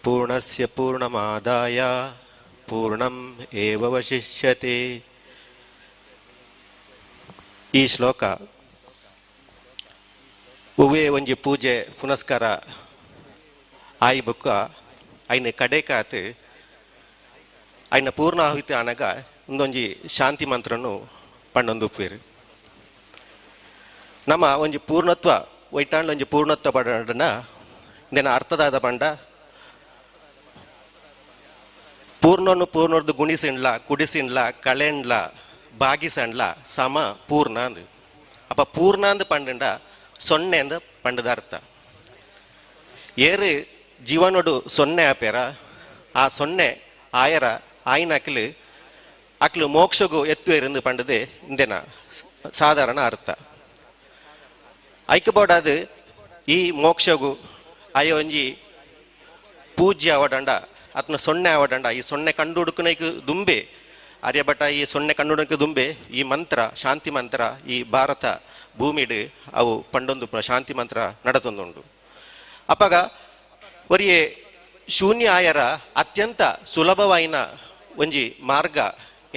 ಪೂರ್ಣಸ್ಯ ಪೂರ್ಣಮಾದಾಯ ಪೂರ್ಣಂ ಏವ ವಶಿಷ್ಯತೆ. ಈ ಶ್ಲೋಕ ಒವ್ವೇ ಒಂಜಿ ಪೂಜೆ ಪುನಸ್ಕಾರ ಆಯಿ ಬೊಕ್ಕ ಐನ ಕಡೆಕಾತ್ ಐನ ಪೂರ್ಣಾಹುತಿ ಆನಗ ಒಂದೊಂಜಿ ಶಾಂತಿ ಮಂತ್ರನು ಪಂಡೊಂದು ಉಪ್ಪೇರು. ನಮ್ಮ ಒಂಜಿ ಪೂರ್ಣತ್ವ ಒಯ್ತಾಂಡ ಒಂಜಿ ಪೂರ್ಣತ್ವ ಪಡನ ಇಂದೆನ ಅರ್ಥದಾದ ಪಂಡ ಪೂರ್ಣನು ಪೂರ್ಣರ್ದು ಗುಣಿಸಿಂಡ್ಲ ಕುಡಿಸಿಂಡ್ಲ ಕಳೆಂಡ್ಲ ಬಾಗಿಸಂಡ್ಲ ಸಮ ಪೂರ್ಣ ಅಂದು. ಅಪ್ಪ ಪೂರ್ಣ ಅಂದ್ ಪಂಡಂಡ ಸೊನ್ನೆ ಅಂದ ಪಂಡದ ಅರ್ಥ. ಏರು ಜೀವನೋಡು ಸೊನ್ನೆ ಆಪೇರ ಆ ಸೊನ್ನೆ ಆಯರ ಆಯ್ನ ಅಕ್ಲು ಅಕ್ಲು ಮೋಕ್ಷಗು ಎತ್ತುವೇರೆಂದು ಪಂಡದೆ ಇಂದೆನ ಸಾಧಾರಣ ಅರ್ಥ. ಐಕ್ಯಬೋಡಾದ ಈ ಮೋಕ್ಷಗು ಆಯ ಒಂಜಿ ಪೂಜ್ಯ ಅವಡಂಡ ಆತನ ಸೊನ್ನೆ ಅವಡಂಡ ಈ ಸೊನ್ನೆ ಕಂಡು ಹುಡುಕನೈಕ್ ದುಂಬೆ ಆರ್ಯಭಟ ಈ ಸೊನ್ನೆ ಕಂಡುಹುಡುಕ ದುಂಬೆ ಈ ಮಂತ್ರ ಶಾಂತಿ ಮಂತ್ರ ಈ ಭಾರತ ಭೂಮಿಡು ಅವು ಪಂಡೊಂದು ಶಾಂತಿ ಮಂತ್ರ ನಡತೊಂದುಂಡು. ಅಪಗ ಒರಿಯೇ ಶೂನ್ಯ ಆಯರ ಅತ್ಯಂತ ಸುಲಭವಾಯಿನ ಒಂಜಿ ಮಾರ್ಗ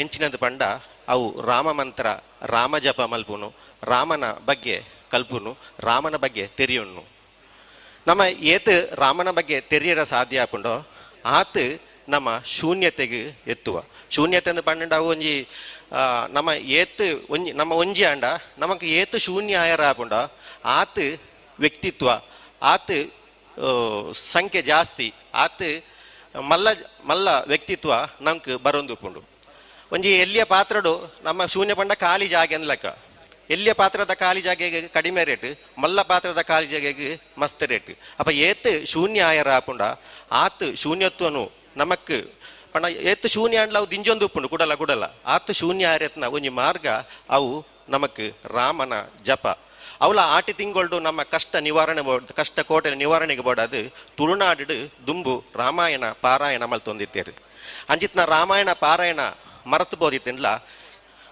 ಎಂಚಿನದು ಪಂಡ ಅವು ರಾಮ ಮಂತ್ರ ರಾಮ ಜಪ ಮಲ್ಪುನು, ರಾಮನ ಬಗ್ಗೆ ಕಲ್ಪುನು, ರಾಮನ ಬಗ್ಗೆ ತೆರಿಯುಣ್ಣು. ನಮ್ಮ ಏತ್ ರಾಮನ ಬಗ್ಗೆ ತೆರಿಯರ ಸಾಧ್ಯ ಆಪುಂಡೋ ಆತ್ ನಮ್ಮ ಶೂನ್ಯತೆಗೆ ಎತ್ತುವ. ಶೂನ್ಯತೆ ಅಂದ್ ಪಂಡ ಅವು ಒಂಜಿ ನಮ್ಮ ಏತ್ ಒಂಜಿ ನಮ್ಮ ಒಂಜಿ ಆಂಡ ನಮಕ್ ಏತ್ ಶೂನ್ಯ ಆಯರ ಆಪುಂಡ ಆತ್ ವ್ಯಕ್ತಿತ್ವ ಆತ್ ಸಂಖ್ಯೆ ಜಾಸ್ತಿ ಆತ್ ಮಲ್ಲ ಮಲ್ಲ ವ್ಯಕ್ತಿತ್ವ ನಮ್ಕ್ ಬರೊಂದುಪ್ಪುಂಡು. ಒಂಜಿ ಎಲ್ಲಿಯ ಪಾತ್ರಡು ನಮ್ಮ ಶೂನ್ಯ ಪಂಡ ಖಾಲಿ ಜಾಗೆ ಅಂದ್ ಲೆಕ್ಕ. ಎಲ್ಲಿಯ ಪಾತ್ರದ ಖಾಲಿ ಜಾಗೆಗೆ ಕಡಿಮೆ ರೇಟ್, ಮಲ್ಲ ಪಾತ್ರದ ಖಾಲಿ ಜಾಗೆಗೆ ಮಸ್ತ್ ರೇಟ್. ಅಪ್ಪ ಏತ್ ಶೂನ್ಯ ಆಯರ ಆಪುಂಡ ಆತ್ ಶೂನ್ಯತ್ವನು ನಮಕ್ ಪಂಡ ಏತ್ ಶೂನ್ಯ ಆಂಡ್ಲ ಅವು ದಿಂಜೊಂದು ಉಪ್ಪುಂಡು ಕುಡಲ ಕುಡಲ ಆತ್ ಶೂನ್ಯ ಆಯರತ್ನ ಒಂಜಿ ಮಾರ್ಗ ಅವು ನಮಕ್ ರಾಮನ ಜಪ. ಅವಳ ಆಟಿ ತಿಂಗೊಳ್ಡು ನಮ್ಮ ಕಷ್ಟ ನಿವಾರಣೆ ಬೋಡ್ ಕಷ್ಟ ಕೋಟೆ ನಿವಾರಣೆಗೆ ಬೋಡಾದು ತುಳುನಾಡು ದುಂಬು ರಾಮಾಯಣ ಪಾರಾಯಣ ಮಲ್ತೊಂದಿತ್ತೇರು. ಅಂಚಿತ್ನ ರಾಮಾಯಣ ಪಾರಾಯಣ ಮರತು ಬೋದಿತ್ತಿನ್ಲ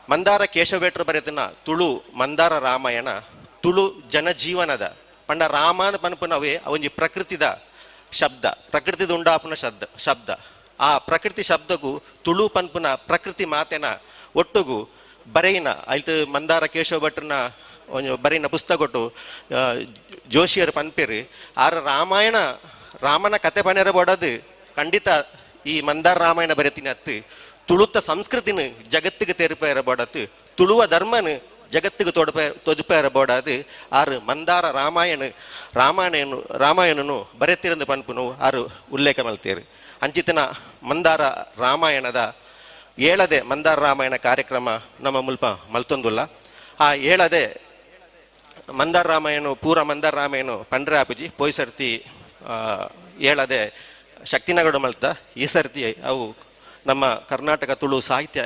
ಮಂದಾರ ಕೇಶವೇಟ್ರು ಬರೆತನ ತುಳು ಮಂದಾರ ರಾಮಾಯಣ ತುಳು ಜನಜೀವನದ ಪಂಡ ರಾಮಾನ ಪನ್ಪುನವೇ ಒಂಜಿ ಪ್ರಕೃತಿದ ಶಬ್ದ, ಪ್ರಕೃತಿದ ಉಂಡಾಪುನ ಶಬ್ದ ಶಬ್ದ. ಆ ಪ್ರಕೃತಿ ಶಬ್ದಗೂ ತುಳು ಪನ್ಪುನ ಪ್ರಕೃತಿ ಮಾತೆನ ಒಟ್ಟುಗು ಬರೆಯಿನ ಐತ ಮಂದಾರ ಕೇಶವ ಭಟ್ರನ ಒಂಜಿ ಬರೆಯಿನ ಪುಸ್ತಕೊಟ್ಟು ಜೋಶಿಯರು ಪನ್ಪೇರು. ಆರ ರಾಮಾಯಣ ರಾಮನ ಕತೆ ಪನೆರ ಬೋಡದು ಖಂಡಿತ ಈ ಮಂದಾರ ರಾಮಾಯಣ ಬರೆತಿನ ಅತ್ತು ತುಳುತ್ತ ಸಂಸ್ಕೃತಿನ ಜಗತ್ತಿಗೆ ತೆರಪೇರ ಬೋಡತ್ತು ತುಳುವ ಧರ್ಮನ ಜಗತ್ತಿಗೆ ತೊಡಪೆ ತೊಜಪೇರ ಬೋಡಾದು ಆರು ಮಂದಾರ ರಾಮಾಯಣ ರಾಮಾಯಣ ರಾಮಾಯಣನು ಬರೆತಿರಂದು ಪನ್ಪುನು ಆರು ಉಲ್ಲೇಖ ಮಲ್ತೇರು. ಅಂಚಿತನ ಮಂದಾರ ರಾಮಾಯಣದ ಏಳದೆ ಮಂದಾರ ರಾಮಾಯಣ ಕಾರ್ಯಕ್ರಮ ನಮ್ಮ ಮುಲ್ಪ ಮಲ್ತೊಂದುಲ್ಲ. ಆ ಏಳದೆ ಮಂದಾರ ರಾಮಾಯಣ ಪೂರ ಮಂದಾರ ರಾಮಾಯಣ ಪಂಡ್ರೆ ಆಪುಜಿ ಪೋಯ್ ಸರ್ತಿ ಏಳದೆ ಶಕ್ತಿನಗರ ಮಲ್ತ ಈ ಸರ್ತಿ ಅವು ನಮ್ಮ ಕರ್ನಾಟಕ ತುಳು ಸಾಹಿತ್ಯ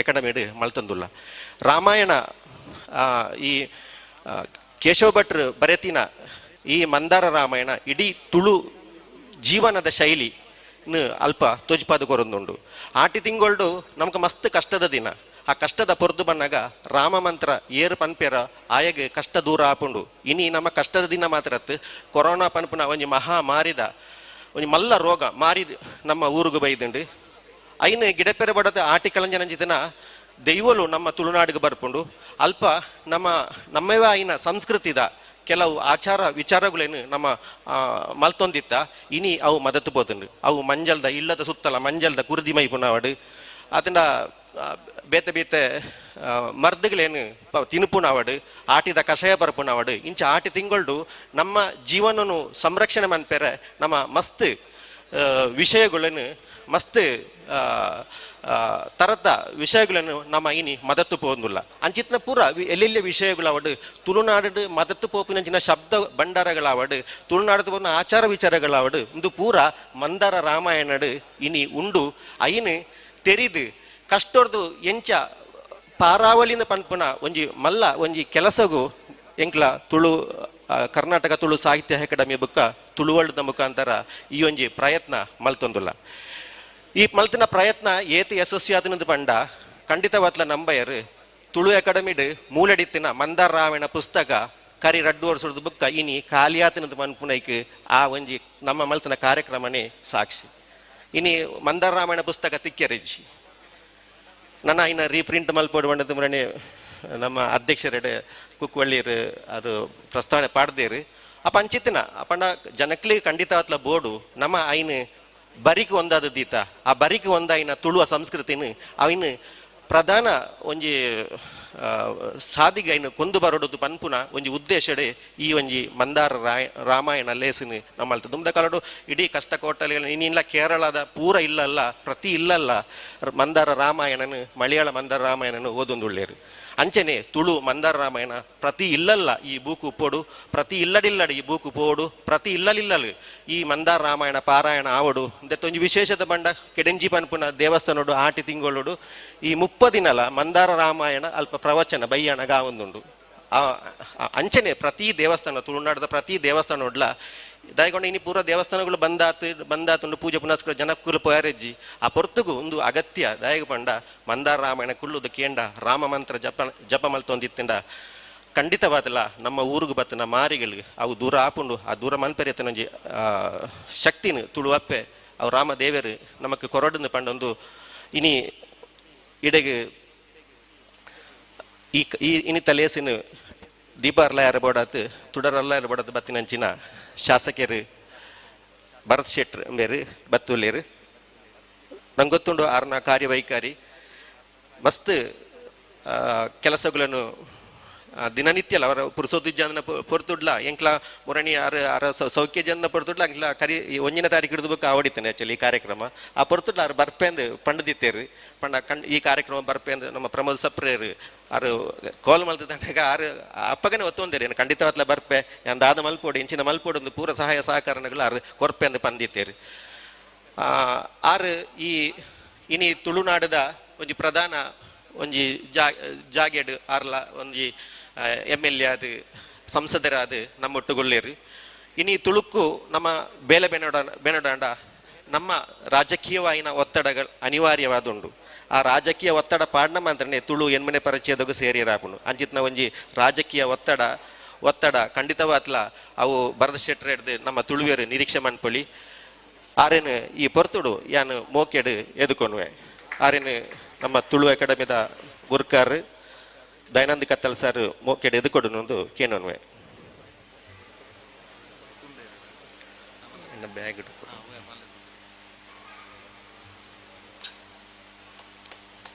ಅಕಾಡೆಮಿಡ್ ಮಲ್ತೊಂದುಲ್ಲ. ರಾಮಾಯಣ ಈ ಕೇಶವ ಭಟ್ರು ಬರೆತಿನ ಈ ಮಂದಾರ ರಾಮಾಯಣ ಇಡೀ ತುಳು ಜೀವನದ ಶೈಲಿ ಅಲ್ಪ ತೊಜ್ಪಾದ ಕೊರೊಂದುಂಡು. ಆಟಿ ತಿಂಗೊಳ್ಡು ನಮ್ಗೆ ಮಸ್ತ್ ಕಷ್ಟದ ದಿನ. ಆ ಕಷ್ಟದ ಪೊರ್ದು ಬನ್ನಾಗ ರಾಮ ಮಂತ್ರ ಏರು ಪನ್ಪೇರ ಆಯಗೆ ಕಷ್ಟ ದೂರ ಆಪುಂಡು. ಇನಿ ನಮ್ಮ ಕಷ್ಟದ ದಿನ ಮಾತ್ರ ಕೊರೋನಾ ಪನ್ಪುನ ಒಂಜಿ ಮಹಾಮಾರಿದ ಒಂಜಿ ಮಲ್ಲ ರೋಗ ಮಾರಿ ನಮ್ಮ ಊರುಗು ಬೈದುಂಡು. ಐನು ಗಿಡಪೆರೆ ಬಡದ ಆಟಿ ಕಳಂಜನಂಜಿತನ ದೈವಲು ನಮ್ಮ ತುಳುನಾಡಿಗೆ ಬರ್ಪುಂಡು. ಅಲ್ಪ ನಮ್ಮ ನಮ್ಮವೇ ಆಯಿನ ಸಂಸ್ಕೃತಿದ ಕೆಲವು ಆಚಾರ ವಿಚಾರಗಳೇನು ನಮ್ಮ ಮಲ್ತೊಂದಿತ್ತ ಇನಿ ಅವು ಮದತ್ತು ಪೋತುಂಡು. ಅವು ಮಂಜಲ್ದ ಇಲ್ಲದ ಸುತ್ತಲ ಮಂಜಲ್ದ ಕುರುದಿ ಮೈಪುನವಡು ಅದನ್ನ ಬೇತೆ ಬೇತೆ ಮರ್ದುಗಳೇನು ತಿನುಪುನವಡು ಆಟಿದ ಕಷಾಯ ಬರ್ಪುನವಡು ಇಂಚ ಆಟಿ ತಿಂಗೊಳ್ಡು ನಮ್ಮ ಜೀವನನು ಸಂರಕ್ಷಣೆ ಮನ್ಪೆರೆ ನಮ್ಮ ಮಸ್ತ್ ವಿಷಯಗಳನ್ನು ಮಸ್ತ್ ತರದ ವಿಷಯಗಳನ್ನು ನಮ್ಮ ಇನಿ ಮದತ್ತು ಪೋಂದುಲ್ಲ. ಅಂಚಿತ್ನ ಪೂರ ಎಲ್ಲೆಲ್ಲಿ ವಿಷಯಗಳಾವಡು ತುಳುನಾಡು ಮದತ್ತು ಪೋಪಿನಂಚಿನ ಶಬ್ದ ಭಂಡಾರಗಳಾವಡು ತುಳುನಾಡು ಪೋಪಿನ ಆಚಾರ ವಿಚಾರಗಳಾವಡು ಇಂದು ಪೂರ ಮಂದಾರ ರಾಮಾಯಣಡು ಇನಿ ಉಂಡು. ಐನು ತೆರಿದು ಕಷ್ಟೊರ್ದು ಎಂಚ ಪಾರಾವಳಿನ ಪನ್ಪುನ ಒಂಜಿ ಮಲ್ಲ ಒಂಜಿ ಕೆಲಸಗು ಎಂಕ್ಲ ತುಳು ಕರ್ನಾಟಕ ತುಳು ಸಾಹಿತ್ಯ ಅಕಾಡೆಮಿ ಬುಕ್ಕ ತುಳುವಳ್ದ ಮುಖಾಂತರ ಈ ಒಂಜಿ ಪ್ರಯತ್ನ ಮಲ್ತೊಂದುಲ್ಲ. ಈ ಮಲ್ತಿನ ಪ್ರಯತ್ನ ಏತ್ ಯಶಸ್ವಿ ಆದನದು ಪಂಡ ಖಂಡಿತವಾತ್ಲ ನಂಬಯರು ತುಳು ಅಕಾಡೆಮಿಡ್ ಮೂಲಡಿತ್ತಿನ ಮಂದಾರ ರಾಮಾಯಣ ಪುಸ್ತಕ ಕರಿ ರಡ್ಡು ವರ್ಷದ ಬುಕ್ಕ ಇನಿ ಖಾಲಿಯಾತನದ ಮನ್ಪುನೈಕ್ ಆ ಒಂಜಿ ನಮ್ಮ ಮಲ್ತನ ಕಾರ್ಯಕ್ರಮನೇ ಸಾಕ್ಷಿ. ಇನಿ ಮಂದಾರ ರಾಮಾಯಣ ಪುಸ್ತಕ ತಿಕ್ಕೆರಿಜ್ಜಿ ನನ್ನ ಇನ್ನು ರೀಪ್ರಿಂಟ್ ಮಲ್ಪೋಡು ಬಂಡದ ಮುರಣೆ ನಮ್ಮ ಅಧ್ಯಕ್ಷರೆಡೆ ಕುಕ್ವಳ್ಳಿಯರು ಅದು ಪ್ರಸ್ತಾವನೆ ಪಾಡ್ದೇರು. ಆ ಪಂಚಿತನ ಅಪಂಡ ಜನಕ್ಲಿ ಖಂಡಿತವಾತ್ಲ ಬೋರ್ಡು ನಮ್ಮ ಐನು ಬರಿಕ್ ಒಂದಾದ ದೀತ ಆ ಬರಿಕ್ ಒಂದಾಯಿನ ತುಳುವ ಸಂಸ್ಕೃತಿನ ಅವಿನ ಪ್ರಧಾನ ಒಂಜಿ ಸಾದಿಗೆ ಐನು ಕೊಂದು ಬರೋಡದು ಪನ್ಪುನ ಒಂಜಿ ಉದ್ದೇಶಡೆ ಈ ಒಂಜಿ ಮಂದಾರ ರಾಮಾಯಣ ಲೇಸಿನ ನಮ್ಮಲ್ತ ದುಂಬದ ಕಾಲಡು ಇಡೀ ಕಷ್ಟ ಕೋಟಲಿಗಳ ಇನ್ನಿಲ್ಲ ಕೇರಳದ ಪೂರ ಇಲ್ಲಲ್ಲ ಪ್ರತಿ ಇಲ್ಲಲ್ಲ ಮಂದಾರ ರಾಮಾಯಣನ ಮಲಯಾಳ ಮಂದಾರ ರಾಮಾಯಣನ ಓದೊಂದುಳ್ಳೇರು. ಅಂಚನೆ ತುಳು ಮಂದಾರ ರಾಮಾಯಣ ಪ್ರತಿ ಇಲ್ಲಲ್ಲ ಈ ಬೂಕು ಪೋಡು, ಪ್ರತಿ ಇಲ್ಲಡಿಲ್ಲಡು ಈ ಬೂಕು ಪೋಡು, ಪ್ರತಿ ಇಲ್ಲಲಿಲ್ಲಲು ಈ ಮಂದಾರ ರಾಮಾಯಣ ಪಾರಾಯಣ ಆವಡು. ಒಂಜಿ ವಿಶೇಷದ ಬಂಡ ಕೆಡೆಂಜಿ ಪನ್ಪುನ ದೇವಸ್ಥಾನೋಡು ಆಟಿ ತಿಂಗಳೋಡು ಈ 30 ದಿನಲ ಮಂದಾರ ರಾಮಾಯಣ ಅಲ್ಪ ಪ್ರವಚನ ಬಯ್ಯಣ ಗಾವೊಂದುಂಡು. ಅಂಚನೆ ಪ್ರತಿ ದೇವಸ್ಥಾನ ತುಳುನಾಡದ ಪ್ರತಿ ದೇವಸ್ಥಾನೋಡ್ಲ ದಯಗೊಂಡು ಇನಿ ಪೂರ ದೇವಸ್ಥಾನಗಳು ಬಂದಾತುಂಡು ಪೂಜೆ ಪುನಸ್ಕಾರ ಜನಕ್ಕುಲು ಪೋಯಾರೆಜ್ಜಿ ಆ ಪೊರ್ತುಗು ಒಂದು ಅಗತ್ಯ ದಯಗ ಪಂಡ ಮಂದಾರ ರಾಮಾಯಣ ಕುಳ್ಳುದು ಕೇಂಡ ರಾಮ ಮಂತ್ರ ಜಪ ಜಪ ಮಲ್ತೊಂದಿತ್ತಿಂಡ ಖಂಡಿತವಾದಲ್ಲ ನಮ್ಮ ಊರುಗು ಬತ್ತನ ಮಾರಿಗಳು ಅವು ದೂರ ಆಪುಂಡು. ಆ ದೂರ ಮನ್ಪೆರೆತನೊಂಜಿ ಶಕ್ತಿನ ತುಳುವಪ್ಪೆ ಅವು ರಾಮ ದೇವರು ನಮಕ್ ಕೊರಡುಂದು ಪಂಡೊಂದು ಇನಿ ಇಡೆಗೆ ಈ ಈ ಇನಿತ ಲೇಸಿನ ದೀಪಾರ್ಲ ಯಾರ ಬೋಡಾತು ತುಡರಲ್ಲ ಯಾರ ಬೋಡಾತು ಬತ್ತಿನಂಚಿನ ಶಾಸಕರು ಭರತ್ ಶೆಟ್ರ್ ಮೇರು ಬತ್ತುಲ್ಲೇರು ನಂಗೆ ಗೊತ್ತುಂಡು ಆರ್ನ ಕಾರ್ಯವೈಖರಿ ಮಸ್ತ್ ಕೆಲಸಗಳನ್ನು ದಿನನಿತ್ಯಲ ಅವರ ಪುರುಸೋದು ಜನ ಪೊರ್ತುಡ್ಲ ಎಂಕ್ಲ ಮುರಣಿ ಆರ ಆರ ಸೌಖ್ಯ ಜನ ಪೊರ್ತುಡ್ಲ ಎಂಕ್ಲ ಕರಿ 1ನೇ ತಾರೀಕು ಹಿಡಿದು ಆವಡಿತಾನೆ ಆ್ಯಕ್ಚುಲಿ ಈ ಕಾರ್ಯಕ್ರಮ. ಆ ಪೊರ್ತುಡ್ಲ ಆರು ಬರ್ಪೆಂದು ಪಂಡದಿತ್ತೇರು ಪಂಡ ಕಣ್ ಈ ಕಾರ್ಯಕ್ರಮ ಬರ್ಪೆಂದು ನಮ್ಮ ಪ್ರಮೋದ್ ಸಪ್ರೇರು ಆರು ಕೋಲ್ ಮಲ್ತದಾಗ ಆರು ಅಪ್ಪಗನೆ ಒತ್ತೊಂದೇರಿ ಏನು ಖಂಡಿತವಾತ್ಲ ಬರ್ಪೆ ದಾದ ಮಲ್ಪೋಡು ಇಂಚಿನ ಮಲ್ಪೋಡು ಒಂದು ಪೂರ ಸಹಾಯ ಸಹಕಾರಗಳು ಆರು ಕೊರ್ಪೆಂದು ಪಂದಿತ್ತೇರು. ಆರು ಈ ಇನಿ ತುಳುನಾಡದ ಒಂಜಿ ಪ್ರಧಾನ ಒಂಜಿ ಜಾಗೆಡ್ ಆರ್ಲ ಒಂಜಿ ಎಮ್ ಎಲ್ ಎ ಆದ ಸಂಸದರಾದ ನಮ್ಮೊಟ್ಟುಗೊಳ್ಳೇರು. ಇನಿ ತುಳುಕು ನಮ್ಮ ಬೇಲೆ ಬೆನಡಾಂಡ ನಮ್ಮ ರಾಜಕೀಯವಾಯಿನ ಒತ್ತಡಗಳು ಅನಿವಾರ್ಯವಾದುಂಡು. ಆ ರಾಜಕೀಯ ಒತ್ತಡ ಪಾಡ್ನ ಮಾತ್ರನೇ ತುಳು ಎನ್ಮನೆ ಪರಿಚಯದಾಗ ಸೇರಿರಾಪುಂಡು. ಅಂಚಿತ್ನ ಒಂಜಿ ರಾಜಕೀಯ ಒತ್ತಡ ಒತ್ತಡ ಖಂಡಿತವಾತ್ಲ ಅವು ಭರತ ಶೆಟ್ಟರ್ ಹಿಡ್ದು ನಮ್ಮ ತುಳುವೇರು ನಿರೀಕ್ಷೆ ಮನ್ಪೊಳಿ ಆರೇನು ಈ ಪೊರ್ತುಡು ಯಾನು ಮೋಕೆಡು ಎದುಕೊನುವೆ. ಆರೇನು ನಮ್ಮ ತುಳು ಅಕಾಡೆಮಿದ ಗುರ್ಕಾರ್ ದಯಾನಂದ ಕತ್ತಲ್ ಸರ್ ಮೋಕೆಡು ಎದುಕೊಡು ಕೇನೋನ್ವೆ. ಬ್ಯಾಗ್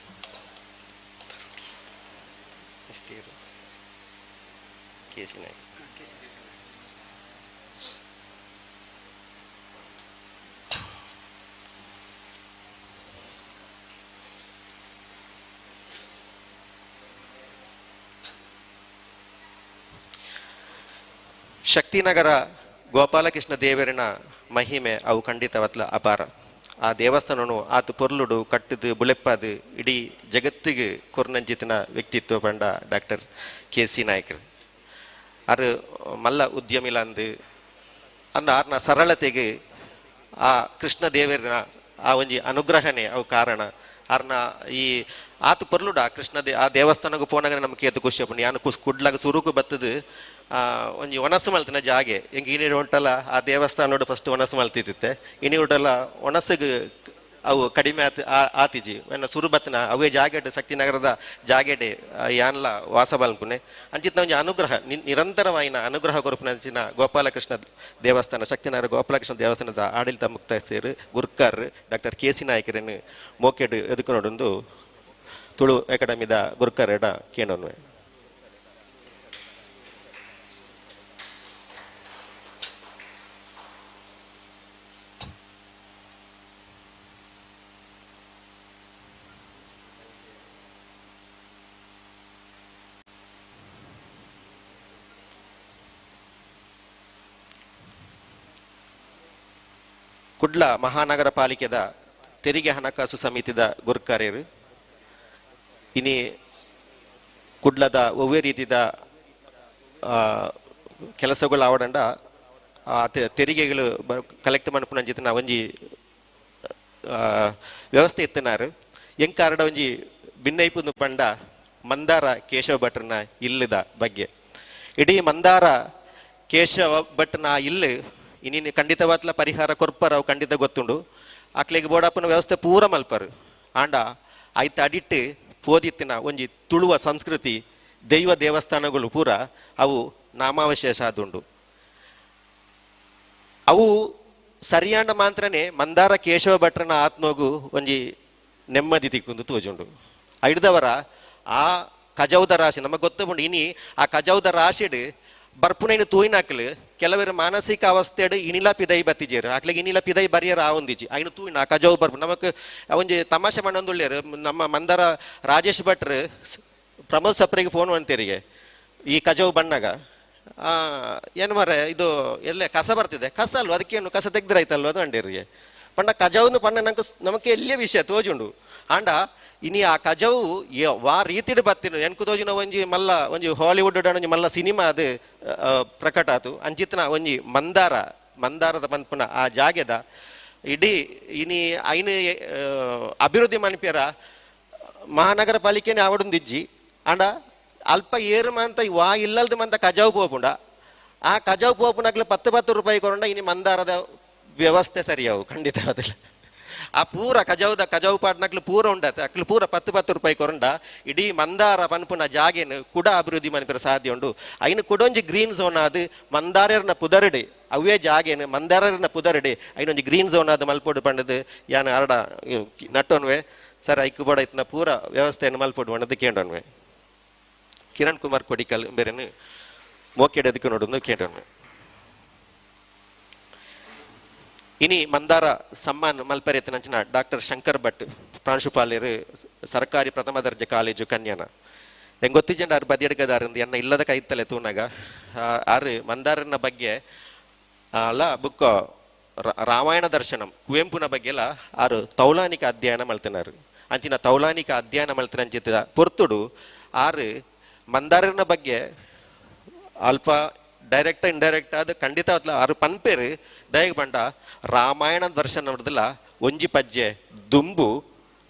ಕೇಸಿ ನಾಯ್ಕ. ಶಕ್ತಿನಗರ ಗೋಪಾಲಕೃಷ್ಣ ದೇವರಿನ ಮಹಿಮೆ ಅವು ಖಂಡಿತವತ್ಲ ಅಪಾರ. ಆ ದೇವಸ್ಥಾನನು ಆತ ಪೊರ್ಲುಡು ಕಟ್ಟಿದು ಬುಳೆಪ್ಪಾದು ಇಡೀ ಜಗತ್ತಿಗೆ ಕೊರ್ನಂಜಿತನ ವ್ಯಕ್ತಿತ್ವ ಪಂಡ ಡಾಕ್ಟರ್ ಕೆ ಸಿ ನಾಯಕರು. ಆರು ಮಲ್ಲ ಉದ್ಯಮಿಲಂದು ಅಂದ ಆರ್ನ ಸರಳತೆಗೆ ಆ ಕೃಷ್ಣ ದೇವರಿನ ಆ ಒಂಜಿ ಅನುಗ್ರಹನೇ ಅವು ಕಾರಣ. ಆರ್ನ ಈ ಆತ ಪೊರ್ಲುಡು ಆ ಕೃಷ್ಣ ಆ ದೇವಸ್ಥಾನಕ್ಕೆ ಪೋನಾಗ ನಮಗೆ ಎದ್ದು ಖುಷಿ ಆಪುಂಡು. ಯಾನು ಕುಡ್ಲಾಗ ಸುರುಕು ಬತ್ತದು ಒಂಜಿ ಒಣಸು ಮಲ್ತಿನ ಜಾಗೆ ಎಂಕ್ ಇನಿ ಉಂಟಲ್ಲ ಆ ದೇವಸ್ಥಾನೋಡು ಫಸ್ಟ್ ಒಣಸು ಮಲ್ತಿದ್ದಿತ್ತೆ. ಇನಿ ಉಂಟಲ್ಲ ಒಣಸಿಗೆ ಅವು ಕಡಿಮೆ ಆತ ಆತಿಜಿ ಎನ್ನ ಸುರು ಬತ್ತನ ಅವೇ ಜಾಗೆಡ್ ಶಕ್ತಿನಗರದ ಜಾಗೆಡೆ ಯಾನ್ಲ ವಾಸ ಬಲ್ಪುನೆ ಅಂಚಿತ್ನ ಒಂಜಿ ಅನುಗ್ರಹ ನಿರಂತರವಾಯಿನ ಅನುಗ್ರಹ ಕೊರಪುನಂಚಿನ ಗೋಪಾಲಕೃಷ್ಣ ದೇವಸ್ಥಾನ ಶಕ್ತಿನಗರ ಗೋಪಾಲಕೃಷ್ಣ ದೇವಸ್ಥಾನದ ಆಡಳಿತ ಮುಕ್ತಾಯಸ್ಥರು ಗುರ್ಕಾರ್ ಡಾಕ್ಟರ್ ಕೆ ಸಿ ನಾಯಕರನ್ನು ಮೋಕೆಡ್ ಎದುಕೊನೊಡೊಂದು ತುಳು ಅಕಾಡೆಮಿದ ಗುರ್ಕಾರ್ ಕೇನೊನ್ವೆ. ಕುಡ್ಲ ಮಹಾನಗರ ಪಾಲಿಕೆದ ತೆರಿಗೆ ಹಣಕಾಸು ಸಮಿತಿದ ಗುರ್ಕಾರ್ಯರು ಇನಿ ಕುಡ್ಲದ ಒವ್ವೇ ರೀತಿದ ಕೆಲಸಗಳು ಆವಡಂಡ ಆ ತೆರಿಗೆಗಳು ಕಲೆಕ್ಟ್ ಮನ್ಪುನಂಚಿತ್ತಿನ ಒಂಜಿ ವ್ಯವಸ್ಥೆ ಇತ್ತಿನಾರು. ಎಂಕಾರಡ ಒಂಜಿ ಬಿನ್ನೈಪುಂದು ಪಂಡ ಮಂದಾರ ಕೇಶವ ಭಟ್ರನ ಇಲ್ಲದ ಬಗ್ಗೆ ಇಡೀ ಮಂದಾರ ಕೇಶವ ಭಟ್ನ ಇಲ್ಲು ಇನ್ನಿನ್ನು ಖಂಡಿತವಾತ್ಲ ಪರಿಹಾರ ಕೊರ್ಪರ ಅವು ಖಂಡಿತ ಗೊತ್ತುಂಡು. ಅಕ್ಲೆಗ್ ಬೋಡಪ್ಪನ ವ್ಯವಸ್ಥೆ ಪೂರ ಮಲ್ಪರು. ಆಂಡ ಐತ ಅಡಿಟ್ಟು ಪೋದಿತ್ತಿನ ಒಂಜಿ ತುಳುವ ಸಂಸ್ಕೃತಿ ದೈವ ದೇವಸ್ಥಾನಗಳು ಪೂರ ಅವು ನಾಮಾವಶೇಷ ಆದುಂಡು. ಅವು ಸರಿಯಾಂಡ ಮಾತ್ರನೇ ಮಂದಾರ ಕೇಶವ ಭಟ್ರನ ಆತ್ಮಗು ಒಂಜಿ ನೆಮ್ಮದಿ ತಿಕ್ಕೊಂದು ತೋಜುಂಡು. ಐಡ್ದವರ ಆ ಕಜೌದ ರಾಶಿ ನಮಗೆ ಗೊತ್ತುಂಡು. ಇನಿ ಆ ಕಜೌದ ರಾಶಿಡ್ ಬರ್ಪುನೈನು ತೂಯಿನಾಕ್ಲು ಕೆಲವರು ಮಾನಸಿಕ ಅವಸ್ಥೆಡ್ ಇನಿಲ ಪಿದೈ ಬತ್ತಿಜೇರು, ಅಕ್ಲಿಗೆ ಇನಿಲ ಪಿದೈ ಬರಿಯರ್ ಆವೊಂದಿಜಿ. ಐನು ತೂಯಿನ ಆ ಕಜವು ಬರ್ಪು ನಮಕ್ ಒಂಜಿ ತಮಾಷೆ ಮಾಡೊಂದುಳ್ಳೇರು. ನಮ್ಮ ಮಂದಾರ ರಾಜೇಶ್ ಭಟ್ರು ಪ್ರಮೋದ್ ಸಪ್ರಿಗೆ ಫೋನ್ ಅಂತೀರಿಗೆ ಈ ಕಜವು ಬಣ್ಣಗ ಏನು ಮಾರ್ರೆ ಇದು ಎಲ್ಲೇ ಕಸ ಬರ್ತಿದೆ, ಕಸ ಅಲ್ವ ಅದಕ್ಕೇನು ಕಸ ತೆಗ್ದ್ರಾಯ್ತಲ್ವ ಅದು ಅಂಡೇರಿಗೆ ಪಂಡ ಕಜವನ್ನು ಪಂಡ ನಂಗೆ ನಮಕ್ಕೆ ಎಲ್ಲಿಯ ವಿಷಯ ತೋಜುಂಡು. ಆಂಡ ಇನಿ ಆ ಕಜವು ವಾ ರೀತಿಡ್ ಬತ್ತಿನ ಎನ್ಕು ತೋಜಿನ ಒಂಜಿ ಮಲ್ಲ ಒಂಜಿ ಹಾಲಿವುಡ್ ಒಂಜಿ ಮಲ್ಲ ಸಿನಿಮಾ ಅದು ಪ್ರಕಟ ಆತು. ಅಂಚಿತ್ನ ಒಂಜಿ ಮಂದಾರ ಮಂದಾರದ ಪನ್ಪುನ ಆ ಜಾಗೆದ ಇಡೀ ಇನಿ ಐನು ಅಭಿವೃದ್ಧಿ ಮನ್ಪಿಯರ ಮಹಾನಗರ ಪಾಲಿಕೆನೆ ಆವಡೊಂದಿಜ್ಜಿ. ಆಂಡ ಅಲ್ಪ ಏರು ಮಂತ ವಾ ಇಲ್ಲಲ್ದು ಮಂತ ಕಜಾವು ಪೋಪುಂಡ ಆ ಕಜಾವು ಪೋಪುನಗ್ಲು 10 10 ರೂಪಾಯಿ ಕೊರಂಡ ಇನಿ ಮಂದಾರದ ವ್ಯವಸ್ಥೆ ಸರಿಯಾವು ಖಂಡಿತ ಅದಿಲ್ಲ. ಆ ಪೂರ ಕಜಾವುದ ಕಜಾವು ಪಾಡ್ನಕ್ಲು ಪೂರ ಉಂಡತೆ ಅಕ್ಲು ಪೂರ 10 10 ರೂಪಾಯಿ ಕೊರಂಡ ಇಡೀ ಮಂದಾರ ಪನ್ಪುನ ಜಾಗೆನು ಕುಡ ಅಭಿವೃದ್ಧಿ ಮನ್ಪಿರ ಸಾಧ್ಯ ಉಂಡು. ಐನು ಕುಡೊಂಜಿ ಗ್ರೀನ್ ಝೋನ್ ಅದು ಮಂದಾರರ್ನ ಪುದರಡೆ ಅವೇ ಜಾಗೇನು ಮಂದಾರರ್ನ ಪುದರಡೆ ಐನೊಂಜಿ ಗ್ರೀನ್ ಝೋನ್ ಅದು ಮಲ್ಪೋಡು ಪಂಡದು ಯಾನ್ ಅರಡ ನಟ್ಟೊನ್ವೆ ಸರ್ ಐಕು ಬೋಡ ಇತ್ತಿನ ಪೂರ ವ್ಯವಸ್ಥೆಯನ್ನು ಮಲ್ಪೋಡು ಪಂಡದು ಕೇಂಡೊನ್ವೆ. ಕಿರಣ್ ಕುಮಾರ್ ಕೊಡಿಕಲ್ ಬೇರೆನು ಮೋಕೆಡ್ ಎದಕ್ಕೆ ನೋಡೋದು ಕೇಂಡೊನ್ವೆ. ಇನಿ ಮಂದಾರ ಸಮ್ಮಾನ್ ಮಲ್ಪರೆತ್ತಿನಂಚಿನ ಡಾಕ್ಟರ್ ಶಂಕರ್ ಭಟ್ ಪ್ರಾಂಶುಪಾಲರು ಸರ್ಕಾರಿ ಪ್ರಥಮ ದರ್ಜೆ ಕಾಲೇಜು ಕನ್ಯಾನ ಹೆಂಗೆ ಗೊತ್ತಿಜಂಡ ಆರು ಬದಿಯಡ್ಗದಾರಂದು ಎನ್ನ ಇಲ್ಲದ ಕೈತಲೆ ತೂನಾಗ ಆರು ಮಂದಾರನ ಬಗ್ಗೆ ಅಲ್ಲ ಬುಕ್ ರಾಮಾಯಣ ದರ್ಶನಂ ಕುವೆಂಪುನ ಬಗ್ಗೆ ಎಲ್ಲ ಆರು ತೌಲಾನಿಕ ಅಧ್ಯಯನ ಮಲ್ತಿನಾರು. ಅಂಚಿನ ತೌಲಾನಿಕ ಅಧ್ಯಯನ ಮಲ್ತಿನಂಚಿತ ಪೊರ್ತುಡು ಆರು ಮಂದಾರನ ಬಗ್ಗೆ ಅಲ್ಪ ಡೈರೆಕ್ಟ್ ಇಂಡೈರೆಕ್ಟ್ ಅದು ಖಂಡಿತ ಆರು ಪನ್ಪೇರು ದಯಗೆ ಬಂಡ ರಾಮಾಯಣ ದರ್ಶನ ನೋಡ್ದಿಲ್ಲ ಒಂಜಿ ಪಜ್ಜೆ ದುಂಬು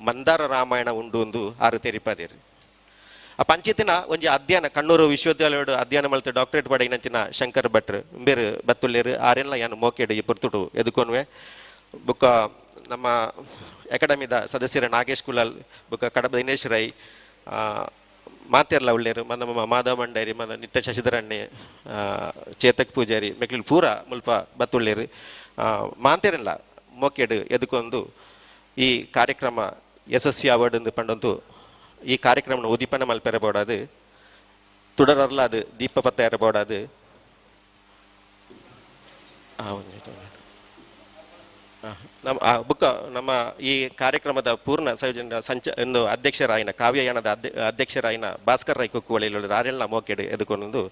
ಮಂದಾರ ರಾಮಾಯಣ ಉಂಡು ಒಂದು ಆರು ತೆರಿಪಾದೇರು. ಆ ಪಂಚಿತಿನ ಒಂಜಿ ಅಧ್ಯಯನ ಕಣ್ಣೂರು ವಿಶ್ವವಿದ್ಯಾಲಯದ ಅಧ್ಯಯನ ಮಲ್ತ ಡಾಕ್ಟರೇಟ್ ಪಡೆಯಿನಂಚಿನ ಶಂಕರ್ ಭಟ್ರು ಬೇರು ಬತ್ತುಳ್ಳೇರು ಆರೆಲ್ಲ ಯಾನು ಮೋಕೆಡು ಈ ಪೊರ್ತುಟು ಎದುಕೊನ್ವೆ. ಬುಕ್ಕ ನಮ್ಮ ಅಕಾಡೆಮಿದ ಸದಸ್ಯರ ನಾಗೇಶ್ ಕುಲಾಲ್ ಬುಕ್ಕ ಕಡಬ ದಿನೇಶ್ ರೈ ಮಾತೆರ್ಲ ಉಳ್ಳೇರು ನಮ್ಮ ಮಾಧವ ಮಂಡೇರಿ ಮನ ನಿತ್ಯ ಶಶಿಧರಣ್ಣೆ ಚೇತಕ್ ಪೂಜಾರಿ ಮೆಕ್ಲಿಲ್ ಪೂರ ಮುಲ್ಪ ಬತ್ತುಳ್ಳೇರು ಮಾಂತೇರಲ್ಲ ಮೋಕೆಡು ಎದುಕೊಂದು ಈ ಕಾರ್ಯಕ್ರಮ ಯಶಸ್ವಿ ಅವಾರ್ಡ್ ಪಂಡೊಂದು ಈ ಕಾರ್ಯಕ್ರಮನ ಉದೀಪನ ಮಲ್ಪೆರ ಬೋಡಾದು ತುಡರಲ್ಲ ಅದು ದೀಪ ಪತ್ತ ಬೋಡಾದು ನಮ್ಮ ಬುಕ್ಕ ನಮ್ಮ ಈ ಕಾರ್ಯಕ್ರಮದ ಪೂರ್ಣ ಸಂಯೋಜನ ಸಂಚ ಎಂದು ಅಧ್ಯಕ್ಷರಾಯಿನ ಕಾವ್ಯಯಾನದ ಅಧ್ಯಕ್ಷರಾಯಿನ ಭಾಸ್ಕರ್ ರೈ ಕುಕ್ಕುವಳಿಯಲ್ಲಿ ಆರೆಲ್ಲ ಮೋಕೆಡು ಎದುಕೊಂದು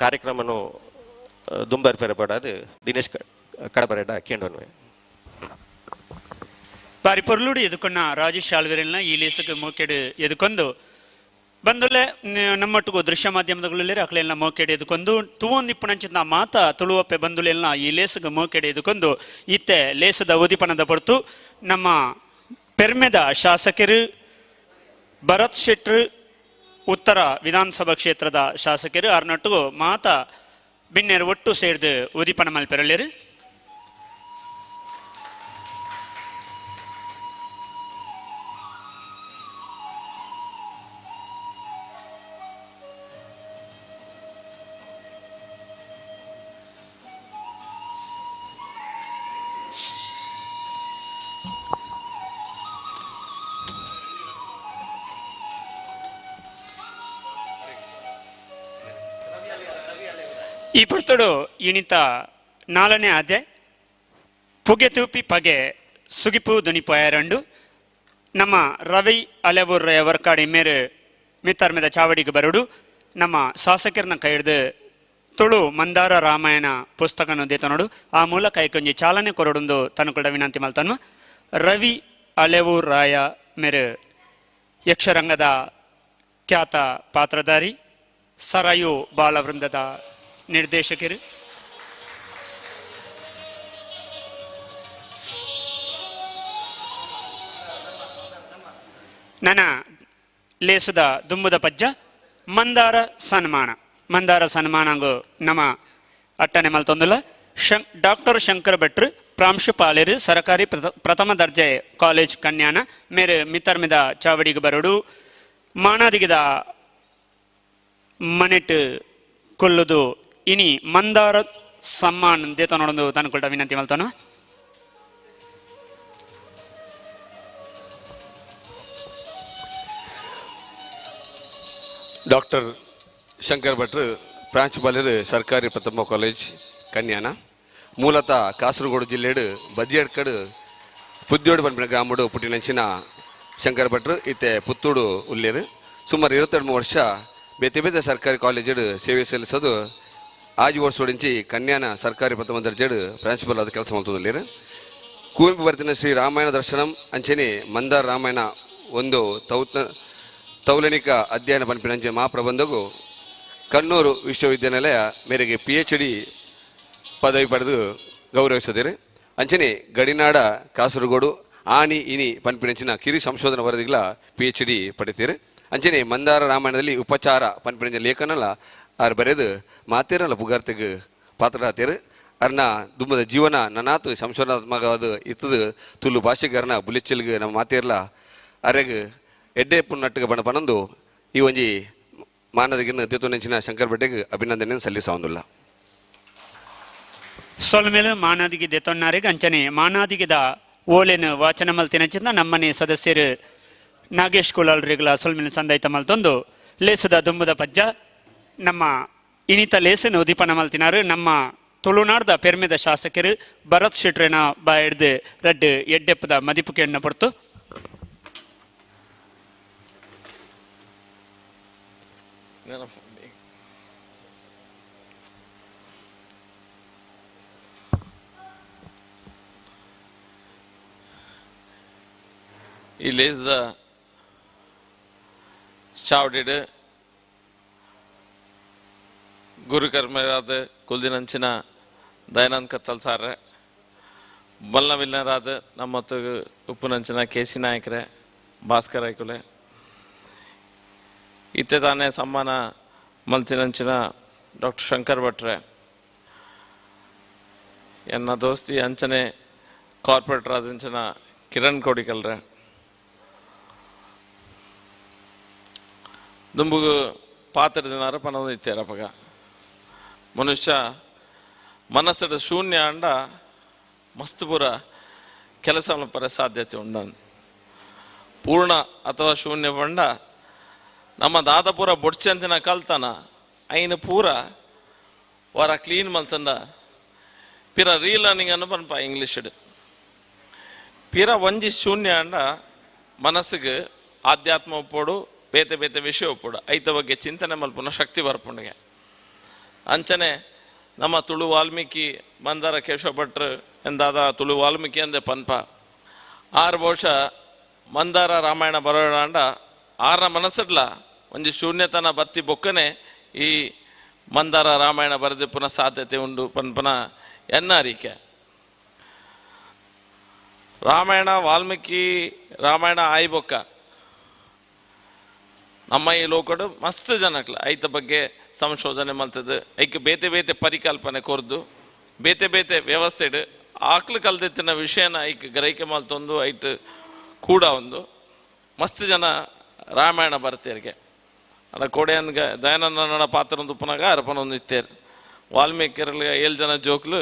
ಕಾರ್ಯಕ್ರಮನು ದುಂಬರ್ ಪೆರಬಾಡದು ದಿನೇಶ್ ಕಡಬರೆಡ ಕೇಂಡೋನ್ವೆ. ಬಾರಿ ಪೊರ್ಲುಡು ಎದುಕೊಂಡ ರಾಜೇಶ್ ಆಳ್ವೆರೆಲ್ನ ಈ ಲೇಸಕ್ಕೆ ಮೋಕೆಡು ಎದುಕೊಂಡು ಬಂದಲ್ಲೇ ನಮ್ಮೊಟ್ಟಿಗೂ ದೃಶ್ಯ ಮಾಧ್ಯಮದಗಳಲ್ಲಿ ಅಕ್ಲೆಲ್ಲ ಮೋಕೆಡೆ ಎದುಕೊಂಡು ತೂವೊಂದಿಪ್ಪುನಂಚಿನ ಮಾತ ತುಳುವಪ್ಪೆ ಬಂದುಲೆಲ್ಲ ಈ ಲೇಸಗ ಮೋಕೆಡೆ ಎದುಕೊಂಡು ಇತ್ತೆ ಲೇಸದ ಉದಿಪನದ ಪೊರ್ತು ನಮ್ಮ ಪೆರ್ಮೆದ ಶಾಸಕರು ಭರತ್ ಶೆಟ್ರು ಉತ್ತರ ವಿಧಾನಸಭಾ ಕ್ಷೇತ್ರದ ಶಾಸಕರು ಅರ್ನೊಟ್ಟಿಗೂ ಮಾತ ಬಿನ್ನೆರು ಒಟ್ಟು ಸೇರ್ದು ಉದಿಪನ ಮಲ್ಪೆರಳ್ಳಿರು. ಈ ಪುರ್ತುಡು ಇನಿತ ನಾಲ್ನೇ ಅಧ್ಯಾಯ ಪುಗೆ ತೂಪಿ ಪಗೆ ಸುಗಿಪು ದುನಿಪೋಯರಂಡು ನಮ್ಮ ರವಿ ಅಲೆವೂರ್ ವರ್ಕಾಡಿ ಮೇರು ಮಿತ್ತರ್ಮೆದ ಚಾವಡಿಗೆ ಬರುಡು ನಮ್ಮ ಶಾಸಕರನ್ನ ಕೈ ಹಿಡಿದು ತುಳು ಮಂದಾರ ರಾಮಾಯಣ ಪುಸ್ತಕನ ದೇತನೋಡು ಆ ಮೂಲಕ ಐಕೊಂಜಿ ಚಾಲನೆ ಕೊರಡುಂದು ತನುಕುಡ ವಿನಂತಿ ಮಲ್ತನು. ರವಿ ಅಲೆವೂರ್ ರಾಯ ಮೇರು ಯಕ್ಷರಂಗದ ಖ್ಯಾತ ಪಾತ್ರಧಾರಿ, ಸರಯು ಬಾಲವೃಂದದ ನಿರ್ದೇಶಕರು. ನನ್ನ ಲೇಸದ ದುಂಬುದ ಪಜ್ಜ ಮಂದಾರ ಸನ್ಮಾನ. Mandara ಸನ್ಮಾನಂಗು ನಮ್ಮ ಅಟ್ಟನೆ ಮಲ್ತೊಂದುಲ್ಲ. ಡಾಕ್ಟರ್ ಶಂಕರ್ ಭಟ್ರು ಪ್ರಾಂಶುಪಾಲರು ಸರಕಾರಿ ಪ್ರಥಮ ದರ್ಜೆ ಕಾಲೇಜ್ ಕನ್ಯಾನ ಮೇರೆ ಮಿತ್ತರ್ಮಿದ ಚಾವಡಿಗೆ ಬರೋಡು ಮಾನಾದಿಗಿದ ಮನೆಟ್ ಕೊಲ್ಲುದು ಇನಿ ಮಂದಾರ ಸಮ್ಮಾನ್ ದೇತನೊಡೊಂದು ತನ್ಕೊಳ್ಟ ವಿನಂತಿ ಮಲ್ತಾನ. ಡಾಕ್ಟರ್ ಶಂಕರ್ ಭಟ್ರು ಪ್ರಾಂಶುಪಾಲರು ಸರ್ಕಾರಿ ಪ್ರಥಮ ಕಾಲೇಜ್ ಕನ್ಯಾನ, ಮೂಲತಃ ಕಾಸರಗೋಡು ಜಿಲ್ಲೆಡು ಬದಿಯಡ್ಕಡು ಪುದ್ಯೋಡು ಪನ್ಪಿನ ಗ್ರಾಮಡು ಪುಟ್ಟಿನಂಚಿನ ಶಂಕರ್ ಭಟ್ರು ಇತ್ತೆ ಪುತ್ತೂಡು ಉಲ್ಲೇರು. ಸುಮಾರು 23 ವರ್ಷ ಬೇತೆ ಬೇತೆ ಸರ್ಕಾರಿ ಕಾಲೇಜು ಸೇವೆ ಸಲ್ಲಿಸೋದು. ಆಜು ವರ್ಷೋಡಿಂಚಿ ಕನ್ಯಾನ ಸರ್ಕಾರಿ ಪ್ರಥಮ ದರ್ಜೆಡು ಪ್ರಾಂಶುಪಾಲ ಆದ ಕೆಲಸ ಮಾಡ್ತದೆ. ಕುವೆಂಪು ಬರ್ತಿನ ಶ್ರೀ ರಾಮಾಯಣ ದರ್ಶನಂ ಅಂಚನೆ ಮಂದಾರ ರಾಮಾಯಣ ಒಂದು ತೌಲನಿಕ ಅಧ್ಯಯನ ಪನ್ಪಿನಂಚೆ ಮಹಾಪ್ರಬಂಧಗೂ ಕಣ್ಣೂರು ವಿಶ್ವವಿದ್ಯಾನಿಲಯ ಮೇರೆಗೆ PhD ಪದವಿ ಪಡೆದು ಗೌರವಿಸಿದಿರಿ. ಅಂಚನೆ ಗಡಿನಾಡ ಕಾಸರಗೋಡು ಆನಿ ಇನಿ ಪನ್ಪಿನಂಚಿನ ಕಿರಿ ಸಂಶೋಧನಾ ವರದಿಗಳ PhD ಪಡಿತೀರಿ. ಅಂಚನೆ ಮಂದಾರ ರಾಮಾಯಣದಲ್ಲಿ ಉಪಚಾರ ಪನ್ಪಿನಂಚಿನ ಲೇಖನಲ ಆರು ಬರೆದು ಮಾತೇರಲ್ಲ ಪುಗಾರ್ತೆಗೆ ಪಾತ್ರರಾತೀರು. ಅರ್ನ ದುಮ್ಮದ ಜೀವನ ನನಾತು ಸಂಶೋಧನಾತ್ಮಕವಾದ ಇತ್ತದು ತುಳು ಭಾಷೆಗಾರನ ಬುಲಿಚ್ಚಲ್ಗೆ ನಮ್ಮ ಮಾತೇರ್ಲ ಅರೆಗ್ ಎಡ್ಡೆ ಪುನ್ನಟ್ಟಿಗೆ ಬಣ ಪನಂದು ಈ ಒಂಜಿ ಮಾನದಿಗಿನ ದೇತುನೆಂಚಿನ ಶಂಕರ್ ಭಟ್ಟೆಗೆ ಅಭಿನಂದನೆ ಸಲ್ಲಿಸವಂದಿಲ್ಲ. ಸೊಲ್ಮೇಲು ಮಾನಾದಿಗೆ ದೆತೊನ್ನಾರಿಗೆ ಅಂಚನೆ ಮಾನಾದಿಗೆದ ಓಲೆನು ವಾಚನ ಮಲ್ತಿನಂಚಿನ ನಮ್ಮನೆ ಸದಸ್ಯರು ನಾಗೇಶ್ ಕುಲಾಲ್ರಿಗಳ ಸೊಲ್ಮೇಲು ಸಂದಾಯ್ತ ಮಲ್ತೊಂದು ಲೇಸದ ದುಂಬುದ ಪಜ್ಜ ನಮ್ಮ ಇನಿತ ಲೇಸನು ಉದೀಪನ ಮಲ್ತಿನಾರು ನಮ್ಮ ತುಳುನಾಡ್ದ ಪೆರ್ಮೆದ ಶಾಸಕರು ಭರತ್ ಶೆಟ್ರೆನ ಬಾಯಡ್ದು ರಡ್ಡು ಎಡ್ಡೆಪ್ಪದ ಮದಿಪು ಕೆಣ್ಣ ಪಡ್ತು. ಈ ಲೇಸ್ ಚಾವಡಿಡ್ ಗುರುಕರ್ಮರಾದ ಕುಲ್ದಿನಂಚಿನ ದಯಾನಂದ ಕತ್ತಲ್ ಸಾರ್ರೆ, ಬಲ್ಲವಿಲ್ಲರಾದ ನಮ್ಮ ಉಪ್ಪುನಂಚಿನ ಕೆ ಸಿ ನಾಯಕರೇ, ಭಾಸ್ಕರ್ ಐಕುಲೆ, ಇತ್ತೆ ತಾನೇ ಸಮ್ಮಾನ ಮಲ್ತಿನಂಚಿನ ಡಾಕ್ಟರ್ ಶಂಕರ್ ಭಟ್ರೆ, ಎನ್ನ ದೋಸ್ತಿ ಅಂಚನೆ ಕಾರ್ಪೊರೇಟರ್ ಆದಂಚಿನ ಕಿರಣ್ ಕೋಡಿಕಲ್ರೆ, ದುಂಬುಗು ಪಾತ್ರ ದಿನಾರ ಪನೊಂದು ಇತ್ತೇರಪ್ಪಗ ಮನುಷ್ಯ ಮನಸ್ಸದ ಶೂನ್ಯ ಅಂಡ ಮಸ್ತ್ ಪೂರ ಕೆಲಸ ಪರ ಸಾಧ್ಯತೆ ಉಂಡ. ಪೂರ್ಣ ಅಥವಾ ಶೂನ್ಯ ಬಂಡ ನಮ್ಮ ದಾದ ಪೂರ ಬೊಡ್ಚಂತಿನ ಕಲ್ತಾನ ಐನು ಪೂರ ವಾರ ಕ್ಲೀನ್ ಮಲ್ತಂದ ಪಿರ ರೀಲರ್ನಿಂಗ್ ಅನ್ನು ಪನ್ಪ ಇಂಗ್ಲೀಷ್ ಪಿರ ಒಂಜಿ ಶೂನ್ಯ ಅಂಡ ಮನಸ್ಸಿಗೆ ಆಧ್ಯಾತ್ಮ ಒಪ್ಪೋಡು ಬೇತೆ ಬೇತೆ ವಿಷಯ ಒಪ್ಪೋಡು ಐತ ಬಗ್ಗೆ ಚಿಂತನೆ ಮಲ್ಪುನ ಶಕ್ತಿ ಬರ್ಪುಂಡಿಗೆ. ಅಂಚನೆ ನಮ್ಮ ತುಳು ವಾಲ್ಮೀಕಿ ಮಂದಾರ ಕೇಶವ ಭಟ್ರು ಎಂದಾದ ತುಳು ವಾಲ್ಮೀಕಿ ಅಂದೆ ಪನ್ಪ ಆರು ಬಹುಶಃ ಮಂದಾರ ರಾಮಾಯಣ ಬರೋಣ ಆರ್ನ ಮನಸ್ಸಿಡ್ಲ ಒಂಜಿ ಶೂನ್ಯತನ ಬತ್ತಿ ಬೊಕ್ಕನೆ ಈ ಮಂದಾರ ರಾಮಾಯಣ ಬರೆದಿಪ್ಪುನ ಸಾಧ್ಯತೆ ಉಂಡು ಪನ್ಪನ ಎನ್ನಾರಿಕೆ. ರಾಮಾಯಣ ವಾಲ್ಮೀಕಿ ರಾಮಾಯಣ ಆಯ್ಬೊಕ್ಕ ನಮ್ಮ ಈ ಲೋಕಡು ಮಸ್ತ್ ಜನಕ್ಲ ಐತ ಬಗ್ಗೆ ಸಂಶೋಧನೆ ಮಲ್ತದೆ, ಐಕ್ ಬೇತೆ ಬೇತೆ ಪರಿಕಲ್ಪನೆ ಕೊರ್ದು ಬೇತೆ ಬೇತೆ ವ್ಯವಸ್ಥೆಡು ಆಕ್ಲು ಕಲ್ದಿತ್ತಿನ ವಿಷಯನ ಐಕ್ ಗ್ರಹಿಕೆ ಮಲ್ತೊಂದು ಐಟ್ ಕೂಡ ಒಂದು ಮಸ್ತ್ ಜನ ರಾಮಾಯಣ ಬರ್ತೀರಿಗೆ. ಅಲ್ಲ ಕೋಡೆಯನ್ಗ ದಯಾನಂದನ ಪಾತ್ರ ಉಪ್ಪನಾಗ ಅರ್ಪಣ ಒಂದು ಇತ್ತೇರು ವಾಲ್ಮೀಕಿರಲ್ 7 ಜನ ಜೋಕ್ಲು,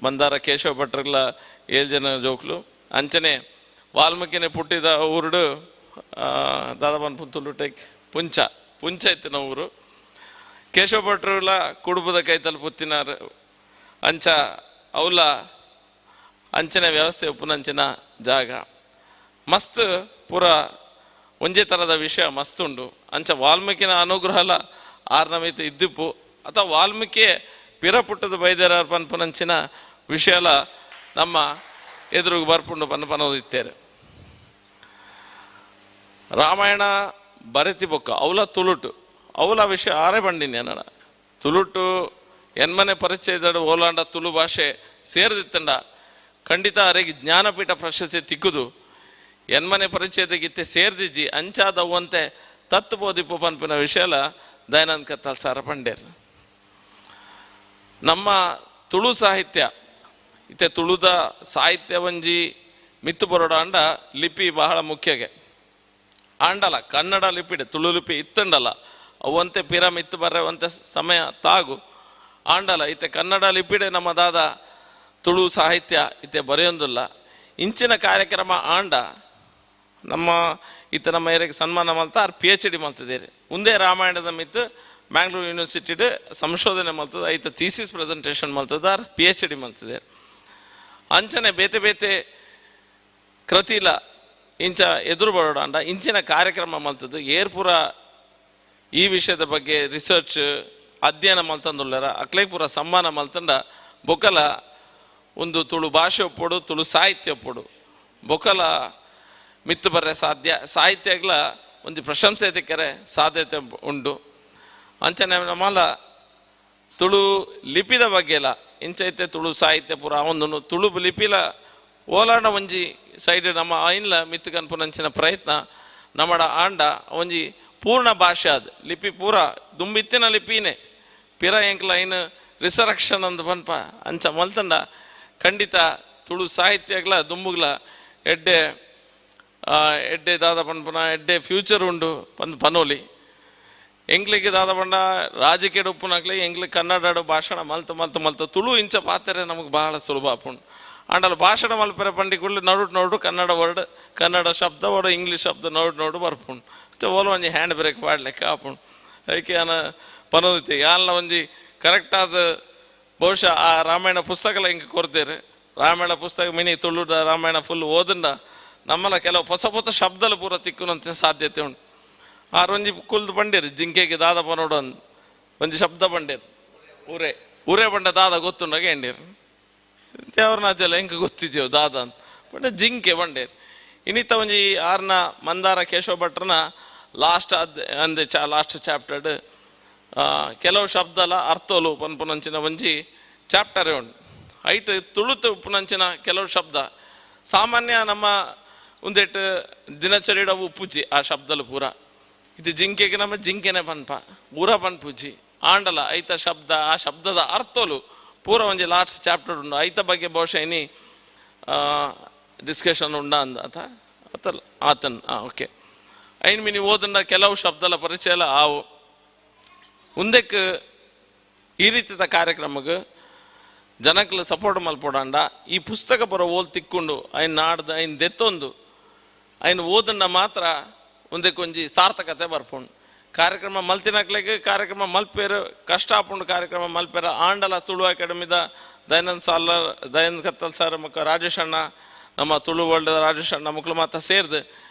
ಮಂದಾರ ಕೇಶವ ಭಟ್ರಗ್ಲ 7 ಜನ ಜೋಕ್ಲು. ಅಂಚನೆ ವಾಲ್ಮೀಕಿನೇ ಪುಟ್ಟಿದ ಊರುಡು ದಾದಾಬನ್ ಪುತ್ತೂರು ಟೇಕ್ ಪುಂಚ ಪುಂಚ ಇತ್ತಿನ ಊರು. ಕೇಶವ ಭಟ್ರುಲ ಕುಡುಬದ ಕೈತಲ್ ಪುತ್ತಿನಾರು ಅಂಚ ಅವಲ ಅಂಚನೆ ವ್ಯವಸ್ಥೆ ಉಪ್ಪುನಂಚಿನ ಜಾಗ ಮಸ್ತ್ ಪೂರ ಒಂಜೇ ಥರದ ವಿಷಯ ಮಸ್ತ್ ಉಂಡು. ಅಂಚ ವಾಲ್ಮೀಕಿನ ಅನುಗ್ರಹಲ ಆರ್ನಮಿತ ಇದ್ದಿಪ್ಪು ಅಥವಾ ವಾಲ್ಮೀಕಿ ಪಿರ ಪುಟ್ಟದ ಬೈದೇರ ಪನ್ಪುನಂಚಿನ ವಿಷಯಲ ನಮ್ಮ ಎದುರುಗು ಬರ್ಪುಂಡು ಪನ್ಪನೋದು ಇತ್ತೇರು. ರಾಮಾಯಣ ಬರೆತಿ ಬೊಕ್ಕ ಅವಲ ತುಳುಟು ಅವಲ ವಿಷಯ ಆರೇ ಬಂಡಿನಿ ಅನ್ನಡ ತುಳುಟು ಎನ್ಮನೆ ಪರಿಚಯದಡು ಓಲಾಂಡ ತುಳು ಭಾಷೆ ಸೇರಿದಿತ್ತಂಡ ಖಂಡಿತ ಅರೆಗೆ ಜ್ಞಾನಪೀಠ ಪ್ರಶಸ್ತಿ ತಿಕ್ಕುದು. ಎನ್ಮನೆ ಪರಿಚಯದಗಿತ್ತೆ ಸೇರ್ದಿಜ್ಜಿ ಅಂಚಾದವಂತೆ ತತ್ತು ಬೋದಿಪ್ಪು ಪನ್ಪಿನ ವಿಷಯಲ ದಯಾನಂದ ಕತ್ತಲ್ ಸಾರ ಪಂಡೇರ್. ನಮ್ಮ ತುಳು ಸಾಹಿತ್ಯ ಇತ್ತೆ ತುಳುದ ಸಾಹಿತ್ಯ ಒಂಜಿ ಮಿತ್ತು ಬರೋಡ ಅಂಡ ಲಿಪಿ ಬಹಳ ಮುಖ್ಯಗೆ ಆಂಡಲ ಕನ್ನಡ ಲಿಪಿಡೆ ತುಳು ಲಿಪಿ ಇತ್ತಂಡಲ ಅವಂತೆ ಪಿರ ಮಿತ್ತು ಬರ್ರೆ ಸಮಯ ತಾಗು ಆಂಡಲ ಇತ್ತೆ ಕನ್ನಡ ಲಿಪಿಡೆ ನಮ್ಮ ದಾದ ತುಳು ಸಾಹಿತ್ಯ ಇತ್ತೆ ಬರೆಯೊಂದಿಲ್ಲ. ಇಂಚಿನ ಕಾರ್ಯಕ್ರಮ ಆಂಡ ನಮ್ಮ ಇತ್ತ ನಮ್ಮ ಏರಿಗೆ ಸನ್ಮಾನ ಮಲ್ತ R P H D ಮಲ್ತಿದ್ದೀರಿ. ಒಂದೇ ರಾಮಾಯಣದ ಮಿತ್ತು ಮ್ಯಾಂಗ್ಳೂರ್ ಯೂನಿವರ್ಸಿಟಿಡ್ ಸಂಶೋಧನೆ ಮಲ್ತದ, ಐತ ಥೀಸಿಸ್ ಪ್ರೆಸೆಂಟೇಷನ್ ಮಲ್ತದ, R P H D ಮಲ್ತಿದ್ದೀರಿ. ಅಂಚನೆ ಬೇತೆ ಬೇತೆ ಕೃತಿಲ ಇಂಚ ಎದುರು ಬರೋಡ ಇಂಚಿನ ಕಾರ್ಯಕ್ರಮ ಮಲ್ತದ್ದು ಏರ್ಪುರ ಈ ವಿಷಯದ ಬಗ್ಗೆ ರಿಸರ್ಚ್ ಅಧ್ಯಯನ ಮಲ್ತಂದುಳ್ಳರ ಅಕ್ಲೆ ಪೂರ ಸಮ್ಮಾನ ಮಲ್ತಂಡ ಬೊಕಲ ಒಂದು ತುಳು ಭಾಷೆ ಒಪ್ಪೋಡು, ತುಳು ಸಾಹಿತ್ಯ ಒಪ್ಪೋಡು, ಬೊಕಲ ಮಿತ್ತು ಬರ್ರೆ ಸಾಧ್ಯ, ಸಾಹಿತ್ಯಗಳ ಒಂದು ಪ್ರಶಂಸೆ ತಿಕ್ಕರೆ ಸಾಧ್ಯತೆ ಉಂಟು. ಅಂಚನೆ ನಮ್ಮಲ್ಲ ತುಳು ಲಿಪಿದ ಬಗ್ಗೆ ಎಲ್ಲ ಇಂಚೈತೆ ತುಳು ಸಾಹಿತ್ಯ ಪೂರ ಒಂದು ತುಳು ಲಿಪಿಲ ಓಲಾಡ ಒಂಜಿ ಸೈಡ್ ನಮ್ಮ ಐನ್ಲ ಮಿತ್ತು ಕನ್ಪುನಂಚಿನ ಪ್ರಯತ್ನ ನಮ್ಮಡ ಆಂಡ ಒಂಜಿ ಪೂರ್ಣ ಭಾಷೆ ಅದು ಲಿಪಿ ಪೂರ ದುಂಬಿತ್ತಿನ ಲಿಪಿನೇ ಪಿರ ಎಂಕ್ಲ ಐನ್ ರಿಸರಕ್ಷನ್ ಅಂದ್ ಪನ್ಪ ಅಂಚ ಮಲ್ತಂಡ ಖಂಡಿತ ತುಳು ಸಾಹಿತ್ಯಗ್ಲ ದುಂಬುಗ್ಲ ಎಡ್ಡೆ ಎಡ್ಡೆ ದಾದ ಪನ್ಪುನ ಎಡ್ಡೆ ಫ್ಯೂಚರ್ ಉಂಡು ಪಂದ್ ಪನೋಲಿ. ಎಂಗ್ಲಿಗೆ ದಾದ ಪಂಡ ರಾಜಕೀಯ ಉಪ್ಪುನಾಕ್ಲೆ ಎಂಗ್ಲಿಗೆ ಕನ್ನಡ ಭಾಷಣ ಮಲ್ತ ಮಲ್ತ ಮಲ್ತ ತುಳು ಇಂಚ ಪಾತ್ರೆ ನಮಗೆ ಬಹಳ ಸುಲಭ ಆಪುಂಡು. ಆಂಡಲ ಭಾಷಣ ಮಲ್ಪೆರೆ ಪಂಡಿ ಕೂಡಲೇ ನಡು ನೋಡು ಕನ್ನಡ ವರ್ಡ್ ಕನ್ನಡ ಶಬ್ದ ವರ್ಡ್ ಇಂಗ್ಲೀಷ್ ಶಬ್ದ ನೋಡು ನೋಡು ಬರ್ಪುಂಡು. ಓಲ ಒಂಜಿ ಹ್ಯಾಂಡ್ ಬ್ರೇಕ್ ಪಾಡ್ಲೆಕ್ಕ ಆಪುಂಡು. ಅದಕ್ಕೆ ಯಾನ ಪನೋದಿತ್ತೆ ಯಾನ್ಲ ಒಂಜಿ ಕರೆಕ್ಟ್ ಆದ ಬಹುಶಃ ಆ ರಾಮಾಯಣ ಪುಸ್ತಕಲ ಹಿಂಗೆ ಕೊರ್ದೇರು. ರಾಮಾಯಣ ಪುಸ್ತಕ ಮಿನಿ ತುಳುದ ರಾಮಾಯಣ ಫುಲ್ ಓದಂಡ ನಮ್ಮಲ್ಲ ಕೆಲವು ಹೊಸ ಹೊಸ ಶಬ್ದಲು ಪೂರ ತಿಕ್ಕುನಂತ ಸಾಧ್ಯತೆ ಉಂಟು. ಆರು ಒಂಜಿ ಕುಲ್ದು ಬಂಡೇರು ಜಿಂಕೆಗೆ ದಾದ ಪನೋಡು ಅಂದ್ ಒಂಜಿ ಶಬ್ದ ಬಂಡೇರು ಊರೇ ಊರೇ ಬಂಡ ದಾದ ಗೊತ್ತುಂಡಾಗ ಎಂಡೇರು ದೇವ್ರನಾಚೆಲ್ಲ ಹೆಂಗೆ ಗೊತ್ತಿದ್ದೇವು ದಾದ ಅಂತ ಬಂಡ ಜಿಂಕೆ ಬಂಡೇರು. ಇನ್ನಿತ್ತ ಒಂಜಿ ಆರ್ನ ಮಂದಾರ ಕೇಶವ ಭಟ್ರನ ಲಾಸ್ಟ್ ಅದ್ ಅಂದೆ ಚಾ ಲಾಸ್ಟ್ ಚಾಪ್ಟರ್ಡ್ ಕೆಲವು ಶಬ್ದಲ ಅರ್ಥೋಲು ಪನ್ಪುನಂಚಿನ ಒಂಜಿ ಚಾಪ್ಟರೇ ಉಂಟು. ಐಟ್ ತುಳುತು ಉಪ್ಪುನಂಚಿನ ಕೆಲವು ಶಬ್ದ ಸಾಮಾನ್ಯ ನಮ್ಮ ಒಂದೆಟ್ಟು ದಿನಚರಿಡ ಉಪ್ಪುಜಿ ಆ ಶಬ್ದಲು ಪೂರ. ಇದು ಜಿಂಕೆಗೆ ನಮ್ಮ ಜಿಂಕೆನೆ ಪನ್ಪ ಊರ ಪನ್ಪುಜಿ ಆಂಡಲ ಐತ ಶಬ್ದ ಆ ಶಬ್ದದ ಅರ್ಥೋಲು ಪೂರ ಒಂಜಿ ಲಾಸ್ಟ್ ಚಾಪ್ಟರ್ ಉಂಡು. ಐತ ಬಗ್ಗೆ ಬಹುಶಃ ಇನಿ ಡಿಸ್ಕಷನ್ ಉಂಡ ಅಂದ ಆತ ಆತಲ್ಲ ಆತನ್ ಓಕೆ ಐನ್ ಮಿನಿ ಓದಂಡ ಕೆಲವು ಶಬ್ದಲ ಪರಿಚಯ ಆವು. ಉಂದಕ್ಕೆ ಈ ರೀತಿಯ ಕಾರ್ಯಕ್ರಮಕ್ಕೆ ಜನಕ್ಲ ಸಪೋರ್ಟ್ ಮಲ್ಪೋಡಂಡ ಈ ಪುಸ್ತಕ ಬರೋ ಓಲ್ ತಿಕ್ಕೊಂಡು ಐನ್ ನಾಡ್ದು ಐನ್ ದೆತ್ತೊಂದು ಐನ್ ಓದನ್ನ ಮಾತ್ರ ಒಂದಕ್ಕೊಂಜಿ ಸಾರ್ಥಕತೆ ಬರ್ಪುಂಡು. ಕಾರ್ಯಕ್ರಮ ಮಲ್ತಿನಕ್ಲೆಗ್ ಕಾರ್ಯಕ್ರಮ ಮಲ್ಪೇರು ಕಷ್ಟ ಆಪುಂಡು ಕಾರ್ಯಕ್ರಮ ಮಲ್ಪೇರ ಆಂಡಲ ತುಳು ಅಕಾಡೆಮಿದ ದಯಾನಂದ್ ಸಾಲರ್ ದಯಾನಂದ್ ಕತ್ತಲ್ ಸರ್ ಮಕ್ಕ ರಾಜೇಶ್ ಅಣ್ಣ ನಮ್ಮ ತುಳು ವರ್ಲ್ಡ್ ರಾಜೇಶ್ ಅಣ್ಣ ಮಕ್ಕಳು ಮಾತ್ರ ಸೇರ್ದು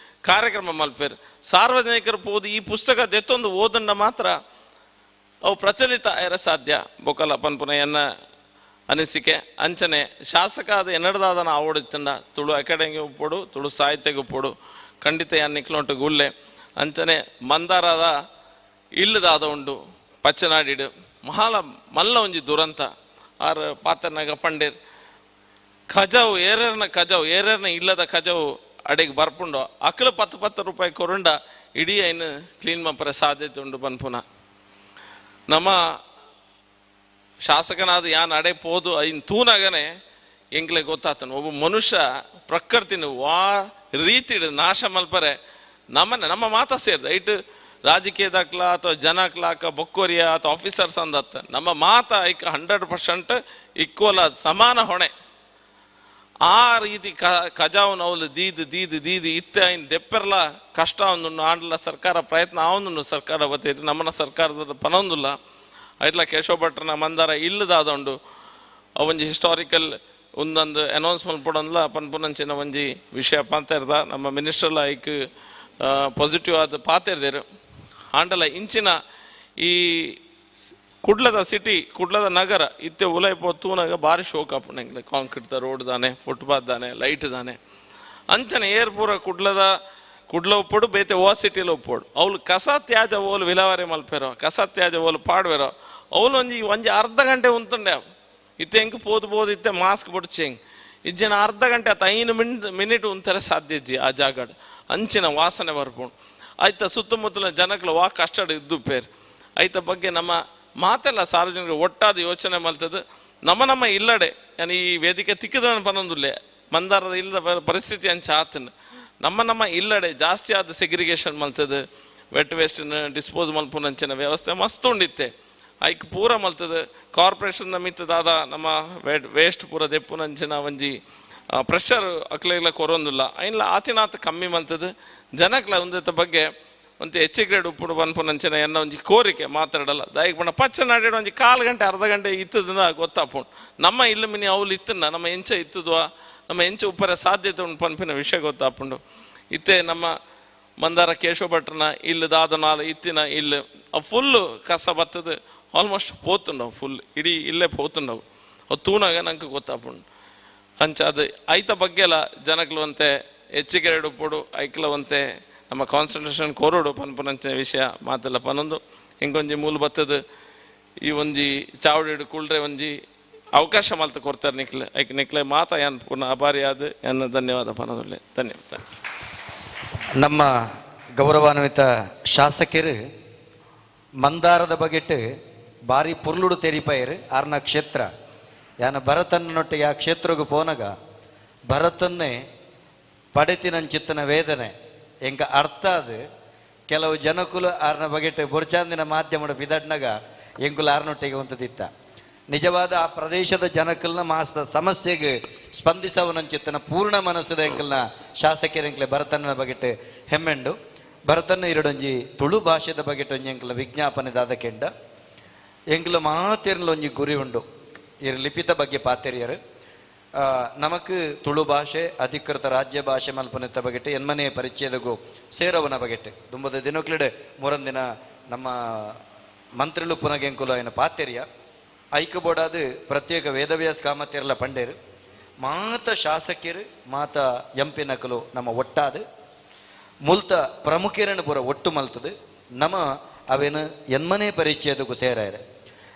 ಕಾರ್ಯಕ್ರಮ ಮಲ್ಪೇರು. ಸಾರ್ವಜನಿಕರು ಪೋದು ಈ ಪುಸ್ತಕ ದೆತ್ತೊಂದು ಓದಂಡ ಮಾತ್ರ ಅವು ಪ್ರಚಲಿತ ಆಯರ ಸಾಧ್ಯ ಬೊಕಲ ಪನ್ಪುನ ಎನ್ನ ಅನಿಸಿಕೆ. ಅಂಚನೆ ಶಾಸಕ ಅದು ಎನ್ನಡದಾದನ ಆವಡಿತ್ತಂಡ ತುಳು ಅಕಾಡೆಮಿಗೆ ಒಪ್ಪೋಡು ತುಳು ಸಾಹಿತ್ಯಕ್ಕೆ ಒಪ್ಪೋಡು ಖಂಡಿತ ಯಾನ್ ನಿಕ್ಲೊಂಟು ಗುಲ್ಲೆ. ಅಂಚನೆ ಮಂದಾರದ ಇಲ್ಲದಾದ ಉಂಡು ಪಚ್ಚನಾಡಿಡು ಮಹಾಲ ಮಲ್ಲ ಒಂಜಿ ದುರಂತ ಆರ್ ಪಾತ್ರನಾಗ ಪಂಡೇರ್ ಖಜಾವು ಏರೇರ್ನ ಖಜಾವು ಏರೇರ್ನ ಇಲ್ಲದ ಖಜಾವು ಅಡೆಗೆ ಬರ್ಪುಂಡು ಅಕ್ಲು 10 10 ರೂಪಾಯಿ ಕೊರುಂಡ ಇಡೀ ಐನು ಕ್ಲೀನ್ ಮಪ್ಪರೆ ಸಾಧ್ಯತೆ ಉಂಡು ಪನ್ಪುನ. ನಮ್ಮ ಶಾಸಕನಾದ ಯಾನ್ ಅಡೆ ಪೋದು ಐನ್ ತೂನಾಗನೆ ಎಂಗ್ಲೆ ಗೊತ್ತಾತನು ಒಬ್ಬ ಮನುಷ್ಯ ಪ್ರಕೃತಿನ ವಾ ರೀತಿಡು ನಾಶ ಮಲ್ಪರೆ ನಮ್ಮನೆ ನಮ್ಮ ಮಾತ ಸೇರ್ದ ಐಟ್ ರಾಜಕೀಯದಾಕ್ಲ ಅಥವಾ ಜನಕ್ಲಾಕ ಬೊಕ್ಕೋರಿಯ ಅಥವಾ ಆಫೀಸರ್ಸ್ ಅಂದತ್ತ ನಮ್ಮ ಮಾತ ಐಕ 100% ಈಕ್ವಲ್ ಆದ ಸಮಾನ ಹೊಣೆ. ಆ ರೀತಿ ಖಜಾವನ್ ಅವಲು ದೀದು ದೀದು ದೀದು ಇತ್ತೆ ಐನ್ ದೆಪ್ಪೆರ್ಲ ಕಷ್ಟ ಒಂದು ಆಂಡ್ಲ ಸರ್ಕಾರ ಪ್ರಯತ್ನ ಆವೊಂದುಂಡು ಸರ್ಕಾರ ಬತ್ತೈತೆ ನಮ್ಮನ್ನ ಸರ್ಕಾರದ ಪನೊಂದುಲ್ಲ. ಐಟ್ಲ ಕೇಶವ ಭಟ್ರನ ಮಂದಾರ ಇಲ್ಲದಾದ ಉಂಡು ಅವೊಂಜಿ ಹಿಸ್ಟಾರಿಕಲ್ ಒಂದೊಂದು ಅನೌನ್ಸ್ಮೆಂಟ್ ಪಡೊಂದ್ಲ ಪನ್ಪುನಂಚಿನ ಒಂಜಿ ವಿಷಯ ಪಾತೆರ್ದ ನಮ್ಮ ಮಿನಿಸ್ಟರ್ಲ ಐಕ್ ಪಾಸಿಟಿವ್ ಆದ ಪಾತೆರ್ದೇರು. ಆಂಡಲ ಇಂಚಿನ ಈ ಕುಡ್ಲದ ಸಿಟಿ ಕುಡ್ಲದ ನಗರ ಇತ್ತೆ ಉಲೈಪೋ ತೂನಾಗ ಭಾರಿ ಶೋಕ್ ಆಪುಂಡು ಎಂಕ್ಲೆ ಕಾಂಕ್ರೀಟ್ the road ದಾನೆ ಫುಟ್ಪಾತ್ ದಾನೆ ಲೈಟ್ ದಾನೆ ಅಂಚನೆ ಏರ್ ಪೂರ ಕುಡ್ಲದ ಕುಡ್ಲ ಒಪ್ಪೋಡು ಬೇತೆ ಓ ಸಿಟಿಲಿ ಒಪ್ಪೋಡು ಅವ್ಲು ಕಸ ತ್ಯಾಜ ಓಲು ವಿಲೇವಾರಿ ಮಲ್ಪೇರೋ ಕಸ ತ್ಯಾಜ ಓಲು ಪಾಡ್ವೇರೋ ಅವ್ಲು ಒಂಜಿ ಒಂಜಿ ಅರ್ಧ ಗಂಟೆ ಉಂತುಂಡೆ ಇತ್ತೆ ಹೆಂಗೆ ಪೋದು ಪೋದು ಇತ್ತೆ ಮಾಸ್ಕ್ ಬಡ್ಚಿ ಹೆಂಗೆ ಇಜ್ಜಿನ ಅರ್ಧ ಗಂಟೆ ಆತ 5 ಮಿನಿಟ್ ಉಂತಾರೆ ಸಾಧ್ಯ ಇಜ್ಜಿ ಆ ಜಾಗಡ್ ಅಂಚಿನ ವಾಸನೆ ಬರ್ಪುಂಡು. ಆಯ್ತ ಸುತ್ತಮುತ್ತಲ ಜನಕ್ಲು ವಾ ಕಷ್ಟಡ್ ಇದ್ದು ಪೇರ್ ಐತ ಬಗ್ಗೆ ನಮ್ಮ ಮಾತೆಲ್ಲ ಸಾರ್ವಜನಿಕರು ಒಟ್ಟಾದ ಯೋಚನೆ ಮಲ್ತದ್ದು ನಮ್ಮ ನಮ್ಮ ಇಲ್ಲಡೆ ಯಾನ್ ಈ ವೇದಿಕೆ ತಿಕ್ಕಿದ ಪನೊಂದುಲ್ಲೆ ಮಂದಾರದ ಇಲ್ಲದ ಪರಿಸ್ಥಿತಿ ಅಂಚ ಆತನ ನಮ್ಮ ನಮ್ಮ ಇಲ್ಲಡೆ ಜಾಸ್ತಿ ಆದ ಸೆಗ್ರಿಗೇಷನ್ ಮಲ್ತದ್ದು ವೆಟ್ ವೇಸ್ಟನ್ನು ಡಿಸ್ಪೋಸ್ ಮಲ್ಪುನಂಚಿನ ವ್ಯವಸ್ಥೆ ಮಸ್ತ್ ಉಂಡಿತ್ತೆ ಐಕ್ ಪೂರ ಮಲ್ತದೆ ಕಾರ್ಪೊರೇಷನ್ ಮಿತ್ತದಾದ ನಮ್ಮ ವೇಸ್ಟ್ ಪೂರ ದೆಪ್ಪುನಂಚಿನ ಒಂಜಿ ಪ್ರೆಷರ್ ಅಕ್ಲೆಗ್ಲ ಕೊರೊಂದಿಲ್ಲ ಐನ್ಲ ಆತಿನಾತ ಕಮ್ಮಿ ಮಲ್ತದೆ ಜನಕ್ಲ ಒಂದಿತ್ತ ಬಗ್ಗೆ ಒಂತೆ ಹೆಚ್ಚು ಗ್ರೇಡ್ ಉಪ್ಪುಡು ಪನ್ಪುನಂಚಿನ ಎನ್ನ ಒಂಜಿ ಕೋರಿಕೆ ಮಾತಾಡಲ್ಲ ದಾಯಿಗೆ ಪಂಡ ಪಚ್ಚ ನಾಡೇಡು ಒಂಜಿ ಕಾಲು ಗಂಟೆ ಅರ್ಧ ಗಂಟೆ ಇತ್ತದನ್ನ ಗೊತ್ತಾಪುಂಡು ನಮ್ಮ ಇಲ್ಲ ಮಿನಿ ಅವ್ಲು ಇತ್ತನ್ನ ನಮ್ಮ ಎಂಚ ಇತ್ತದ್ವಾ ನಮ್ಮ ಎಂಚ ಉಪ್ಪರ ಸಾಧ್ಯತೆ ಉಂಟು ಪನ್ಪಿನ ವಿಷಯ ಗೊತ್ತಾಪುಂಡು ಇತ್ತೆ ನಮ್ಮ ಮಂದಾರ ಕೇಶವ ಭಟ್ರನ ಇಲ್ಲಿ ದಾದ ನಾಲ್ ಇತ್ತಿನ ಇಲ್ಲಿ ಫುಲ್ಲು ಕಸ ಬತ್ತದ ಆಲ್ಮೋಸ್ಟ್ ಪೋತುಂಡವು ಫುಲ್ ಇಡೀ ಇಲ್ಲೇ ಪೋತುಂಡವು ಅವು ತೂನಾಗ ನಂಗೆ ಗೊತ್ತಾಪುಂಡು ಅಂಚ ಅದು ಐತ ಬಗ್ಗೆಲ್ಲ ಜನಕ್ಲು ಅಂತೆ ಹೆಚ್ಚಿಗೆ ಉಪ್ಪುಡು ಐಕ್ಲವಂತೆ ನಮ್ಮ ಕಾನ್ಸಂಟ್ರೇಷನ್ ಕೋರೋಡು ಪನ್ಪುನಂಚಿನ ವಿಷಯ ಮಾತೆಲ್ಲ ಪನೊಂದು ಹಿಂಗೊಂಜಿ ಮೂಲ ಬತ್ತದ ಈ ಒಂಜಿ ಚಾವಡಿಡು ಕುಳ್ರೆ ಒಂಜಿ ಅವಕಾಶ ಮಲ್ತ ಕೊಡ್ತಾರೆ ನಿಕ್ಲೆ ಐಕ್ ನಿಕ್ಲೆ ಮಾತಾ ಯಾನ್ ಪೂರ್ಣ ಅಭಾರಿ ಆದ ಎನ್ನ ಧನ್ಯವಾದ ಪನೊಂದುಲ್ಲೆ ಧನ್ಯವಾದ. ನಮ್ಮ ಗೌರವಾನ್ವಿತ ಶಾಸಕರು ಮಂದಾರದ ಬಗೆಟ್ ಬಾರಿ ಪುರ್ಲುಡು ತೆರಿಪೈರು ಆರ್ನ ಕ್ಷೇತ್ರ ಯಾನ ಭರತನ್ನೊಟ್ಟಿಗೆ ಆ ಕ್ಷೇತ್ರಗೂ ಪೋನಗ ಭರತನ್ನೇ ಪಡೆತಿನಂಚಿತ್ತನ ವೇದನೆ ಎಂಕ ಅರ್ಥ ಅದು ಕೆಲವು ಜನಕುಲು ಆರ್ನ ಬಗೆಟ್ ಬೊರ್ಚಾಂದಿನ ಮಾಧ್ಯಮದ ಬಿದಡ್ನಗ ಎಂಕುಲು ಆರ್ನೊಟ್ಟಿಗೆ ಒಂತದಿತ್ತ ನಿಜವಾದ ಆ ಪ್ರದೇಶದ ಜನಕಲ್ನ ಮಾಸದ ಸಮಸ್ಯೆಗೆ ಸ್ಪಂದಿಸವನಂಚಿತ್ತನ ಪೂರ್ಣ ಮನಸ್ಸದ ಎಂಕಲ್ನ ಶಾಸಕರ ಎಂಕ್ಲೆ ಭರತನ ಬಗೆಟ್ ಹೆಮ್ಮೆಂಡು ಭರತನ ಎರಡೊಂಜಿ ತುಳು ಭಾಷೆದ ಬಗೆಟ್ ಒಂಜಿ ಎಂಕಲ ವಿಜ್ಞಾಪನೆ ದಾದ ಕೆಂಡ ಎಂಕಲ ಮಾತೇರ್ಲ ಒಂಜಿ ಗುರಿ ಉಂಡು ಇರ್ ಲಿಪಿತ ಬಗ್ಗೆ ಪಾತೆರಿಯರು ನಮಕ್ ತುಳು ಭಾಷೆ ಅಧಿಕೃತ ರಾಜ್ಯ ಭಾಷೆ ಮಲ್ಪನೆತ್ತ ಬಗೆಟ್ ಎನ್ಮನೆ ಪರಿಚ್ಛೇದಗೂ ಸೇರವನ ಬಗೆಟ್ ದುಂಬದ ದಿನಕ್ಲಿಡೆ ಮೂರಂದಿನ ನಮ್ಮ ಮಂತ್ರಿಲು ಪುನಗೆಂಕುಲು అయిన ಪಾತೆರಿಯ ಐಕ್ಯಬೋಡಾದ ಪ್ರತ್ಯೇಕ ವೇದವ್ಯಾಸ ಕಾಮತಿರ್ಲ ಪಂಡೇರು ಮಾತ ಶಾಸಕರು ಮಾತ ಎಂ ನಕಲು ನಮ್ಮ ಒಟ್ಟಾದ ಮುಲ್ತ ಪ್ರಮುಖರನ್ನು ಪೂರ ಒಟ್ಟು ಮಲ್ತದೆ ನಮ್ಮ ಅವೇನು ಎನ್ಮನೆ ಪರಿಚಯದಕ್ಕೂ ಸೇರಾಯರೆ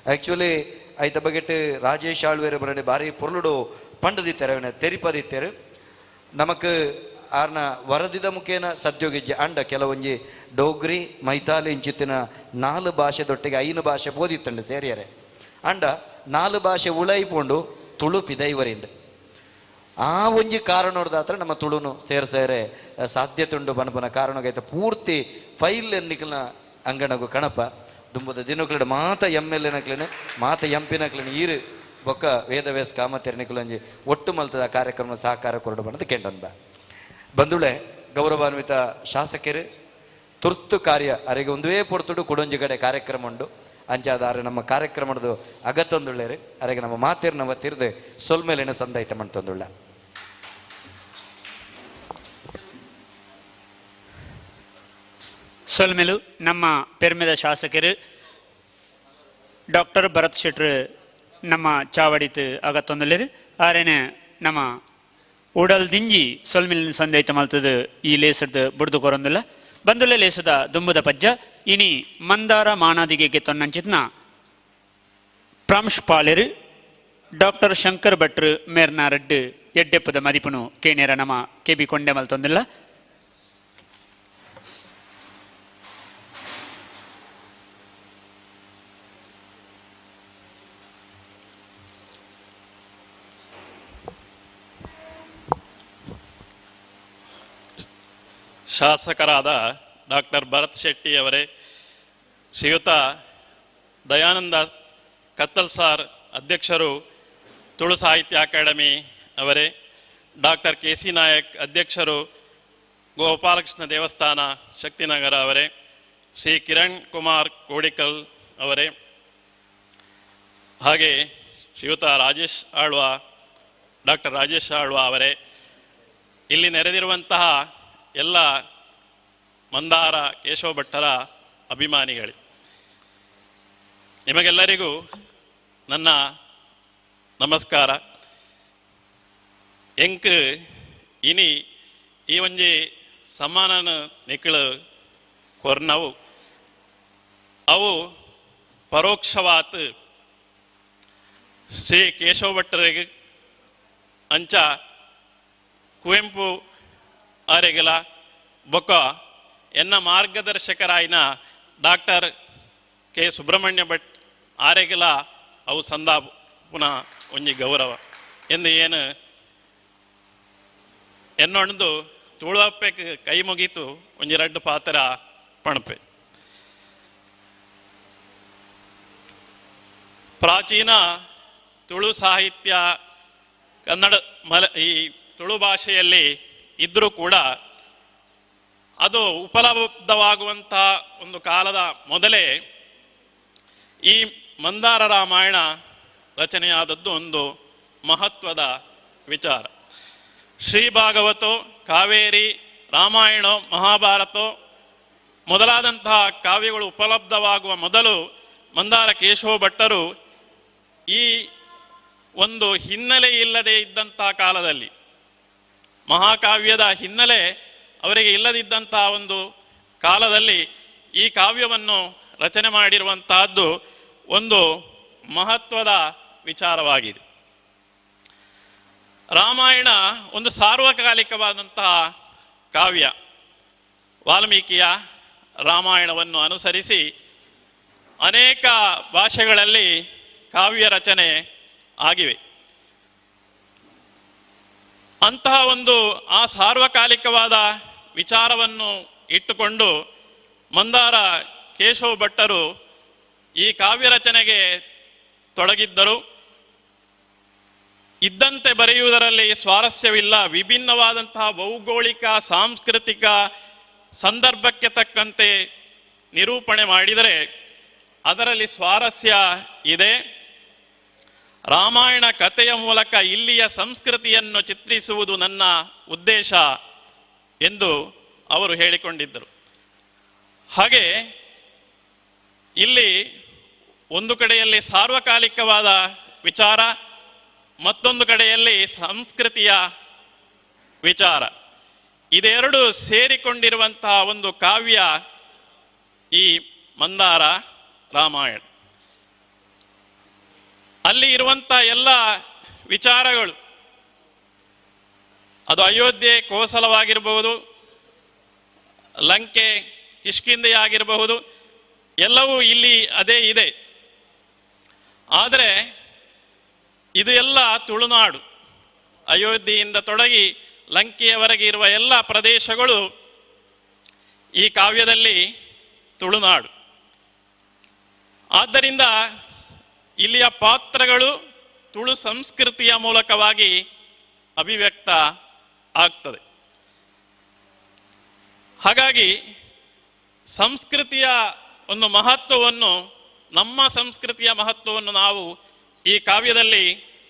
ಆ್ಯಕ್ಚುಲಿ ಐತ ಬಗೆಟ್ ರಾಜೇಶ್ ಆಳ್ವೇರ ಬರಣೆ ಭಾರಿ ಪೊರ್ಲುಡು ಪಂಡದಿತ್ತಾರೆ ಅವನ ತೆರಿಪದಿತ್ತಾರೆ ನಮಕ್ ಆರ್ನ ವರದಿದ ಮುಖೇನ ಸದ್ಯೋಗಿಜ್ಜೆ ಅಂಡ ಕೆಲವೊಂಜಿ ಡೋಗ್ರಿ ಮೈತಾಲಿ ಇಂಚಿತ್ತಿನ ನಾಲು ಭಾಷೆದೊಟ್ಟಿಗೆ ಐನು ಭಾಷೆ ಬೋದಿತ್ತಂಡು ಸೇರಿಯರೆ ಅಂಡ ನಾಲು ಭಾಷೆ ಉಳೈಪೋಂಡು ತುಳು ಪಿದೈವರಿಂಡು ಆ ಒಂಜಿ ಕಾರಣೋಡ್ದಾತ್ರ ನಮ್ಮ ತುಳುನು ಸೇರ್ ಸೇರೆ ಸಾಧ್ಯತೆ ಉಂಡು ಬನಪನ ಕಾರಣಗೈತ ಪೂರ್ತಿ ಫೈಲ್ ಎನ್ನಿಕಲ್ನ ಅಂಗಣಗು ಕಣಪ ದುಂಬದ ದಿನಕ್ಲೆಡ್ ಮಾತ ಎಮ್ ಎಲ್ ಎನಕ್ಲೇನೆ ಮಾತ ಎಂ ಪಿ ನಕ್ಲೇನೆ ಈರು ಬೊಕ್ಕ ವೇದವ್ಯಾಸ ಕಾಮತೆರ್ನಿಕುಲಂಜಿ ಒಟ್ಟು ಮಲ್ತದ ಕಾರ್ಯಕ್ರಮ ಸಹಕಾರ ಕೊರಡು ಬಣ್ಣದ ಕೆಂಡನ್ಬ ಬಂಧುಳೆ ಗೌರವಾನ್ವಿತ ಶಾಸಕರು ತುರ್ತು ಕಾರ್ಯ ಅರೆಗೆ ಒಂದುವೇ ಪೊರ್ತುಡು ಕೊಡೊಂಜಿ ಕಡೆ ಕಾರ್ಯಕ್ರಮ ಉಂಡು ಅಂಚಾದಾರೆ ನಮ್ಮ ಕಾರ್ಯಕ್ರಮದ ಅಗತ್ತೊಂದುಳ್ಳೇರು ಅರೆಗೆ ನಮ್ಮ ಮಾತಿರ್ ನಮ್ಮ ತಿರ್ದು ಸೊಲ್ಮೇಲಿನ ಸಂದೈತ ಮಂತೊಂದುಳ್ಳ. ಸೊಲ್ಮೆಲು ನಮ್ಮ ಪೆರ್ಮೆದ ಶಾಸಕರು ಡಾಕ್ಟರ್ ಭರತ್ ಶೆಟ್ರು ನಮ್ಮ ಚಾವಡಿತು ಅಗತ್ತೊಂದುಳ್ಳೇರು ಆರೇನೆ ನಮ್ಮ ಉಡಲ್ ದಿಂಜಿ ಸೊಲ್ಮೆಲಿನ ಸಂದೈತ ಮಲ್ತದು ಈ ಲೇಸದ ಬುಡ್ದು ಕೊರೊಂದುಲ್ಲ ಬಂದುಲೆ ಲೇಸದ ದುಂಬುದ ಪಜ್ಜ ಇನಿ ಮಂದಾರ ಮಾನಾದಿಗೆ ತೊನ್ನಂಚಿತ್ನ ಪ್ರಾಂಶುಪಾಲರು ಡಾಕ್ಟರ್ ಶಂಕರ್ ಭಟ್ರು ಮೇರ್ನ ರೆಡ್ಡು ಎಡ್ಡೆಪ್ಪದ ಮದಿಪುನು ಕೇನೇರ ನಮ್ಮ ಕೆ ಬಿ ಕೊಂಡೆ ಮಲ್ತೊಂದಿಲ್ಲ. ಶಾಸಕರಾದ ಡಾಕ್ಟರ್ ಭರತ್ ಶೆಟ್ಟಿಯವರೇ, ಶ್ರೀಯುತ ದಯಾನಂದ ಕತ್ತಲ್ ಸಾರ್ ಅಧ್ಯಕ್ಷರು ತುಳು ಸಾಹಿತ್ಯ ಅಕಾಡೆಮಿ ಅವರೇ, doctor K C Nayak ಅಧ್ಯಕ್ಷರು ಗೋಪಾಲಕೃಷ್ಣ ದೇವಸ್ಥಾನ ಶಕ್ತಿನಗರ ಅವರೇ, ಶ್ರೀ ಕಿರಣ್ ಕುಮಾರ್ ಕೋಡಿಕಲ್ ಅವರೇ, ಹಾಗೆ ಶ್ರೀಯುತ ರಾಜೇಶ್ ಆಳ್ವ, ಡಾಕ್ಟರ್ ರಾಜೇಶ್ ಆಳ್ವ ಅವರೇ, ಇಲ್ಲಿ ನೆರೆದಿರುವಂತಹ ಎಲ್ಲ ಮಂದಾರ ಕೇಶವ ಭಟ್ಟರ ಅಭಿಮಾನಿಗಳೇ, ನಿಮಗೆಲ್ಲರಿಗೂ ನನ್ನ ನಮಸ್ಕಾರ. ಎಂಕ್ ಇನಿ ಈ ಒಂಜಿ ಸಮ್ಮಾನನ ನಿಕ್ಳು ಕೊರ್ನವು ಅವು ಪರೋಕ್ಷವಾತ್ ಶ್ರೀ ಕೇಶವ ಭಟ್ಟರಿಗೆ ಅಂಚ ಕುವೆಂಪು ಆರೆಗಲ ಬೊಕ್ಕ ಎನ್ನ ಮಾರ್ಗದರ್ಶಕರಾಯಿನ ಡಾಕ್ಟರ್ ಕೆ ಸುಬ್ರಹ್ಮಣ್ಯ ಭಟ್ ಆರೆಗಲ ಅವು ಸಂದಾ ಪುನಃ ಒಂಜಿ ಗೌರವ ಎಂದು ಏನು ಎನ್ನೊಂದು ತುಳುವಪ್ಪೆಕ್ ಕೈ ಮುಗೀತು ಒಂಜಿ ರಡ್ಡು ಪಾತ್ರ ಪಣಪೆ. ಪ್ರಾಚೀನ ತುಳು ಸಾಹಿತ್ಯ ಕನ್ನಡ ಮಲ ಈ ತುಳು ಭಾಷೆಯಲ್ಲಿ ಇದ್ದರೂ ಕೂಡ ಅದು ಉಪಲಬ್ಧವಾಗುವಂಥ ಒಂದು ಕಾಲದ ಮೊದಲೇ ಈ ಮಂದಾರ ರಾಮಾಯಣ ರಚನೆಯಾದದ್ದು ಒಂದು ಮಹತ್ವದ ವಿಚಾರ. ಶ್ರೀ ಭಾಗವತೋ, ಕಾವೇರಿ, ರಾಮಾಯಣ, ಮಹಾಭಾರತ ಮೊದಲಾದಂತಹ ಕಾವ್ಯಗಳು ಉಪಲಬ್ಧವಾಗುವ ಮೊದಲು ಮಂದಾರ ಕೇಶವ ಭಟ್ಟರು ಈ ಒಂದು ಹಿನ್ನೆಲೆ ಇಲ್ಲದೆ ಇದ್ದಂಥ ಕಾಲದಲ್ಲಿ, ಮಹಾಕಾವ್ಯದ ಹಿನ್ನೆಲೆ ಅವರಿಗೆ ಇಲ್ಲದಿದ್ದಂಥ ಒಂದು ಕಾಲದಲ್ಲಿ ಈ ಕಾವ್ಯವನ್ನು ರಚನೆ ಮಾಡಿರುವಂತಹದ್ದು ಒಂದು ಮಹತ್ವದ ವಿಚಾರವಾಗಿದೆ. ರಾಮಾಯಣ ಒಂದು ಸಾರ್ವಕಾಲಿಕವಾದಂತಹ ಕಾವ್ಯ. ವಾಲ್ಮೀಕಿಯ ರಾಮಾಯಣವನ್ನು ಅನುಸರಿಸಿ ಅನೇಕ ಭಾಷೆಗಳಲ್ಲಿ ಕಾವ್ಯ ರಚನೆ ಆಗಿವೆ. ಅಂತಹ ಒಂದು ಆ ಸಾರ್ವಕಾಲಿಕವಾದ ವಿಚಾರವನ್ನು ಇಟ್ಟುಕೊಂಡು ಮಂದಾರ ಕೇಶವ ಭಟ್ಟರು ಈ ಕಾವ್ಯ ರಚನೆಗೆ ತೊಡಗಿದ್ದರು. ಇದ್ದಂತೆ ಬರೆಯುವುದರಲ್ಲಿ ಸ್ವಾರಸ್ಯವಿಲ್ಲ, ವಿಭಿನ್ನವಾದಂತಹ ಭೌಗೋಳಿಕ ಸಾಂಸ್ಕೃತಿಕ ಸಂದರ್ಭಕ್ಕೆ ತಕ್ಕಂತೆ ನಿರೂಪಣೆ ಮಾಡಿದರೆ ಅದರಲ್ಲಿ ಸ್ವಾರಸ್ಯ ಇದೆ. ರಾಮಾಯಣ ಕಥೆಯ ಮೂಲಕ ಇಲ್ಲಿಯ ಸಂಸ್ಕೃತಿಯನ್ನು ಚಿತ್ರಿಸುವುದು ನನ್ನ ಉದ್ದೇಶ ಎಂದು ಅವರು ಹೇಳಿಕೊಂಡಿದ್ದರು. ಹಾಗೆ ಇಲ್ಲಿ ಒಂದು ಕಡೆಯಲ್ಲಿ ಸಾರ್ವಕಾಲಿಕವಾದ ವಿಚಾರ, ಮತ್ತೊಂದು ಕಡೆಯಲ್ಲಿ ಸಂಸ್ಕೃತಿಯ ವಿಚಾರ, ಇದೆರಡು ಸೇರಿಕೊಂಡಿರುವಂತಹ ಒಂದು ಕಾವ್ಯ ಈ ಮಂದಾರ ರಾಮಾಯಣ. ಅಲ್ಲಿ ಇರುವಂಥ ಎಲ್ಲ ವಿಚಾರಗಳು, ಅದು ಅಯೋಧ್ಯೆ ಕೋಸಲವಾಗಿರಬಹುದು, ಲಂಕೆ ಕಿಷ್ಕಿಂಧೆಯಾಗಿರಬಹುದು, ಎಲ್ಲವೂ ಇಲ್ಲಿ ಅದೇ ಇದೆ. ಆದರೆ ಇದು ಎಲ್ಲ ತುಳುನಾಡು. ಅಯೋಧ್ಯೆಯಿಂದ ತೊಡಗಿ ಲಂಕೆಯವರೆಗೆ ಇರುವ ಎಲ್ಲ ಪ್ರದೇಶಗಳು ಈ ಕಾವ್ಯದಲ್ಲಿ ತುಳುನಾಡು. ಆದ್ದರಿಂದ ಇಲ್ಲಿಯ ಪಾತ್ರಗಳು ತುಳು ಸಂಸ್ಕೃತಿಯ ಮೂಲಕವಾಗಿ ಅಭಿವ್ಯಕ್ತ ಆಗ್ತದೆ. ಹಾಗಾಗಿ ಸಂಸ್ಕೃತಿಯ ಒಂದು ಮಹತ್ವವನ್ನು, ನಮ್ಮ ಸಂಸ್ಕೃತಿಯ ಮಹತ್ವವನ್ನು ನಾವು ಈ ಕಾವ್ಯದಲ್ಲಿ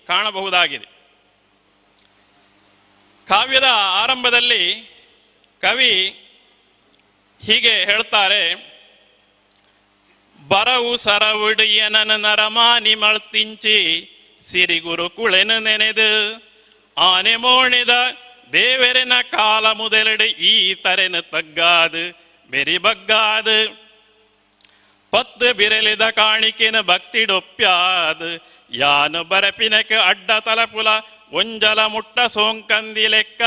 ಕಾಣಬಹುದಾಗಿದೆ. ಕಾವ್ಯದ ಆರಂಭದಲ್ಲಿ ಕವಿ ಹೀಗೆ ಹೇಳ್ತಾರೆ: ಬರವು ಸರವುಡಿಯನನ ನರಮಾನಿ ಮಳ್ತಿಂಚಿ ಸಿರಿಗುರು ಕುಳೆನು ನೆನೆದು ಆನೆ ಮೋಣಿದ ದೇವರೆನ ಕಾಲ ಮುದಲೆಡೆ ಈ ತರೆನು ತಗ್ಗಾದು ಬೆರಿ ಬಗ್ಗಾದು ಪತ್ತು ಬಿರಲಿದ ಕಾಣಿಕೆನ ಭಕ್ತಿಡೊಪ್ಪ್ಯಾದು ಯಾನು ಬರಪಿನಕ್ಕೆ ಅಡ್ಡ ತಲಪುಲ ಒಂಜಲ ಮುಟ್ಟ ಸೋಂಕಂದಿ ಲೆಕ್ಕ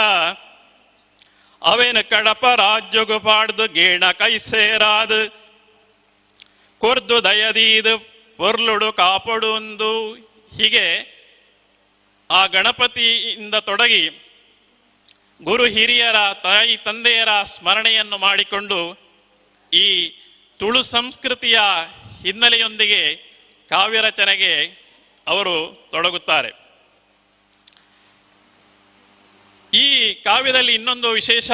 ಅವೇನು ಕಡಪ ರಾಜ್ಯಗು ಪಾಡ್ದು ಗೇಣ ಕೈ ಸೇರಾದು ಕೊರ್ದು ದಯದೀದು ಪೊರ್ಲುಡು ಕಾಪಡುಂದು. ಹೀಗೆ ಆ ಗಣಪತಿಯಿಂದ ತೊಡಗಿ ಗುರು ಹಿರಿಯರ ತಾಯಿ ತಂದೆಯರ ಸ್ಮರಣೆಯನ್ನು ಮಾಡಿಕೊಂಡು ಈ ತುಳು ಸಂಸ್ಕೃತಿಯ ಹಿನ್ನೆಲೆಯೊಂದಿಗೆ ಕಾವ್ಯ ರಚನೆಗೆ ಅವರು ತೊಡಗುತ್ತಾರೆ. ಈ ಕಾವ್ಯದಲ್ಲಿ ಇನ್ನೊಂದು ವಿಶೇಷ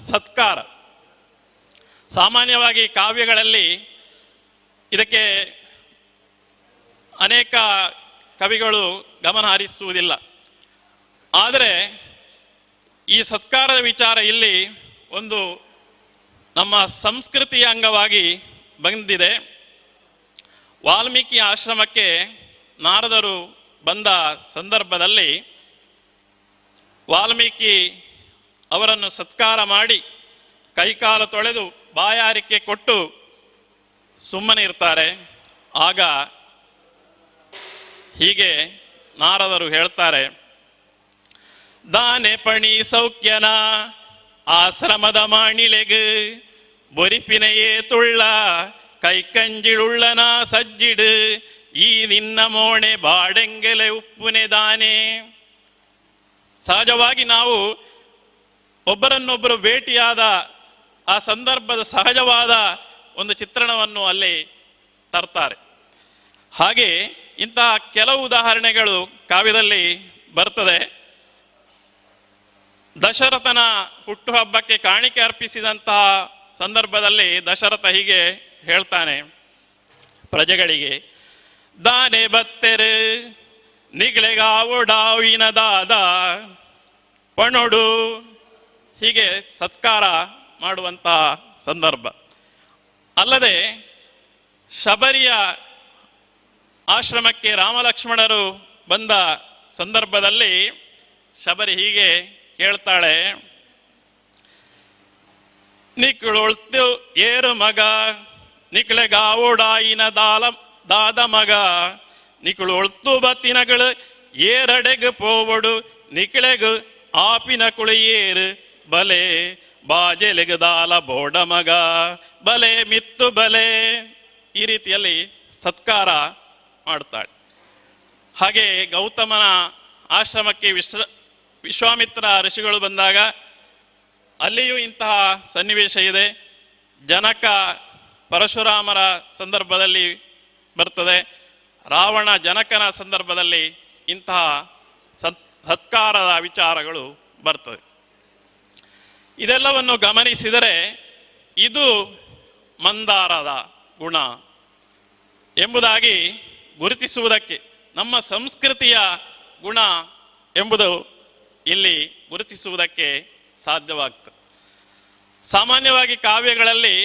ಸತ್ಕಾರ. ಸಾಮಾನ್ಯವಾಗಿ ಕಾವ್ಯಗಳಲ್ಲಿ ಇದಕ್ಕೆ ಅನೇಕ ಕವಿಗಳು ಗಮನ ಹರಿಸುವುದಿಲ್ಲ. ಆದರೆ ಈ ಸತ್ಕಾರದ ವಿಚಾರ ಇಲ್ಲಿ ಒಂದು ನಮ್ಮ ಸಂಸ್ಕೃತಿಯ ಅಂಗವಾಗಿ ಬಂದಿದೆ. ವಾಲ್ಮೀಕಿ ಆಶ್ರಮಕ್ಕೆ ನಾರದರು ಬಂದ ಸಂದರ್ಭದಲ್ಲಿ ವಾಲ್ಮೀಕಿ ಅವರನ್ನು ಸತ್ಕಾರ ಮಾಡಿ ಕೈಕಾಲು ತೊಳೆದು ಬಾಯಾರಿಕೆ ಕೊಟ್ಟು ಸುಮ್ಮನೆ ಇರ್ತಾರೆ. ಆಗ ಹೀಗೆ ನಾರದರು ಹೇಳ್ತಾರೆ: ದಾನೆ ಪಣಿ ಸೌಖ್ಯನ ಆಶ್ರಮದ ಮಾಣಿಲೆಗು ಬೊರಿಪಿನೆಯೇ ತುಳ್ಳ ಕೈಕಂಜಿಳುಳ್ಳನ ಸಜ್ಜಿಡು ಈ ನಿನ್ನ ಮೋಣೆ ಬಾಡೆಂಗೆಲೆ ಉಪ್ಪುನೆ ದಾನೆ. ಸಹಜವಾಗಿ ನಾವು ಒಬ್ಬರನ್ನೊಬ್ಬರು ಭೇಟಿಯಾದ ಆ ಸಂದರ್ಭದ ಸಹಜವಾದ ಒಂದು ಚಿತ್ರಣವನ್ನು ಅಲ್ಲಿ ತರ್ತಾರೆ. ಹಾಗೆ ಇಂತಹ ಕೆಲವು ಉದಾಹರಣೆಗಳು ಕಾವ್ಯದಲ್ಲಿ ಬರ್ತದೆ. ದಶರಥನ ಹುಟ್ಟುಹಬ್ಬಕ್ಕೆ ಕಾಣಿಕೆ ಅರ್ಪಿಸಿದಂತಹ ಸಂದರ್ಭದಲ್ಲಿ ದಶರಥ ಹೀಗೆ ಹೇಳ್ತಾನೆ ಪ್ರಜೆಗಳಿಗೆ, ದಾನೆ ಬತ್ತೆರೆ ನಿಗ್ಳೆಗಾವುಡಾವಿನ ದಾದ ಪಣೊಡು. ಹೀಗೆ ಸತ್ಕಾರ ಮಾಡುವಂತಹ ಸಂದರ್ಭ. ಅಲ್ಲದೆ ಶಬರಿಯ ಆಶ್ರಮಕ್ಕೆ ರಾಮಲಕ್ಷ್ಮಣರು ಬಂದ ಸಂದರ್ಭದಲ್ಲಿ ಶಬರಿ ಹೀಗೆ ಕೇಳ್ತಾಳೆ, ನಿಕ್ಳೊಳ್ತು ಏರು ಮಗ ನಿಕ್ಳೆಗಾವುಡಾಯಿನ ದಾಲ ದಾದ ಮಗ ನಿಕ್ಳೊಳ್ತು ಬತ್ತಿನಗಳು ಏರಡೆಗು ಪೋವಡು ನಿಕ್ಳೆಗು ಆಪಿನ ಕುಳಿಯೇರು ಬಲೆ ಬಾಜೆಲೆಗು ದಾಲ ಬೋಡ ಮಗ ಬಲೆ ಮಿತ್ತು ಬಲೆ. ಈ ರೀತಿಯಲ್ಲಿ ಸತ್ಕಾರ ಮಾಡ್ತಾಳೆ. ಹಾಗೆ ಗೌತಮನ ಆಶ್ರಮಕ್ಕೆ ವಿಶ್ವಾಮಿತ್ರ ಋಷಿಗಳು ಬಂದಾಗ ಅಲ್ಲಿಯೂ ಇಂತಹ ಸನ್ನಿವೇಶ ಇದೆ. ಜನಕ ಪರಶುರಾಮರ ಸಂದರ್ಭದಲ್ಲಿ ಬರ್ತದೆ, ರಾವಣ ಜನಕನ ಸಂದರ್ಭದಲ್ಲಿ ಇಂತಹ ಸತ್ಕಾರದ ವಿಚಾರಗಳು ಬರ್ತದೆ. ಇದೆಲ್ಲವನ್ನು ಗಮನಿಸಿದರೆ ಇದು ಮಂದಾರದ ಗುಣ ಎಂಬುದಾಗಿ ಗುರುತಿಸುವುದಕ್ಕೆ ನಮ್ಮ ಸಂಸ್ಕೃತಿಯ ಗುಣ ಎಂಬುದು ಇಲ್ಲಿ ಗುರುತಿಸುವುದಕ್ಕೆ ಸಾಧ್ಯವಾಗ್ತದೆ. ಸಾಮಾನ್ಯವಾಗಿ ಕಾವ್ಯಗಳಲ್ಲಿ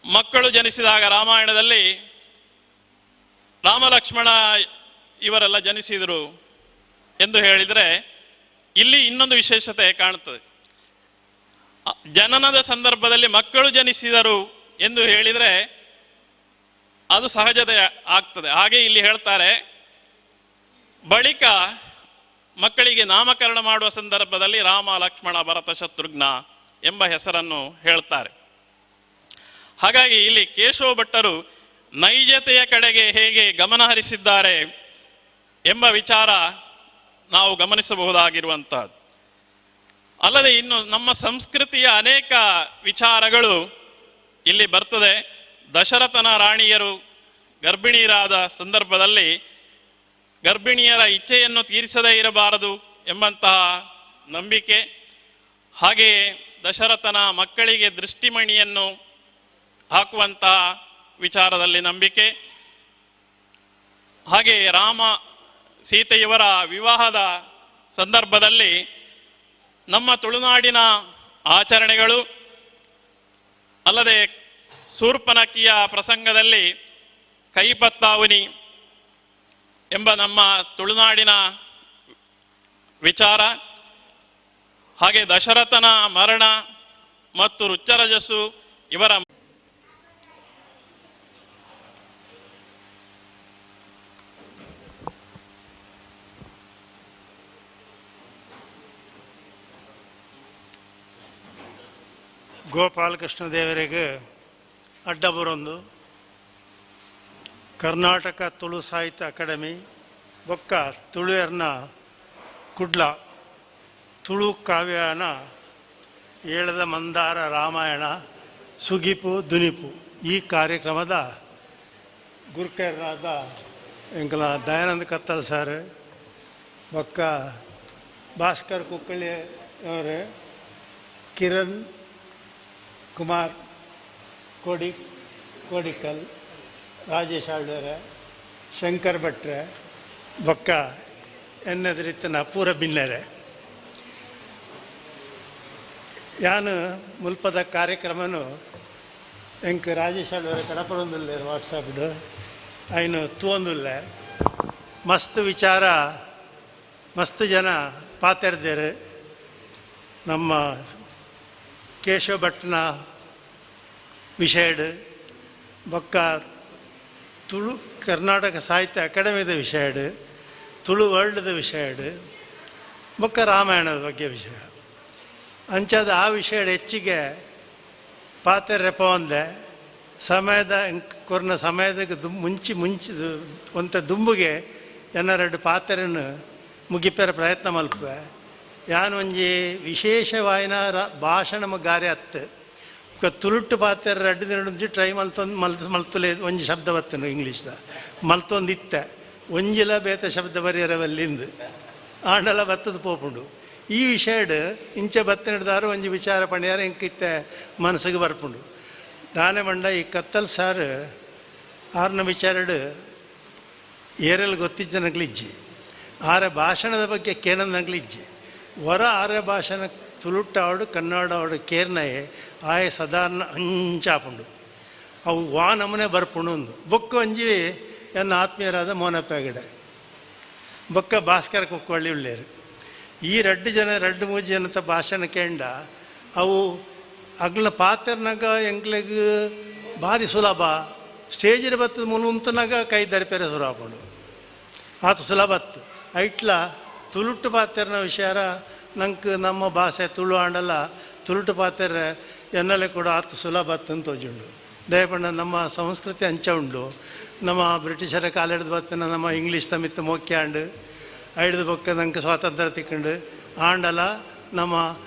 ಮಕ್ಕಳು ಜನಿಸಿದಾಗ ರಾಮಾಯಣದಲ್ಲಿ ರಾಮ ಲಕ್ಷ್ಮಣ ಇವರೆಲ್ಲ ಜನಿಸಿದರು ಎಂದು ಹೇಳಿದರೆ ಇಲ್ಲಿ ಇನ್ನೊಂದು ವಿಶೇಷತೆ ಕಾಣುತ್ತದೆ. ಜನನದ ಸಂದರ್ಭದಲ್ಲಿ ಮಕ್ಕಳು ಜನಿಸಿದರು ಎಂದು ಹೇಳಿದರೆ ಅದು ಸಹಜತೆ ಆಗ್ತದೆ. ಹಾಗೆ ಇಲ್ಲಿ ಹೇಳ್ತಾರೆ, ಬಳಿಕ ಮಕ್ಕಳಿಗೆ ನಾಮಕರಣ ಮಾಡುವ ಸಂದರ್ಭದಲ್ಲಿ ರಾಮ ಲಕ್ಷ್ಮಣ ಭರತ ಶತ್ರುಘ್ನ ಎಂಬ ಹೆಸರನ್ನು ಹೇಳ್ತಾರೆ. ಹಾಗಾಗಿ ಇಲ್ಲಿ ಕೇಶವ ಭಟ್ಟರು ನೈಜತೆಯ ಕಡೆಗೆ ಹೇಗೆ ಗಮನ ಹರಿಸಿದ್ದಾರೆ ಎಂಬ ವಿಚಾರ ನಾವು ಗಮನಿಸಬಹುದಾಗಿರುವಂತಹದ್ದು. ಅಲ್ಲದೆ ಇನ್ನು ನಮ್ಮ ಸಂಸ್ಕೃತಿಯ ಅನೇಕ ವಿಚಾರಗಳು ಇಲ್ಲಿ ಬರ್ತದೆ. ದಶರಥನ ರಾಣಿಯರು ಗರ್ಭಿಣಿಯರಾದ ಸಂದರ್ಭದಲ್ಲಿ ಗರ್ಭಿಣಿಯರ ಇಚ್ಛೆಯನ್ನು ತೀರಿಸದೇ ಇರಬಾರದು ಎಂಬಂತಹ ನಂಬಿಕೆ, ಹಾಗೆಯೇ ದಶರಥನ ಮಕ್ಕಳಿಗೆ ದೃಷ್ಟಿಮಣಿಯನ್ನು ಹಾಕುವಂತಹ ವಿಚಾರದಲ್ಲಿ ನಂಬಿಕೆ, ಹಾಗೆಯೇ ರಾಮ ಸೀತೆಯವರ ವಿವಾಹದ ಸಂದರ್ಭದಲ್ಲಿ ನಮ್ಮ ತುಳುನಾಡಿನ ಆಚರಣೆಗಳು, ಅಲ್ಲದೆ ಶೂರ್ಪನಖಿಯ ಪ್ರಸಂಗದಲ್ಲಿ ಕೈಪತ್ತಾವುನಿ ಎಂಬ ನಮ್ಮ ತುಳುನಾಡಿನ ವಿಚಾರ, ಹಾಗೆ ದಶರಥನ ಮರಣ ಮತ್ತು ರುಚ್ಚರಜಸ್ಸು ಇವರ ಗೋಪಾಲಕೃಷ್ಣ ದೇವರಿಗೆ ಅಡ್ಡಬರೊಂದು ಕರ್ನಾಟಕ ತುಳು ಸಾಹಿತ್ಯ ಅಕಾಡೆಮಿ ಬೊಕ್ಕ ತುಳುಯರ್ನ ಕುಡ್ಲ ತುಳು ಕಾವ್ಯನ ಏಳದ ಮಂದಾರ ರಾಮಾಯಣ ಸುಗಿಪು ದುನಿಪು ಈ ಕಾರ್ಯಕ್ರಮದ ಗುರುಕರಾದ ಎಂಕಲ ದಯಾನಂದ ಕತ್ತಲ್ ಸರ್, ಬೊಕ್ಕ ಭಾಸ್ಕರ್ ಕುಕ್ಕಳ್ಳಿ ಅವರೇ, ಕಿರಣ್ ಕುಮಾರ್ ಕೋಡಿಕಲ್, ರಾಜೇಶ್ ಆಳ್ವೆರೆ, ಶಂಕರ್ ಭಟ್ರೆ, ಬೊಕ್ಕ ಎನ್ನದ್ರಿತನ ಪೂರ ಬಿನ್ನೆರೆ. ಯಾನು ಮುಲ್ಪದ ಕಾರ್ಯಕ್ರಮನು ಎಂಕ್ ರಾಜೇಶ್ ಆಳ್ವೆರೆ ಕಡಪಡೊಂದುಲ್ಲೆ ವಾಟ್ಸಪ್ಡು ಐನು ತೂವೊಂದುಲ್ಲೆ. ಮಸ್ತ್ ವಿಚಾರ ಮಸ್ತ್ ಜನ ಪಾತೆರ್ದೇರು. ನಮ್ಮ ಕೇಶವ ಭಟ್ನ ವಿಷಯಡ್, ಬೊಕ್ಕ ತುಳು ಕರ್ನಾಟಕ ಸಾಹಿತ್ಯ ಅಕಾಡೆಮಿದ ವಿಷಯಡ್, ತುಳು ವರ್ಲ್ಡ್ದ ವಿಷಯಡ್, ಬೊಕ್ಕ ರಾಮಾಯಣದ ಬಗ್ಗೆ ವಿಷಯ ಅಂಚಾದ ಆ ವಿಷಯಡ್ ಹೆಚ್ಚಿಗೆ ಪಾತೆರ್ರೆ ಪೋಂದೆ ಸಮಯದ ಕೊರ್ನ ಸಮಯದ ಮುಂಚಿ ಮುಂಚಿ ಒಂತ ದುಂಬುಗೆ ಎನ್ನ ರಡ್ಡ್ ಪಾತೆರನು ಮುಗಿಪೆರ ಪ್ರಯತ್ನ ಮಲ್ಪುವೆ. ಯಾನ್ ಒಂಜಿ ವಿಶೇಷವಾಯಿನ ಭಾಷಣ ಗಾರೆ ಅತ್ತು ತುಳುಟ್ಟು ಪಾತೆರ ರಡ್ಡು ದಿನ ಟ್ರೈ ಮಲ್ತೊಂದು ಮಲ್ತು ಮಲ್ತುಲೆ ಒಂಜಿ ಶಬ್ದ ಬತ್ತನು ಇಂಗ್ಲೀಷ್ದ ಮಲ್ತೊಂದಿತ್ತೆ ಒಂಜಿಲ ಬೇತೆ ಶಬ್ದ ಬರಿಯರವಲ್ಲಿಂದು ಆಂಡಲ ಬತ್ತದ ಪೋಪುಂಡು. ಈ ವಿಷಯಡ್ ಇಂಚ ಬತ್ತಿನದಾರು ಒಂಜಿ ವಿಚಾರ ಪಣಿಯಾರ ಇಂಕಿತ್ತೆ ಮನಸ್ಸಿಗೆ ಬರ್ಪುಂಡು. ದಾನೆ ಮಂಡ ಈ ಕತ್ತಲ್ ಸಾರ್ ಆರ್ನ ವಿಚಾರಡು ಏರಲ್ಲಿ ಗೊತ್ತಿಜ್ಜನಗ್ಲಿಜ್ಜಿ, ಆರ ಭಾಷಣದ ಬಗ್ಗೆ ಕೇನಂದಗ್ಲಿಜ್ಜಿ. ವರ ಆರ ಭಾಷಣ ತುಳುಟ್ಟಾವಡು ಕನ್ನಡಾವಡು ಕೇರ್ನಯೆ ಆಯೆ ಸಾಧಾರಣ ಅಂಚಾಪುಂಡು ಅವು ವಾ ನಮೂನೆ ಬರ್ಪುಂಡು ಒಂದು ಬೊಕ್ಕ ಒಂಜಿ ಎನ್ನ ಆತ್ಮೀಯರಾದ ಮೋನಪ್ಪ ಹೆಗಡೆ ಬೊಕ್ಕ ಭಾಸ್ಕರ ಕುಕ್ಕವಳ್ಳಿ ಉಳ್ಳೇರು. ಈ ರಡ್ಡು ಜನ ರಡ್ಡು ಮೂಜಿ ಜನತ ಭಾಷಣ ಕೇಂಡ ಅವು ಅಗ್ಲ ಪಾತ್ರನಾಗ ಎಂಕ್ಲೆಗ್ ಭಾರಿ ಸುಲಭ. ಸ್ಟೇಜಿನ ಬತ್ತದ ಮುನ್ ಉಂತನಾಗ ಕೈ ದರಿಪೆರೆ ಶುರು ಆಪುಂಡು, ಆತ ಸುಲಭ ಅತ್ತು. ಐಟ್ಲ ತುಳುಟ್ಟು ಪಾತ್ರನ ವಿಷಯ ನಂಗೆ ನಮ್ಮ ಭಾಷೆ ತುಳು ಆಂಡಲ್ಲ ತುಳುಟು ಪಾತ್ರ ಎನ್ನಲೆ ಕೂಡ ಆತ ಸುಲಭ ಅಂತ ತೋಜುಂಡು. ದಯಪಂಡ ನಮ್ಮ ಸಂಸ್ಕೃತಿ ಅಂಚ ಉಂಡು. ನಮ್ಮ ಬ್ರಿಟಿಷರ ಕಾಲಿಡ್ದು ಬತ್ತನ ನಮ್ಮ ಇಂಗ್ಲೀಷ್ ತಮಿತ್ತು ಮೋಕ್ಯಾಂಡು ಐಡ್ದು ಬೊಕ್ಕ ನಂಗೆ ಸ್ವಾತಂತ್ರ್ಯ ತಿಕ್ಕಂಡು ಆಂಡಲ ನಮ್ಮ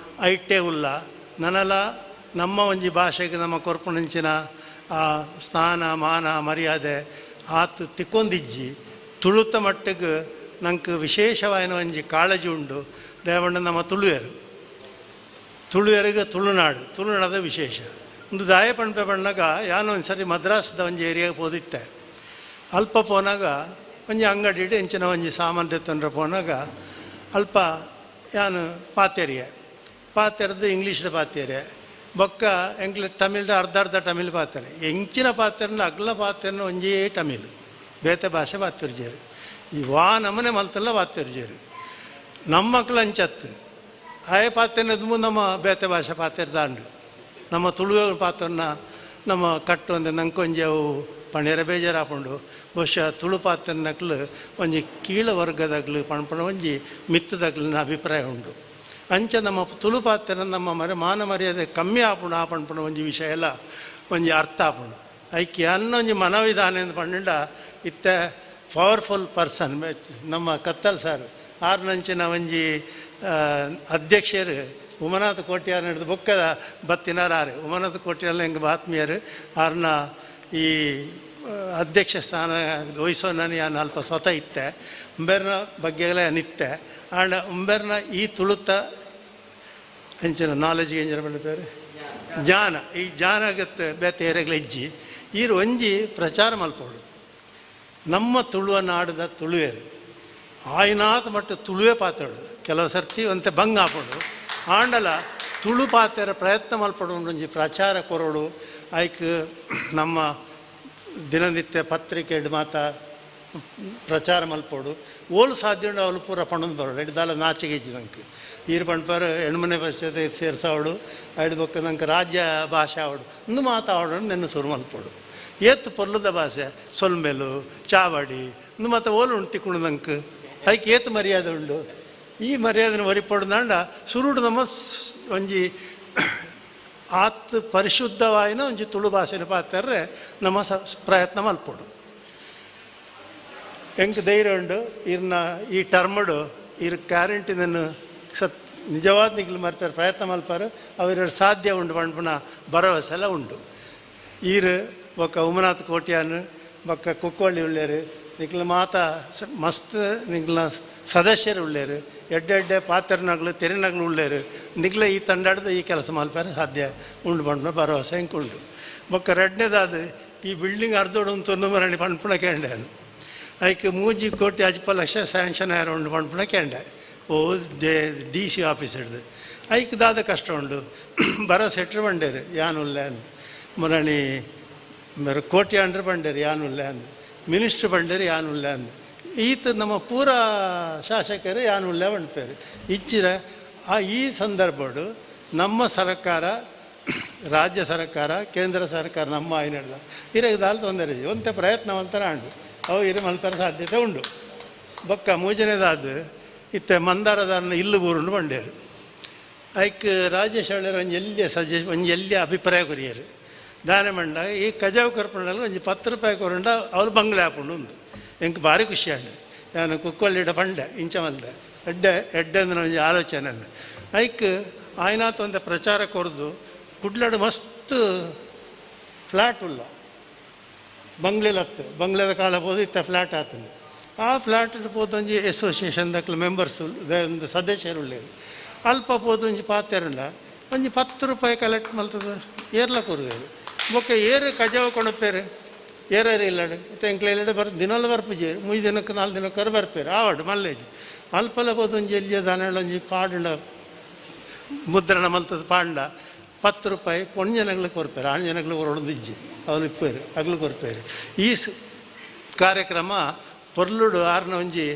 ಐಟೇ ಉಲ್ಲ ನನಲ ನಮ್ಮ ಒಂಜಿ ಭಾಷೆಗೆ ನಮ್ಮ ಕೊರ್ಪುಣಂಚಿನ ಆ ಸ್ಥಾನ ಮಾನ ಮರ್ಯಾದೆ ಆತ ತಿಕ್ಕೊಂದಿಜ್ಜಿ. ತುಳುತ ಮಟ್ಟಿಗೆ ನಂಗೆ ವಿಶೇಷವಾಯಿನ ಒಂಜಿ ಕಾಳಜಿ ಉಂಡು. ದಯವಂಡ ನಮ್ಮ ತುಳುವೆರು ತುಳುವೆರಿಗೆ ತುಳುನಾಡು ತುಳುನಾಡದ ವಿಶೇಷ ಒಂದು ದಾಯ ಪಣಪೆ ಪಣ್ಣಾಗ ಯಾನು ಒಂದು ಸರಿ ಮದ್ರಾಸ್ದ ಒಂಜಿ ಏರಿಯಾಗೆ ಪೋದಿತ್ತೆ. ಅಲ್ಪ ಪೋನಾಗ ಒಂಜಿ ಅಂಗಡಿ ಇಡು ಎಂಚಿನ ಒಂಜಿ ಸಾಮಾನು ತೆತ್ತಂದ್ರೆ ಪೋನಾಗ ಅಲ್ಪ ಯಾನು ಪಾತೆರಿಯೆ ಪಾತೆರ್ದು ಇಂಗ್ಲೀಷ್ದ ಪಾತೆರೆ ಬೊಕ್ಕ ಎಂಕ್ಲೆ ತಮಿಳ್ದ ಅರ್ಧ ಅರ್ಧ ತಮಿಳ್ ಪಾತೆರೆ ಎಂಚಿನ ಪಾತೆರನ ಅಗ್ಲ ಪಾತೆರನ ಒಂಜೇ ತಮಿಳ್ ಬೇತೆ ಭಾಷೆ ಪಾತೆರ್ಜೇರು ಈ ವಾ ನಮನೆ ಮಲ್ತಲ್ಲ ಪಾತೆರ್ಜೇರು ನಮ್ಮ ಮಕ್ಳು ಅಂಚತ್ತು ಆಯೆ ಪಾತೆರ್ನದು ನಮ್ಮ ಬೇತೆ ಭಾಷೆ ಪಾತೆರ್ದಾಂಡು ನಮ್ಮ ತುಳುವ ಪಾತ್ರನ ನಮ್ಮ ಕಟ್ಟು ಅಂದೆ ನಂಕೊಂಜಿ ಅವು ಪಣೇರ ಬೇಜಾರಾಪುಂಡು. ಬಹುಶಃ ತುಳು ಪಾತ್ರನಕ್ಲು ಒಂಜಿ ಕೀಳ ವರ್ಗದಾಗ್ಲು ಪಣಪಣ ಒಂಜಿ ಮಿತ್ತದಾಗ್ಲಿನ ಅಭಿಪ್ರಾಯ ಉಂಡು. ಅಂಚ ನಮ್ಮ ತುಳು ಪಾತ್ರ ನಮ್ಮ ಮರ ಮಾನ ಮರ್ಯಾದೆ ಕಮ್ಮಿ ಆಪುಂಡು ಆ ಪಣಪಣ ಒಂಜಿ ವಿಷಯ ಎಲ್ಲ ಒಂಜಿ ಅರ್ಥ ಆಪುಂಡು. ಐಕೆ ಅನ್ನ ಒಂಜಿ ಮನವಿಧಾನ ಎಂದು ಪಂಡ ಇತ್ತ ಪವರ್ಫುಲ್ ಪರ್ಸನ್ ನಮ್ಮ ಕತ್ತಲ್ ಸರ್ ಆರ್ನಂಚಿನ ಒಂಜಿ ಅಧ್ಯಕ್ಷರು ಉಮನಾಥ ಕೋಟ್ಯಾರ್ ಹಿಡಿದು ಬೊಕ್ಕದ ಬತ್ತಿನಾರ ಆರು ಉಮನಾಥ ಕೋಟ್ಯಾರ್ನ ಹೆಂಗೆ ಆತ್ಮೀಯರು ಆರ್ನ ಈ ಅಧ್ಯಕ್ಷ ಸ್ಥಾನ ವಹಿಸೋ ನಾನು ಯಾನು ಅಲ್ಪ ಸ್ವತಃ ಇತ್ತೆ ಉಂಬೆರ್ನ ಬಗ್ಗೆಲ್ಲ ನಿತ್ತೆ ಆಂಡ ಉಂಬೆರ್ನ ಈ ತುಳುತ ಎಂಚಿನ ನಾಲೆಜ್ಗೆ ಎಂಚಿನ ಪಂಡ ಜ್ಞಾನ ಈ ಜ್ಞಾನ ಆಗತ್ತೆ ಬೇತೆ ಏರೆಗ್ಲ ಇಜ್ಜಿ ಈರು ಒಂಜಿ ಪ್ರಚಾರ ಮಲ್ಪೋಡು. ನಮ್ಮ ತುಳುವ ನಾಡದ ತುಳುವೇರು ಆಯ್ನಾಥ ಮಟ್ಟ ತುಳುವೆ ಪಾತ್ರೋಡು ಕೆಲವು ಸರ್ತಿ ಒಂತೆ ಬಂಗ್ ಹಾಪೋಡು ಆಂಡಲ ತುಳು ಪಾತೆರ ಪ್ರಯತ್ನ ಮಲ್ಪಡು ಒಂಜಿ ಪ್ರಚಾರ ಕೊರೋಡು. ಐಕ್ ನಮ್ಮ ದಿನನಿತ್ಯ ಪತ್ರಿಕೆ ಮಾತ ಪ್ರಚಾರ ಮಲ್ಪೋಡು ಓಲು ಸಾಧ್ಯ ಉಂಡು ಅವಳು ಪೂರ ಪಣೊಂದು ಬರೋಡು ಹಿಡ್ದಾಲ ನಾಚಿಗೆ ಇಜ್ಜಿ ನಂಗೆ ಈರು ಪಣ್ಪಾರು ಎಣ್ಮನೆ ಪರಿಷತ್ ಸೇರ್ಸಾವಡು ಐದು ಬೊಕ್ಕ ನಂಗೆ ರಾಜ್ಯ ಭಾಷೆ ಆವಡು ಇಂದು ಮಾತಾವಡು ನೆನ್ನು ಸುರು ಮಲ್ಪೋಡು. ಏತ್ತು ಪೊರ್ಲದ ಭಾಷೆ ಸೊಲ್ಮೆಲು ಚಾವಡಿ ಇಂದು ಮಾತ ಓಲು ಉಂಟು ತಿಕ್ಕೊಂಡು ನಂಗೆ ಐಕ್ ಏತು ಮರ್ಯಾದೆ ಉಂಡು. ಈ ಮರ್ಯಾದೆನ ಒರಿಪೊಡ್ದಾಂಡ ಸುರುಡು ನಮ್ಮ ಒಂಜಿ ಆತ್ ಪರಿಶುದ್ಧವಾಯಿನ ಒಂಜಿ ತುಳು ಭಾಷೆನ ಪಾತೆರ್ರೆ ನಮ್ಮ ಪ್ರಯತ್ನ ಮಲ್ಪೊಡು. ಎಂಕ್ ಧೈರ್ಯ ಉಂಡು ಇರ್ನ ಈ ಟರ್ಮಡು ಇರ್ ಗ್ಯಾರಂಟಿನನ್ನು ಸತ್ ನಿಜವಾದ ನಿಗ್ಲು ಮರ್ತಾರೆ ಪ್ರಯತ್ನ ಮಲ್ಪಾರು ಅವರ ಸಾಧ್ಯ ಉಂಡು ಪಣ್ಪುನ ಭರವಸೆ ಎಲ್ಲ ಉಂಡು. ಈರು ಬೊಕ್ಕ ಉಮನಾಥ್ ಕೋಟ್ಯಾನ್ ಬೊಕ್ಕ ಕುಕ್ಕೋಳ್ಳಿ ಉಳ್ಳೇರು ನಿಕ್ಲ ಮಾತ ಮಸ್ತ್ ನಿಗ್ಲ ಸದಸ್ಯರು ಉಳ್ಳೇರು ಎಡ್ಡೆ ಎಡ್ಡೆ ಪಾತ್ರನಗ್ಲು ತೆರಿನಗ್ಲು ಉಳ್ಳೇರು ನಿಗ್ಲ ಈ ತಂಡಾಡ್ದು ಈ ಕೆಲಸ ಮಲ್ಪಾರೆ ಸಾಧ್ಯ ಉಂಡು ಪಣ್ಪುನ ಭರವಸೆ ಎಂಕ್ ಉಂಡು. ಬೊಕ್ಕ ರಡ್ಡನೇದಾದ ಈ ಬಿಲ್ಡಿಂಗ್ ಅರ್ಧೋಡು ಒಂದು ಮರಣಿ ಪಣ್ಪುನ ಕೇಂಡೆ ಐಕ್ 3 ಕೋಟಿ 50 ಲಕ್ಷ ಸ್ಯಾಂಕ್ಷನ್ ಆಯರ ಉಂಡು ಪಣ್ಪುನ ಕೇಂಡೆ ಓ ಡಿ ಸಿ ಆಫೀಸ್ ಹಿಡ್ದು ಐಕ್ ದಾದ ಕಷ್ಟ ಉಂಡು ಬರ ಸೆಟ್ರು ಬಂಡೇರು ಯಾನುಲ್ಲ ಮುರಣಿ ಮೇರೆ ಕೋಟಿ ಅಂಡ್ರು ಬಂಡೇರು ಯಾನುಲ್ಲ ಅಂದು ಮಿನಿಸ್ಟ್ರ್ ಬಂಡೇರು ಯಾನುಲ್ಲ ಅಂದು ಈತ ನಮ್ಮ ಪೂರ ಶಾಸಕರು ಯಾನುಲ್ಲ ಬಂಡ್ಪೇರು ಇಚ್ಚಿರ ಆ ಈ ಸಂದರ್ಭಡು ನಮ್ಮ ಸರ್ಕಾರ ರಾಜ್ಯ ಸರ್ಕಾರ ಕೇಂದ್ರ ಸರ್ಕಾರ ನಮ್ಮ ಐನಡ್ದ ಇರಗದಾಲ್ ತೊಂದರೆ ಒಂತೆ ಪ್ರಯತ್ನವಂತರ ಅಂಡು ಅವು ಇರು ಮಲ್ಪರ ಸಾಧ್ಯತೆ ಉಂಡು. ಬೊಕ್ಕ ಮೂಜನೇದಾದ ಇತ್ತೆ ಮಂದಾರದಾರನ ಇಲ್ಲು ಊರುಂಡು ಬಂಡೇರು ಐಕ್ ರಾಜೇಶ್ ಹಳ್ಳಿಯರು ಒಂಜಿ ಎಲ್ಲಿಯ ಸಜೆ ಒಂಜಿ ಎಲ್ಲಿಯ ಅಭಿಪ್ರಾಯ ಕೊರಿಯರು ದಾನೆ ಮಂಡ ಈ ಕಜಾವು ಕೊರ್ಪುಂಡಲ್ಲ ಒಂಜಿ 10 ರೂಪಾಯಿ ಕೊರಂಡ ಅವ್ರು ಬಂಗ್ಲೆ ಆಪುಂಡು ಉಂದು ಎಂಕ್ ಭಾರಿ ಖುಷಿ ಆಂಡ್. ಯಾನು ಕುಕ್ಕೊಳ್ಳಿಡ ಪಂಡೆ ಇಂಚ ಮಲ್ದೆ ಎಡ್ಡೆ ಎಡ್ಡೆ ಅಂದ್ರೆ ಒಂಜಿ ಆಲೋಚನೆ ಐಕ್ ಆಯ್ನಾತ್ ಒಂತೆ ಪ್ರಚಾರ ಕೊರ್ದು ಕುಡ್ಲಡು ಮಸ್ತ್ ಫ್ಲ್ಯಾಟ್ ಉಲ್ಲ ಬಂಗ್ಲೆಲತ್ತು ಬಂಗ್ಲೆದ ಕಾಲ ಪೋದು ಇತ್ತ ಫ್ಲ್ಯಾಟ್ ಆತಂದು ಆ ಫ್ಲ್ಯಾಟ್ ಪೋದೊಂಜಿ ಅಸೋಸಿಯೇಷನ್ ದಕ್ಲು ಮೆಂಬರ್ಸ್ ಒಂದು ಸದಸ್ಯರು ಉಳ್ಳೇರು ಅಲ್ಪ ಪೋದೊಂಜಿ ಪಾತೆರುಂಡ ಒಂಜಿ 10 ರೂಪಾಯಿ ಕಲೆಕ್ಟ್ ಮಲ್ತದ ಏರ್ಲ ಕೊರುವೇರು ಬೊಕ್ಕ ಏರು ಕಜಾವು ಕೊಣಪೇರು ಏರೇರು ಇಲ್ಲಡು ಮತ್ತು ಎಂಕ್ಲ ಇಲ್ಲಡೆ ಬರ್ ದಿನಲ ಬರ್ಪುಜೇರು 3 ದಿನಕ್ಕೆ 4 ದಿನಕ್ಕೆ ಬರ್ಪೇರು ಆವಡು ಮಲ್ಲೇಜಿ ಅಲ್ಪಲ ಪೋದೊಂಜಿ ಎಲ್ಲಿಯ ದಾನೆಳ ಒಂಜಿ ಪಾಡುಂಡ ಮುದ್ರಣ ಮಲ್ತದ ಪಾಂಡ 10 ರೂಪಾಯಿ ಪೊಣ್ಜನಗಳು ಕೊರ್ಪೇರು ಆಣ್ಜನಗಳು ಹೊರಡೋದು ಇಜ್ಜಿ ಅವನು ಇಪ್ಪೇರು ಅಗ್ಲು ಕೊರ್ಪೇರು. ಈ ಕಾರ್ಯಕ್ರಮ ಪೊರ್ಲುಡು ಆರ್ನ ಒಂಜಿ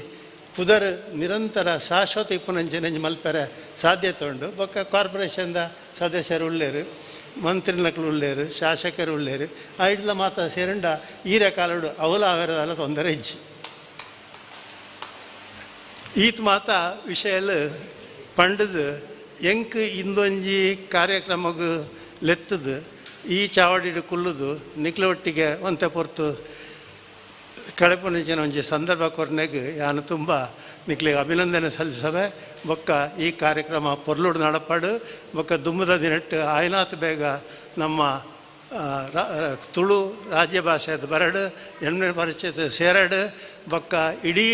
ಪುದರ್ ನಿರಂತರ ಶಾಶ್ವತ ಇಪ್ಪುನಂಚೆ ಮಲ್ಪೆರೆ ಸಾಧ್ಯತೆ ಉಂಡು. ಬೊಕ್ಕ ಕಾರ್ಪೊರೇಷನ್ದ ಸದಸ್ಯರು ಉಳ್ಳೇರು, ಮಂತ್ರಿನಕ್ಲು ಉಳ್ಳೇರು, ಶಾಸಕರು ಉಳ್ಳೇರು, ಐಡ್ಲ ಮಾತ ಸೇರಂಡ ಈರೆ ಕಾಲಡು ಅವಲ ಅವರದಲ್ಲ ತೊಂದರೆ ಇಜ್ಜಿ. ಈತ್ ಮಾತ ವಿಷಯಲು ಪಂಡದು ಎಂಕ್ ಇಂದೊಂಜಿ ಕಾರ್ಯಕ್ರಮಗ್ ಲೆತ್ತದು ಈ ಚಾವಡಿಡು ಕುಲ್ಲುದು ನಿಕ್ಲ ಒಟ್ಟಿಗೆ ಒಂತೆ ಪೊರ್ತು ಕಳೆಪುನಂಚಿನ ಒಂಜಿ ಸಂದರ್ಭ ಕೊರ್ನೆಗ್ ಯಾನು ತುಂಬ ನಿಕ್ಲಿಗೆ ಅಭಿನಂದನೆ ಸಲ್ಲಿಸವೆ. ಬೊಕ್ಕ ಈ ಕಾರ್ಯಕ್ರಮ ಪೊರ್ಲುಡು ನಡಪಾಡು ಬೊಕ್ಕ ದುಮ್ಮದ ದಿನಟ್ಟು ಆಯ್ನಾತ್ ಬೇಗ ನಮ್ಮ ತುಳು ರಾಜ್ಯ ಭಾಷೆದ ಬರಡು ಎಣ್ಣೆ ಪರಿಚಿತ ಸೇರಡು ಬೊಕ್ಕ ಇಡೀ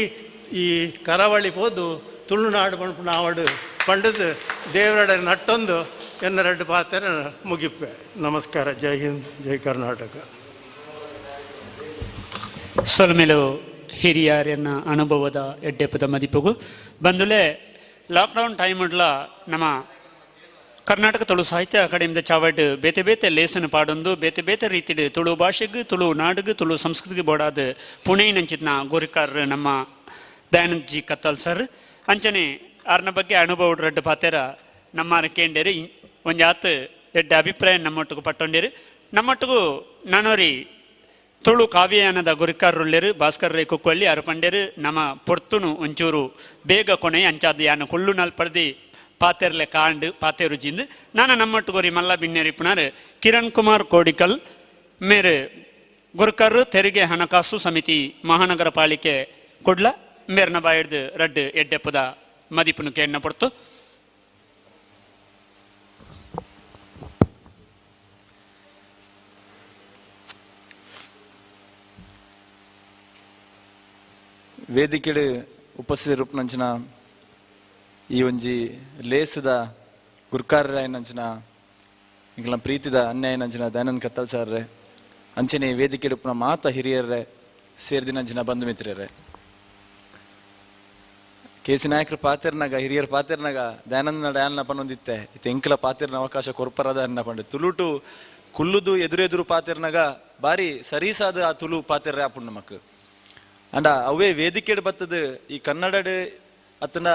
ಈ ಕರಾವಳಿ ಪೋದು ತುಳುನಾಡು ಪಂಪುನಾವಡು ಪಂಡದು ದೇವರಡ ನಟ್ಟೊಂದು ಎನ್ನ ರೆಡ್ಡು ಪಾತ್ರ ಮುಗಿಪ್ಪೆ. ನಮಸ್ಕಾರ, ಜೈ ಹಿಂದ್, ಜೈ ಕರ್ನಾಟಕ. ಸೊಲ್ಮೆಲು ಹಿರಿಯರನ್ನ ಅನುಭವದ ಎಡ್ಡೆಪದ ಮದಿಪುಗು ಬಂದುಲೆ ಲಾಕ್ಡೌನ್ ಟೈಮ್ ಉಡ್ಲ ನಮ್ಮ ಕರ್ನಾಟಕ ತುಳು ಸಾಹಿತ್ಯ ಅಕಾಡೆಮಿದ ಚಾವಡ್ ಬೇತೆ ಬೇತೆ ಲೇಸನ ಪಾಡೊಂದು ಬೇತೆ ಬೇತೆ ರೀತಿಡು ತುಳು ಭಾಷೆಗೆ ತುಳು ನಾಡುಗು ತುಳು ಸಂಸ್ಕೃತಿಗೆ ಬೋಡಾದ ಪುಣೆ ನಂಚಿತ್ನ ಗೋರಿಕಾರ್ ನಮ್ಮ ದಯಾನಂದ್ ಜಿ ಕತ್ತಲ್ ಸರ್ ಅಂಚನೆ ಆರ್ನ ಬಗ್ಗೆ ಅನುಭವ ರಡ್ಡು ಪಾತೆರ ನಮ್ಮ ಕೇಂಡೇರು ಒಂಜಾತ್ ಎಡ್ಡೆ ಅಭಿಪ್ರಾಯ ನಮ್ಮೊಟ್ಟಿಗೆ ಪಟ್ಟೊಂಡೇರು. ನಮ್ಮೊಟ್ಟಿಗೂ ನಾನೋರಿ ತುಳು ಕಾವ್ಯಯಾನದ ಗುರಿಕಾರರುಳ್ಳೇರು ಭಾಸ್ಕರ್ ರೈ ಕುಕ್ಕೊಳ್ಳಿ ಅರು ಪಂಡೇರು ನಮ್ಮ ಪೊರ್ತುನು ಒಂಚೂರು ಬೇಗ ಕೊನೆ ಅಂಚಾದ ಯಾನ ಕುಳ್ಳು ನಲ್ಪಡ್ದಿ ಪಾತೆರ್ಲೆ ಕಾಂಡು ಪಾತೇರು ಜಿಂದು ನಾನು ನಮ್ಮೊಟ್ಟುಗೋರಿ ಮಲ್ಲ ಬಿನ್ನೇರು ಇಪ್ಪುನಾರು ಕಿರಣ್ ಕುಮಾರ್ ಕೋಡಿಕಲ್ ಮೇರು ಗುರುಕರು ತೆರಿಗೆ ಹಣಕಾಸು ಸಮಿತಿ ಮಹಾನಗರ ಪಾಲಿಕೆ ಕುಡ್ಲ ಮೇರ್ನ ಬಾಯಿಡ್ದು ರಡ್ಡು ಎಡ್ಡೆಪ್ಪದ ಮದಿಪುನು ಕೇಣ್ಣ ಪೊರ್ತು. ವೇದಿಕೆಡು ಉಪಸ್ಥಿತರುಪ್ಪುನಂಚಿನ ಈ ಒಂಜಿ ಲೇಸದ ಗುರ್ಕಾರರಾಯನಂಚಿನ ಎಂಕಲ್ನ ಪ್ರೀತಿದ ಅನ್ಯಾಯನಂಚಿನ ದಯಾನಂದ್ ಕತ್ತಲ್ ಸಾರ್ರೆ ಅಂಚನೆ ವೇದಿಕೆಡು ಉಪ್ಪುನ ಮಾತ ಹಿರಿಯರ್ರೆ ಸೇರ್ದಿನಂಚಿನ ಬಂಧು ಮಿತ್ರರೇ, ಕೆ ಸಿ ನಾಯಕರು ಪಾತೆರ್ನಾಗ ಹಿರಿಯರ್ ಪಾತೆರ್ನಾಗ ದಯಾನಂದ ಡಯಾಲ್ನ ಪನ್ನೊಂದಿತ್ತೆ ಇತ್ತೆ ಎಂಕಲ ಪಾತೆರ್ನ ಅವಕಾಶ ಕೊರ್ಪರದ ಅನ್ನ ಪಂಡೆ ತುಳುಟು ಕುಲ್ಲುದು ಎದುರೆದುರು ಪಾತೆರ್ನಾಗ ಬಾರಿ ಸರೀಸಾದ ಆ ತುಳು ಪಾತೆರ್ರೆ ಆಪುಂಡು ನಮಕ್. ಅಂಡ ಅವೇ ವೇದಿಕೆಡ್ ಬತ್ತದು ಈ ಕನ್ನಡಡ್ ಅತ್ತನ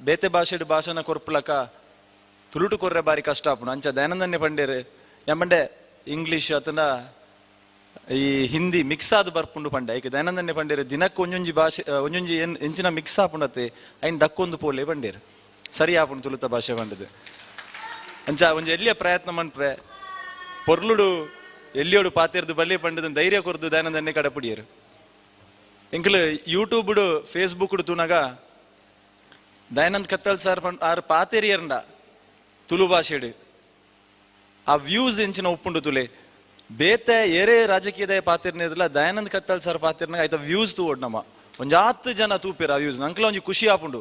ಬೇತೆ ಭಾಷೆಡ್ ಭಾಷಣ ಕೊರ್ಪುಲಕ ತುಳುಟು ಕೊರ್ರೆ ಬಾರಿ ಕಷ್ಟ ಆಪುಂಡು. ಅಂಚ ದಯಾನಂದನ್ನೇ ಪಂಡೇರು ಎಂಬಂಡೆ ಇಂಗ್ಲೀಷ್ ಅತ್ತನ ಈ ಹಿಂದಿ ಮಿಕ್ಸ್ ಆದ್ ಬರ್ಪುಂಡು ಪಂಡೆ ಐಕೆ ದಯಾನಂದನ್ನೇ ಪಂಡೇರು ದಿನಕ್ಕೆ ಒಂಜೊಂಜಿ ಭಾಷೆ ಒಂಜೊಂಜಿ ಎಂಚಿನ ಮಿಕ್ಸ್ ಆಪುಂಡತ್ತೆ ಐನ್ ದಕ್ಕೊಂದು ಪೋಲೆ ಪಂಡೇರು ಸರಿ ಆಪುಂಡು ತುಳುತ ಭಾಷೆ ಪಂಡದು. ಅಂಚ ಒಂಜಿ ಎಲ್ಲಿಯ ಪ್ರಯತ್ನ ಮನ್ಪೆ ಪೊರ್ಲುಡು ಎಲ್ಲಿಯೋಡು ಪಾತೆರ್ದು ಬಲ್ಲೆ ಪಂಡದ ಧೈರ್ಯ ಕೊರ್ದು ದಯಾನಂದನ್ನೇ ಕಡಪುಡಿಯರು. ಎಂಕಲು ಯೂಟ್ಯೂಬ್ಡು ಫೇಸ್ಬುಕ್ಡು ತೂನಾಗ ದಯಾನಂದ್ ಕತ್ತಲ್ ಸರ್ ಆರ್ ಪಾತೆರಿಯರ್ಂಡ ತುಳು ಭಾಷೆಡು ಆ ವ್ಯೂಸ್ ಎಂಚಿನ ಉಪ್ಪುಂಡು ತುಲೆ ಬೇತೆ ಏರೇ ರಾಜಕೀಯದ ಪಾತಿರ್ನಿರ್ಲ ದಯಾನಂದ್ ಕತ್ತಲ್ ಸರ್ ಪಾತಿರ್ನಾಗ ಆಯ್ತ ವ್ಯೂಸ್ ತೂವೊಡ್ ನಮ್ಮ ಒಂಜಾತ್ ಜನ ತೂಪೇರು ಆ ವ್ಯೂಸ್ ಅಂಕಲ ಒಂಜಿ ಖುಷಿ ಆಪುಂಡು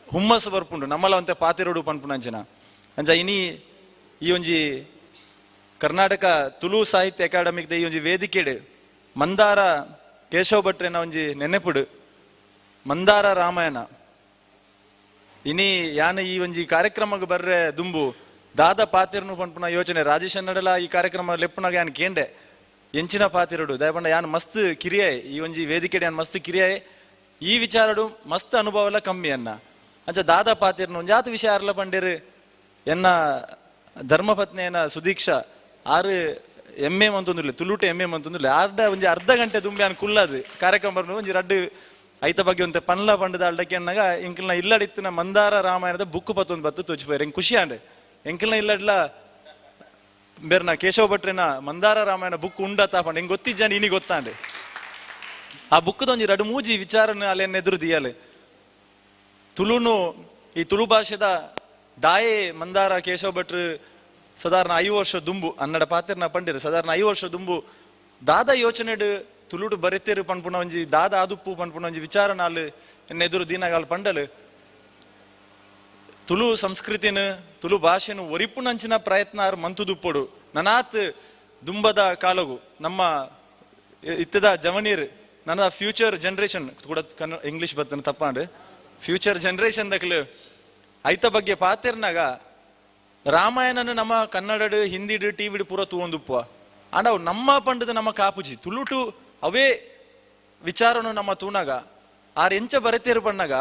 ಹುಮ್ಮಸ್ ಬರ್ಪುಂಡು ನಮ್ಮಲ ಒಂತೆ ಪಾತಿರೋಡು ಪನ್ಪುಂಡು ಅಂಚಿನ. ಅಂಚ ಇನಿ ಈ ಒಂಜಿ ಕರ್ನಾಟಕ ತುಳು ಸಾಹಿತ್ಯ ಅಕಾಡೆಮಿಕ್ ಈ ಒಂಜಿ ವೇದಿಕೆಡು ಮಂದಾರ ಕೇಶವ ಭಟ್ರೆನ ಒಂಜಿ ನೆನೆಪುಡು ಮಂದಾರ ರಾಮಾಯಣ ಇನಿ ಯಾನ ಈ ಒಂಜಿ ಕಾರ್ಯಕ್ರಮಕ್ಕೆ ಬರ್ರೆ ದುಂಬು ದಾದ ಪಾತಿರ್ನು ಪನ್ಪುನ ಯೋಚನೆ ರಾಜೇಶ್ ಅನ್ನಡಲ ಈ ಕಾರ್ಯಕ್ರಮ ಲೆಪ್ಪುನಾಗ ಯಾನ್ ಕೇಂಡೆ ಎಂಚಿನ ಪಾತಿರುಡು ದಯಪಂಡ ಯಾನ್ ಮಸ್ತ್ ಕಿರಿಯಾಯ್ ಈ ಒಂಜಿ ವೇದಿಕೆಡ್ ಯಾನ್ ಮಸ್ತ್ ಕಿರಿಯಾಯ್ ಈ ವಿಚಾರಡು ಮಸ್ತ್ ಅನುಭವ ಎಲ್ಲ ಕಮ್ಮಿ ಅನ್ನ. ಅಂಚ ದಾದ ಪಾತಿರ್ನು ಒಂಜಾತ ವಿಷಯ ಅರ್ಲ ಪಂಡೇರು ಎನ್ನ ಧರ್ಮಪತ್ನಿಯನ ಸುದೀಕ್ಷಾ ಆರು ಎಮ್ ಎ ಮಂತೊಂದುಲ್ಲೆ ತುಳುಟು ಎಮ್ ಎ ಮಂತೊಂದುಲ್ಲೆ ಆರ್ಡ ಒಂಜಿ ಅರ್ಧ ಗಂಟೆ ದುಂಬಿ ಯಾನ್ ಕುಲ್ಲದು ಕಾರ್ಯಕ್ರಮ ಬರ್ನು ಒಂಜಿ ರಡ್ಡು ಐತ ಬಗ್ಗೆ ಒಂತೆ ಪನ್ಲ ಪಂಡದ ಅಲ್ಡಕ್ಕೆ ಅನ್ನಾಗ ಎಂಕಲ್ನ ಇಲ್ಲಡಿತ್ತಿನ ಮಂದಾರ ರಾಮಾಯಣದ ಬುಕ್ ಪತ್ತೊಂದು ಬತ್ತು ತೋಚಿಪೋಯರು ಎಂಕ್ ಖುಷಿ ಆಂಡ್ ಎಂಕಲ್ನ ಇಲ್ಲಡ್ಲ ಬೇರ್ನ ಕೇಶವ ಭಟ್ರೆನ ಮಂದಾರ ರಾಮಾಯಣ ಬುಕ್ ಉಂಡತ ಪಂಡ ಹಿಂಗೆ ಗೊತ್ತಿಜ್ಜಾನ ಇನಿ ಗೊತ್ತಾಂಡೆ. ಆ ಬುಕ್ಕದೊಂಜಿ ರಡು ಮೂಜಿ ವಿಚಾರನ ಅಲ್ಲೆನ್ ಎದುರು ದಿಯಲೆ. ತುಳುನು ಈ ತುಳು ಭಾಷೆದ ದಾಯೆ ಮಂದಾರ ಕೇಶವ ಭಟ್ರು ಸಾಧಾರಣ 5 ವರ್ಷ ದುಂಬು ಅನ್ನಡ ಪಾತೆರ್ನ ಪಂಡಿರು ಸಾಧಾರಣ 5 ವರ್ಷ ದುಂಬು ದಾದ ಯೋಚನೆಡು ತುಳುಡು ಬರೆತೇರು ಪನ್ಪುನ ಒಂಜಿ ದಾದ ಆದುಪ್ಪು ಪನ್ಪುನ ಒಂಜಿ ವಿಚಾರ ನಾಲ್ ಎನ್ನ ಎದುರು ದೀನಗಾಲ್ ಪಂಡಲು. ತುಳು ಸಂಸ್ಕೃತಿನ ತುಳು ಭಾಷೆನು ಒರಿಪುನಂಚಿನ ಪ್ರಯತ್ನ ಆರು ಮಂತುದುಪ್ಪೊಡು ನನಾತ್ ದುಂಬದ ಕಾಲಗು ನಮ್ಮ ಇತ್ತದ ಜವನೀರ್ ನನ್ನ ಫ್ಯೂಚರ್ ಜನರೇಷನ್ ಕೂಡ ಕನ್ನಡ ಇಂಗ್ಲೀಷ್ ಬತ್ತನ ತಪ್ಪಾಂಡು ಫ್ಯೂಚರ್ ಜನರೇಷನ್ ದಕ್ಲು ಐತ ಬಗ್ಗೆ ಪಾತೆರ್ನಾಗ ರಾಮಾಯಣನ ನಮ್ಮ ಕನ್ನಡಡು ಹಿಂದಿಡು ಟಿವಿಡು ಪೂರ ತೂವೊಂದುಪ್ಪುವ ಆಂಡ ಅವು ನಮ್ಮ ಪಂಡದ ನಮ್ಮ ಕಾಪುಜಿ ತುಳುಟು ಅವೇ ವಿಚಾರನು ನಮ್ಮ ತೂನಾಗ ಆರ್ ಎಂಚ ಬರೆತೇರು ಪಣ್ಣಾಗ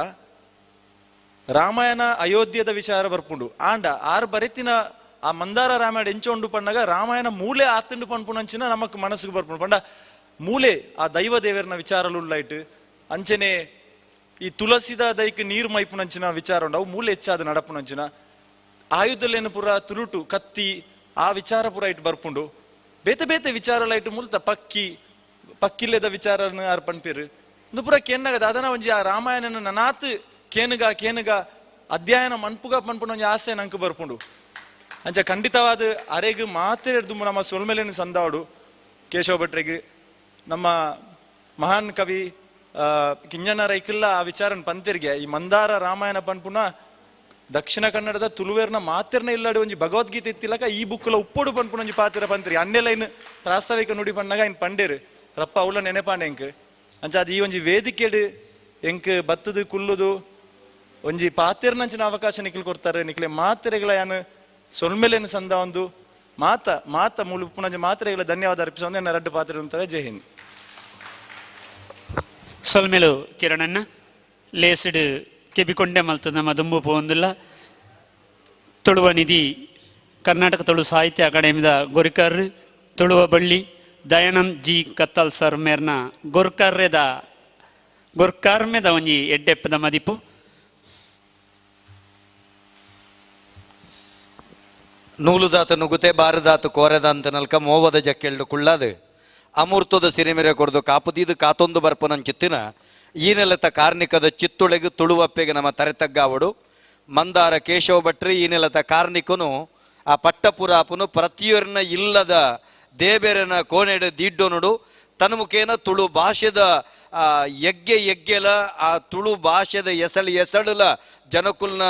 ರಾಮಾಯಣ ಅಯೋಧ್ಯದ ವಿಚಾರ ಬರ್ಪುಂಡು ಆಂಡ ಆರ್ ಬರೆತಿನ ಆ ಮಂದಾರ ರಾಮಾಯಣ ಎಂಚ ಉಂಡು ಪಣ್ಣಾಗ ರಾಮಾಯಣ ಮೂಲೆ ಆತುಂಡು ಪನ್ಪುನಂಚಿನ ನಮಕ್ ಮನಸ್ಸಿಗೆ ಬರ್ಪುಂಡು ಪಂಡ ಮೂಲೆ ಆ ದೈವ ದೇವರನ ವಿಚಾರಲು ಅಂಚನೆ ಈ ತುಳಸಿದ ದೈಕ್ ನೀರು ಮೈಪುನಂಚಿನ ವಿಚಾರ ಉಂಡು ಅವು ಮೂಲೆ ಹೆಚ್ಚಾದ ನಡಪುನಂಚಿನ ಆಯುಧಲೇನು ಪೂರ ತುರುಟು ಕತ್ತಿ ಆ ವಿಚಾರ ಪೂರ ಇಟ್ಟು ಬರ್ಪುಂಡು ಬೇತೆ ಬೇತೆ ವಿಚಾರ ಇಟ್ಟು ಮುಲ್ತ ಪಕ್ಕಿ ಪಕ್ಕಿಲ್ಲದ ವಿಚಾರನ ಆರ್ ಪನ್ಪಿರು ಇಂದು ಪೂರ ಕೇನಾಗದ ಅದನ್ನ ಒಂಜಿ ಆ ರಾಮಾಯಣನ ನನಾತ್ ಕೇನುಗ ಕೇನುಗ ಅಧ್ಯಯನ ಮನ್ಪುಗ ಪನ್ಪುನ ಒಂಜಿ ಆಸೆ ನಂಗೆ ಬರ್ಪುಂಡು. ಅಂಚ ಖಂಡಿತವಾದ ಅರೆಗ್ ಮಾತ್ರ ನಮ್ಮ ಸೊಲ್ಮೆಲೇನು ಸಂದಾವಡು ಕೇಶವ ಭಟ್ರಿಗೆ ನಮ್ಮ ಮಹಾನ್ ಕವಿ ಕಿಂಜನ ರೈಕಲ್ಲ ಆ ವಿಚಾರನ ಪಂತಿರ್ಗೆ ಈ ಮಂದಾರ ರಾಮಾಯಣ ಪನ್ಪುನ ದಕ್ಷಿಣ ಕನ್ನಡದ ತುಳುವೇರ್ನ ಮಾತಿರ್ನ ಇಲ್ಲಾಡಿ ಒಂಜಿ ಭಗವದ್ಗೀತೆ ಇತ್ತಿಲಕ ಈ ಬುಕ್ಕುಲ ಉಪ್ಪೊಡು ಪನ್ಪುನ ಒಂಜಿ ಪಾತಿರ ಪಂತಿರಿ ಅನ್ನೆಲ್ಲ ಇನ್ನು ಪ್ರಾಸ್ತಾವಿಕ ನುಡಿ ಪಣ್ಣಾಗ ಇನ್ ಪಂಡೇರು ರಪ್ಪ ಅವಳ ನೆನೆಪಾಂಡೆ ಎಂಕ್ ಅಂಚ ಅದು ಈ ಒಂಜಿ ವೇದಿಕೆಡು ಎಂಕ್ ಬತ್ತದು ಕುಲ್ಲುದು ಒಂಜಿ ಪಾತಿರ್ನಂಚಿನ ಅವಕಾಶ ನಿಕ್ಲು ಕೊಡ್ತಾರೆ ನಿಕ್ಲೆ ಮಾತ್ರೆಗಳ ಯಾನು ಸೊಲ್ಮೆಲೇನು ಸಂದ ಒಂದು ಮಾತ ಮಾತ ಮೂಲ ಉಪ್ಪುನಂಜಿ ಮಾತ್ರೆಗಳ ಧನ್ಯವಾದ ಅರ್ಪಿಸೋ ನನ್ನ ರಡ್ಡು ಪಾತ್ರೆ ಉಂಟವೆ. ಜೈ ಹಿಂದ್. ಸೊಲ್ಮೆಲು ಕಿರಣನ್ನ ಲೇಸಿಡು ಕೆಬಿಕೊಂಡೆ ಮಲ್ತು ನಮ್ಮ ದುಂಬು ಪೋಂದುಲ್ಲ ತುಳುವ ನಿಧಿ ಕರ್ನಾಟಕ ತುಳು ಸಾಹಿತ್ಯ ಅಕಾಡೆಮಿದ ಗೊರಿಕರ್ ತುಳುವ ಬಳ್ಳಿ ದಯಾನಂದ್ ಜಿ ಕತ್ತಲ್ ಸರ್ ಮೇರ್ನ ಗೊರ್ಕರ್ರೆದ ಗೊರ್ಕಾರ್ಮೆದ ಒಂಜಿ ಎಡ್ಡೆಪ್ಪದ ಮದಿಪು. ನೂಲುದಾತ ನುಗುತೆ ಬಾರದಾತು ಕೋರೆದಂತ ನಲ್ಕ ಮೋವದ ಜಕ್ಕೆಲ್ಡು ಕುಳ್ಳಾದು ಅಮೂರ್ತದ ಸಿರಿಮಿರೆ ಕೊರ್ದು ಕಾಪುದೀದು ಕಾತೊಂದು ಬರ್ಪನಂಚಿತ್ತಿನ ಈ ನೆಲತ ಕಾರ್ಣಿಕದ ಚಿತ್ತುಳೆಗು ತುಳುವಪ್ಪೆಗೆ ನಮ್ಮ ತರೆತಗ್ಗಾವಡು ಮಂದಾರ ಕೇಶವ ಭಟ್ರು ಈ ನೆಲತ ಕಾರ್ಣಿಕನು ಆ ಪಟ್ಟಪುರಾಪುನು ಪ್ರತಿಯೊರ್ನ ಇಲ್ಲದ ದೇಬೇರನ ಕೋಣೆಡು ದಿಡ್ಡೊನುಡು ತನ್ಮುಖೇನ ತುಳು ಭಾಷೆದ ಯಗ್ಗೆ ಯಗ್ಗೆಲ ಆ ತುಳು ಭಾಷೆದ ಎಸಳು ಎಸಳುಲ ಜನಕುಲ್ನ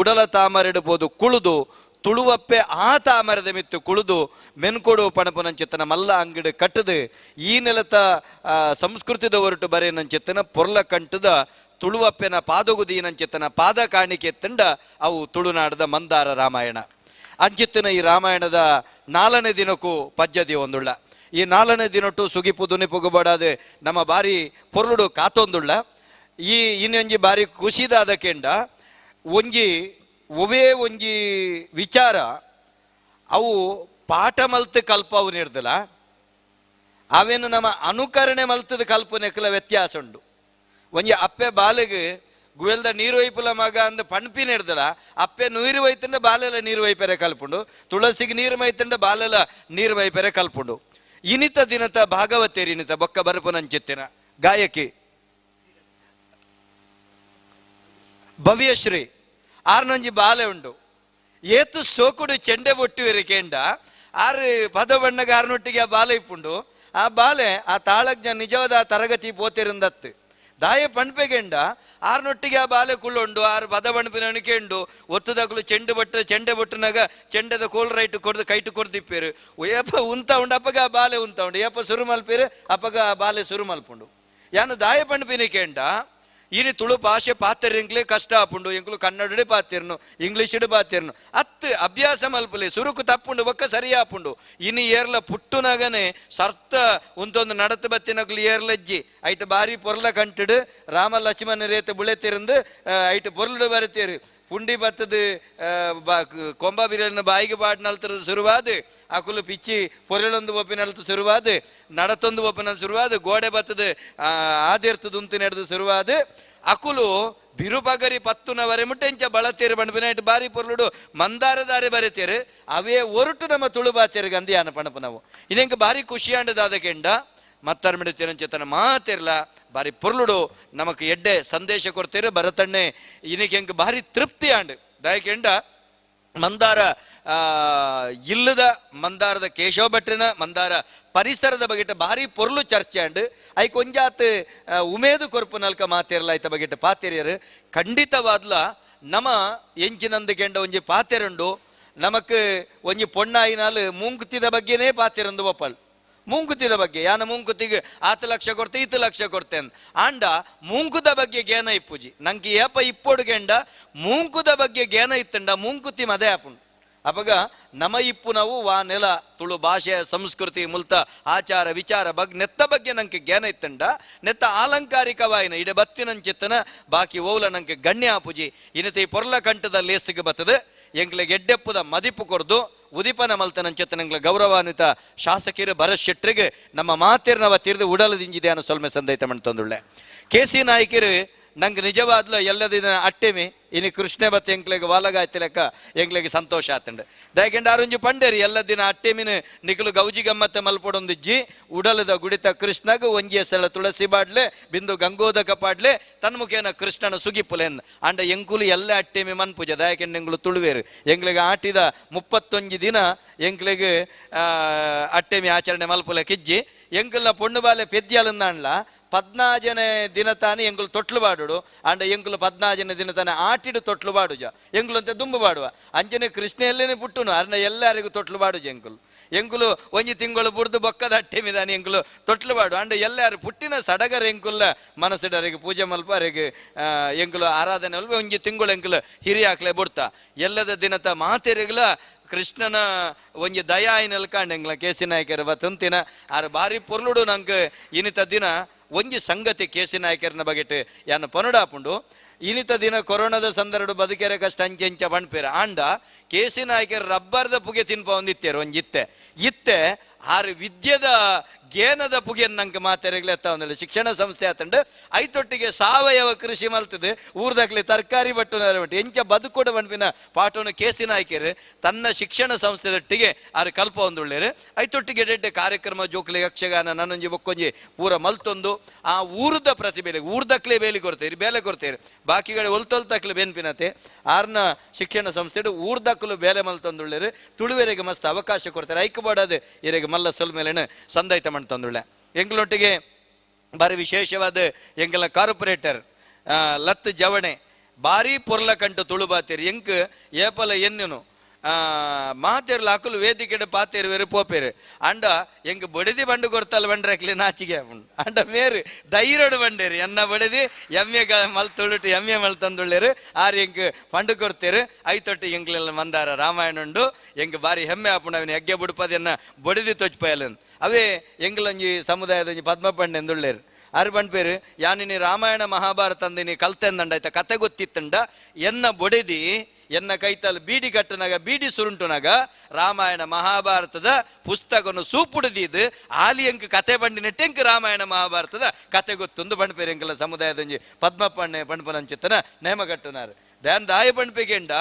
ಉಡಲ ತಾಮರೆಡ್ಬೋದು ಕುಳುದು ತುಳುವಪ್ಪೆ ಆ ತಾಮರದ ಮಿತ್ತು ಕುಳಿದು ಮೆನ್ಕೊಡು ಪಣಪುನಂಚಿತ್ತನ ಮಲ್ಲ ಅಂಗಡಿ ಕಟ್ಟದು ಈ ನೆಲತ ಸಂಸ್ಕೃತಿದ ಹೊರಟು ಬರೆಯನಂಚಿತ್ತನ ಪೊರ್ಲ ಕಂಟದ ತುಳುವಪ್ಪೆನ ಪಾದಗುದೀನಂಚಿತ್ತನ ಪಾದ ಕಾಣಿಕೆ ತಂಡ ಅವು ತುಳುನಾಡದ ಮಂದಾರ ರಾಮಾಯಣ. ಅಂಚಿತ್ತಿನ ಈ ರಾಮಾಯಣದ 4ನೇ ದಿನಕ್ಕೂ ಪದ್ಯದಿ ಒಂದುಳ್ಳ ಈ 4ನೇ ದಿನಟ್ಟು ಸುಗಿಪು ದುನಿಪುಗು ಬಡಾದೆ ನಮ್ಮ ಬಾರಿ ಪೊರ್ಲುಡು ಕಾತೊಂದುಳ್ಳ ಈ ಇನ್ನೊಂಜಿ ಬಾರಿ ಖುಷಿದಾದ ಕೆಂಡ ಒಂಜಿ ಒವೇ ಒಂಜಿ ವಿಚಾರ ಅವು ಪಾಠ ಮಲ್ತು ಕಲ್ಪವು ನೀಡ್ದಲ್ಲ ಅವೇನು ನಮ್ಮ ಅನುಕರಣೆ ಮಲ್ತದ ಕಲ್ಪನೆಕಲ ವ್ಯತ್ಯಾಸ ಉಂಡು. ಒಂಜಿ ಅಪ್ಪೆ ಬಾಲೆಗೆ ಗುವೆಲ್ದ ನೀರು ಒಯ್ಪುಲ ಮಗ ಅಂದ ಪಣ್ಪಿ ನೀಡ್ದಲ್ಲ ಅಪ್ಪೆ ನೀರು ಒಯ್ತಂಡ ಬಾಲೆಲ ನೀರು ಒಯ್ಪೆರೆ ಕಲ್ಪುಂಡು ತುಳಸಿಗೆ ನೀರು ಮೈತಂಡ ಬಾಲೆಲ ನೀರು ಮೈಪೆರೆ ಕಲ್ಪುಂಡು. ಇನಿತ ದಿನತ ಭಾಗವತೇರಿ ಇನಿತ ಬೊಕ್ಕ ಬರಪುನಂಚಿತ್ತಿನ ಗಾಯಕಿ ಭವ್ಯಶ್ರೀ ಆರ್ನೊಂಜಿ ಬಾಲೆ ಉಂಡು ಏತು ಸೋಕುಡು ಚೆಂಡೆ ಬೊಟ್ಟು ಕೇಂಡ ಆರು ಪದ ಬಣ್ಣಗ ಆರ್ನೊಟ್ಟಿಗೆ ಆ ಬಾಲೆ ಇಪ್ಪುಂಡು ಆ ಬಾಲೆ ಆ ತಾಳಜ್ಞ ನಿಜವಾದ ತರಗತಿ ಪೋತಿರುಂದತ್ತು ದಾಯ ಪಣ್ಪೆಗೆಂಡ ಆರ್ನೊಟ್ಟಿಗೆ ಆ ಬಾಲೆ ಕುಳ್ಳೊಂಡು ಆರು ಪದ ಬಣ್ಪಿನ ಕೆಂಡು ಒತ್ತುದಕ್ಲು ಚೆಂಡು ಬಟ್ಟು ಚೆಂಡೆ ಬೊಟ್ಟುನಾಗ ಚೆಂಡದ ಕೋಲ್ ರೈಟ್ ಕೊಡ್ದು ಕೈಟು ಕೊಡ್ದಿಪ್ಪೇರು ಏಪ ಉಂತ ಉಂಡು ಅಪ್ಪಗ ಆ ಬಾಲೆ ಉಂತ ಉಂಡು ಏಪ ಸುರು ಮಲ್ಪೇರು ಅಪ್ಪಗ ಆ ಬಾಲೆ ಸುರು ಮಲ್ಪುಂಡು ಯಾನು ದಾಯ ಪಣ್ಪಿನ ಕೇಂಡ ಇನಿ ತುಳು ಭಾಷೆ ಪಾತೆರಿಂಗ್ಲೇ ಕಷ್ಟ ಆಪುಂಡು ಎಂಕ್ಲು ಕನ್ನಡಡೆ ಪಾತಿರ್ನು ಇಂಗ್ಲೀಷಿಡು ಪಾತಿರ್ನು ಅತ್ತು ಅಭ್ಯಾಸ ಮಲ್ಪಲೆ ಸುರುಕು ತಪ್ಪುಂಡು ಬೊಕ್ಕ ಸರಿ ಆಪುಂಡು ಇನಿ ಏರ್ಲ ಪುಟ್ಟುನಗನೆ ಸರ್ತ ಉಂತೊಂದು ನಡತು ಬತ್ತಿನಕ್ಲು ಏರ್ಲಜ್ಜಿ ಐಟ್ ಬಾರಿ ಪೊರ್ಲ ಕಂಟಿಡು ರಾಮ ಲಕ್ಷ್ಮಣ ರೇತ ಬುಳೆತಿರಂದು ಐಟ್ ಪೊರ್ಲುಡು ಬರತೀರು ಪುಂಡಿ ಬತ್ತದ ಕೊಂಬ ಬಿರಿಯನ್ನ ಬಾಯಿಗೆ ಬಾಡ್ ನಲ್ತರದ ಶುರುವಾದ ಅಕುಲು ಪಿಚ್ಚಿ ಪೊರೆಳೊಂದು ಒಪ್ಪಿನಲ್ತು ಶುರುವಾದ ನಡತೊಂದು ಒಪ್ಪಿನ ಶುರುವಾದ ಗೋಡೆ ಬತ್ತದ ಆದಿರ್ತದ ಉಂತು ನಡೆದು ಶುರುವಾದ ಅಕುಲು ಬಿರುಪಗರಿ ಪತ್ತುನವರೆ ಮುಟ್ಟೆಂಚ ಬಳತೇರು ಪಂಡ್ಪಿನ ಬಾರಿ ಪೊರ್ಲುಡು ಮಂದಾರದಾರೆ ಬರೆತೇರು ಅವೇ ಒರಟು ನಮ್ಮ ತುಳು ಬಾತೇರು ಗಂದಿಯಾನ ಪಣಪು ನಾವು ಇನ್ನೆಂಕ ಬಾರಿ ಖುಷಿಯಾಂಡದಾದ ಕೆಂಡ ಮತ್ತರ್ಮಿಡು ತಿರಂಚೇತನ ಮಾತಿರ್ಲ ಬಾರಿ ಪೊರ್ಲುಡು ನಮಕ್ ಎಡ್ಡೆ ಸಂದೇಶ ಕೊಡ್ತೇರು ಭರತಣ್ಣೆ ಇನ್ನಕ್ಕೆ ಎಂಕ್ ಬಾರಿ ತೃಪ್ತಿ ಆಂಡ್ ದಯಕೆಂಡ ಮಂದಾರ ಇಲ್ಲದ ಮಂದಾರದ ಕೇಶವ ಭಟ್ರಿನ ಮಂದಾರ ಪರಿಸರದ ಬಗೆಟ ಭಾರಿ ಪೊರ್ಲು ಚರ್ಚೆ ಅಂಡ್ ಐಕ್ ಒಂಜಾತ್ ಉಮೇದು ಕೊರ್ಪು ನಲ್ಕ ಮಾತೇರ್ಲ ಐತ ಬಗೆಟ ಪಾತೆರಿಯರು ಖಂಡಿತವಾದ್ಲ ನಮ ಎಂಚಿನಂದು ಕೆಂಡ ಒಂಜಿ ಪಾತೆರುಂಡು ನಮಕ್ ಒಂಜಿ ಪೊಣ್ಣಾಯಿನಾಲ್ ಮೂಂಕುತ್ತಿದ ಬಗ್ಗೆನೇ ಪಾತೆರಂದು ಒಪ್ಪಲ್ ಮೂಂಕುತಿದ ಬಗ್ಗೆ ಯಾನ ಮೂಂಕುತಿಗೆ ಆತ ಲಕ್ಷ ಕೊಡ್ತೆ ಈತ ಲಕ್ಷ ಕೊಡ್ತೆ ಅಂದ್ ಆಂಡ ಮೂಂಕುದ ಬಗ್ಗೆ ಗೇನ ಇಪ್ಪುಜಿ ನಂಗೆ ಏಪ ಇಪ್ಪೊಡು ಗೆಂಡ ಮೂಂಕುದ ಬಗ್ಗೆ ಗೇನ ಇತ್ತಂಡ ಮೂಂಕುತಿ ಮದೆ ಆಪುಂಡು ಅಪಗ ನಮ ಇಪ್ಪು ನಾವು ವಾ ನೆಲ ತುಳು ಭಾಷೆ ಸಂಸ್ಕೃತಿ ಮುಲ್ತ ಆಚಾರ ವಿಚಾರ ಬಗ್ ನೆತ್ತ ಬಗ್ಗೆ ನಂಗೆ ಜ್ಞಾನ ಇತ್ತಂಡ ನೆತ್ತ ಆಲಂಕಾರಿಕವಾಯಿನ ಇಡೆ ಬತ್ತಿನಂಚಿತ್ತನ ಬಾಕಿ ಓಲ ನಂಗೆ ಗಣ್ಯ ಆಪುಜಿ ಇನ್ನತೆ ಪೊರ್ಲ ಕಂಠದ ಲೇಸಿಗೆ ಬತ್ತದ ಎಂಕ್ಲೆಗ್ ಎಡ್ಡೆಪ್ಪುದ ಮದಿಪು ಕೊರ್ದು ಉದಿಪನ ಮಲ್ತನಂಚಿತ್ತನಂಗ್ಲ ಗೌರವಾನ್ವಿತ ಶಾಸಕರು ಭರತ್ ಶೆಟ್ಟರಿಗೆ ನಮ್ಮ ಮಾತಿರ್ನವ ತೀರ್ದು ಉಡಲದಿಂಜಿದೆ ಅನ್ನೋ ಸೊಲ್ಮೆ ಸಂದೈತ ತಂದುಳ್ಳೆ ಕೆ ಸಿ ನಾಯ್ಕರು ನಂಗೆ ನಿಜವಾದ್ಲ ಎಲ್ಲದಿನ ಅಟ್ಟೆಮಿ ಇನಿ ಕೃಷ್ಣ ಬತ್ತ ಎಂಕ್ಲೆಗ್ ವಾಲಗಾಯ್ತು ಲೆಕ್ಕ ಎಂಕ್ಲೆಗ್ ಸಂತೋಷ ಆತಂಡು ದಯಕೆಂಡ ಆರುಂಜಿ ಪಂಡೇರಿ ಎಲ್ಲ ದಿನ ಅಟ್ಟೆಮಿನ ನಿಕಲು ಗೌಜಿ ಗಮ್ಮತ್ತ ಮಲ್ಪೊಡೊಂದಿಜ್ಜಿ ಉಡಲದ ಗುಡಿತ ಕೃಷ್ಣಗ್ ಒಂಜಿಯ ಸಲ ತುಳಸಿ ಬಾಡ್ಲೆ ಬಿಂದು ಗಂಗೋದಕ ಪಾಡ್ಲೆ ತನ್ಮುಖೇನ ಕೃಷ್ಣನ ಸುಗಿಪುಲೆನ್ ಅಂಡ ಎಂಕುಲು ಎಲ್ಲ ಅಟ್ಟೆಮಿ ಮನ್ಪೂಜೆ ದಯಕೆಂಡ ಎಂಗುಲು ತುಳುವೇರು ಎಂಕ್ಲೆಗ್ ಆಟಿದ 31 ದಿನ ಎಂಕ್ಲೆಗ್ ಅಟ್ಟೆಮಿ ಆಚರಣೆ ಮಲ್ಪುಲೆ ಕಿಜ್ಜಿ ಎಂಕುಲ್ನ ಪೊಣ್ಣು ಬಾಲೆ ಪೆದ್ಯಾಲಂದಾಣ್ಲ 14ನೇ ದಿನ ತಾನೆ ಎಂಗುಲು ತೊಟ್ಲು ಬಾಡುಡು ಅಂಡ ಎಂಗುಲು 14ನೇ ದಿನ ತಾನೆ ಆಟಿಡು ತೊಟ್ಲು ಬಾಡುಜ ಎಂಗುಲು ಅಂತ ದುಂಬು ಬಾಡುವ ಅಂಜನೆ ಕೃಷ್ಣೆಯಲ್ಲೇನೆ ಪುಟ್ಟುನು ಅರ್ನ ಎಲ್ಲರಿಗೂ ತೊಟ್ಲು ಬಾಡುಜ ಎಂಕುಲು ಎಂಕುಲು ಒಂಜಿ ತಿಂಗಳು ಬುಡ್ದು ಬೊಕ್ಕದ ಅಟ್ಟೆಮಿದಾನೆ ಎಂಕುಲು ತೊಟ್ಲು ಬಾಡು ಅಂಡ ಎಲ್ಲಾರು ಪುಟ್ಟಿನ ಸಡಗರ ಎಂಕುಲ್ಲ ಮನಸ್ಸಿಡರಿಗೆ ಪೂಜೆ ಮಲ್ಪ ಅರಿಗೆ ಎಂಕುಲು ಆರಾಧನೆ ಮಲ್ಪ ಒಂಜಿ ತಿಂಗಳು ಎಂಕುಲು ಹಿರಿಯಾಕ್ಲೆ ಬುಡ್ತಾ ಎಲ್ಲದ ದಿನತ ಮಾತೆರಿಗ್ಲ ಕೃಷ್ಣನ ಒಂಜಿ ದಯಾಯಿನಲ್ ಕಾಂಡೆಂಗ್ಲ ಕೇಸಿ ನಾಯಕರ ಬತ್ತುಂತಿನ ಆರು ಬಾರಿ ಪೊರ್ಲುಡು ನಂಗೆ ಇನಿತ ದಿನ ಒಂಜಿ ಸಂಗತಿ ಕೇಸಿ ನಾಯಕರನ ಬಗೆಟ್ ಯಾನ ಪನುಡಾಪುಂಡು ಇನಿತ ದಿನ ಕೊರೋನಾದ ಸಂದರ್ಭ ಬದುಕೆರೆ ಕಷ್ಟ ಅಂಚೆಂಚ ಬಣ್ಪೇರ ಆಂಡ ಕೇಸಿ ನಾಯಕರ ರಬ್ಬರ್ದ ಪುಗೆ ತಿನ್ಪ ಒಂದಿತ್ತೇರು ಒಂಜಿತ್ತೆ ಇತ್ತೆ ಆರು ವಿದ್ಯೆದ ಗೇನದ ಪುಗೆಯನ್ನು ನಂಗೆ ಮಾತೆರೆಗ್ಲೆ ಎತ್ತ ಶಿಕ್ಷಣ ಸಂಸ್ಥೆ ಆತಂಡು ಐತೊಟ್ಟಿಗೆ ಸಾವಯವ ಕೃಷಿ ಮಲ್ತದೆ ಊರ್ದಾಗ್ಲಿ ತರಕಾರಿ ಬಟ್ಟು ಬಟ್ಟು ಎಂಚ ಬದುಕೋಡ ಬಣ್ಪಿನ ಪಾಠವನ್ನು ಕೇಸಿ ನಾಯಕರು ತನ್ನ ಶಿಕ್ಷಣ ಸಂಸ್ಥೆದೊಟ್ಟಿಗೆ ಆರು ಕಲ್ಪ ಒಂದುಳ್ಳೇರು ಐತೊಟ್ಟಿಗೆ ಎಡೆಡ್ಡೆ ಕಾರ್ಯಕ್ರಮ ಜೋಕ್ಲೆ ಯಕ್ಷಗಾನ ನನ್ನೊಂಜಿ ಬೊಕ್ಕೊಂಜಿ ಪೂರ ಮಲ್ತೊಂದು ಆ ಊರದ ಪ್ರತಿಭೆ ಊರ್ದಕ್ಲೆ ಬೇಲಿ ಕೊಡ್ತೇರಿ ಬೇಲೆ ಕೊಡ್ತೇರಿ ಬಾಕಿಗಡೆ ಒಲ್ತೊಲ್ತಕ್ಲೆ ಬೆನ್ಪಿನತೆ ಆರ್ನ ಶಿಕ್ಷಣ ಸಂಸ್ಥೆ ಊರ್ದಕ್ಕಲು ಬೇಲೆ ಮಲ್ತೊಂದುಳ್ಳೇರು ತುಳುವೆರೆಗೆ ಮಸ್ತ್ ಅವಕಾಶ ಕೊಡ್ತಾರೆ ಐಕ್ಯಬಾಡದು ಇರೆಗೆ ಮಲ್ಲ ಸೊಲ್ ಮೇಲೇನು ಸಂದಾಯ್ತ ತಂದುಳ್ಳೆ ಎಂಗ್ಲೊಟ್ಟಿಗೆ ಬಾರಿ ವಿಶೇಷವಾದ ಎಂಗಲ ಕಾರ್ಪೊರೇಟರ್ ಲತ್ ಜವಣೆ ಬಾರಿ ಪೊರ್ಲ ಕಂಟು ತುಳುಬಾತೇರಿ ಎಂಕ್ ಏಪಲ ಎನ್ನುನು ಮಾತೇರ್ಲ ಅಕುಲು ವೇದಿಕೆಡೆ ಪಾತೇರು ವೇರು ಪೋಪೇರು ಅಂಡ ಎಂಕ್ ಬಡಿದಿ ಬಂಡು ಕೊಡ್ತಲ್ಲ ಬಂಡ್ರಕ್ಲಿ ನಾಚಿಗೆ ಅಂಡ ಮೇರು ಧೈರ್ಯಡು ಬಂಡೇರು ಎನ್ನ ಬಡಿದಿ ಎಮ್ಮೆ ಮಲ್ ತುಳುಟು ಎಮ್ಮೆ ಮಲ್ ತಂದುಳ್ಳೇರು ಆರು ಎಂಕ್ ಪಂಡು ಕೊಡ್ತೇರು ಐತೊಟ್ಟು ಎಂಕ್ಲೆಲ್ಲ ಮಂದಾರ ರಾಮಾಯಣ ಉಂಡು ಎಂಕ್ ಬಾರಿ ಹೆಮ್ಮೆ ಆಪುಂಡು ಅವನ ಯಜ್ಞ ಬುಡುಪದೆನ್ನ ಬಡಿದಿ ತೊಚ್ಪಯಲನ್ ಅವೇ ಎಂಗ್ಲೊಂಜಿ ಸಮುದಾಯದ ಒಂಜಿ ಪದ್ಮಪಂಡೆ ಎಂದುಳ್ಳೇರು ಆರು ಬಂಡ್ಪೇರು ಯಾನಿನಿ ರಾಮಾಯಣ ಮಹಾಭಾರತ ಅಂದಿನಿ ಕಲ್ತೆಂದಂಡ ಆಯ್ತ ಕತೆ ಗೊತ್ತಿತ್ತಂಡ ಎನ್ನ ಬೊಡೆದಿ ಎನ್ನ ಕೈತಲ್ ಬೀಡಿ ಕಟ್ಟನಾಗ ಬೀಡಿ ಸುರುಂಟುನಾಗ ರಾಮಾಯಣ ಮಹಾಭಾರತದ ಪುಸ್ತಕನು ಸೂಪುಡುದಿದ್ದು ಆಲಿ ಎಂಕ್ ಕತೆ ಬಂಡಿನ ಎಂಕ್ ರಾಮಾಯಣ ಮಹಾಭಾರತದ ಕತೆ ಗೊತ್ತೊಂದು ಬಂಡ್ಪೇರು ಎಂಕಲ ಸಮುದಾಯದಂಜಿ ಪದ್ಮಪಣ್ಣೆ ಪಣ್ಪನಂಚಿತ್ತನ ನೇಮ ಕಟ್ಟುನಾರು ದ್ಯಾನ್ ದಾಯ ಪಣ್ಪೆಗೆಂಡ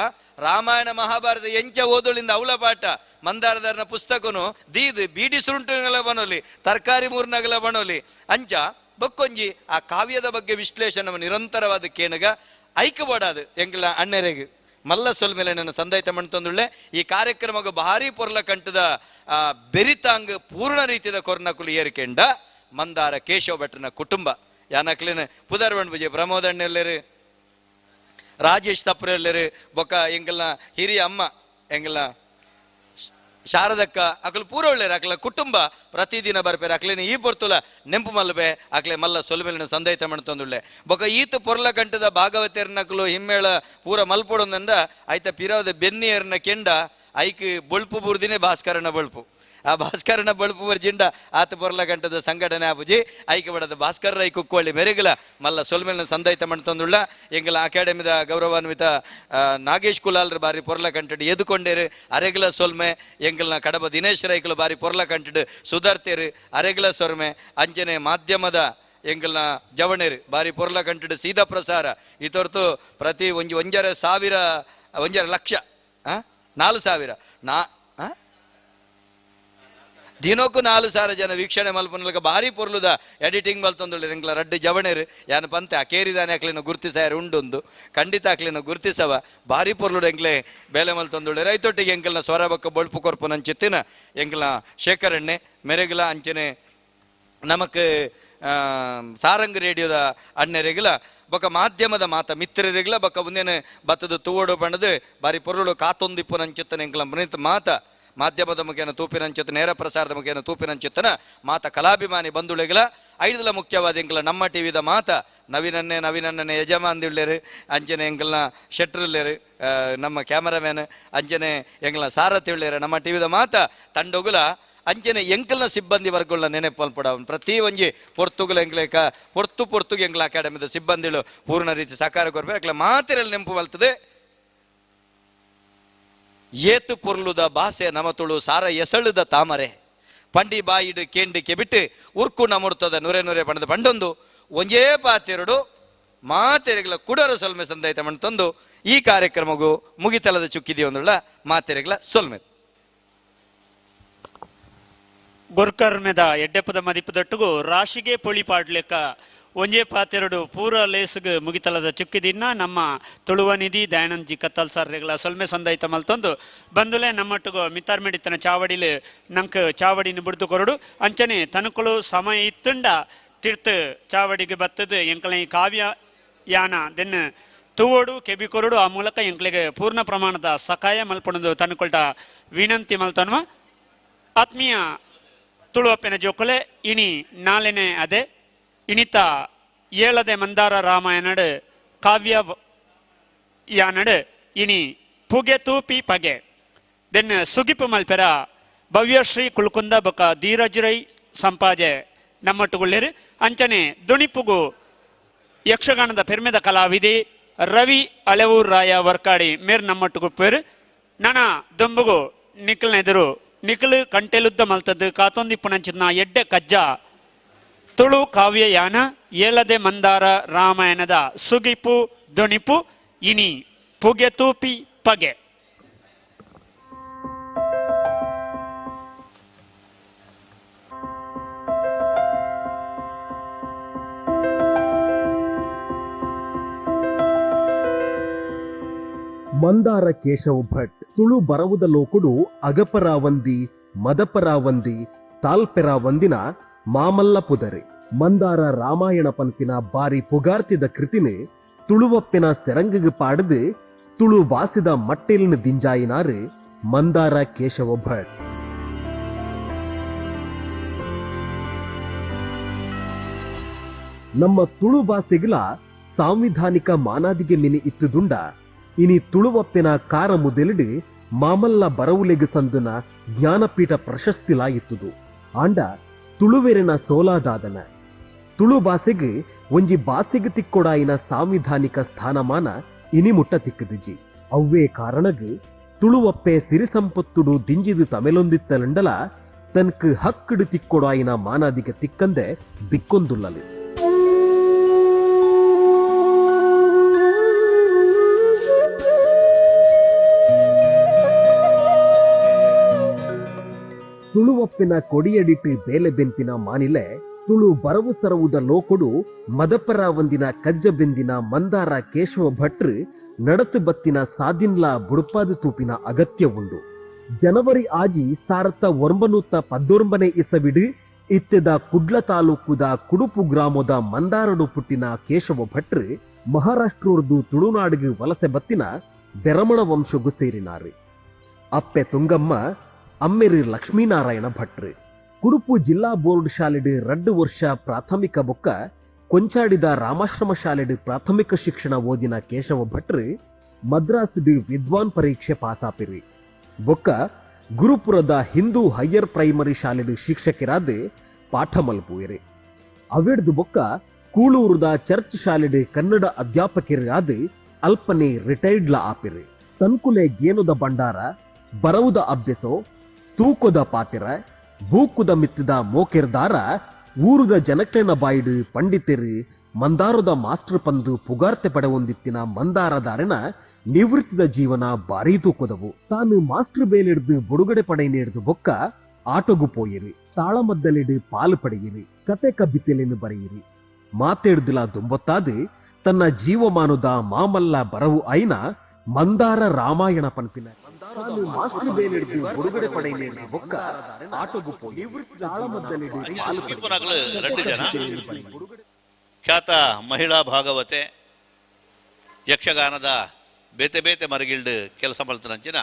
ರಾಮಾಯಣ ಮಹಾಭಾರತ ಎಂಚ ಓದೋಳಿಂದ ಅವಳ ಪಾಠ ಮಂದಾರದಾರನ ಪುಸ್ತಕನು ದೀದು ಬೀಡಿ ಸುರುಂಟುನಗಲ ಬನೋಲಿ ತರಕಾರಿ ಮೂರ್ನಗಲ ಬನೋಲಿ ಅಂಚ ಬಕ್ಕೊಂಜಿ ಆ ಕಾವ್ಯದ ಬಗ್ಗೆ ವಿಶ್ಲೇಷಣೆ ನಿರಂತರವಾದ ಕೇಣಗ ಐಕ್ಯಬೋಡಾದು ಎಂಗ್ಲ ಅಣ್ಣರೆಗ್ ಮಲ್ಲ ಸೊಲ್ ಮೇಲೆ ನನ್ನ ಸಂದಾಯ್ತ ಮಣ್ತಂದುಳ್ಳೆ ಈ ಕಾರ್ಯಕ್ರಮಕ್ಕೆ ಭಾರಿ ಪೊರ್ಲ ಕಂಠದ ಬೆರಿತಾಂಗ್ ಪೂರ್ಣ ರೀತಿಯ ಕೊರ್ನಕುಲು ಏರಿಕೆಂಡ ಮಂದಾರ ಕೇಶವ ಭಟ್ರನ ಕುಟುಂಬ ಯಾನಕ್ಲಿನ ಪುದರ್ವಣ್ ಪೂಜೆ ಪ್ರಮೋದ್ ಅಣ್ಣೆಲ್ಲರು ರಾಜೇಶ್ ತಪ್ರೆಲ್ಲರು ಬೊಕ್ಕ ಎಂಗಲ್ನ ಹಿರಿಯ ಅಮ್ಮ ಎಂಗಲ್ನ ಶಾರದಕ್ಕ ಅಕಲು ಪೂರ ಒಳ್ಳೆಯರು ಅಕಲ ಕುಟುಂಬ ಪ್ರತಿದಿನ ಬರ್ಪೇರು ಅಕ್ಲೇನ ಈ ಪೊರ್ತುಲ ನೆಂಪು ಮಲ್ಲಬೆ ಅಕ್ಲೆ ಮಲ್ಲ ಸೊಲ್ಮೆಲಿನ ಸಂದೈತ ಮಣ್ತಂದುಳ್ಳೆ ಬೊಕ ಈತ ಪೊರ್ಲ ಕಂಠದ ಭಾಗವತರ್ನಕಲು ಹಿಮ್ಮೇಳ ಪೂರ ಮಲ್ಪೊಡೊಂದಂಡ ಐತ ಪಿರೋದ ಬೆನ್ನಿಯರ್ನ ಕೆಂಡ ಐಕ್ ಬೊಳ್ಪು ಬುರ್ದಿನೇ ಭಾಸ್ಕರನ ಬೊಳ್ಪು ಆ ಭಾಸ್ಕರನ ಬೊಳ್ಪು ಬರ್ಜಿಂಡ ಆತ ಪೊರ್ಲ ಕಂಠದ ಸಂಘಟನೆ ಆಪುಜಿ ಐಕೆ ಬಡದ ಭಾಸ್ಕರ ರೈ ಕುಕ್ಕೋಳಿ ಮೆರೆಗಲ ಮಲ್ಲ ಸೊಲ್ಮೆಲಿನ ಸಂದೈತ ಮಣ್ತಂದುಳ್ಳ ಎಂಗಲ ಅಕಾಡೆಮಿದ ಗೌರವಾನ್ವಿತ ನಾಗೇಶ್ ಕುಲಾಲ್ರ ಬಾರಿ ಪೊರ್ಲ ಕಂಠಡ್ ಎದುಕೊಂಡೇರು ಅರೆಗಲ ಸೊಲ್ಮೆ ಎಂಗಲ್ನ ಕಡಬ ದಿನೇಶ್ ರೈಕಲು ಬಾರಿ ಪೊರ್ಲ ಕಂಠಡ್ ಸುಧಾರ್ತೇರು ಅರೆಗಲ ಸೊರ್ಮೆ ಅಂಚನೆ ಮಾಧ್ಯಮದ ಎಂಕಲ್ನ ಜವಣೇರು ಬಾರಿ ಪೊರ್ಲ ಕಂಟಿಡು ಸೀದಾ ಪ್ರಸಾರ ಈ ಪ್ರತಿ ಒಂಜಿ 1.5 ಸಾವಿರ 1.5 ಲಕ್ಷ 4,000 ನಾ ದಿನಕ್ಕೂ 4,000 ಜನ ವೀಕ್ಷಣೆ ಮಲ್ಪನಲ್ಕ ಭಾರಿ ಪೊರ್ಲುದ ಎಡಿಟಿಂಗ್ ಮಲ್ತೊಂದುಳ್ಳಿ ಎಂಕ್ಲ ರಡ್ಡು ಜವಣೇರು ಯಾನ್ ಪಂತೆ ಅಕೇರಿದಾನೆ ಅಕ್ಲಿನ ಗುರ್ತಿಸಾಯರು ಉಂಡೊಂದು ಖಂಡಿತ ಅಕ್ಲಿನ ಗುರ್ತಿಸವ ಭಾರಿ ಪೊರ್ಲುಡು ಎಂಕ್ಲೆ ಬೇಲೆ ಮಲ್ತೊಂದುಳ್ಳಿ ರೈತೊಟ್ಟಿಗೆ ಎಂಕಲ್ನ ಸ್ವರ ಬೊಕ್ಕ ಬೊಳ್ಪು ಕೊರ್ಪು ನಂಚಿತ್ತಿನ ಎಂಕಲ್ನ ಶೇಖರಣ್ಣೆ ಮೆರೆಗ್ಲ ಅಂಚನೆ ನಮಕ್ ಸಾರಂಗ್ ರೇಡಿಯೋದ ಅಣ್ಣೆರೆಗ್ಲ ಬೊಕ ಮಾಧ್ಯಮದ ಮಾತ ಮಿತ್ರರೆಗ್ಲ ಬೊಕ ಒಂದೇನು ಬತ್ತದ ತೂವಡು ಬಣ್ಣದು ಬಾರಿ ಪೊರುಳು ಕಾತೊಂದಿಪ್ಪು ನಂಚಿತ್ತನ ಎಂಕಲ ಮಾತ ಮಾಧ್ಯಮದ ಮುಖೇನ ತೂಪಿನಂಚಿತ ನೇರ ಪ್ರಸಾರದ ಮುಖೇನ ತೂಪಿನಂಚಿತ್ತನ ಮಾತ ಕಲಾಭಿಮಾನಿ ಬಂಧುಳೆಗಳ ಐದಲ ಮುಖ್ಯವಾದ ಎಂಕಲ ನಮ್ಮ ಟಿವಿದ ಮಾತ ನವೀನನ್ನೇ ನವೀನನ್ನೇ ಯಜಮಾನ್ದಿಳ್ಳೇರು ಅಂಚನೆ ಎಂಕಲ್ನ ಶೆಟ್ರುಲ್ಲೇರು ನಮ್ಮ ಕ್ಯಾಮರಾಮ್ಯಾನ್ ಅಂಚನೆ ಎಂಕಲ್ನ ಸಾರಥಿ ಉಳ್ಳೇರು ನಮ್ಮ ಟಿವಿದ ಮಾತ ತಂಡೊಗುಲ ಅಂಚನೆ ಎಂಕಲ್ನ ಸಿಬ್ಬಂದಿ ವರ್ಗಗಳ ನೆನೆಪಲ್ಪಡ ಪ್ರತಿ ಒಂಜಿ ಪೊರ್ತುಗಲ ಎಂಕ್ಲೇಕ ಪೊರ್ತು ಪೊರ್ತುಗೆ ಎಂಕ್ಲ ಅಕಾಡೆಮಿದ ಸಿಬ್ಬಂದಿಗಳು ಪೂರ್ಣ ರೀತಿ ಸಹಕಾರ ಕೊರ್ಬೇಕು ಅಕ್ಲ ಮಾತಿರಲ್ಲಿ ನೆನಪು ಬಲ್ತದೆ. ಏತು ಪೊರ್ಲುದ ಬಾಸೆ ನಮತುಳು ಸಾರ ಎಸಳುದ ತಾಮರೆ ಪಂಡಿ ಬಾಯಿಡು ಕೇಂಡಿ ಕೆಬಿಟ್ಟು ಉರ್ಕು ನಮುರ್ತದ ನುರೆ ನುರೆ ಪಣದ ಪಂಡೊಂದು ಒಂಜೇ ಪಾತೆರಡು ಮಾತೆರೆಗಳ ಕುಡರ ಸೊಲ್ಮೆ ಸಂದೈತ ತಂದು ಈ ಕಾರ್ಯಕ್ರಮಗೂ ಮುಗಿತಲದ ಚುಕ್ಕಿದೆಯೊಂದುಳ್ಳ ಮಾತೆರೆಗಳ ಸೊಲ್ಮೆ. ಗೊರ್ಕರ್ಮೆದ ಎಡ್ಡೆಪದ ಮದಿಪದೊಟ್ಟುಗು ರಾಶಿಗೆ ಪೊಳಿ ಪಾಡ್ಲೆಕ್ಕ ಒಂಜೇ ಪಾತೆರಡು ಪೂರ ಲೇಸುಗು ಮುಗಿತಲದ ಚುಕ್ಕಿದಿನ್ನ ನಮ್ಮ ತುಳುವ ನಿಧಿ ದಯಾನಂದ್ ಜಿ ಕತ್ತಲ್ ಸರ್ರೆಗಳ ಸೊಲ್ಮೆ ಸಂದೈತ ಮಲ್ತೊಂದು ಬಂದುಲೆ ನಮ್ಮೊಟ್ಟಿಗೂ ಮಿತ್ತಾರ್ಮಿಡಿತನ ಚಾವಡಿಲು ನಂಕ್ ಚಾವಡಿನ ಬಿಡ್ದು ಕೊರಡು ಅಂಚನೆ ತನುಕುಳು ಸಮಯ ಇತ್ತುಂಡ ತೀರ್ಥ ಚಾವಡಿಗೆ ಬತ್ತದು ಎಂಕಲ ಈ ಕಾವ್ಯ ಯಾನ ದೆನ್ನ ತೂವೋಡು ಕೆಬಿ ಕೊರಡು ಆ ಮೂಲಕ ಎಂಕ್ಲೆಗೆ ಪೂರ್ಣ ಪ್ರಮಾಣದ ಸಕಾಯ ಮಲ್ಪಣದು ತನುಕೊಳ್ಟ ವಿನಂತಿ ಮಲ್ತನ್ವ. ಆತ್ಮೀಯ ತುಳುವಪ್ಪನ ಜೋಕುಲೆ ಇನಿ ನಾಲೆನೆ ಅದೇ ಇನಿತ ಏಳದೆ ಮಂದಾರ ರಾಮಾಯಣಡು ಕಾವ್ಯ ಯಾನಡು ಇನಿ ಪುಗೆ ತೂಪಿ ಪಗೆ then ಸುಗಿಪು ಮಲ್ಪೆರ ಭವ್ಯಶ್ರೀ ಕುಲ್ಕುಂದ ಬೊಕ ಧೀರಜ್ ರೈ ಸಂಪಾಜೆ ನಮ್ಮೊಟ್ಟುಗುಳ್ಳೇರು ಅಂಚನೆ ದುಣಿಪುಗು ಯಕ್ಷಗಾನದ ಪೆರ್ಮೆದ ಕಲಾವಿದೆ ರವಿ ಅಲೆವೂರ್ ರಾಯ ವರ್ಕಾಡಿ ಮೇರ್ ನಮ್ಮೊಟ್ಟುಗುಪ್ಪೇರು. ನನ ದೊಂಬುಗು ನಿಖಲ್ನ ಎದುರು ನಿಖಲು ಕಂಟೆಲುದ್ದ ಮಲ್ತದ್ದು ಕಾತೊಂದಿಪ್ಪುನಂಚಿನ ಎಡ್ಡೆ ಕಜ್ಜ ತುಳು ಕಾವ್ಯಯಾನ ಏಲದೆ ಮಂದಾರ ರಾಮಾಯಣದ ಸುಗಿಪು ದೊಣಿಪು ಇನಿ ಪುಗೆ ತೂಪಿ ಪಗೆ. ಮಂದಾರ ಕೇಶವ ಭಟ್ ತುಳು ಬರವುದ ಲೋಕುಡು ಅಗಪರಾವಂದಿ ಮದಪರಾವಂದಿ ತಾಲ್ಪೆರಾವಂದಿನ ಮಾಮಲ್ಲ ಪುದರೆ ಮಂದಾರ ರಾಮಾಯಣ ಪನ್ಪಿನ ಬಾರಿ ಪುಗಾರ್ತಿದ ಕೃತಿನೆ ತುಳುವಪ್ಪಿನ ಸೆರಂಗಿಗೆ ಪಾಡದು ತುಳು ವಾಸಿದ ಮಟ್ಟೆಲಿನ ದಿಂಜಾಯಿನಾರು ಮಂದಾರ ಕೇಶವ ಭಟ್. ನಮ್ಮ ತುಳು ಭಾಷೆಗಳ ಸಾಂವಿಧಾನಿಕ ಮಾನಾದಿಗೆ ಮಿನಿ ಇತ್ತುದುಂಡ ಇನಿ ತುಳುವಪ್ಪಿನ ಕಾರ ಮುದೆಲಿಡು ಮಾಮಲ್ಲ ಬರವುಲೆಗು ಸಂದುನ ಜ್ಞಾನಪೀಠ ಪ್ರಶಸ್ತಿಲಾಯಿತ್ತುದು. ಆಂಡ ತುಳುವೆರಿನ ಸೋಲಾದಾದನ ತುಳು ಭಾಷೆಗೆ ಒಂಜಿ ಬಾಸೆಗೆ ತಿಕ್ಕೊಡಾಯಿನ ಸಾಂವಿಧಾನಿಕ ಸ್ಥಾನಮಾನ ಇನಿ ಮುಟ್ಟ ತಿಕ್ಕದಿಜಿ. ಅವ್ವೇ ಕಾರಣಗ್ ತುಳುವಪ್ಪೆ ಸಿರಿಸಂಪತ್ತುಡು ದಿಂಜಿದು ತಮೆಲೊಂದಿತ್ತಲಂಡಲ ತನ್ಕ್ ಹಕ್ಕಡು ತಿಕ್ಕೊಡಾಯಿನ ಮಾನಾದಿಗೆ ತಿಕ್ಕಂದೆ ಬಿಕ್ಕೊಂದುಲ್ಲಲಿ. ತುಳುವಪ್ಪಿನ ಕೊಡಿಯಡಿಟ್ಟು ಬೇಲೆ ಬೆಂಪಿನ ಮಾನಿಲೆ ತುಳು ಬರವು ಸರವುದ ಲೋಕೊಡು ಮದಪರಾವಂದಿನ ಕಜ್ಜ ಬೆಂದಿನ ಮಂದಾರ ಕೇಶವ ಭಟ್ರು ನಡತು ಬತ್ತಿನ ಸಾದಿನ್ಲಾ ಬುಡುಪಾದು ತೂಪಿನ ಅಗತ್ಯ ಉಂಡು. ಜನವರಿ ಆಜಿ 1919 ಇಸವಿಡು ಇತ್ತೆದ ಕುಡ್ಲ ತಾಲೂಕುದ ಕುಡುಪು ಗ್ರಾಮದ ಮಂದಾರಡು ಪುಟ್ಟಿನ ಕೇಶವ ಭಟ್ರು ಮಹಾರಾಷ್ಟ್ರದ್ದು ತುಳುನಾಡಿಗೆ ವಲಸೆ ಬತ್ತಿನ ಬೆರಮಣ ವಂಶಗು ಸೇರಿನಾರು. ಅಪ್ಪೆ ತುಂಗಮ್ಮ, ಅಮ್ಮೆರು ಲಕ್ಷ್ಮೀನಾರಾಯಣ ಭಟ್ರು. ಕುಡುಪು ಜಿಲ್ಲಾ ಬೋರ್ಡ್ ಶಾಲೆಡು 2 ವರ್ಷ ಪ್ರಾಥಮಿಕ ಬೊಕ್ಕ ಕೊಂಚಾಡಿದ ರಾಮಾಶ್ರಮ ಶಾಲೆಡು ಪ್ರಾಥಮಿಕ ಶಿಕ್ಷಣ ಓದಿನ ಕೇಶವ ಭಟ್ರು ಮದ್ರಾಸ್ಡು ವಿದ್ವಾನ್ ಪರೀಕ್ಷೆ ಪಾಸಾಪಿರಿ. ಬೊಕ್ಕ ಗುರುಪುರದ ಹಿಂದೂ ಹೈಯರ್ ಪ್ರೈಮರಿ ಶಾಲೆಡು ಶಿಕ್ಷಕರಾದ ಪಾಠ ಮಲ್ಪುವಿರಿ. ಅವೆಡ್ದು ಬೊಕ್ಕ ಕೂಳೂರುದ ಚರ್ಚ್ ಶಾಲೆಡು ಕನ್ನಡ ಅಧ್ಯಾಪಕರಾದ ಅಲ್ಪನೆ ರಿಟೈರ್ಡ್ಲ ಆಪಿರಿ. ತನ್ಕುಲೆ ಗೇನುದ ಭಂಡಾರ, ಬರವುದ ಅಭ್ಯಸೋ, ತೂಕದ ಪಾತಿರ, ಬೂಕುದ ಮಿತ್ತಿದ ಮೋಕೆರ್ದಾರ ಊರುದ ಜನಕ್ಲೆನ ಬಾಯಿಡು ಪಂಡಿತೆರು ಮಂದಾರದ ಮಾಸ್ಟರ್ ಪಂದು ಪುಗಾರ್ತೆ ಪಡೆವೊಂದಿತ್ತಿನ ಮಂದಾರದಾರನ ನಿವೃತ್ತಿದ ಜೀವನ ಭಾರೀ ತೂಕದವು. ತಾನು ಮಾಸ್ಟರ್ ಬೇಲೆಡ್ದು ಬುಡುಗಡೆ ಪಡೆಯನೇಡ್ದು ಬೊಕ್ಕ ಆಟೋಗು ಪೋಯಿರಿ, ತಾಳಮದ್ದಲೆಡು ಪಾಲು ಪಡೆಯಿರಿ, ಕತೆ ಕಬಿತೆಲೆನು ಬರೆಯಿರಿ. ಮಾತೇಡ್ದಿಲ ದುಂಬೊತ್ತಾದು ತನ್ನ ಜೀವಮಾನದ ಮಾಮಲ್ಲ ಬರವು ಐನ ಮಂದಾರ ರಾಮಾಯಣ ಪನ್ಪಿನ ತಾನು ಮಾಸ್ಟರ್ ಬೇಲೆಡ್ದು ಬುಡುಗಡೆ ಪಡೆಯನೇಡ್ದು ಬೊಕ್ಕ ಆಟೋಗು ಪೋಯಿ ತಾಳಮದ್ದಲೆಡು ಪಾಲು ಸುಗಿಪುನಕುಲು ರಡ್ಡು ಜನ ಖ್ಯಾತ ಮಹಿಳಾ ಭಾಗವತೆ ಯಕ್ಷಗಾನದ ಬೇತೆ ಬೇತೆ ಮರಗಿಲ್ಡ್ ಕೆಲಸ ಮಲ್ತನಂಚಿನ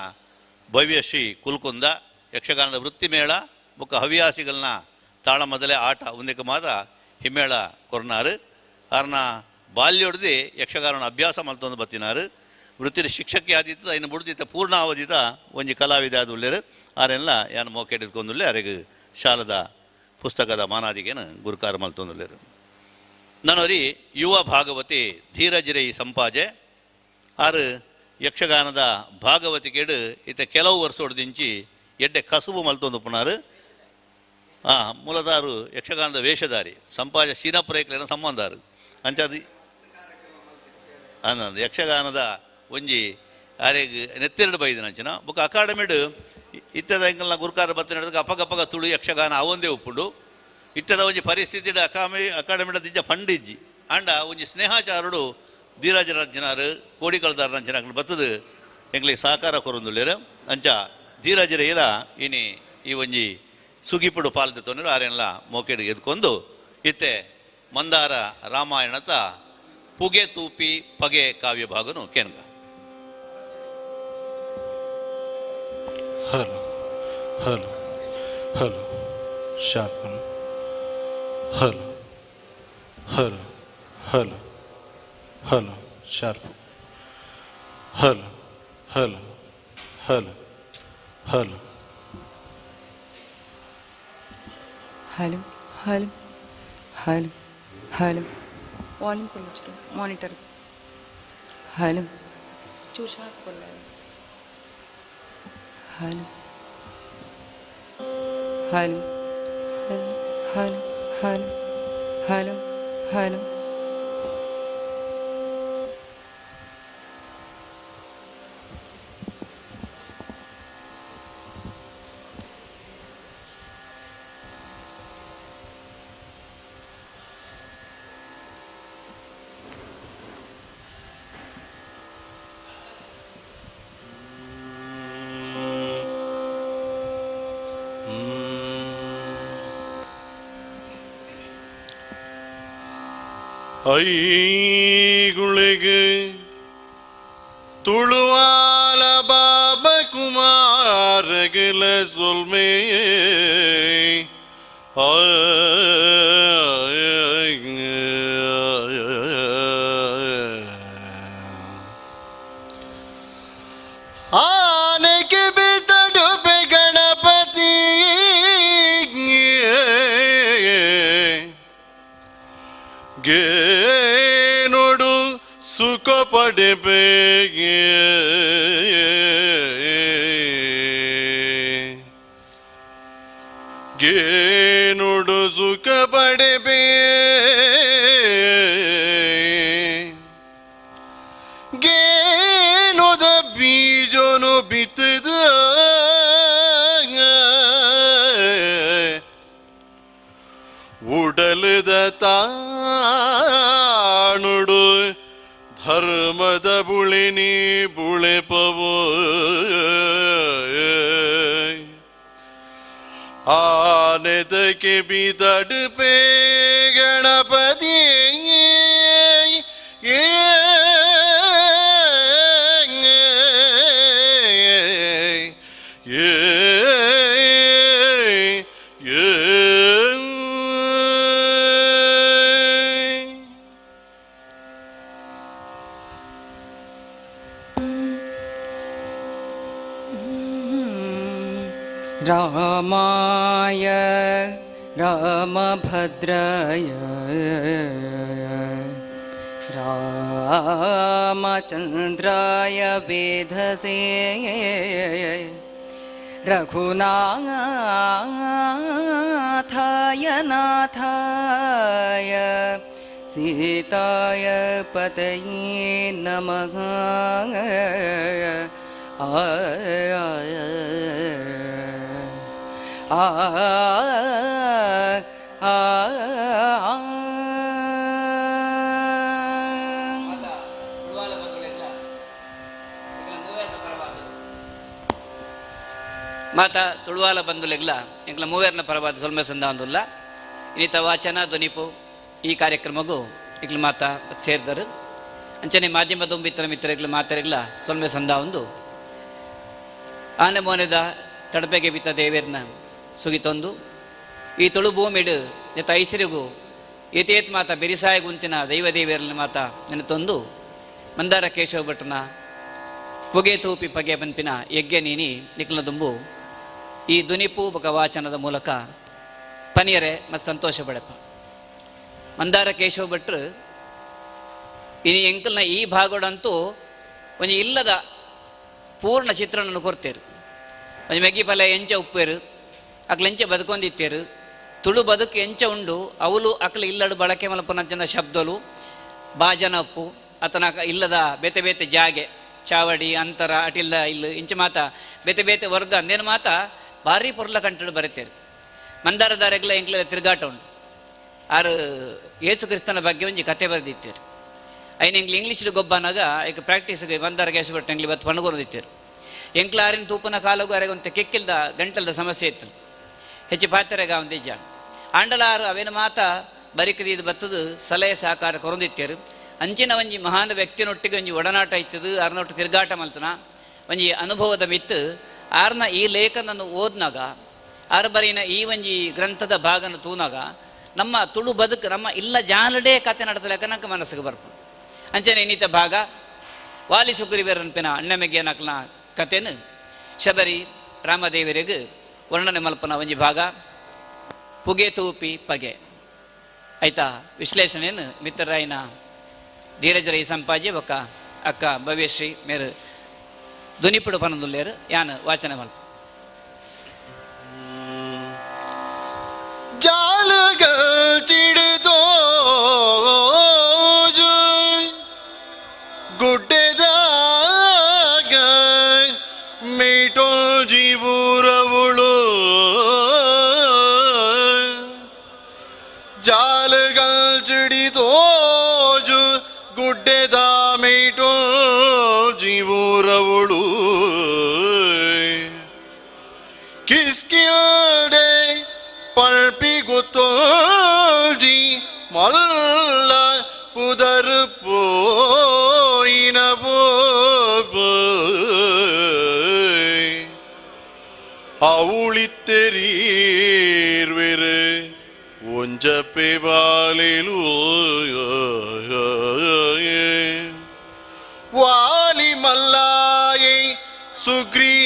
ಭವ್ಯಶ್ರೀ ಕುಲ್ಕುಂದ ಯಕ್ಷಗಾನದ ವೃತ್ತಿ ಮೇಳ ಬೊಕ್ಕ ಹವ್ಯಾಸಿಗಳನ್ನ ತಾಳಮದಲೆ ಆಟ ಒಂದಕ್ಕೆ ಮಾತ ಹಿಮ್ಮೇಳ ಕೊರ್ನಾರು. ಕಾರಣ ಬಾಲ್ಯೊಡ್ದು ಯಕ್ಷಗಾನನ ಅಭ್ಯಾಸ ಮಲ್ತೊಂದು ಬತ್ತಿನಾರು. ವೃತ್ತಿನ ಶಿಕ್ಷಕಿ ಆದಿತ್ತು ಐನು ಬುಡ್ದಿತ್ತ ಪೂರ್ಣಾವಧಿತ ಒಂಜಿ ಕಲಾವಿದ ಆದುಲ್ಲೇರು. ಆರೆಲ್ಲ ಯಾನ್ ಮೋಕೆಡಿದ್ಕೊಂದುಲ್ಲೆ ಅರೆಗ್ ಶಾಲದ ಪುಸ್ತಕದ ಮಾನಾದಿಗೇನು ಗುರುಕಾರ ಮಲ್ತೊಂದುಲ್ಲೇರು. ನನೊರಿ ಯುವ ಭಾಗವತಿ ಧೀರಜಿರೈ ಸಂಪಾಜೆ ಆರು ಯಕ್ಷಗಾನದ ಭಾಗವತಿಕೇಡು ಇತ್ತ ಕೆಲವು ವರ್ಷೊಡ್ದಿಂಚಿ ಎಡ್ಡೆ ಕಸುಬು ಮಲ್ತೊಂದು ಪುನಾರು. ಮೂಲದಾರು ಯಕ್ಷಗಾನದ ವೇಷಧಾರಿ ಸಂಪಾಜ ಶೀನಪ್ರೇಕ್ಲೇನ ಸಂಬಂಧಾರು. ಅಂಚಾದ ಅಂದ ಯಕ್ಷಗಾನದ ಒಂಜಿ ಆರೆಗ್ ನೆತ್ತೆರಡು ಬೈದಿನಂಚಿನ ಬೊಕ್ಕ ಅಕಾಡೆಮಿಡ್ ಇತ್ತದ ಎಂಕಲ್ನ ಗುರುಕಾರ ಬತ್ತಿನ ಅಪಗಪಗ ತುಳು ಯಕ್ಷಗಾನ ಅವೊಂದೇ ಉಪ್ಪುಂಡು. ಇತ್ತದ ಒಂಜಿ ಪರಿಸ್ಥಿತಿ ಅಕಾಡೆಮಿಡ ದಿಂಜ ಫಂಡ್ ಇಜ್ಜಿ ಆಂಡ ಒಂಜಿ ಸ್ನೇಹಾಚಾರುಡು ಧೀರಾಜರಂಚಿನಾರು ಕೋಡಿಕಲ್ದಾರನಂಚಿನ ಅಕ್ಲು ಬತ್ತದು ಎಂಕ್ಲಿಗೆ ಸಹಕಾರ ಕೊರೊಂದುಲ್ಲೆರ್. ಅಂಚ ಧೀರಾಜರ ಇನಿ ಈ ಒಂಜಿ ಸುಗಿಪುಡು ಪಾಲ್ದ ತೊಂದರೆ ಆರೆನ್ಲ ಮೋಕೆಡ್ ಎದ್ಕೊಂಡು ಇತ್ತೆ ಮಂದಾರ ರಾಮಾಯಣದ ಪುಗೆ ತೂಪಿ ಪಗೆ ಕಾವ್ಯ ಭಾಗನು ಕೇನ್ಗ. Hello hello hello sharpen hello hello hello hello sharp hello hello hello hello hello hello hello hello volume ಕೊಲ್ಲುಚರು monitor hello ಚೂರು ಶಾರ್ಪ್ ಕೊಲ್ಲ hello hello hello hello hello hello hello. ಐಗುಳಿಗೆ ತುಳುವಾಲ ಬಾಬ ಕುಮಾರಗಿಲ ಸೊಲ್ಮೆ ಆನೆಗೆ ಬಿದ್ದಡುಬೆ ಗಣಪತಿ ಗೇನೊಡು ಸುಖ ಪಡೆಬೇಗೆ ಗೇನೊಡು ಸುಖ ಪಡೆಬೇ ಗೇನೊದ ಬೀಜನು ಬಿತ್ತದ ಉಡಲದ ತಾಣುಡು ಧರ್ಮದ ಬುಳಿನಿ ಬುಳೆಪವೋ ಆನೆದಕ್ಕೆ ಬಿದಡುಪೇ ಗಣಪತಿ रामाय रामभद्राय रामचन्द्राय वेधसे रघुनाथाय रघुनाथाय नाथाय सीताय पतये नमः। आ आ आ ಮಾತಾ ತುಳುವಾಲ ಬಂದುಲೆಗ್ಲ ಎಂಕ್ಲ ಮೂವೇರ್ನ ಪರವಾದ ಸೊಲ್ಮೆ ಸಂದಾಂದುಲ್ಲ ಇನ್ನಿತ ವಾಚನ ಧ್ವನಿಪು ಈ ಕಾರ್ಯಕ್ರಮಗೂ ಇಕ್ಲ ಮಾತಾ ಸೇರಿದರು. ಅಂಚನೆ ಮಾಧ್ಯಮ ದುಂಬಿತರ ಮಿತ್ರರಿಗ್ಲ ಮಾತರಿಗ್ಲ ಸೊಲ್ಮೆ ಸಂದ ಒಂದು ಆನೆ ಮೋನೆದ ತಡಪೆಗೆ ಬಿತ್ತ ದೇವೇರ್ನ ಸುಗಿತೊಂದು ಈ ತುಳು ಭೂಮಿಡು ಎತ್ತ ಐಸಿರಿಗು ಏತೇತ್ ಮಾತ ಬೆರಿಸಾಯ ಗುಂತಿನ ದೈವ ದೇವೇರ್ನ ಮಾತ ನೆನತೊಂದು ಮಂದಾರ ಕೇಶವ ಭಟ್ರನ ಪುಗೆ ತೂಪಿ ಪಗೆ ಪನ್ಪಿನ ಯಜ್ಞ ನೀನಿ ನಿಕ್ಲ ದುಂಬು ಈ ದುನಿಪು ಬಕ ವಾಚನದ ಮೂಲಕ ಪನಿಯರೆ ಮತ್ತು ಸಂತೋಷ ಪಡೆಪ. ಮಂದಾರ ಕೇಶವ ಭಟ್ರು ಇನಿ ಎಂಕಲ್ನ ಈ ಭಾಗಡಂತೂ ಒಂಜಿ ಇಲ್ಲದ ಪೂರ್ಣ ಚಿತ್ರಣವನ್ನು ಕೊರ್ತೇರು. ಒಂಜಿ ಮೆಗ್ಗಿ ಪಲ್ಯ ಎಂಚ ಉಪ್ಪೇರು, ಅಕ್ಲ ಎಂಚ ಬದುಕೊಂದಿತ್ತೇರು, ತುಳು ಬದುಕು ಎಂಚ ಉಂಡು, ಅವಲು ಅಕ್ಲ ಇಲ್ಲಡು ಬಳಕೆ ಮಲ್ಪನಂಚಿನ ಶಬ್ದಲು ಬಾಜನ ಉಪ್ಪು ಆತನ ಇಲ್ಲದ ಬೇತೆ ಬೇತೆ ಜಾಗೆ ಚಾವಡಿ ಅಂತರ ಅಟಿಲ್ಲ ಇಲ್ಲ ಇಂಚ ಮಾತ ಬೇತೆ ಬೇತೆ ವರ್ಗ ಅಂದೇನು ಮಾತ ಭಾರಿ ಪೊರ್ಲ ಕಂಟಡು ಬರೀತೇರು. ಮಂದಾರದಾರೆಗ್ಲ ಎಂಕ್ಲ ತಿರುಗಾಟ ಉಂಡು. ಆರು ಯೇಸು ಕ್ರಿಸ್ತನ ಬಗ್ಗೆ ಒಂಜಿ ಕತೆ ಬರೆದಿತ್ತೇರು. ಐನ ಎಂಕ್ಲ ಇಂಗ್ಲೀಷ್ ಗೊಬ್ಬನಾಗ ಈಗ ಪ್ರಾಕ್ಟೀಸ್ಗೆ ಮಂದಾರ ಕೇಶವ ಭಟ್ ಎಂಗ್ಲಿ ಬತ್ತು ಪಣಗೋದಿತ್ತೇರು. ಎಂಕ್ಲ ಆರಿನ ತೂಪನ ಕಾಲಗು ಅರೆಗೆ ಒಂದು ಕೆಕ್ಕಿಲ್ದ ಗಂಟಲ್ದ ಸಮಸ್ಯೆ ಇತ್ತು, ಹೆಚ್ಚು ಪಾತ್ರೆಗ ಒಂದು ಆಂಡಲಾರು ಅವೇನು ಮಾತ ಬರಿಕದೀದು ಬತ್ತದು ಸಲಹೆ ಸಹಕಾರ ಕೊರೊಂದಿತ್ತೇರು. ಅಂಚಿನ ಒಂಜಿ ಮಹಾನ್ ವ್ಯಕ್ತಿನೊಟ್ಟಿಗೆ ಒಂಜಿ ಒಡನಾಟ ಇತ್ತದು, ಆರ್ನೊಟ್ಟು ತಿರುಗಾಟ ಮಲ್ತನ ಒಂಜಿ ಅನುಭವದ ಮಿತ್ತು ಆರ್ನ ಈ ಲೇಖನನ್ನು ಓದ್ನಾಗ ಆರ್ ಬರಿನ ಈ ಒಂಜಿ ಗ್ರಂಥದ ಭಾಗನ ತೂನಾಗ ನಮ್ಮ ತುಳು ಬದುಕು ನಮ್ಮ ಇಲ್ಲ ಜಾಲಡೇ ಕತೆ ನಡತಲೆಕ್ಕ ನಂಗೆ ಮನಸ್ಸಿಗೆ ಬರ್ಪು. ಅಂಚನೆ ಇನ್ನಿತ ಭಾಗ ವಾಲಿ ಸುಗ್ರೀವರನ್ಪಿನ ಅಣ್ಣಮೆಗ್ಗೇನಕ್ಲನ ಕತೆನು ಶಬರಿ ರಾಮದೇವರಿಗೆ ವರ್ಣನೆ ಮಲ್ಪನ ಒಂಜಿ ಭಾಗ ಪುಗೆ ತೂಪಿ ಪಗೆ ಆಯ್ತಾ ವಿಶ್ಲೇಷಣೆಯನ್ನು ಮಿತ್ರರಾಯನ ಧೀರಜರ ಈ ಸಂಪಾಜಿ ಒಕ್ಕ ಅಕ್ಕ ಭವ್ಯಶ್ರೀ ಮೇರು ಧ್ವನಿಪುಡು ಪನದುಲ್ಲೇರು ಯಾನ್ ವಾಚನ ಮಲ್ಪ. ಜಾಲಗಲ್ಚಿಡಿದೋಜು ಗುಡ್ಡೆದಾಗ ಮೇಟೋಜಿ ಊರವುಳು ಜಾಲಗಲ್ಚಿಡಿದೋಜು ಗುಡ್ಡೆದ ಮೇಟೋಜಿ ಊರವುಳು ಕಿಸ್ಕಿಲ್ದೆ ಪಳ್ಪಿ ಗೊತ್ತೋಜಿ ಮಲ್ಲ ಪುದರ್ ಪೋಯಿನ ಅವುಳಿತ್ತೆರೀರ್ವೆರು ಒಂಜಪ್ಪೆ ಬಾಲೆಲು ವಾಲಿ ಮಲ್ಲಾಯೈ ಸುಗ್ರೀವಿಯಲ್ಯಾಗೆ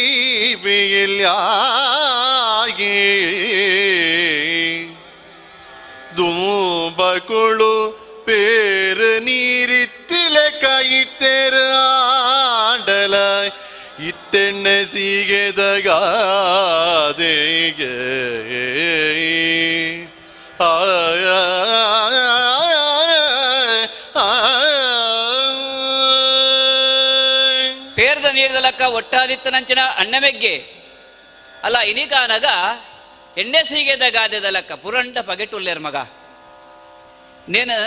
ದುಂಬಕೊಳು പേര് നീരിത്തിലെ കൈത്തേര് ആണ്ടല ഇത്തെണ്ണ സീകതകാതേക ಪೇರ್ದ ನೀರ್ದಲಕ್ಕ ಒಟ್ಟಾದಿತ್ತನಂಚಿನ ಅಣ್ಣಮೆಗ್ಗೆ ಅಲ್ಲ ಇನಿಕಾನಗ ಎಣ್ಣೆ ಸೀಗೆದ ಗಾದೆದಲಕ್ಕ ಪುರಂಡ ಪಗೆಟುಲ್ಲೇರ್ ಮಗ ನೇನು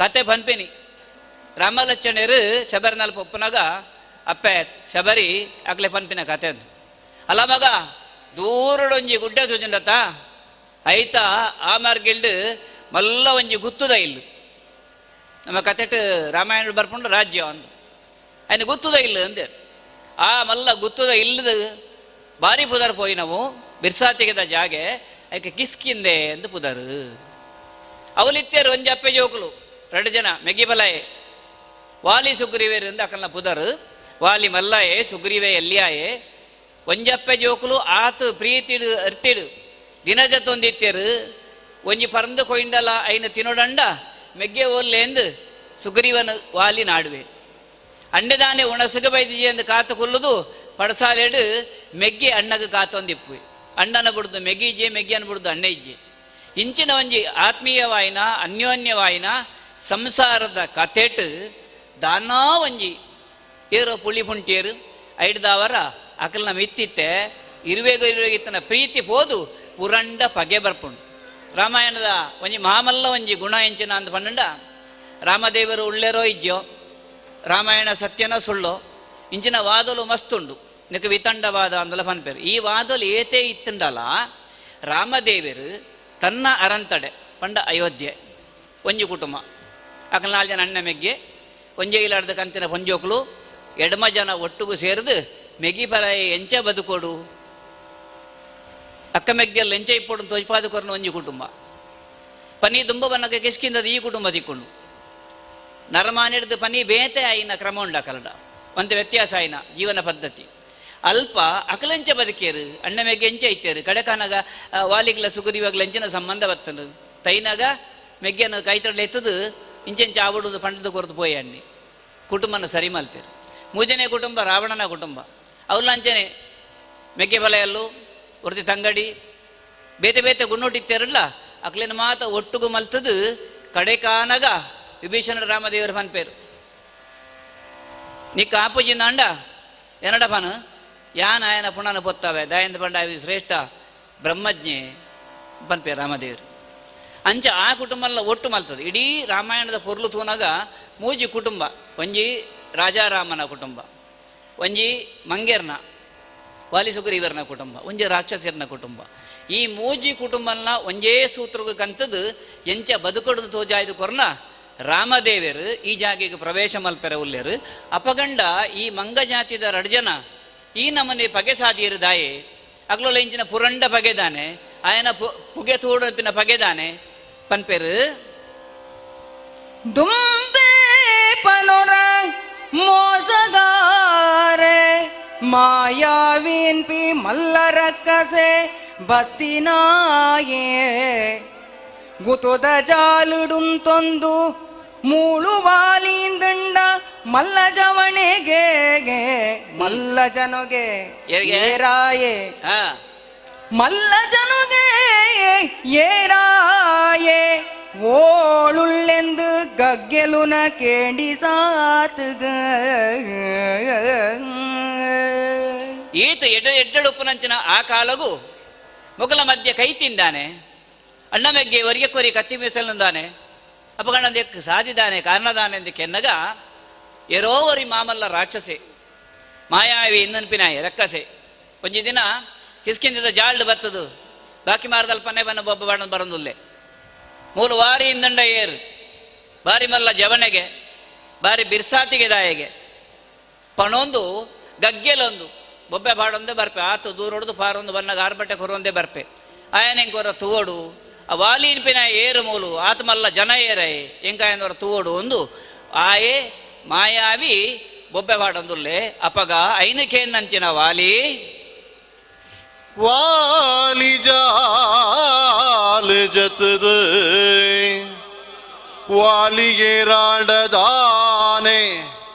ಕತೆ ಪನ್ಪಿನಿ ರಾಮಲಚ್ಚಣರು ಶಬರಿನಲ್ ಪೊಪ್ಪನಾಗ ಅಪ್ಪೆ ಶಬರಿ ಅಕ್ಲೆ ಪನ್ಪಿನ ಕತೆ ಅಂದು ಅಲ್ಲ ಮಗ ದೂರಡೊಂಜಿ ಗುಡ್ಡೆ ತೂಜುಂಡತ ಐತ ಆ ಮಾರ್ಗಿಲ್ಡು ಮಲ್ಲ ಒಂಜಿ ಗುತ್ತುದ ಇಲ್ಲ ನಮ್ಮ ಕತೆಟ್ ರಾಮಾಯಣ ಬರ್ಪುಂಡು ರಾಜ್ಯ ಅಂದು ఆయన ಗುತ್ತುದ ಇಲ್ಲ ಅಂದೆ ಆ ಮಲ್ಲ ಗುತ್ತುದ ಇಲ್ಲದ ಭಾರಿ ಪುದರ್ ಪೋಯಿ ನಾವು ಬಿರ್ಸಾತಿಗೆದ ಜಾಗೆ ಐಕೆ ಕಿಸ್ಕಿಂದೆ ಎಂದು ಪುದರು ಅವಲಿತ್ತೇರು ಒಂಜಿ ಅಪ್ಪೆ ಜೋಕುಲು ಎರಡು ಜನ ಮೆಗ್ಗಿ ಬಲಾಯೆ ವಾಲಿ ಸುಗ್ರೀವೇರು ಎಂದು ಅಕಲ್ನ ಪುದರು ವಾಲಿ ಮಲ್ಲಾಯೆ ಸುಗ್ರೀವೆ ಎಲ್ಲಿಯಾಯೆ ಒಂಜಪ್ಪೆ ಜೋಕುಲು ಆತು ಪ್ರೀತಿಡು ಅರ್ತಿಡು ದಿನದ ತೊಂದಿತ್ತೇರು ಒಂಜಿ ಪರಂದು ಕೊಯಿಂಡಲ ಐನ ತಿನ್ನೋಡಂಡ ಮೆಗ್ಗೆ ಓಲ್ಲೆ ಎಂದು ಸುಗ್ರೀವನ ವಾಲಿ ನಾಡುವೆ ಅಂಡೆದಾನೆ ಉಣಸುಗ ಬೈದಿಜೆ ಎಂದು ಕಾತು ಕೊಲ್ಲುದು ಪಡಸಾಲೆಡು ಮೆಗ್ಗೆ ಅಣ್ಣಗೆ ಕಾತೊಂದಿಪ್ಪುವೆ ಅಣ್ಣನ ಬಿಡ್ದು ಮೆಗ್ಗಿ ಇಜ್ಜೆ ಮೆಗ್ಗಿ ಅನ್ನ ಬಿಡ್ದು ಅಣ್ಣ ಇಜ್ಜೆ. ಇಂಚಿನ ಒಂಜಿ ಆತ್ಮೀಯವಾಯಿನ ಅನ್ಯೋನ್ಯವಾಯಿನ ಸಂಸಾರದ ಕತೆಟ್ ದಾನಾ ಒಂಜಿ ಏರೋ ಪುಳಿ ಪುಂಟಿಯರು ಐಡ್ದಾವರ ಅಕಲ್ನ ಮಿತ್ತಿತ್ತೆ ಇರುವೆಗ ಇರುವೆಗಿತ್ತನ ಪ್ರೀತಿ ಪೋದು ಪುರಂಡ ಪಗೆ ಬರ್ಪುಂಡು. ರಾಮಾಯಣದ ಒಂಜಿ ಮಾಮಲ್ಲ ಒಂಜಿ ಗುಣ ಎಂಚಿನ ಅಂದ ಪಂಡ ರಾಮದೇವರು ಉಳ್ಳೇರೋ ಇಜ್ಜೋ, ರಾಮಾಯಣ ಸತ್ಯನ ಸುಳ್ಳೋ, ಇಂಚಿನ ವಾದಲು ಮಸ್ತುಂಡು. ನಿಕ ವಿತಂಡವಾದ ಅಂದಲ ಫನ್ಪೇರು. ಈ ವಾದಲು ಏತೇ ಇತ್ತುಂಡಲ ರಾಮದೇವರು ತನ್ನ ಅರಂತಡೆ ಪಂಡ ಅಯೋಧ್ಯೆ ಒಂಜಿ ಕುಟುಂಬ ಅಕಲ್ ನಾಲ್ ಜನ ಅಣ್ಣ ಮೆಗ್ಗೆ ಒಂಜೆ ಇಲಾರ್ದ ಕಂತಿನ ಪೊಂಜೋಕ್ಲು ಎಡಮ ಜನ ಒಟ್ಟುಗು ಸೇರಿದು ಮೆಗಿ ಪರಾಯ ಎಂಚ ಬದುಕೋಡು ಅಕ್ಕ ಮೆಗ್ಗೆಲ್ಲ ಎಂಚ ಇಪ್ಪೊಡು ತೋಜ್ಪಾದಕೊರ್ನ ಒಂಜಿ ಕುಟುಂಬ ಪನಿ ದುಂಬ ಬನ್ನಕ ಕಿಷ್ಕಿಂದದ ಈ ಕುಟುಂಬ ದಿಕ್ಕೊಂಡು ನರಮಾನಿಡ್ದು ಪನಿ ಬೇತೆ ಆಯಿನ ಕ್ರಮ ಉಂಡ ಕಲಡ ಒಂದು ವ್ಯತ್ಯಾಸ ಆಯಿನ ಜೀವನ ಪದ್ಧತಿ ಅಲ್ಪ ಅಕಲೆಂಚ ಬದುಕೇರು ಅಣ್ಣ ಮೆಗ್ಗೆ ಎಂಚ ಐತೇರು ಕಡೆಕನಗ ವಾಲಿಗ್ಲ ಸುಗುರಿವಾಗ್ಲ ಎಂಚಿನ ಸಂಬಂಧ ಬತ್ತನು ತೈನಾಗ ಮೆಗ್ಗೆನ ಕೈತಡಲೆ ಎತ್ತದು ಇಂಚೆಂಚ ಆವಡುದು ಪಂಡದ ಕೊರದು ಪೋಯಿ ಅನ್ನಿ ಕುಟುಂಬನ ಸರಿ ಮಲ್ತೇರು. ಮೂಜನೇ ಕುಟುಂಬ ರಾವಣನ ಕುಟುಂಬ ಅವ್ಲ ಅಂಚನೆ ಮೆಗ್ಗೆ ಬಲೆಯಲ್ಲು ಒರ್ತಿ ತಂಗಡಿ ಬೇತೆ ಬೇತೆ ಗುಣ್ಣೊಟ್ಟಿತ್ತೇರಲ್ಲ ಅಕ್ಲಿನ ಮಾತ ಒಟ್ಟುಗು ಮಲ್ತದು ಕಡೆಕಾನಗ ವಿಭೀಷಣ ರಾಮದೇವರ ಪನ್ಪೇರು ನಿಕ್ಕ ಆಪುಜಿಂದ ಅಂಡ ಎನ್ನಡ ಪನು ಯಾನ ಆಯನ ಪುಣನ ಪೊತ್ತವೆ ದಯಂದ ಪಂಡ ಶ್ರೇಷ್ಠ ಬ್ರಹ್ಮಜ್ಞೆ ಪನ್ಪೇ ರಾಮದೇವರು. ಅಂಚ ಆ ಕುಟುಂಬಲ್ಲ ಒಟ್ಟು ಮಲ್ತದೆ. ಇಡೀ ರಾಮಾಯಣದ ಪೊರ್ಲು ತೂನಾಗ ಮೂಜಿ ಕುಟುಂಬ, ಒಂಜಿ ರಾಜಾರಾಮನ ಕುಟುಂಬ, ಒಂಜಿ ಮಂಗೇರ್ನ ವಾಲಿಸುಗ್ರೀವರ್ನ ಕುಟುಂಬ, ಒಂಜಿ ರಾಕ್ಷಸರ್ನ ಕುಟುಂಬ. ಈ ಮೂಜಿ ಕುಟುಂಬನ ಒಂಜೇ ಸೂತ್ರಗೆ ಕಂತದ್ದು ಎಂಚ ಬದುಕಡುದು ತೋಜಾಯ್ದು ಕೊರ್ನ ರಾಮದೇವರು ಈ ಜಾಗೆಗೆ ಪ್ರವೇಶ ಮಲ್ಪೆರ ಉಲ್ಲೇರು. ಅಪಗಂಡ ಈ ಮಂಗ ಜಾತಿದ ರಡ್ಜನ ಈ ನಮನೆ ಪಗೆ ಸಾದಿಯರು ದಾಯೆ ಅಗ್ಲೊಲ ಇಂಚಿನ ಪುರಂಡ ಪಗೆದಾನೆ ಆಯನ ಪುಗೆ ತೋಡಪಿನ ಪಗೆದಾನೆ ಪನ್ಪೆರು ದುಂಬೆ ಪನೊರ ಮೋಸಗಾರೆ ಮಾಯಾವಿನ್ಪಿ ಮಲ್ಲರಕ್ಕಸೆ ಬತ್ತಿನಾಯೇ ಗುತುದ ಜಾಲುಡುಂತೊಂದು ಮೂಳು ವಾಲಿಂದಂಡ ಮಲ್ಲ ಜವಣೆಗೆ ಮಲ್ಲ ಜನಗೆ ಏರಾಯೇ ಮಲ್ಲ ಜನಗೆ ಏರಾಯೇ ಓಳುಳ್ಳೆಂದು ಗಗ್ಗೆಲುನ ಕೇಂಡಿ ಸಾತುಗ. ಈತ ಎಡ ಎಡ್ಡಡುಪ್ಪನಂಚಿನ ಆ ಕಾಲಗೂ ಮುಗಲ ಮಧ್ಯೆ ಕೈ ತಿಂದಾನೆ ಅಣ್ಣ ಮೆಗ್ಗೆ ಹೊರಿಗೆ ಕೊರಿ ಕತ್ತಿ ಮೀಸಲಂದಾನೆ ಅಪಗಣದಕ್ಕೆ ಸಾಧಿದಾನೆ ಕಾರಣದಾನೆ ಎಂದು ಕೆನ್ನಗ ಎರೋವರಿ ಮಾಮಲ್ಲ ರಾಕ್ಷಸೆ ಮಾಯಾವಿ ಇನ್ನನ್ಪಿನಾಯಿ ರಕ್ಕಸೆ ಒಂಜಿ ದಿನ ಕಿಸ್ಕಿಂದ ಜಾಲ್ಡ್ ಬತ್ತದು ಬಾಕಿ ಮಾರದಲ್ಪನೆ ಬನ್ನ ಬೊಬ್ಬ ಬಣ್ಣ ಬರಂದುಲ್ಲೆ ಮೂಲು ವಾರಿ ಇಂದಂಡ ಏರು ಬಾರಿ ಮಲ್ಲ ಜವನೆಗೆ ಬಾರಿ ಬಿರ್ಸಾತಿಗೆ ದಾಯೆಗೆ ಪಣೊಂದು ಗಗ್ಗೆಲೊಂದು ಬೊಬ್ಬೆ ಬಾಡೊಂದೇ ಬರ್ಪೆ ಆತು ದೂರೊಡ್ದು ಪಾರೊಂದು ಬನ್ನಾಗ ಆರ್ಬಟ್ಟೆ ಕೊರೊಂದೇ ಬರ್ಪೆ ಆಯನೆಂಕೊರ ತೂವಡು ಆ ವಾಲಿನ್ಪಿನ ಏರು ಮೂಲು ಆತಮಲ್ಲ ಜನ ಏರೈ ಎಂಕಾಯನವರ ತೂವಡು ಒಂದು ಆಯೆ ಮಾಯಾವಿ ಬೊಬ್ಬೆ ಬಾಡೊಂದುಲ್ಲೆ ಅಪಗ ಐನಕೇನಂಚಿನ ವಾಲಿ ವಾಲಿ ಜಾಲ ಜತದ ವಾಲಿಗೆ ರಾಡದಾನೆ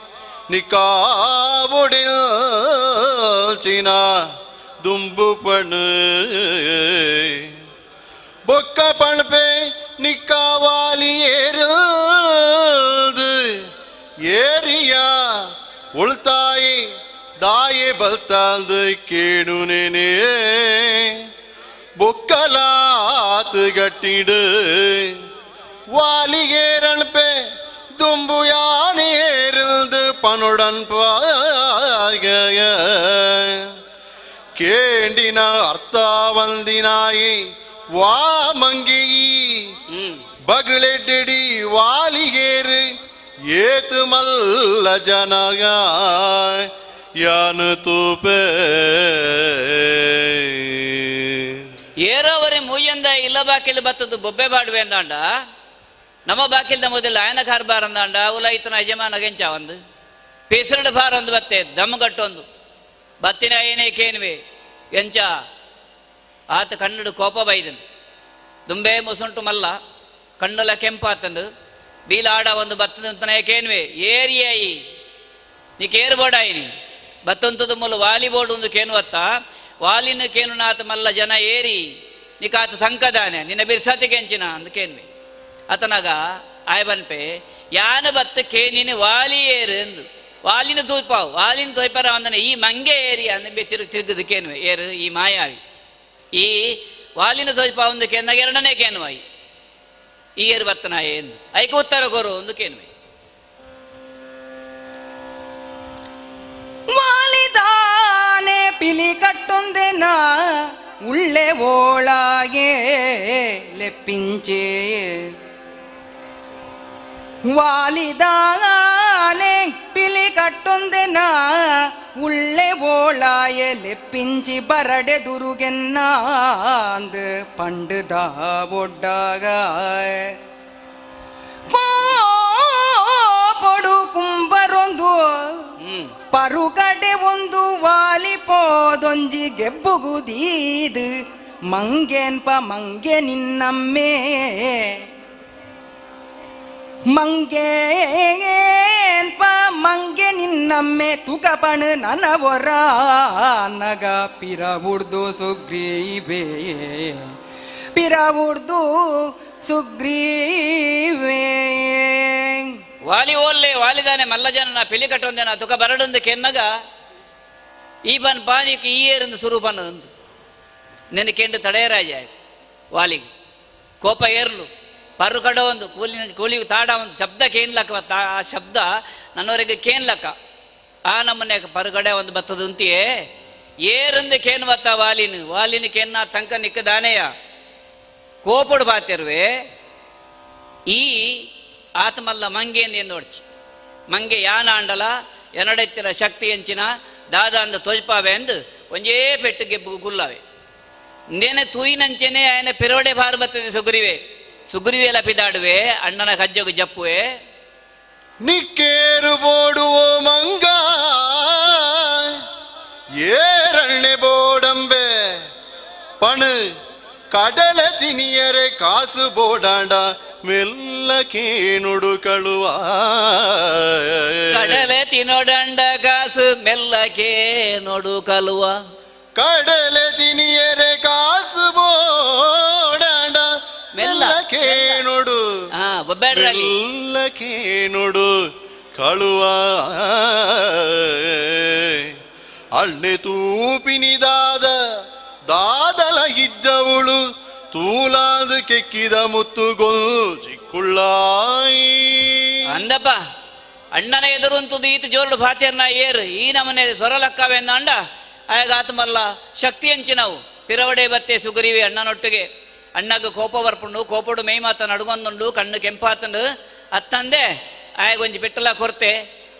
ನಿಕಾವುಡಿಲ್ ಚಿನ ದುಂಬು ಪಣ್ ಬೊಕ್ಕ ಪಣ್ಪೆ ನಿಕಾವಾಲಿ ಏರಲ್ದು ಏರಿಯ ಉಳ್ತಾಯಿ ದಾಯೆ ಬಲ್ತಾಲ್ದು ಕೇಣುನೇನೆ ಬೊಕ್ಕಲಾತ್ ಗಟ್ಟಿಡು ವಾಲಿಗೇರಣ್ಪೆ ದುಂಬು ಯಾನೇರಿಲ್ದು ಪನುಡನ್ ಪಾಗ ಕೇಂಡಿನ ಅರ್ಥ ವಂದಿನಾಯಿ ವಾ ಮಂಗಿ ಬಗಳೆಡ್ಡಿ ವಾಲಿಗೇರು ಏತು ಮಲ್ಲ ಜನಗ ಯಾನು ತೂಪೆ. ಏರೋವರೆ ಮೂಯಂದ ಇಲ್ಲ ಬಾಕಿಲ್ ಬತ್ತದ್ದು ಬೊಬ್ಬೆ ಬಾಡುವೆ ಅಂದಾಂಡ ನಮ್ಮ ಬಾಕಿಲ್ದ ಮೊದಲು ಆಯನ ಕಾರ್ಬಾರ್ ಅಂದಾಂಡ ಉಲ ಇತನ ಯಜಮಾನ ಗೆಂಚ ಒಂದು ಪೇಸರಡು ಬಾರ್ ಒಂದು ಬತ್ತೆ ದಮ್ಮಗಟ್ಟೊಂದು ಬತ್ತಿನ ಏನೇ ಕೇನ್ವೆ ಎಂಚ ಆತ ಕಣ್ಣಡು ಕೋಪ ಬೈದನು ದುಂಬೆ ಮುಸುಂಟು ಮಲ್ಲ ಕಣ್ಣಲ ಕೆಂಪಾತಂದು ಬೀಲಾಡ ಒಂದು ಬತ್ತದಂತನೇ ಕೇನ್ವೆ ಏರಿಯಾಯಿ ನೀ ಕೇರು ಬೋಡಾಯಿನಿ ಬತ್ತಂತದ ಮೂಲ ವಾಲಿ ಬೋರ್ಡ್ ಒಂದು ಕೇನುವತ್ತ ವಾಲಿನ ಕೇನು ನಾತ ಮಲ್ಲ ಜನ ಏರಿ ನಿಕಾತ ತಂಕದಾನೆ ನಿನ್ನ ಬಿರ್ಸತಿಗೆ ಎಂಚಿನ ಅಂದ್ ಕೇನ್ವೆ. ಅತನಾಗ ಆಯ್ ಬನ್ಪೆ ಯಾನ ಬತ್ತ ಕೇನಿನ ವಾಲಿ ಏರು ಎಂದು ವಾಲಿನ ತೂಪಾವು ವಾಲಿನ ತೋಯ್ಪರ ಅಂದನೆ ಈ ಮಂಗೆ ಏರಿ ಅಂದ ತಿರುಗಿ ತಿರುಗದು ಕೇನ್ವೆ ಏರು ಈ ಮಾಯಾವಿ ಈ ವಾಲಿನ ತೋಯ್ಪಾವು ಒಂದು ಕೇನ್ನಾಗ ಎರಡನೇ ಕೇನ್ವಾಯಿ ಈ ಏರು ಬತ್ತನಾಯ ಎಂದು ಐಕ ಉತ್ತರ ಕೊರು ಒಂದು ಕೇನ್ವೆ. ವಾಲಿದಾನೆ ಪಿಲಿ ಕಟ್ಟೊಂದೆನ ಉಳ್ಳೆ ಓಳಾಗೆ ಲೆಪ್ಪಿಂಚೆ ವಾಲಿದಾನೆ ಪಿಲಿ ಕಟ್ಟೊಂದೆನ ಉಳ್ಳೆ ಓಳಾಯ ಲೆಪ್ಪಿಂಚಿ ಬರಡೆ ದುರುಗೆನ್ನಾಂದು ಪಂಡುದ ಒಡ್ಡಾಗ ಪೊಡು ಕುಂಬರೊಂದು ಪರುಗಡೆ ಒಂದು ವಾಲಿ ಪೋದೊಂಜಿ ಗೆಬ್ಬುಗುದೀದು ಮಂಗೇನ್ಪ ಮಂಗೆ ನಿನ್ನಮ್ಮೆ ಮಂಗೇನ್ಪ ಮಂಗೆ ನಿನ್ನಮ್ಮೆ ತುಕಪಣು ನನವೊರ ನಗ ಪಿರ ಉಡ್ದು ಸುಗ್ರೀವೇ ಪಿರ ಉಡ್ದು ಸುಗ್ರೀವೇ. ವಾಲಿ ಓಲ್ಲೆ ವಾಲಿದಾನೆ ಮಲ್ಲಜನ ಪಿಲಿ ಕಟ್ಟೊಂದೇನ ತುಕ ಬರಡೊಂದು ಕೆನ್ನಗ ಈ ಬನ್ ಪಾನಿಕ್ ಈ ಏರಿಂದು ಸುರೂಪನ್ನದಂದು ನಿನ್ನ ಕೆಂಡು ತಡೆಯರಾಜ ವಾಲಿಗೆ ಕೋಪ ಏರ್ಲು ಪರು ಕಡ ಒಂದು ಕೂಲಿನ ಕೂಲಿಗೆ ತಾಡ ಒಂದು ಶಬ್ದ ಕೇನ್ಲಕ್ಕ ಆ ಶಬ್ದ ನನ್ನವರೆಗೆ ಕೇನ್ಲಕ್ಕ ಆ ನಮ್ಮನೆ ಪರುಗಡೆ ಒಂದು ಬತ್ತದಂತೆಯೇ ಏರಂದು ಕೇನ್ ಬತ್ತ ವಾಲಿನ ವಾಲಿನ ಕೇನ್ನ ತಂಕ ನಿಕ್ಕದಾನೆಯ ಕೋಪಡು ಬಾತಿರುವೆ ಈ ಆತ್ಮಲ್ಲ ಮಂಗೆ ಎಂದು ನೋಡ್ಚಿ ಮಂಗೆ ಯಾನಾಂಡಲ ಎನಡೆತ್ತಿನ ಶಕ್ತಿ ಎಂಚಿನ ದಾದ ಅಂದ ತೋಜ್ಪಾವೆ ಎಂದು ಒಂಜೇ ಪೆಟ್ಟು ಗೆಬ್ಬು ಗುಲ್ಲಾವೆ ಇಂದೇನೆ ತೂಯಿನಂಚೆನೆ ಆಯನ ಪಿರವಡೆ ಬಾರು ಬರ್ತದೆ ಸುಗ್ರೀವೆ ಸುಗ್ರೀವೆ ಲಪಿದಾಡುವೆ ಅಣ್ಣನ ಕಜ್ಜಗು ಜಪ್ಪುವೆ ನಿಕ್ಕೇರು ಬೋಡುವೋ ಮಂಗ ಏರಣ್ಣೆ ಬೋಡಂಬೆ ಪಣು ಕಡಲ ತಿನಿಯರೆ ಕಾಸು ಬೋಡಾಂಡ ಮೆಲ್ಲ ಕೇನುಡು ಕಳುವ ಕಡಲೆ ತಿನೋಡಂಡ ಕಾಸು ಮೆಲ್ಲಕೆ ನೋಡು ಕಲುವ ಕಡಲೆ ತಿನಿಯರೆ ಕಾಸು ಬೋಡಾಂಡ ಮೆಲ್ಲ ಕೇನುಡು ಬೊಬ್ಬೆಡ್ರಲ್ಲಿ ಮೆಲ್ಲ ಕೇನುಡು ಕಳುವ ಅಣ್ಣೆ ತೂಪಿನಿದಾದ ದಾದಲ ಇದ್ದವಳು ತೂಲಾದ ಕೆಕ್ಕಿದ ಮುತ್ತುಗೊಲ್ ಚಿಕ್ಕುಳ್ಳಾಯಿ ಅಂದಪ್ಪ ಅಣ್ಣನ ಎದುರುಂತುದು ಈತ ಜೋರುಡು ಭಾತಿಯನ್ನ ಏರು ಈ ನಮನೆ ಸೊರಲಕ್ಕವೆಂದ ಅಂಡ ಆಗ ಆತಮಲ್ಲ ಶಕ್ತಿ ಎಂಚಿನವು ಪಿರವಡೆ ಬತ್ತೆ ಸುಗುರಿವೆ ಅಣ್ಣನೊಟ್ಟಿಗೆ ಅಣ್ಣಗ ಕೋಪ ಬರ್ಪುಂಡು ಕೋಪಡು ಮೈ ಮಾತ ನಡುಗೊಂದುಂಡು ಕಣ್ಣು ಕೆಂಪಾತಂಡು ಅತ್ತಂದೆ ಆಯಗ ಒಂಜಿ ಪೆಟ್ಟಲ ಕೊರ್ತೆ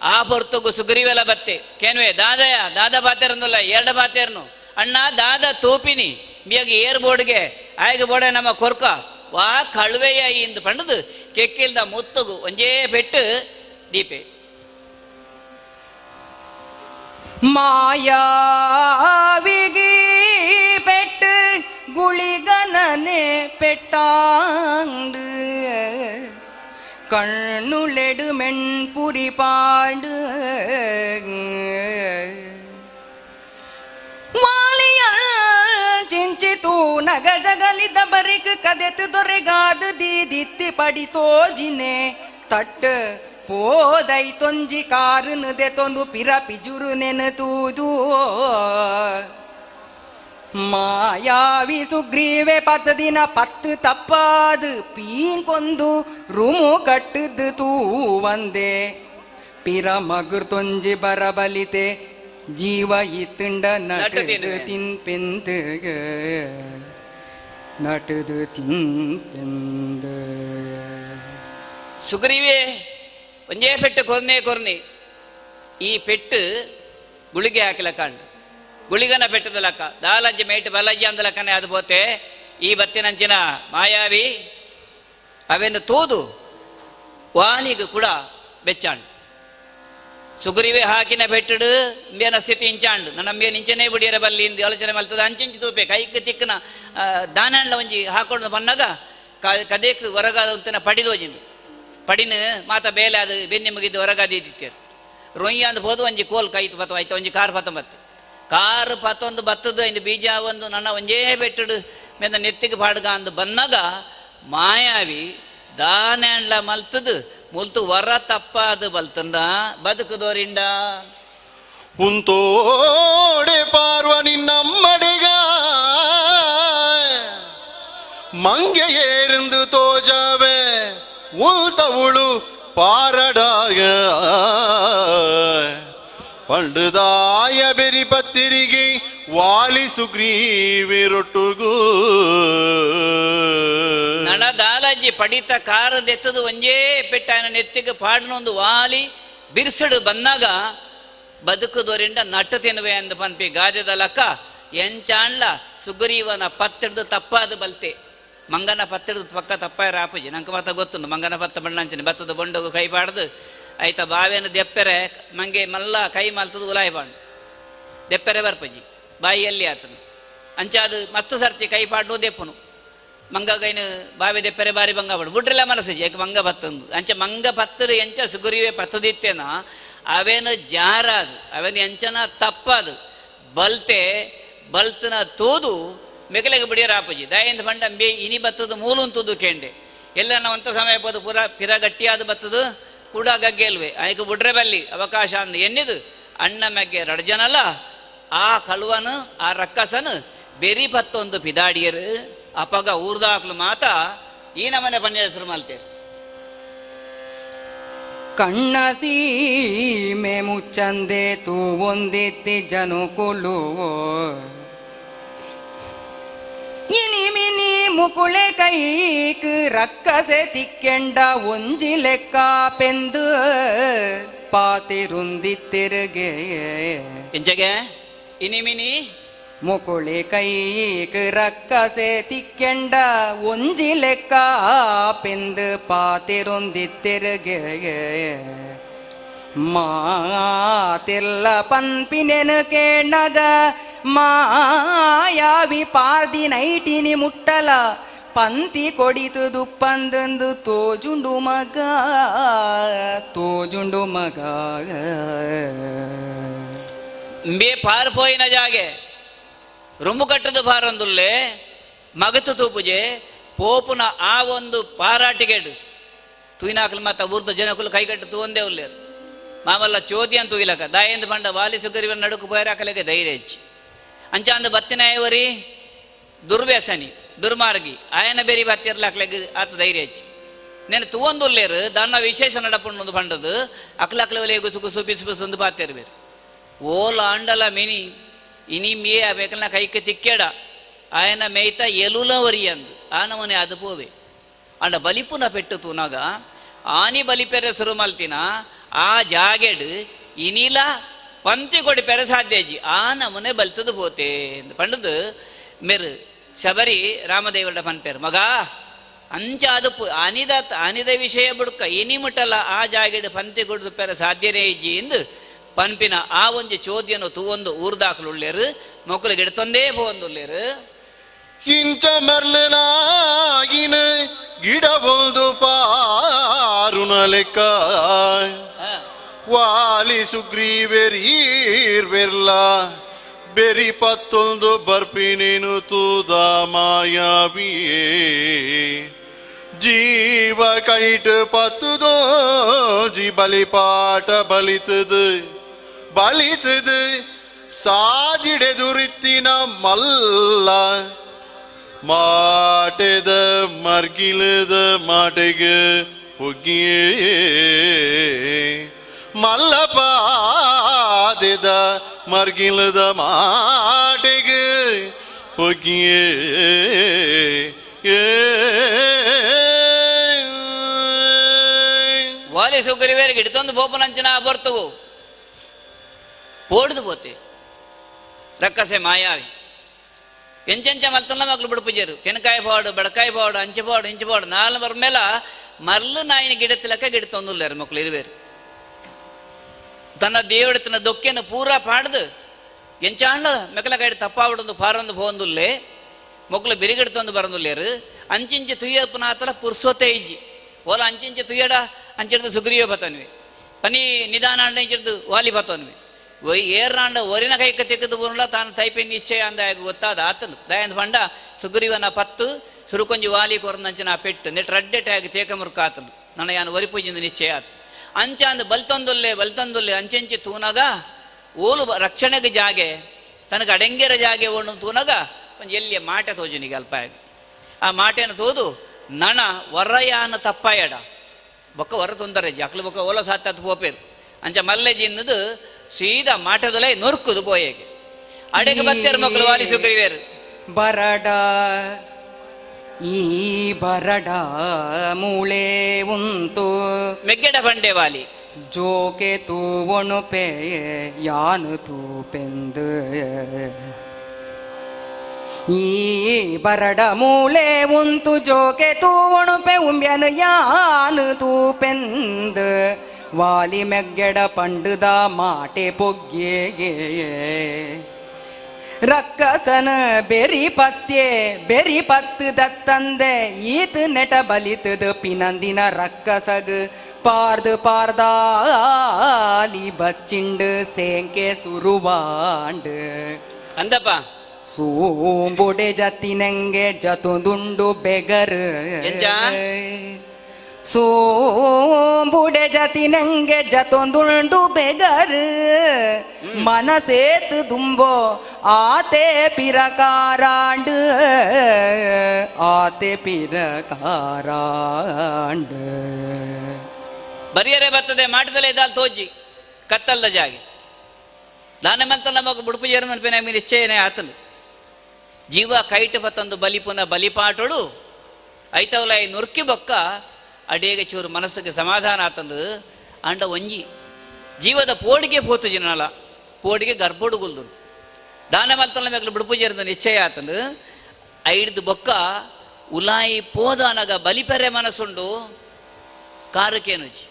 ಆ ಪೊರ್ತುಗು ಸುಗ್ರೀವೆಲ ಬತ್ತೆ ಕೇನ್ವೆ ದಾದಯ ದಾದ ಬಾತೇರನ್ನಲ್ಲ ಎರಡು ಬಾತೇರ್ನು ಅಣ್ಣ ದಾದ ತೋಪಿನಿ ಬಿಯಗ ಏರ್ ಬೋರ್ಡ್ಗೆ ಆಯಗ ಬೋಡೆ ನಮ್ಮ ಕೊರ್ಕ ವಾ ಕಳುವೆಯ ಇಂದು ಪಂಡದು ಕೆಕ್ಕಿಲ್ದ ಮುತ್ತುಗು ಒಂಜೇ ಪೆಟ್ಟು ದೀಪೆ. ಮಾಯಾವಿಗೆ ಪೆಟ್ಟು ಗುಳಿಗನನೆ ಪೆಟ್ಟಾಂಡು ಕಣ್ಣುಳೆಡು ಮೆಣ್ಪುರಿ ಪಾಂಡು ವಾಲಿಯ ಚಿಂಚಿತು ನಗ ಜಗಲಿದ ಬರಿಕ್ ಕದೆತು ದೊರೆಗಾದ ದೀದಿತ್ತಿ ಪಡಿ ತೋಜಿನೆ ತಟ್ಟು ಪೋದೈ ತೊಂಜಿ ಕಾರು ನುದೆ ತೊಂದು ಪಿರ ಪಿಜುರು ನೆನ ತೂದು ಮಾಯಾವಿ ಸುಗ್ರೀವೆ ಪತ್ತು ದಿನ ಪತ್ತು ತಪ್ಪಾದು ಪೀಂಕೊಂದು ರುಮು ಕಟ್ಟದು ತೂ వందే ಪಿರ ಮಗುರ್ ತೊಂಜಿ ಬರಬಲಿತೆ ಜೀವ ಇತ್ತುಂಡ ನಟದು ತಿನ್ಪೆಂದು ನಟದು ತಿನ್ಪೆಂದು. ಸುಗ್ರೀವೆ ಒಂಜೇ ಪೆಟ್ಟು ಕೊರ್ನೆ ಕೊರ್ನಿ ಈ ಪೆಟ್ಟು ಗುಳಿಗೆ ಹಾಕಿಲ ಕಾಂಡು ಗುಳಿಗನ ಪೆಟ್ಟದ ಲಕ್ಕ ದಾಲಜ್ಜಿ ಮೇಟ್ ಬಲಜ್ಜಿ ಅಂದ ಲಕ್ಕನೆ ಅದು ಪೋತೆ ಈ ಬತ್ತಿನಂಚಿನ ಮಾಯಾವಿ ಅವೆನ್ನು ತೂದು ವಾಲಿಗೂ ಕೂಡ ಬೆಚ್ಚಾಂಡು ಸುಗ್ರೀವೆ ಹಾಕಿನ ಪೆಟ್ಟಡು ಇಂಬೇನ ಸ್ಥಿತಿ ಇಂಚಾಂಡು ನನ್ನ ಅಂಬೆ ನಿಂಚನೇ ಬುಡಿಯರ ಬಲ್ಲಿ ಇಂದು ಆಲೋಚನೆ ಮಲ್ತದ ಅಂಚಿಂಚು ತೂಪೆ ಕೈಕ್ ತಿಕ್ಕನ ದಾನಾಂಡ್ಲ ಒಂಜಿ ಹಾಕೊಂಡು ಬನ್ನಾಗ ಕದೇಕ್ ಹೊರಗಾದ ಉಂತನ ಪಡಿದೋಜಿಂದು ಪಡಿನ ಮಾತ ಬೇಲೆ ಅದು ಬೆನ್ನಿ ಮುಗಿದ್ದು ಹೊರಗಾದಿತ್ತಿರು ರೊಯ್ಯ ಅಂದ್ ಹೋದು ಒಂಜಿ ಕೋಲ್ ಕೈತು ಬತ್ತ ಆಯ್ತು ಒಂಜಿ ಕಾರ್ ಪತ್ತೊಂಬತ್ತು ಕಾರ್ ಪತ್ತೊಂದು ಬತ್ತದು ಇಂದು ಬೀಜ ಒಂದು ನನ್ನ ಒಂಜೇ ಬೆಟ್ಟಡು ಮೆದ ನೆತ್ತಿಗೆ ಪಾಡ್ಗ ಅಂದು ಬನ್ನಗ ಮಾಯಾವಿ ದಾನೆಂಡ್ಲ ಮಲ್ತದು ಮುಲ್ತು ವರ ತಪ್ಪಾದು ಬಲ್ತಂದ ಬದುಕುದೋರಿಂಡ ಉಂತೋಡೆ ಪಾರ್ವ ನಿನ್ನಮ್ಮಡಿಗ ಮಂಗೆ ಏರಿಂದು ತೋಜಾವೆ ಉಲ್ತವುಳು ಪಾರಡಾಗ ಪಂಡುದಾಯ ಬೆರಿ ಪತ್ತಿರಿಗೆ ವಾಲಿ ಸುಗ್ರೀವಿರೊಟ್ಟುಗೂ ನಣದಾಲಜ್ಜಿ ಪಡಿತ ಕಾರದೆತ್ತದು ಒಂಜೇ ಪೆಟ್ಟಾಯನ ನೆತ್ತಿಗೆ ಪಾಡನೊಂದು ವಾಲಿ ಬಿರ್ಸಡು ಬಂದಾಗ ಬದುಕುದೋರಿಂದ ನಟ್ಟು ತಿನ್ನುವೆ ಅಂದು ಪನ್ಪಿ ಗಾದೆದ ಲಕ್ಕ ಎಂಚಾಣ್ಲ ಸುಗ್ರೀವನ ಪತ್ತಿಡ್ದು ತಪ್ಪಾದು ಬಲ್ತೆ. ಮಂಗನ ಪತ್ತಿಡ್ದು ಪಕ್ಕ ತಪ್ಪಾಯ ರಾಪುಜಿ ನಂಗೆ ಮಾತ ಗೊತ್ತುಂಡು ಮಂಗನ ಪತ್ತ ಬಣ್ಣಂಚಿನ ಬತ್ತದ ಬೊಂಡಗು ಕೈ ಪಾಡ್ದು ಆಯ್ತ ಬಾವೇನು ದೆಪ್ಪೆರೆ ಮಂಗೆ ಮಲ್ಲ ಕೈ ಮಲ್ತದು ಉಲಾಯಿ ಬಾಂಡು ದೆಪ್ಪೆರೆ ಬರ್ಪಜಿ ಬಾಯಿಯಲ್ಲಿ ಆತನು ಅಂಚಾದು ಮತ್ತ ಸರ್ತಿ ಕೈ ಪಾಡ್ನು ದೆಪ್ಪನು ಮಂಗಗೈನು ಬಾವಿ ದೆಪ್ಪೆರೆ ಬಾರಿ ಬಂಗ ಬಾಡು ಬುಡ್ರೆಲ್ಲ ಮನಸ್ಸು ಯಾಕೆ ಮಂಗ ಬತ್ತಂದು ಅಂಚ ಮಂಗ ಪತ್ತರು ಎಂಚ ಸುಗುರಿವೆ ಪತ್ತದಿತ್ತೇನ ಅವೇನು ಜಾರಾದು ಅವೇನು ಎಂಚನ ತಪ್ಪಾದು ಬಲ್ತೆ ಬಲ್ತನ ತೋದು ಮೆಗಲೆಗೆ ಬಿಡಿಯರ ಆಪಜಿ ದಯಿಂದ ಬಂಡ ಬೇ ಇನಿ ಬತ್ತದು ಮೂಲುಂತುದು ಕೇಂಡೆ ಎಲ್ಲ ನಾವು ಸಮಯ ಬೋದು ಪೂರ ಪಿರ ಗಟ್ಟಿಯಾದ ಬತ್ತದು ಕೂಡ ಗಗ್ಗೆಲ್ವೆ ಆಯ್ಕೆ ಬುಡ್ರೆ ಬಲ್ಲಿ ಅವಕಾಶ ಅಂದು ಎನ್ನಿದು ಅಣ್ಣ ಮೆಗ್ಗೆ ಎರಡು ಜನಲ್ಲ ಆ ಕಳುವನು ಆ ರಕ್ಕಸನು ಬೆರಿ ಬತ್ತೊಂದು ಪಿದಾಡಿಯರು ಅಪಗ ಊರ್ದಾಕ್ಲು ಮಾತ ಈ ನಮನೆ ಪನ್ನೆಸರು ಮಲ್ತೇರು. ಕಣ್ಣ ಸೀಮೆ ಮುಚ್ಚಂದೆ ತೂವೊಂದಿತ್ತಿ ಜನುಕುಲು ಇನಿಮಿನಿ ಮುಕುಳೆ ಕೈಕ್ ರಕ್ಕಸೆ ತಿಕ್ಕೆಂಡ ಒಂಜಿ ಲೆಕ್ಕ ಪೆಂದು ಪಾತಿರುಂದಿತ್ತಿರುಗೆ ಎಂಚಗೆ ಇನಿಮಿನಿ ಮುಕುಳೆ ಕೈಕ್ ರಕ್ಕಸೆ ತಿಕ್ಕೆಂಡ ಒಂಜಿ ಲೆಕ್ಕ ಪೆಂದು ಪಾತಿರುಂದಿತ್ತಿರುಗೆ ಮಾತಿಲ್ಲ ಪನ್ಪಿನೆನು ಕೇಣಗ ಮಾಯಾವಿ ಪಾರ್ದಿ ನೈಟಿನಿ ಮುಟ್ಟಲ ಪಂತಿ ಕೊಡಿತು ದುಪ್ಪಂದಂದು ತೋಜುಂಡು ಮಗ ತೋಜುಂಡು ಮಗ. ಬೇ ಪಾರ್ ಪೋಯಿನ ಜಾಗೆ ರುಮು ಕಟ್ಟದ ಪಾರಂದುಲ್ಲೆ ಮಗತು ತೂಪುಜೆ ಪೋಪುನ ಆ ಒಂದು ಪಾರಾಟಿಗೆಡು ತುಯಿನಾಕಲು ಮತ್ತ ಊರ್ದ ಜನಕುಲು ಕೈಗಟ್ಟು ತೂವಂದೇ ಉಲ್ಲೇರು ಮಾಮಲ್ಲ ಚೋದಿ ಅಂತ ತೂಗಿಲಕ ದಾಯಂದ ಬಂಡ ವಾಲಿ ಸುಗರಿವ ನಡುಕು ಬೋಯರಾಕಲಿಗೆ ಧೈರ್ಯ ಹೆಚ್ಚು ಅಂಚಾಂದು ಬತ್ತಿನಾಯವರಿ ದುರ್ವ್ಯಸನಿ ದುರ್ಮಾರ್ಗಿ ಆಯನ ಬೇರಿ ಬತ್ತಿರ್ಲಾಕ್ಲೆಗ್ ಆತ ಧೈರ್ಯ ಹೆಚ್ಚು నేను ತೂವೊಂದುಲ್ಲೇರು ದಾನ್ನ ವಿಶೇಷ ನಡಪುಣ್ಣದು ಬಂಡದು ಅಕ್ಲಕ್ಲ ಒಲೆ ಗುಸು ಗುಸು ಬಿಸು ಬಿಸು ಒಂದು ಬಾತೇರು ಬೇರು ಓಲ ಅಂಡಲ ಮಿನಿ ಇನಿ ಮೇ ಬೇಕಲ್ನ ಕೈಗೆ ತಿಕ್ಕೇಡ ಆಯನ ಮೇಯ್ತ ಎಲುಲ ವರಿಯಂದು ಆನವನೇ ಅದು ಪೋವೆ ಅಂಡ ಬಲಿಪುನ ಪೆಟ್ಟು ತೂನಾಗ ಆನಿ ಬಲಿಪೆರೆ ಸುರು ಮಲ್ತಿನ ಆ ಜಾಗೆಡ್ ಇನಿಲ ಪಂತಿ ಕೊಡಿ ಪೆರೆ ಸಾಧ್ಯಜಿ ಆ ನಮನೆ ಬಲ್ತದು ಪೋತೆ ಪಂಡದು ಮೆರು ಶಬರಿ ರಾಮದೇವರ ಪನ್ಪೇರು ಮಗ ಅಂಚ ಅದು ಅನಿದ ಅನಿದ ವಿಷಯ ಬುಡ್ಕ ಇನಿ ಮುಟ್ಟಲ್ಲ ಆ ಜಾಗೆಡ್ ಪಂತಿ ಕೊಡ್ದು ಪೆರೆ ಸಾಧ್ಯನೇ ಇಜ್ಜಿ ಎಂದು ಪನ್ಪಿನ ಆ ಒಂಜಿ ಚೋದ್ಯನು ತೂವೊಂದು ಊರ್ದಾಕ್ಲುಳ್ಳೇರು ಮೊಕ್ಕಲು ಗಿಡತೊಂದೇ ಪೋವೊಂದುಲ್ಲೇರು ಇಂಚ ಮರ್ಲನಾಗಿನ ಗಿಡಬೊಂದು ಪಾರುನ ಲೆಕ್ಕ ವಾಲಿ ಸುಗ್ರೀವೆರೀರ್ವೆರ್ಲ ಬೆರಿ ಪತ್ತೊಂದು ಬರ್ಪಿನೇನು ತೂದ ಮಾಯಾವಿಯೇ ಜೀವ ಕೈಟ್ ಪತ್ತುದೋ ಜಿ ಬಲಿಪಾಟ ಬಲಿತದು ಬಲಿತದು ಸಾಜಿಡೆದುರಿತ್ತಿನ ಮಲ್ಲ ಮಾಟೆದ ಮರ್ಗಿಲದ ಮಾಟೆಗೆ ಹುಗ್ಗಿಯೇ ಮಲ್ಲಪಾದೆದ ಮರ್ಗಿಲದ ಮಾಟೆಗೆ ಹುಗ್ಗಿಯೇ. ವಾಲಿ ಸುಗ್ರೀವೇರಿಗೆ ಹಿಡಿತೊಂದು ಬೋಪನಂಚಿನ ಬರ್ತಗು ಪೋಡ್ದು ಪೋತೆ ರಕ್ಕಸೆ ಮಾಯಾವಿ ಎಂಚೆಂಚ ಮಲ್ತಲ್ಲ ಮಕ್ಕಳು ಬಿಡುಪುಜರು ತೆನಕಾಯಿ ಪಾಡು ಬಡಕಾಯಿ ಪಾಡು ಅಂಚೆ ಪಾಡು ಇಂಚೆ ಪಾಡು ನಾಲ್ ಬರ್ ಮೇಲ ಮರ್ಲು ನಾಯಿನ ಗಿಡ ತಿಲಕ ಗಿಡ ತೊಂದುಲ್ಲಾರ ಮಕ್ಕಳು ಇರುವೇರು ತನ್ನ ದೇವಡತನ ದೊಕ್ಕೆನ ಪೂರಾ ಪಾಡ್ದು ಎಂಚಾಂಡ್ಲ ಮೆಕಲ ಕೈಡ್ ತಪ್ಪಾವಡೊಂದು ಪಾರೊಂದು ಪೋಂದುಲ್ಲೆ ಮೊಕ್ಕಲು ಬಿರಿಗಿಡ್ತೊಂದು ಬರಂದುಲ್ಲೇರು ಅಂಚಿಂಚಿ ತುಯ್ಯಪ್ಪನ ಪುರ್ಸೋತೆ ಇಜ್ಜಿ ಓಲ ಅಂಚಿಂಚಿ ತುಯ್ಯಡ ಅಂಚಿಡ್ದು ಸುಗ್ರೀವ ಬತ್ತನ್ವಿ ಪನಿ ನಿಧಾನ ಅಂಡ ಇಂಚಿಡ್ದು ವಾಲಿ ಬತ್ತನ್ವಿ ಏರ್ನಾಂಡ ಒರಿನ ಕೈಕ ತೆಗೆದು ಬರುಲ ತಾನು ತೈಪೆ ನಿಶ್ಚಯ ಅಂದ ಗೊತ್ತಾದ ಆತನು ದಯಂದ ಪಂಡ ಸುಗ್ರೀವನ ಪತ್ತು ಸುರುಕೊಂಜಿ ವಾಲಿ ಕೊರಂದಂಚಿನ ಪೆಟ್ಟು ನೆಟ್ ರಡ್ಡೆ ಟ್ಯಾಗ್ ತೇಕ ಮುರುಕ ಆತನು ನನ್ನ ಯಾನು ಒರಿಪೂಜಿಂದ ನಿಶ್ಚಯ ಆತು ಅಂಚ ಅಂದ ಬಲ್ತೊಂದುಲ್ಲೆ ಬಲ್ತೊಂದುಲ್ಲೆ ಅಂಚೆಂಚಿ ತೂನಗ ಓಲು ರಕ್ಷಣೆಗೆ ಜಾಗೆ ತನಗೆ ಅಡೆಂಗೆರ ಜಾಗೆ ಓಣು ತೂನಗ ಒಂಜಿ ಎಲ್ಲಿಯ ಮಾಟೆ ತೋಜುನಿಗೆ ಅಲ್ಪ ಆ ಮಾಟೆನ ತೋದು ನಣ ವರಯಾನ ತಪ್ಪಾಯಡ ಬೊಕ್ಕ ಹೊರ ತೊಂದರೆ ಜಕ್ಲು ಬೊಕ್ಕ ಓಲ ಸಾತ್ ಪೋಪೇರು ಅಂಚ ಮಲ್ಲೆ ಜಿನ್ನದು ಸೀದಾ ಮಾಟದಲೇ ನುರ್ಕುದು ಪೋಯೇಗೆ ಅಡೆಗೆ ಬತ್ತೇರು ಮಕ್ಕಳು ವಾಲಿ ಸುಗ್ರೀವೇರು ಬರಡ ಈ ಬರಡ ಮೂಳೆ ಉಂತು ಮೆಗ್ಗೆಡ ಬಂಡೆ ವಾಲಿ ಜೋಕೆ ತೂವಣುಪೆ ಯಾನು ತೂಪೆಂದು ಈ ಬರಡ ಮೂಳೆ ಉಂತು ಜೋಕೆ ತೂವಣುಪೆ ಉಂಬ್ಯನು ಯಾನು ತೂಪೆಂದು ವಾಲಿ ಮೆಗ್ಗೆಡ ಪಂಡುದ ಮಾಟೆ ಪೊಗ್ಗೆಗೆ ರಕ್ಕಸನ ಬೆರಿ ಪತ್ಯೆ ಬೆರಿ ಪತ್ತು ದತ್ತಂದೆ ಈತ ನೆಟ ಬಲಿತದ ಪಿನಂದಿನ ರಕ್ಕಸಗ್ ಪಾರ್ದು ಪಾರ್ದಾಲಿ ಬಚ್ಚಿಂಡು ಸೇಂಕೆ ಸುರುವಾಂಡು ಅಂದಪ್ಪ ಸೋಂಬುಡೆ ಜತಿನಂಗೆ ಜತೊಂದುಂಡು ಬೆಗರು ಎಂಚ? ಸೋಂಬುಡೆ ಜತಿನಂಗೆ ಜತೊಂದುಂಡು ಬೆಗರು ಮನಸೇತು ದುಂಬೋ ಆತೆ ಪಿರಕಾರಾಂಡು ಆತೆ ಪಿರಕಾರಾಂಡು ಬರಿಯರೆ ಬರ್ತದೆ ಮಾಟದಲ್ಲೇ ಇದ್ದಾಲ್ ತೋಜಿ ಕತ್ತಲ್ದ ಜಾಗೆ ದಾನ ಮಲ್ತ ನಮಗ ಬುಡುಪು ಜೇರು ನಮಗೆ ನಿಶ್ಚಯನೇ ಆತನು ಜೀವ ಕೈಟ ಬತ್ತೊಂದು ಬಲಿಪುನ ಬಲಿಪಾಟೋಡು ಐತವಲ ಈ ನುರ್ಕಿ ಬೊಕ್ಕ ಅಡೇಗೆ ಚೂರು ಮನಸ್ಸಿಗೆ ಸಮಾಧಾನ ಆತಂದು ಅಂಡ ಒಂಜಿ ಜೀವದ ಪೋಡಿಗೆ ಪೋತು ಜಿನಲ ಪೋಡಿಗೆ ಗರ್ಭೋಡು ಗುಲ್ದು ದಾನ ಮಲ್ತಲ್ಲ ಮೇಕಲು ಬುಡುಪು ಜೇರಂದು ನಿಶ್ಚಯ ಆತಂದು ಐಡ್ದು ಬೊಕ್ಕ ಉಲಾಯಿ ಪೋದಾನಗ ಬಲಿಪೆರೆ ಮನಸ್ಸುಂಡು ಕಾರಕೇನುಜಿ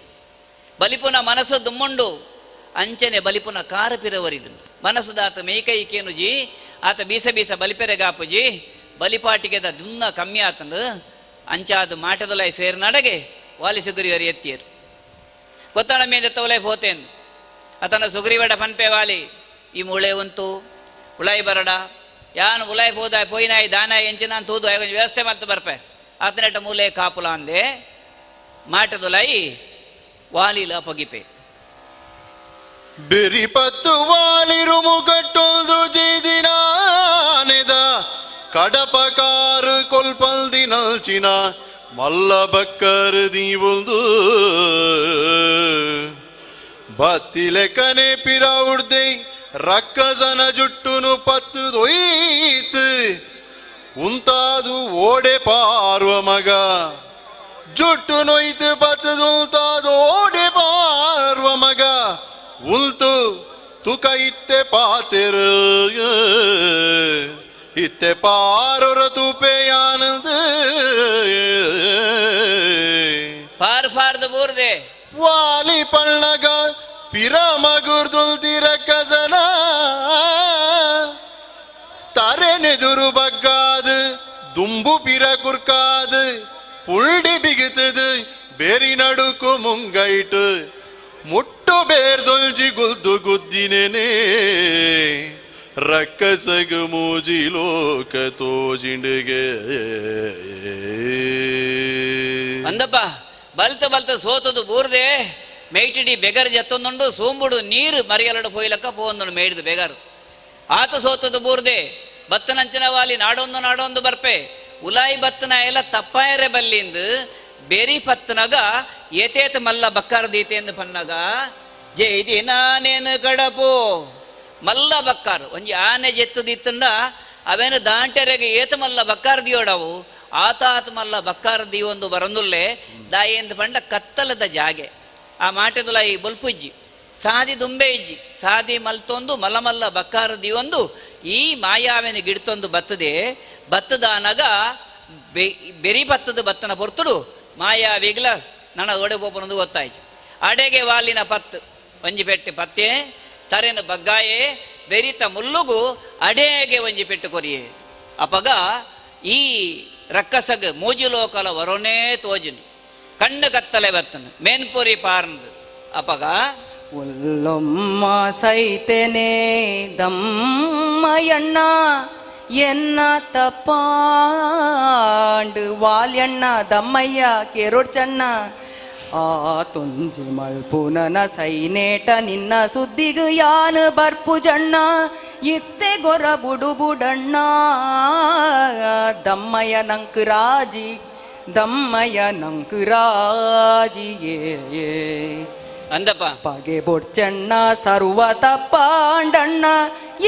ಬಲಿಪುನ ಮನಸ್ಸು ದುಮ್ಮುಂಡು ಅಂಚನೆ ಬಲಿಪುನ ಕಾರ ಪಿರವರಿದು ಮನಸ್ಸುದಾತ ಮೇಕೈಕೇನುಜಿ ಆತ ಬೀಸ ಬೀಸ ಬಲಿಪೆರೆ ಗಾಪುಜಿ ಬಲಿಪಾಟಿಗೆದ ದುನ್ನ ಕಮ್ಮಿ ಆತಂದು ಅಂಚಾದು ಮಾಟದಲೈ ಸೇರ್ ನಡಗೆ ವಾಲಿ ಸುಗ್ರೀವರಿ ಎತ್ತಿಯರು ಗೊತ್ತಾಣ ಮೇಲೆ ತವಲೈ ಹೋತೇನು ಆತನ ಸುಗ್ರೀವಡ ಪನ್ಪೆ ವಾಲಿ ಈ ಮೂಳೆ ಉಂತು ಉಳಾಯಿ ಬರಡ ಯಾನು ಉಲಾಯ್ ಹೋದ ಪೋಯಿನಾಯಿ ದಾನಾಯಿ ಎಂಚಿನ ತೂದು ಆಯ್ ವ್ಯವಸ್ಥೆ ಮಲ್ತು ಬರ್ಪೆ ಆತನೆಟ ಮೂಲೆ ಕಾಪುಲ ಅಂದೆ ಮಾಟದೊಲೈ ವಾಲಿಲ ಪೊಗಿಪೆ ಬೆರಿಪತ್ತು ವಾಲಿರು ಮುಗಟ್ಟೊಂದು ಜೀದಿನಾನೆದ ಕಡಪಕಾರು ಕೊಲ್ಪಲ್ದಿ ನಲ್ಚಿನ ಮಲ್ಲ ಬಕ್ಕರು ದೀವೊಂದು ಬತ್ತಿಲೆಕನೆ ಪಿರ ಉಡ್ದೆ ರಕ್ಕಸನ ಜುಟ್ಟುನು ಪತ್ತು ದೊಯ್ತು ಉಂತಾದು ಓಡೆ ಪಾರುವ ಮಗ ಜುಟ್ಟು ನೊಯ್ತು ಬತ್ತದು ಓಡೆ ಪಾರುವ ಮಗ ಉಲ್ತು ತುಕ ಇತ್ತೆ ಪಾತೆರು ಇತ್ತೆ ಪಾರೊರ ತುಪೆಯಾನಂದ ಪಾರ್ ಪಾರ್ದ ಬೂರ್ದೆ ವಾಲಿ ಪಣ್ಣಗ ಪಿರ ಮಗುರ್ದುಲ್ತಿರ ಕಸನ ತರೆನೆದುರು ಬಗ್ಗಾದು ದುಂಬು ಪಿರ ಕುರ್ಕಾದು ಪುಳ್ಳಿ ಬಿಗಿತದು ಬೇರಿ ನಡುಕು ಮುಂಗೈಟು ಮುಟ್ಟು ಬೇರ್ದೊಲ್ಜಿ ಗುಲ್ದು ಗುದ್ದಿನೇನೆ ರಕ್ಕಸಗು ಮೂಜಿ ಲೋಕ ತೋಜಿಂಡಿಗೆ ಅಂದಪ್ಪ ಬಲ್ತ ಬಲ್ತ ಸೋತದು ಬೂರ್ದೆ ಮೇಟಿಡಿ ಬೆಗರ್ ಜತ್ತೊಂದುಂಡು ಸೋಂಬುಡು ನೀರು ಮರಿಯಲಡು ಪೋಯ್ಲಕ್ಕ ಪೋಂದುಂಡು ಮೇಯ್ದು ಬೆಗರು ಆತ ಸೋತದು ಬೂರ್ದೆ ಬತ್ತನಂಚಿನ ವಾಲಿ ನಾಡೊಂದು ನಾಡೊಂದು ಬರ್ಪೆ ಉಲಾಯಿ ಬತ್ತನ ಎಲ್ಲ ತಪ್ಪಾಯರೆ ಬಲ್ಲಿಂದು ಬೇರಿ ಪತ್ತನಗ ಏತೇತ ಮಲ್ಲ ಬಕ್ಕಾರ ದೀತೆಂದು ಪನ್ನಗ ಜೆ ಇದು ನಾನೇನು ಕಡಪು ಮಲ್ಲ ಬಕ್ಕಾರು ಒಂಜಿ ಆನೆ ಜೆತ್ತದಿತ್ತಂಡ ಅವೇನು ದಾಂಟೆರೆಗೆ ಏತ ಮಲ್ಲ ಬಕ್ಕಾರ ದಿಯೋಡವು ಆತ ಆತ ಮಲ್ಲ ಬಕ್ಕಾರ ದಿಯೊಂದು ಬರಂದುಲ್ಲೆ ದಾಯೆಂದು ಪಂಡ ಕತ್ತಲದ ಜಾಗೆ ಆ ಮಾಟೆದುಲ ಈ ಬೊಲ್ಪುಜ್ಜಿ ಸಾದಿ ದುಂಬೆ ಇಜ್ಜಿ ಸಾದಿ ಮಲ್ತೊಂದು ಮಲಮಲ್ಲ ಬಕ್ಕಾರ ದಿಯೊಂದು ಈ ಮಾಯಾವೆನ ಗಿಡ್ತೊಂದು ಬತ್ತದೆ ಬತ್ತದಾನಗ ಬೆರಿ ಬತ್ತದ ಬತ್ತನ ಪೊರ್ತುಡು ಮಾಯಾವಿಗ್ಲ ನನ್ನ ಒಡೆ ಬೋಪನದು ಗೊತ್ತಾಯ್ತು ಅಡೆಗೆ ವಾಲಿನ ಪತ್ತು ಒಂಜಿ ಪೆಟ್ಟು ಪತ್ತೆ ತರೆನ ಬಗ್ಗಾಯೆ ಬೆರಿತ ಮುಲ್ಲುಗು ಅಡೇಗೆ ಒಂಜಿ ಪೆಟ್ಟು ಕೊರಿಯೆ ಅಪಗ ಈ ರಕ್ಕಸಗ್ ಮೂಜಿಲೋಕಲ ವರೋನೇ ತೋಜಿನ ಕಣ್ಣು ಕತ್ತಲೆ ಬತ್ತನು ಮೇನ್ಪುರಿ ಪಾರ್ನ್ ಅಪಗ ಒಲ್ಲೊಮ್ಮ ಸೈತೆನೆ ದಮ್ಮಯಣ್ಣ ಎನ್ನ ತಪ್ಪಾಂಡು ವಾಲ್ಯಣ್ಣ ದಮ್ಮಯ್ಯ ಕೆರೊಡ್ಚಣ್ಣ ಆ ತೊಂಜಿ ಮಲ್ಪುನನ ಸೈನೇಟ ನಿನ್ನ ಸುದ್ದಿಗು ಯಾನು ಬರ್ಪುಜಣ್ಣ ಇತ್ತೆ ಗೊರ ಬುಡು ಬುಡಣ್ಣ ದಮ್ಮಯ್ಯ ನಂಕ್ ರಾಜಿ ದಮ್ಮಯ್ಯ ನಂಕ್ ರಾಜಿಯೇ ಅಂದಪ್ಪ ಪಗೆ ಬೊಡ್ಚಣ್ಣ ಸರ್ವ ತಪ್ಪಾಂಡಣ್ಣ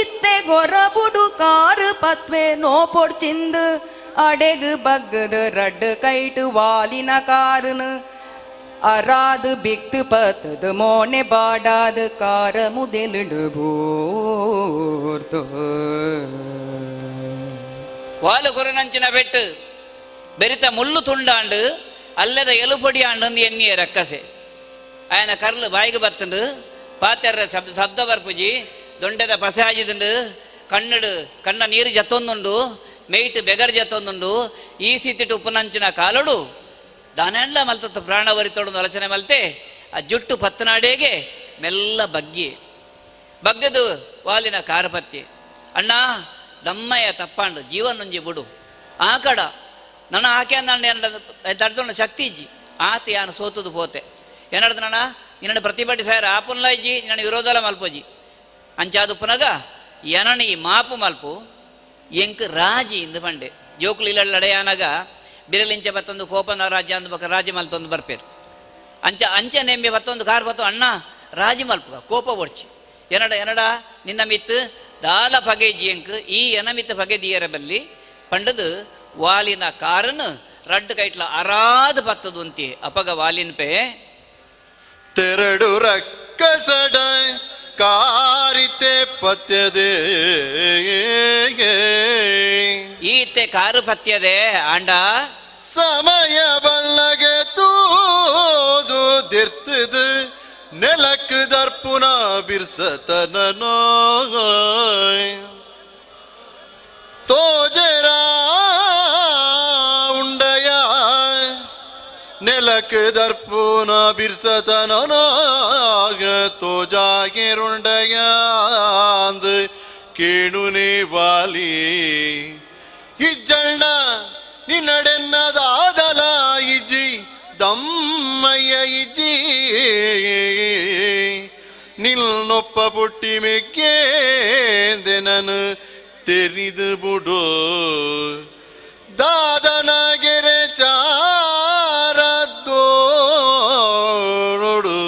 ಇತ್ತೆ ಗೊರ ಬುಡು ಕಾರು ಪತ್ವೆ ನೋ ಪೊಡ್ಚಿಂದು ಅಡೆಗು ಬಗ್ಗದ ರಡ್ಡು ಕೈಟು ವಾಲಿನ ಕಾರುನು ಅರಾದು ಬಿಕ್ತು ಪತ್ತದ ಮೋನೆ ಬಾಡಾದು ಕಾರ ಮುದೆಲಿಡು ಬೂರ್ತು ವಾಲು ಕೊರನಂಚಿನ ಬೆಟ್ಟು ಬೆರಿತ ಮುಳ್ಳು ತುಂಡಾಂಡು ಅಲ್ಲದ ಎಲುಪೊಡಿ ಆಂಡು ಎನ್ನಿಯ ರಕ್ಕಸೆ ಆಯನ ಕರ್ಲು ಬಾಯಿಗೆ ಬತ್ತಂಡು ಪಾತೆರ್ರ ಶಬ್ದ ಶಬ್ದ ಬರ್ಪುಜಿ ದೊಂಡೆದ ಪಸೆ ಆಜಿದುಂಡು ಕಣ್ಣಡು ಕಣ್ಣ ನೀರು ಜತ್ತೊಂದುಂಡು ಮೇಯ್ಟ್ ಬೆಗರ್ ಜತ್ತೊಂದುಂಡು ಈ ಸೀತಿಟ್ಟು ಉಪ್ಪುನಂಚಿನ ಕಾಲಡು ದಾನೆಂಡ್ಲ ಮಲ್ತತ್ತು ಪ್ರಾಣವರಿತೋಡು ಅಲಚನೆ ಮಲ್ತೆ ಆ ಜುಟ್ಟು ಪತ್ತನಾಡೇಗೆ ಮೆಲ್ಲ ಬಗ್ಗಿ ಬಗ್ಗದು ವಾಲಿನ ಕಾರಪತ್ತಿ ಅಣ್ಣ ದಮ್ಮಯ್ಯ ತಪ್ಪಾಂಡು ಜೀವನೊಂಜಿ ಬುಡು ಆ ಕಡ ನನ್ನ ಆಕೆ ಅಂದ ತಡ್ತೊಂಡ ಶಕ್ತಿ ಇಜ್ಜಿ ಆತ ಯಾನು ಸೋತದು ಪೋತೆ ಏನಾಡ್ದು ನನ್ನ ನಿನ್ನ ಪ್ರತಿಭಟನೆ ಸಾಯರ ಆಪುನ್ಲ ಇಜ್ಜಿ ನಿನ್ನ ವಿರೋಧಲ ಮಲ್ಪೋಜಿ ಅಂಚಾದು ಪುನಗ ಎನನ ಈ ಮಾಪು ಮಲ್ಪು ಎಂಕ್ ರಾಜಿ ಇಂದು ಪಂಡೆ ಜೋಕುಲು ಇಲ್ಲ ಬಿರಲಿಂಚ ಬತ್ತೊಂದು ಕೋಪನ ರಾಜ್ಯ ಅಂದು ಬಕ ರಾಜಿ ಮಲ್ತೊಂದು ಬರ್ಪೇರು ಅಂಚ ಅಂಚ ನೆಂಬೆ ಬತ್ತೊಂದು ಕಾರ್ ಬತ್ತು ಅಣ್ಣ ರಾಜಿ ಮಲ್ಪುಗ ಕೋಪ ಒಡ್ಚಿ ಎನಡ ಎನಡ ನಿನ್ನ ಮಿತ್ತು ದಾಲ ಪಗೆ ಜಿಯಂಕ್ ಈ ಎನಮಿತ್ತ ಪಗೆ ದಿಯರ ಬಲ್ಲಿ ಪಂಡದು ವಾಲಿನ ಕಾರನು ರಡ್ಡು ಕೈಟ್ಲ ಅರಾದ ಪತ್ತದು ಅಂತಿ ಅಪಗ ವಾಲಿನ ಪೇ ತೆರಡು ರಕ್ಕಸಡ ಕಾರಿತೆ ಪತ್ಯದೆ ಈತೆ ಕಾರು ಪತ್ಯದೆ ಆಂಡ ಸಮಯ ಬಲ್ಲಗೆ ತೂದು ದಿರ್ತದು ನೆಲಕ್ ದರ್ಪುನ ಬಿರ್ಸತನ ತೋಜರ ಉಂಡಯ ನೆಲಕ್ ದರ್ಪುನ ಬಿರ್ಸತನ ತೋಜಾಗಿರುಂಡಯಾಂದು ಕೇಣುನೆ ವಾಲಿ ಇಜ್ಜಣ್ಣ ನಿನ್ನಡೆನ್ನದಾದಲ ಇಜ್ಜಿ ದಮ್ಮಯ್ಯ ಇಜ್ಜಿ ನಿನ್ನೊಪ್ಪ ಪುಟ್ಟಿ ಮೆಕ್ಕೇಂದೆ ನಾನು ತೆರಿದು ಬುಡೋ ದಾದನಗೆರೆ ಚಾರದ್ದೋಡು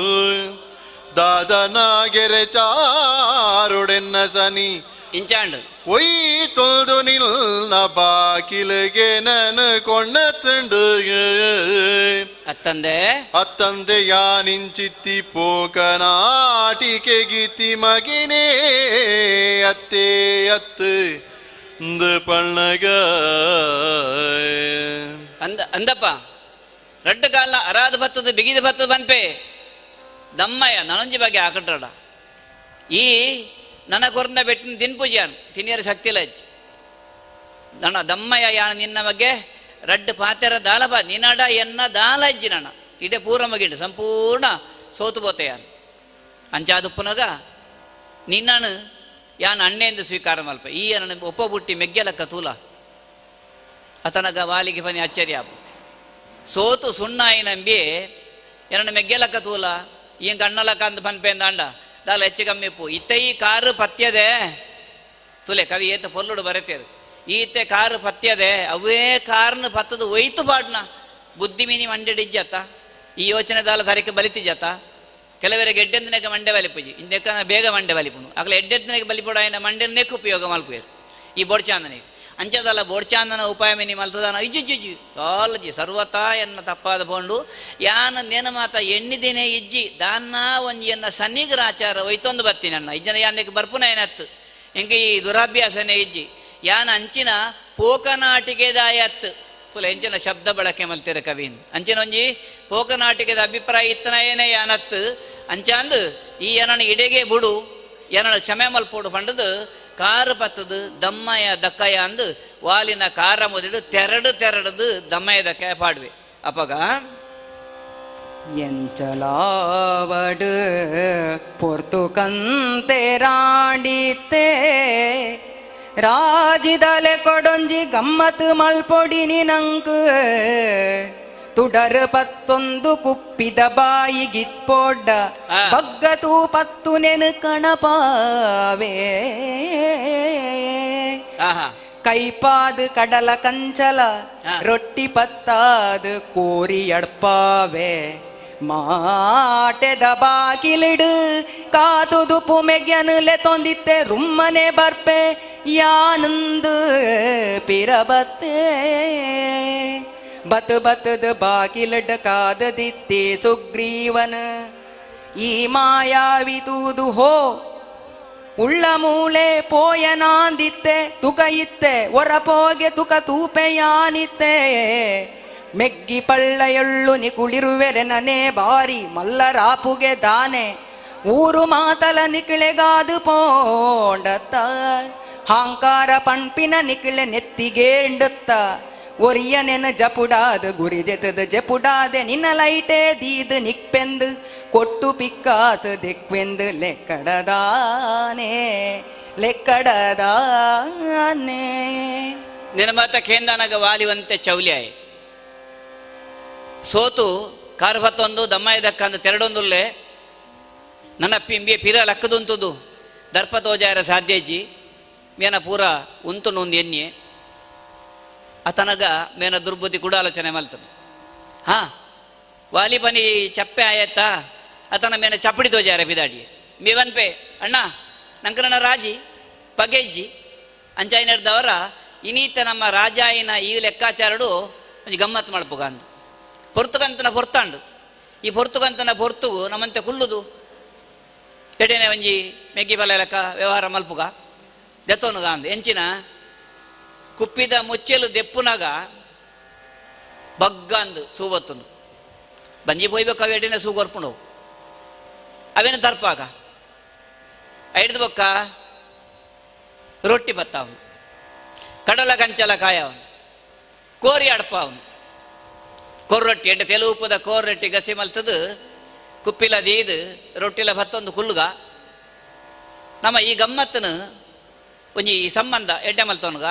ದಾದನಗೆರೆ ಚಾರುಡೆನ್ನ ಸನಿ ಇಂಚಾಂಡು ಒಯ್ ತೊಲ್ದು ನಿಲ್ನ ಬಾಕಿಲಿಗೆ ನನ ಕೊಂಡ ತುಂಡು ಅತ್ತಂದೆ ಅತ್ತಂದೆ ಯಾನಿಂಚಿತ್ತಿ ಪೋಕನಾಟಿಕೆ ಗೀತಿ ಮಗಿನೇ ಅತ್ತೇ ಅತ್ತು ಪಣ್ಣಗ ಅಂದ ಅಂದಪ್ಪ ರಡ್ಡು ಕಾಲ ಅರಾದ ಭತ್ತದ ಬಿಗಿದ ಭತ್ತದ ಬನ್ಪೆ ದಮ್ಮಯ್ಯ ನನೊಂಜಿ ಬಗ್ಗೆ ಆಕಟ್ರಡ ಈ ನನ್ನ ಕೊರಂದ ಬೆಟ್ಟಿನ ತಿನ್ಪೂಜಾನ್ ತಿನ್ನಿಯರ ಶಕ್ತಿ ಇಲ್ಲ ಅಜ್ಜಿ ನನ್ನ ದಮ್ಮಯ್ಯ ಯಾನ ನಿನ್ನ ಬಗ್ಗೆ ರಡ್ಡು ಪಾತೆರ ದಾಲಪ ನಿನಡ ಎನ್ನ ದಾಲ ಅಜ್ಜಿ ನನ್ನ ಇಡೇ ಪೂರ ಮಗಿಂಡು ಸಂಪೂರ್ಣ ಸೋತು ಬೋತೆ ಯಾನ್ ಅಂಚಾದುಪ್ಪನಗ ನಿನ್ನನು ಯಾನ್ ಅಣ್ಣೆಂದು ಸ್ವೀಕಾರ ಮಲ್ಪ ಈ ನನ್ನ ಒಪ್ಪ ಬುಟ್ಟಿ ಮೆಗ್ಗೆಲಕ್ಕ ತೂಲ ಅತನಗ ವಾಲಿಗೆ ಪನಿ ಅಚ್ಚರಿ ಆಪು ಸೋತು ಸುಣ್ಣಾಯಿ ನಂಬಿ ಎನ್ನ ಮೆಗ್ಗೆಲಕ್ಕ ತೂಲ ಈಂಕ ಅಣ್ಣಲಕ್ಕ ಅಂದ ಪನ್ಪೆ ಅಂಡ ದಾಲ ಹೆಚ್ಚು ಕಮ್ಮಿಪ್ಪು ಇತ್ತ ಈ ಕಾರು ಪತ್ಯದೆ ತುಲೆ ಕವಿ ಏತ ಪೊಲ್ಲುಡು ಬರೆತೇರು ಈತೆ ಕಾರು ಪತ್ಯದೆ ಅವೇ ಕಾರ್ನ ಪತ್ತದು ಒಯ್ತು ಪಾಡ್ನ ಬುದ್ಧಿ ಮೀನಿ ಮಂಡೆ ಇಜ್ಜತ್ತ ಈ ಯೋಚನೆ ದಾಲ ತರಕ್ಕೆ ಬಲಿತಿಜತ್ತ ಕೆಲವರಿಗೆ ಎಡ್ಡೆಂದಿನಕ್ಕೆ ಮಂಡೆ ಬಲಿಪುಜಿ ಇಂದೆಕ್ಕ ಬೇಗ ಮಂಡೆ ಬಲಿಪುನು ಆಗಲೇ ಎಡ್ಡೆಂದಿನಕ್ಕೆ ಬಲಿಪುಡ ಆಯ್ನ ಮಂಡೆ ನೆಕ್ ಉಪಯೋಗ ಮಲ್ಪುವೇರು ಈ ಬೋಡ್ಚಾಂದನಿಗೆ ಅಂಚದಲ್ಲ ಬೋಡ್ಚಾಂದನ ಉಪಾಯ ಮಿನಿ ಮಲ್ತದಾನ ಇಜ್ಜಿ ಕಾಲಜಿ ಸರ್ವತಾ ಎನ್ನ ತಪ್ಪಾದ ಪೋಂಡು ಯಾನ ನೇನ ಮಾತ ಎಣ್ಣಿದಿನೇ ಇಜ್ಜಿ ದಾನ್ನ ಒಂಜಿ ಎನ್ನ ಸನ್ನಿಗ್ರಾಚಾರ ಒಯ್ತೊಂದು ಬರ್ತೀನಿ ಅಣ್ಣ ಇಜ್ಜನ ಯಾನಕ್ಕೆ ಬರ್ಪುನ ಏನತ್ತು ಎಂಕೆ ಈ ದುರಾಭ್ಯಾಸನೇ ಇಜ್ಜಿ ಯಾನ ಅಂಚಿನ ಪೋಕನಾಟಿಕೆದಾಯತ್ ತುಲ ಎಂಚಿನ ಶಬ್ದ ಬಳಕೆ ಮಲ್ತಿರ ಕವಿನ್ ಅಂಚಿನ ಒಂಜಿ ಪೋಕನಾಟಿಕೆದ ಅಭಿಪ್ರಾಯ ಇತ್ತನ ಏನೇ ಯಾನತ್ತು ಅಂಚಾಂದು ಈ ಏನನ ಇಡೆಗೆ ಬುಡು ಏನನ ಕ್ಷಮೆ ಮಲ್ಪೋಡು ಪಂಡದು ಕಾರು ಪತ್ತದು ದಮ್ಮಯ ದಕ್ಕಯ ಅಂದು ವಾಲಿನ ಕಾರ ಮುದಿಡು ತೆರಡು ತೆರಡದು ದಮ್ಮಯ ದಕ್ಕಯ ಪಾಡುವೆ ಅಪಗ ಎಂಚಲಾವಡು ಪೊರ್ತು ಕಂತೆರಾಡಿತ್ತೆ ರಾಜಿದಲೆ ಕೊಡೊಂಜಿ ಗಮ್ಮತ್ ಮಲ್ಪೊಡಿನಿ ನಂಕ್ ತುಡರು ಪತ್ತೊಂದು ಕುಪ್ಪಿದ ಬಾಯಿಗಿತ್ಪೊಡ್ಡ ಬಗ್ಗತು ಪತ್ತು ನೆನು ಕಣಪಾವೇ ಕೈಪಾದು ಕಡಲ ಕಂಚಲ ರೊಟ್ಟಿ ಪತ್ತಾದು ಕೋರಿ ಅಡ್ಪಾವೆ ಮಾಟೆದ ಬಾಗಿಲಿಡು ಕಾತುದು ಪುಮೆಗ್ಯನುಲೆ ತೊಂದಿತ್ತೆ ರುಮ್ಮನೆ ಬರ್ಪೆ ಯಾನಂದು ಪಿರಬತ್ತೆ ಬತ್ ಬತ್ತದ ಬಾಗಿಲಡ ಕಾದದಿತ್ತೆ ಸುಗ್ರೀವನ ಈ ಮಾಯಾವಿ ತೂದು ಹೋ ಉಳ್ಳ ಮೂಳೆ ಪೋಯನಾಂದಿತ್ತೆ ತುಕ ಇತ್ತೆ ಒರಪೋಗೆ ತುಕ ತೂಪೆಯಾನಿತ್ತೆ ಮೆಗ್ಗಿ ಪಳ್ಳ ಎಳ್ಳು ನಿಕುಳಿರುವೆರೆ ನನೇ ಬಾರಿ ಮಲ್ಲರಾಪುಗೆ ದಾನೆ ಊರು ಮಾತಲ ನಿಕಿಳೆಗಾದು ಪೋಂಡತ್ತ ಹಾಂಕಾರ ಪಣ್ಪಿನ ನಿಕಿಳೆ ನೆತ್ತಿಗೇಂಡುತ್ತ ಒರಿಯ ನೆನ ಜಪುಡಾದ ಗುರಿದೆತದ ಜಪುಡಾದೆ ನಿನ್ನ ಲೈಟೇ ದೀದ್ ನಿಕ್ಪೆಂದು ಕೊಟ್ಟು ಪಿಕ್ಕಾಸ ದಿಕ್ವೆಂದು ಲೆಕ್ಕಡದಾನೆ ಲೆಕ್ಕಡದಾನೆ. ನಿನ್ನ ಕೇಂದನಗ ವಾಲಿವಂತೆ ಚೌಲ್ಯಾಯ್ ಸೋತು ಕಾರ್ಭತ್ತೊಂದು ದಮ್ಮಾಯದಕ್ಕಂದು ತೆರಡೊಂದುಲ್ಲೆ ನನ್ನ ಪಿಂಬೆ ಪಿರ ಲಕ್ಕದುಂತುದು ದರ್ಪ ತೋಜಾರ ಸಾಧ್ಯಜ್ಜಿ ಮೇನ ಪೂರ ಉಂತು ನೊಂದು ಎನ್ಯೆ ಅತನಗ ಮೇನ ದುರ್ಬುದ್ಧಿ ಕೂಡ ಆಲೋಚನೆ ಮಲ್ತನು. ಹಾ ವಾಲಿ ಪನಿ ಚಪ್ಪೆ ಆಯತ್ತಾ ಅತನ ಮೇನ ಚಪ್ಪಡಿ ತೋಜಾರ ಬಿದಾಡಿ ಮೇವನ್ಪೆ ಅಣ್ಣ ನಂಕರಣ ರಾಜಿ ಪಗೆಜ್ಜಿ ಅಂಚಾಯಿನರ್ದವರ ಇನೀತ ನಮ್ಮ ರಾಜಾಯಿನ ಈ ಲೆಕ್ಕಾಚಾರಡು ಒಂಜಿ ಗಮ್ಮತ್ತು ಮಲ್ಪುಗ ಅಂದು ಪೊರ್ತುಗಂತನ ಪೊರ್ತಾಂಡು ಈ ಪೊರ್ತುಗಂತನ ಪೊರ್ತುಗು ನಮ್ಮಂತೆ ಕುಲ್ಲುದು ಎಡೆನೆ ಒಂಜಿ ಮೆಗ್ಗಿ ಬಲ ಲೆಕ್ಕ ವ್ಯವಹಾರ ಮಲ್ಪುಗ ದೆತ್ತೋನುಗ ಅಂದು ಎಂಚಿನ ಕುಪ್ಪಿದ ಮುಚ್ಚಲು ದೆಪ್ಪುನಾಗ ಬಗ್ಗ ಅಂದು ಸೂವತ್ತುನು ಬಂಜಿ ಪೋಯ್ಬೇಕು ಅವು ಎಡೆನೆ ಸೂಗೊರ್ಪುಂಡು ಅವೇನು ತರ್ಪಾಗ ಐಡ್ದು ಬೊಕ್ಕ ರೊಟ್ಟಿ ಬತ್ತಾವನು ಕಡಲ ಕಂಚಲ ಕಾಯವನು ಕೋರಿ ಅಡ್ಪಾವನು ಕೊರ್ರೊಟ್ಟಿ ಎಡ್ಡೆ ತೆಲುಪದ ಕೋರ್ರೊಟ್ಟಿ ಗಸಿ ಮಲ್ತದು ಕುಪ್ಪಿಲ ದೀದು ರೊಟ್ಟಿಲ ಭತ್ತೊಂದು ಕುಲ್ಲುಗ ನಮ್ಮ ಈ ಗಮ್ಮತ್ತನು ಒಂಜಿ ಈ ಸಂಬಂಧ ಎಡ್ಡೆ ಮಲ್ತವನುಗ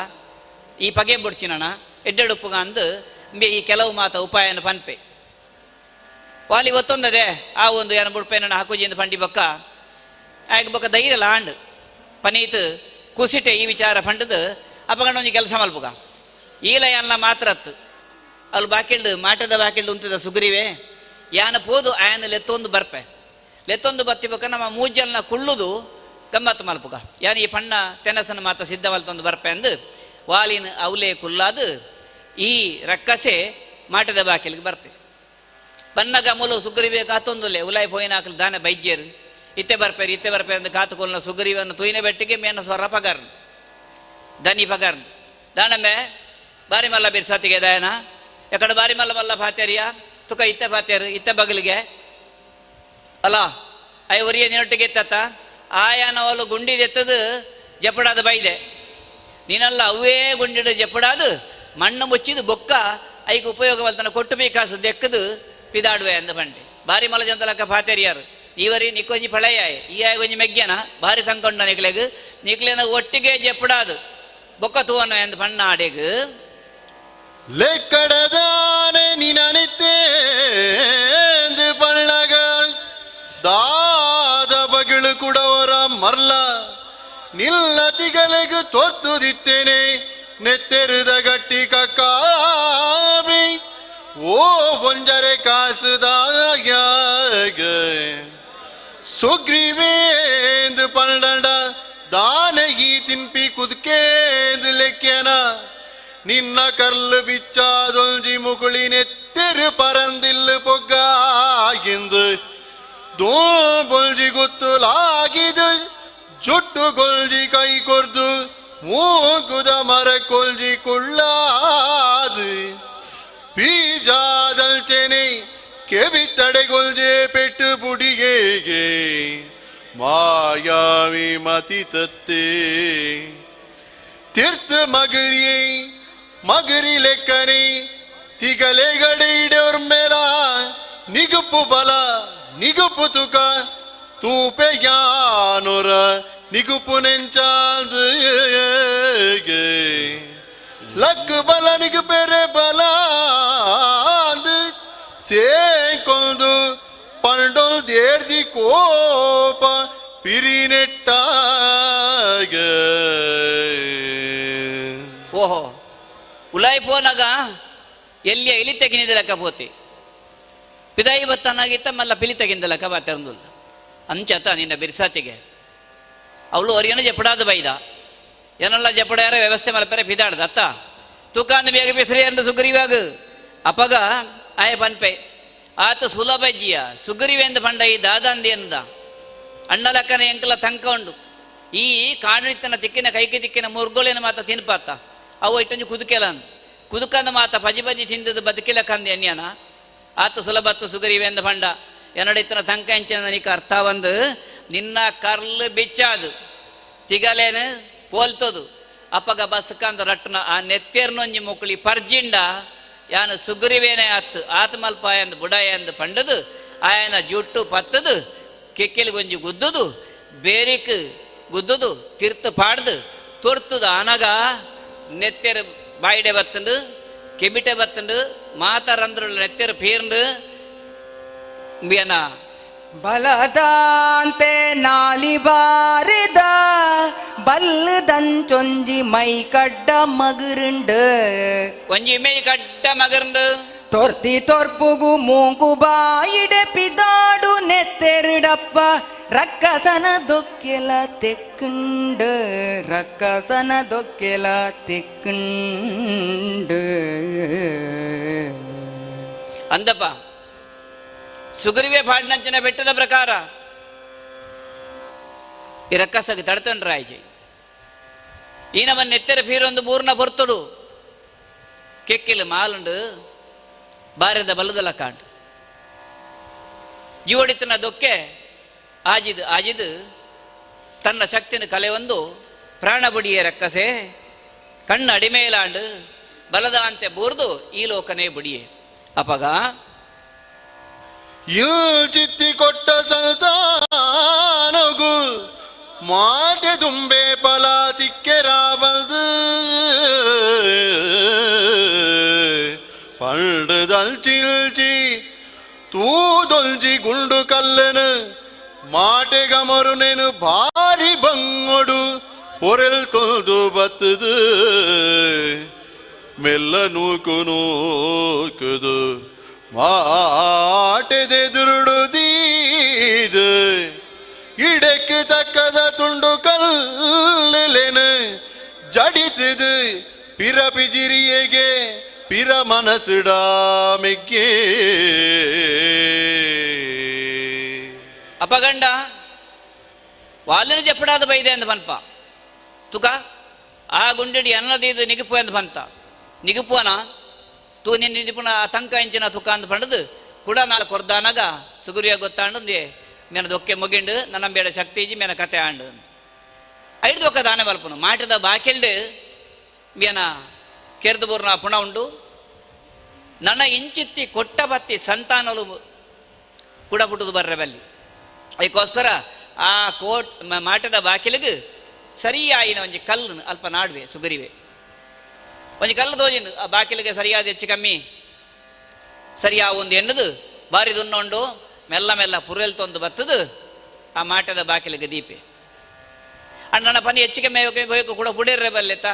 ಈ ಪಗೆ ಬುಡ್ಚಿನಣ ಎಡ್ಡೆಡುಪ್ಪುಗ ಅಂದು ಈ ಕೆಲವು ಮಾತ ಉಪಾಯನ ಪನ್ಪೆ ವಾಲಿ ಒತ್ತೊಂದದೆ ಆ ಒಂದು ಏನ ಬುಡ್ಪೇನ ಹಾಕುಜಿಂದ ಪಂಡಿ ಬೊಕ್ಕ ಆಯ್ಕೆ ಬೊಕ್ಕ ಧೈರ್ಯ ಲಾಂಡ್ ಪನೀತ್ ಕುಸಿಟೆ ಈ ವಿಚಾರ ಪಂಡದು ಅಪಗಂಡ ಒಂಜಿ ಕೆಲಸ ಮಲ್ಪುಗ ಈಲ ಯಾನ್ಲ ಮಾತ್ರತ್ತು ಅಲ್ಲಿ ಬಾಕಿಲ್ಡು ಮಾಟದ ಬಾಕಿಲ್ಡು ಉಂತದ ಸುಗ್ರೀವೆ ಯಾನ ಪೋದು ಆಯನ ಲೆತ್ತೊಂದು ಬರ್ಪೆ ಲೆತ್ತೊಂದು ಬತ್ತಿ ಬೊಕ್ಕ ನಮ್ಮ ಮೂಜಲ್ನ ಕುಳ್ಳುದು ಗಮ್ಮತ್ತು ಮಲ್ಪುಗ ಯಾನ ಈ ಪಣ್ಣ ತೆನಸನ ಮಾತ ಸಿದ್ಧ ಮಲ್ತೊಂದು ಬರ್ಪೆ ಅಂದು ವಾಲಿನ ಅವಲೇ ಕುಲ್ಲಾದು ಈ ರಕ್ಕಸೆ ಮಾಟದ ಬಾಕಿಲ್ಗೆ ಬರ್ಪೆ ಬನ್ನಗ ಮೂಲ ಸುಗ್ರೀವೆ ಕಾತೊಂದುಲ್ಲೆ ಉಲಾಯ್ ಪೋಯಿನ ಹಾಕಲು ದಾನೆ ಬೈಜ್ಯರು ಇತ್ತೆ ಬರ್ಪೇರು ಇತ್ತೆ ಬರ್ಪೇರು ಅಂದು ಕಾತುಕೊಲ್ನ ಸುಗ್ರೀವನ ತುಯಿನ ಬೆಟ್ಟಿಗೆ ಮೇನ ಸ್ವರ ಪಗರ್ನ್ ದನಿ ಪಗರ್ನ್ ದಾನಮೆ ಬಾರಿ ಮಲ್ಲ ಬಿರ್ಸತಿಗೆ ದಾಯನ ಎಕಡೆ ಬಾರಿ ಮಲ್ಲ ಮಲ್ಲ ಫಾತೇರಿಯ ತುಕ ಇತ್ತೆ ಫಾತೇರು ಇತ್ತೆ ಬಗಲಿಗೆ ಅಲ್ಲ I ಒರಿಯ ನಿನ್ನೊಟ್ಟಿಗೆ ಎತ್ತತ್ತ ಆಯಾನವಲು ಗುಂಡಿದೆತ್ತದು ಜಪಡಾದ ಬೈದೆ ನೀನಲ್ಲ ಅವೇ ಗುಂಡಿಡು ಜಪಡಾದು ಮಣ್ಣು ಮುಚ್ಚಿದು ಬೊಕ್ಕ ಐಕ್ ಉಪಯೋಗ ಮಲ್ತನ ಕೊಟ್ಟು ಬೇಕಾಸು ದೆಕ್ಕದು ಪಿದಾಡುವೆ ಅಂದ ಬಂಡೆ ಬಾರಿ ಮಲ್ಲ ಜಂತಲಕ್ಕ ಫಾತೇರಿಯಾರು ಈವರಿ ನಿಕ್ಕೊಂಜಿ ಫಳೆಯಾಯ್ ಈ ಆಯ್ ಕೊಂಜಿ ಮೆಗ್ಗ್ಯನ ಬಾರಿ ತಂಕೊಂಡ ನಿಕ್ಲೆಗ್ ನಿಕ್ಲೆನ ಒಟ್ಟಿಗೆ ಜಪಡಾದು ಬೊಕ್ಕ ತೂವನ ಎಂದ ಬಣ್ಣ ಆಡೆಗ್ ಲೆಕ್ಕಡದಾನೆ ನಿನನಿತ್ತೇಂದು ಪಳ್ಳಗ ದಾದ ಬಗಿಳು ಕುಡವರ ಮರ್ಲ ನಿಲ್ಲ ತಿಗಲೆಗು ತೋರ್ತುದಿತ್ತೇನೆ ನೆತ್ತೆರುದ ಗಟ್ಟಿ ಕಕ್ಕಾಬಿ ಓ ಒಂಜರೆ ಕಾಸುದಾಗ ಸುಗ್ರೀವೇಂದು ಪಂಡಂಡ ದಾನಗಿ ತಿನ್ಪಿ ಕುದುಕೇಂದು ಲೆಕ್ಕೇನ ನಿನ್ನ ಕರ್ಲು ಬಿಚ್ಚಾದೊಂಜಿ ಮುಗುಳಿ ನೆತ್ತೆರು ಪರಂದಿಲ್ಲು ಪೊಗ್ಗಾಗಿಂದು ದೋಂಬೊಲ್ಜಿ ಗುತ್ತುಲಾಗಿದು ಜುಟ್ಟು ಗೊಲ್ಜಿ ಕೈ ಕೊರ್ದು ಮೂಗುದ ಮರ ಕೊಲ್ಜಿ ಕುಳ್ಳಾದು ಬೀಜಾದಲ್ಚೆನೆ ಕೆಬಿ ತಡೆಗೊಲ್ಜೆ ಪೆಟ್ಟು ಬುಡಿಗೇಗೆ ಮಾಯಾವಿ ಮತಿ ತತ್ತೇ ತೀರ್ಥ ಮಗರಿಯೇ ಮಗರಿ ಲೆಕ್ಕನೆ ತಿಗಲೆಗಡೆಯಿಡೋರ್ ಮೇಲ ನಿಗುಪ್ಪು ಬಲ ನಿಗುಪ್ಪು ತುಕ ತೂಪೆ ಯಾನುರ ನಿಗುಪ್ಪು ನೆಂಚಾದ ಲಕ್ ಬಲ ನಿಗು ಪೆರೆ ಬಲಾಂದು ಸೇಕೊಂದು ಪಂಡೊಲ್ ದೇರ್ದಿ ಕೋಪ ಪಿರಿನೆಟ್ಟಾಗ. ಓಹೋ ಉಲಾಯಿ ಪೋನಾಗ ಎಲ್ಲಿಯ ಇಲಿ ತೆಗಿನಿದ ಲೆಕ್ಕ ಪೋತಿ ಪಿದಾಯಿ ಬತ್ತನಾಗಿತ್ತ ಮಲ್ಲ ಪಿಲಿ ತೆಗಿಂದ ಲೆಕ್ಕ ಬಾತೆರಂದುಲ್ಲ ಅಂಚತ ನಿನ್ನ ಬಿರ್ಸಾತಿಗೆ ಅವಳು ಒರಿಯನು ಜಪಡಾದ ಬೈದ ಏನೆಲ್ಲ ಜಪಡ್ಯಾರ ವ್ಯವಸ್ಥೆ ಮಲ್ಪೆರೆ ಪಿದಾಡ್ದ ಅತ್ತ ತೂಕಾಂದ ಬೇಗ ಬಿಸ್ರಿ ಅಂದು ಸುಗ್ರೀವಾಗ ಅಪಗ ಆಯ ಪನ್ಪೆ ಆತ ಸುಲಭ ಜಿಯ ಸುಗ್ರೀವೆಂದು ಪಂಡ ಈ ದಾದಂದಿ ಎಂದ ಅಣ್ಣ ಲೆಕ್ಕನ ಎಂಕಲ ತಂಕ ಉಂಡು ಈ ಕಾಣಿತನ ತಿಕ್ಕಿನ ಕೈಗೆ ತಿಕ್ಕಿನ ಮುರ್ಗೋಳಿನ ಮಾತ ತಿನ್ಪಾತ ಅವು ಇಟ್ಟಂಜು ಕುದುಕೆಲ ಅಂದು ಕುದುಕಂದ ಮಾತ ಪಜಿ ಪಜಿ ತಿಂದದ್ದು ಬದುಕಿಲ ಕಂದ ಎಣ್ಯನ ಆತ ಸುಲಭತ್ತು ಸುಗ್ರೀವೆಂದ ಪಂಡ ಎನ್ನಡಿತನ ತಂಕ ಎಂಚಿನ ನಿಕ ಅರ್ಥ ಬಂದು ನಿನ್ನ ಕರ್ಲು ಬಿಚ್ಚಾದು ತಿಗಲೇನು ಪೋಲ್ತದು ಅಪ್ಪಗ ಬಸ್ಕಂದ ರಟ್ಟನ ಆ ನೆತ್ತೇರ್ನೊಂಜಿ ಮುಕ್ಕಳಿ ಪರ್ಜಿಂಡ ಯಾನು ಸುಗ್ರೀವೇನೆ ಆತು ಆತ್ಮಲ್ಪ ಎಂದು ಬುಡಾಯ ಎಂದು ಪಂಡದು ಆಯನ ಜುಟ್ಟು ಪತ್ತದು ಕೆಕ್ಕೆಲಿಗೊಂಜಿ ಗುದ್ದುದು ಬೇರಿಕ್ ಗುದ್ದುದು ತಿರ್ತು ಪಾಡ್ದು ತೊರ್ತುದು ಆನಗ ನೆತ್ತೆರು ಬಾಯಿಡೆ ಬತ್ತಂಡು ಕೆಬಿಟೆ ಬತ್ತಂಡು ಮಾತರಂದ್ರುಳ್ಳ ನೆತ್ತೆರು ಪೀರ್ಂಡು ಬಿಯನ ಬಲದಾಂತೆ ನಾಲಿ ಬಾರಿದ ಬಲ್ಲದಂಚೊಂಜಿ ಮೈ ಕಡ್ಡ ಮಗುರುಂಡು ಒಂಜಿ ಮೈ ಕಡ್ಡ ಮಗರುಂಡು ತೊರ್ತಿ ತೊರ್ಪುಗು ಮೂಂಕು ಬಾಯಿಡೆ ಪಿದಾಡು ನೆತ್ತೆರುಡಪ್ಪ ರಕ್ಕಸನ ದೊಕ್ಕೆಲ ತೆಕ್ಕುಂಡು ರಕ್ಕಸನ ದೊಕ್ಕೆಲ ತೆಕ್ಕುಂಡು. ಅಂದಪ್ಪ ಸುಗ್ರೀವೆ ಪಾಡ್ನಂಚಿನ ಬೆಟ್ಟದ ಪ್ರಕಾರ ಈ ರಕ್ಕಸಗೆ ತಡತನ್ರಾಯ್ಜಿ ಈ ನಮ್ಮ ನೆತ್ತೆರ ಪೀರೊಂದು ಬೂರ್ನ ಪೊರ್ತುಡು ಕೆಕ್ಕಿಲು ಮಾಲುಂಡು ಬಾರದ ಬಲದಲ ಕಾಂಡು ಜೀವಡಿತನ ದೊಕ್ಕೆ ಆಜಿದು ಆಜಿದು ತನ್ನ ಶಕ್ತಿನ ಕಲೆ ಒಂದು ಪ್ರಾಣ ಬುಡಿಯ ರಕ್ಕಸೆ ಕಣ್ಣು ಅಡಿಮೇಲಾಂಡು ಬಲದ ಅಂತೆ ಬೂರ್ದು ಈ ಲೋಕನೇ ಬುಡಿಯೆ ಅಪಗ ಚಿತ್ತಿ ಕೊಟ್ಟ ಸಂತಾನಗು ಮಾಟೆ ತುಂಬೆ ಫಲ ತಿಕ್ಕೆರಾಬಲ್ದು ಪಂಡದಲ್ಚಿಲ್ಚಿ ತೂದೊಂಜಿ ಗುಂಡು ಕಲ್ಲನು ಮಾಟೆಗಮರುನೆನು ಭಾರಿ ಬಂಗೊಡು ಪೊರೆಲ್ ತೊಲ್ದು ಬತ್ತದು ಮೆಲ್ಲ ನೂಕು ನೂಕುದು ಮಾಟೆದೆದುರುಡು ದೀದು ಇಡಕ್ಕೆ ತಕ್ಕದ ತುಂಡು ಕಲ್ಲೆನು ಜಡಿತದು ಪಿರ ಪಿಜಿರಿಯಗೆ ಪಿರ ಮನಸ್ಸಿಡಾಮಿಗೆ. ಅಪಗಂಡ ವಾಲಿನ ಜಪ್ಪಡಾದ ಬೈದೆ ಅಂದ ಪನ್ಪ ತುಕ ಆ ಗುಂಡಿಡಿ ಅನ್ನದೀದು ನಿಗುಪು ಅಂದ ಪಂತ ನಿಗುಪುವನ ತೂ ನಿನ್ನ ನಿಪುಣ ತಂಕ ಇಂಚಿನ ತುಕ ಅಂದ ಪಂಡದು ಕೂಡ ನಾಳೆ ಕೊರ್ದಾನಾಗ ಸುಗುರಿಯ ಗೊತ್ತಾಂಡು ಮೇನ ದೊಕ್ಕೆ ಮುಗಿಂಡು ನನ್ನ ಬೇಡ ಶಕ್ತಿ ಇಜ್ಜಿ ಮೇನ ಕತೆ ಆಂಡು ಐದು ಒಕ್ಕ ದಾನೆ ಬಲ್ಪನು ಮಾಟದ ಬಾಕಿಲ್ಡು ಮೇನ ಕೆರ್ದು ಬೂರ್ನ ಪುಣ ಉಂಡು ನನ್ನ ಇಂಚಿತ್ತಿ ಕೊಟ್ಟ ಬತ್ತಿ ಸಂತಾನಲು ಕೂಡ ಪುಟ್ಟುದು ಬರ್ರೆ ಬಲ್ಲಿ ಅದಕ್ಕೋಸ್ಕರ ಆ ಕೋಟ್ ಮಾಟದ ಬಾಕಿಲಿಗೆ ಸರಿಯಾಯಿನ ಒಂಜಿ ಕಲ್ಲು ಅಲ್ಪ ನಾಡುವೆ ಸುಗರಿವೆ ಒಂಜಿ ಕಲ್ಲು ತೋಜಿನ ಆ ಬಾಕಿಲಿಗೆ ಸರಿಯಾದ ಹೆಚ್ಚು ಕಮ್ಮಿ ಸರಿಯಾ ಒಂದು ಎಣ್ಣದು ಬಾರಿ ದುನ್ನೊಂಡು ಮೆಲ್ಲ ಮೆಲ್ಲ ಪುರೆಲ್ ತೊಂದು ಬತ್ತದು ಆ ಮಾಟದ ಬಾಕಿಲಿಗೆ ದೀಪೆ ಅಣ್ಣನ ಪನಿ ಹೆಚ್ಚಿಗೆ ಮೇವಕ್ಕೆ ಬೇಕು ಕೂಡ ಪುಡಿರ್ರೆ ಬಲ್ಲೆತ್ತಾ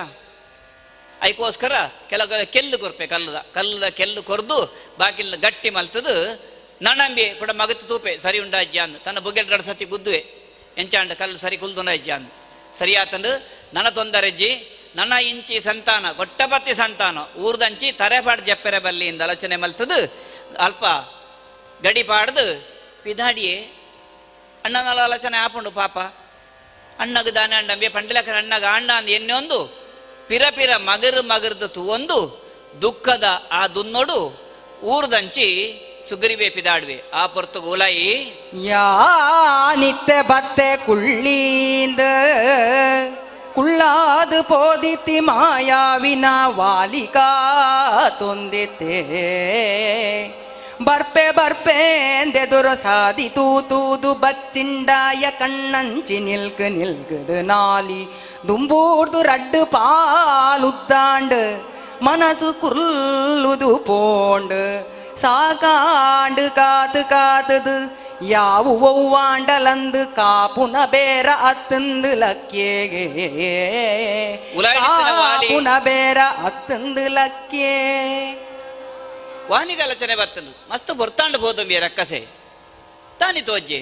ಅದಕ್ಕೋಸ್ಕರ ಕೆಲವು ಕೆಲ್ಲು ಕೊರ್ಪೆ ಕಲ್ಲದ ಕಲ್ಲದ ಕೆಲ್ಲು ಕೊರ್ದು ಬಾಕಿಲ್ನ ಗಟ್ಟಿ ಮಲ್ತದು ನಣಂಬಿ ಕೂಡ ಮಗತ್ತು ತೂಪೆ ಸರಿ ಉಂಡ ಅಜ್ಜ ಅಂದು ತನ್ನ ಬುಗೆಲ್ ರಡ್ ಸತಿ ಗುದ್ದುವೆ ಎಂಚಾಂಡ ಕಲ್ಲು ಸರಿ ಕುಲ್ದುಂಡ ಅಜ್ಜ ಅಂದು ಸರಿಯಾತಂದು ನನ ತೊಂದರೆಜ್ಜಿ ನನ್ನ ಇಂಚಿ ಸಂತಾನ ಗೊಟ್ಟಪತ್ತಿ ಸಂತಾನ ಊರ್ದಂಚಿ ತರೆಪಾಡ್ ಜಪ್ಪೆರೆ ಬಲ್ಲಿ ಇಂದ ಆಲೋಚನೆ ಮಲ್ತದು ಅಲ್ಪ ಗಡಿ ಪಾಡ್ದು ಪಿದಾಡಿಯೇ ಅಣ್ಣನ ಆಲೋಚನೆ ಆಪುಂಡು ಪಾಪ ಅಣ್ಣಗ ದಾನೆ ಅಣ್ಣಂಬೆ ಪಂಡಿಲಕನ ಅಣ್ಣಗ ಅಣ್ಣ ಅಂದ್ ಎನ್ನೆ ಒಂದು ಪಿರ ಪಿರ ಮಗರು ಮಗರ್ದು ತೂವೊಂದು ದುಃಖದ ಆ ದುನ್ನೊಡು ಊರ್ದಂಚಿ ಸುಗ್ರಿವೆ ಪಿದಾಡ್ವೆ ಆ ಪೊರ್ತು ಗೋಲಾಯಿ ಯಾನಿತ್ತೆ ಬತ್ತೆ ಕುಳ್ಳೀಂದ ಕುಳ್ಳಾದು ಪೋದಿತಿ ಮಾಯಾವಿನ ವಾಲಿಕಾ ತೊಂದಿತ್ತೆ ಬರ್ಪೆ ಬರ್ಪೇಂದೆದುರು ಸಾದಿ ತೂತೂದು ಬಚ್ಚಿಂಡಾಯ ಕಣ್ಣಂಚಿ ನಿಲ್ಕು ನಿಲ್ಕುದು ನಾಲಿ ದುಂಬೂರ್ದು ರಡ್ಡು ಪಾಲುದ್ದಾಂಡು ಮನಸ್ಸು ಕುರ್ಲುದು ಪೋಂಡು ಸಾಕಾಂಡು ಕಾತು ಕಾತದು ಯಾವು ಒವ್ವಾಂಡಲಂದು ಕಾಪುನ ಬೇರ ಅತ್ತಂದು ಲಕ್ಕೇಗೆ ಉಲಾಯಿಡಿತ್ತಿನ ವಾಲಿ. ಕಾಪುನ ಬೇರ ಅತ್ತಂದು ಲಕ್ಕೇ. ವಾನಿಗಾಲೋಚನೆ ಬತ್ತನು ಮಸ್ತ್ ಬೊರ್ತಾಂಡು ಬೋದಂಬಿಯ ರಕ್ಕಸೆ ತಾನಿ ತೋಜ್ಜೆ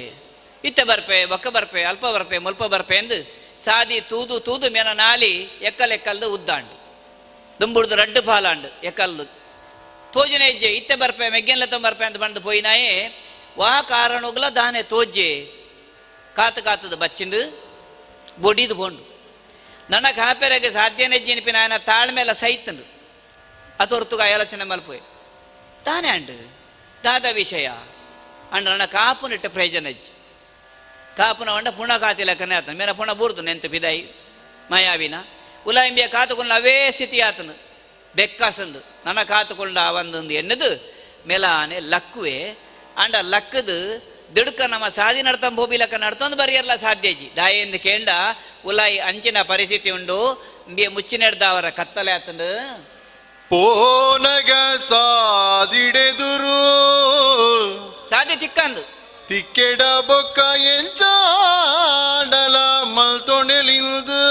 ಇತ್ತೆ ಬರ್ಪೆ ಬೊಕ್ಕ ಬರ್ಪೆ ಅಲ್ಪ ಬರ್ಪೆ ಮುಲ್ಪ ಬರ್ಪೆ ಎಂದು ಸಾದಿ ತೂದು ತೂದು ಮೇನ ನಾಲಿ ಎಕ್ಕಲೆಕ್ಕಲ್ದು ಉದ್ದಾಂಡು ದುಂಬುಡ್ದು ರಡ್ಡು ಪಾಲಾಂಡು ಎಕ್ಕಲ್ದು ತೋಜನೆ ಇಜ್ಜೆ ಇತ್ತೆ ಬರ್ಪೆ ಮೆಗ್ಗೆನ್ಲ ಬರ್ಪೆ ಅಂತ ಬಂದು ಪೋಯಿನಾಯೇ ವಾ ಕಾರಣುಗ್ಲ ದಾನೆ ತೋಜ್ಜೆ ಕಾತು ಕಾತದ ಬಚ್ಚಿಂದು ಬೊಡಿದು ಬೋಂಡು ನನ್ನ ಕಾಪೆರೆಗೆ ಸಾಧ್ಯನೇ ಜಿನಿಪಿ ನಾಯನ ತಾಳ್ಮೆಲ್ಲ ಸೈತಂದು ಅತೊರ್ತುಗ ಆಲೋಚನೆ ಮಲ್ಪೋಯ್ ತಾನೇ ಅಂಡು ದಾದ ವಿಷಯ ಅಂಡ್ ನನ್ನ ಕಾಪುನಿಟ್ಟ ಪ್ರಯೋಜನ ಇಜ್ಜಿ ಕಾಪುನ వంಡ ಪುಣ ಕಾತಿ ಲೆಕ್ಕನೆ ಆತನು ಮೇನ ಪುಣ ಬೂರ್ದು ನೆಂತು ಪಿದಾಯಿ ಮಾಯಾವಿನ ಉಲಾಯಿಂಬಿಯ ಕಾತುಕೊಂಡ ಅವೇ ಸ್ಥಿತಿ ಆತನು ಬೆಕ್ಕಾಸಂದು ನನ್ನ ಕಾತುಕೊಂಡ ಒಂದೊಂದು ಎಣ್ಣದು ಮೆಲಾನೆ ಲಕ್ಕುವೆ ಅಂಡ ಲಕ್ಕದು ದಿಡ್ಕ ನಮ್ಮ ಸಾದಿ ನಡ್ತಂ ಭೋಬಿ ಲೆಕ್ಕ ನಡ್ತೊಂದು ಬರೆಯಲ್ಲ ಸಾಧ್ಯಜಿ ದಾಯೆಂದು ಕೇಂಡ ಉಲಾಯಿ ಅಂಚಿನ ಪರಿಸ್ಥಿತಿ ಉಂಡು ಇಂಬಿಯ ಮುಚ್ಚಿನೆಡ್ದವರ ಕತ್ತಲೆ ಆತಂಡು ಪೋನಗ ಸಾದಿಡೆದುರು ಸಾದಿ ತಿಕ್ಕಂದು ತಿಕ್ಕೆಡ ಬೊಕ್ಕ ಎಂಚಾಡಲ ಮಲ್ತೊಣೆಲಿಂದು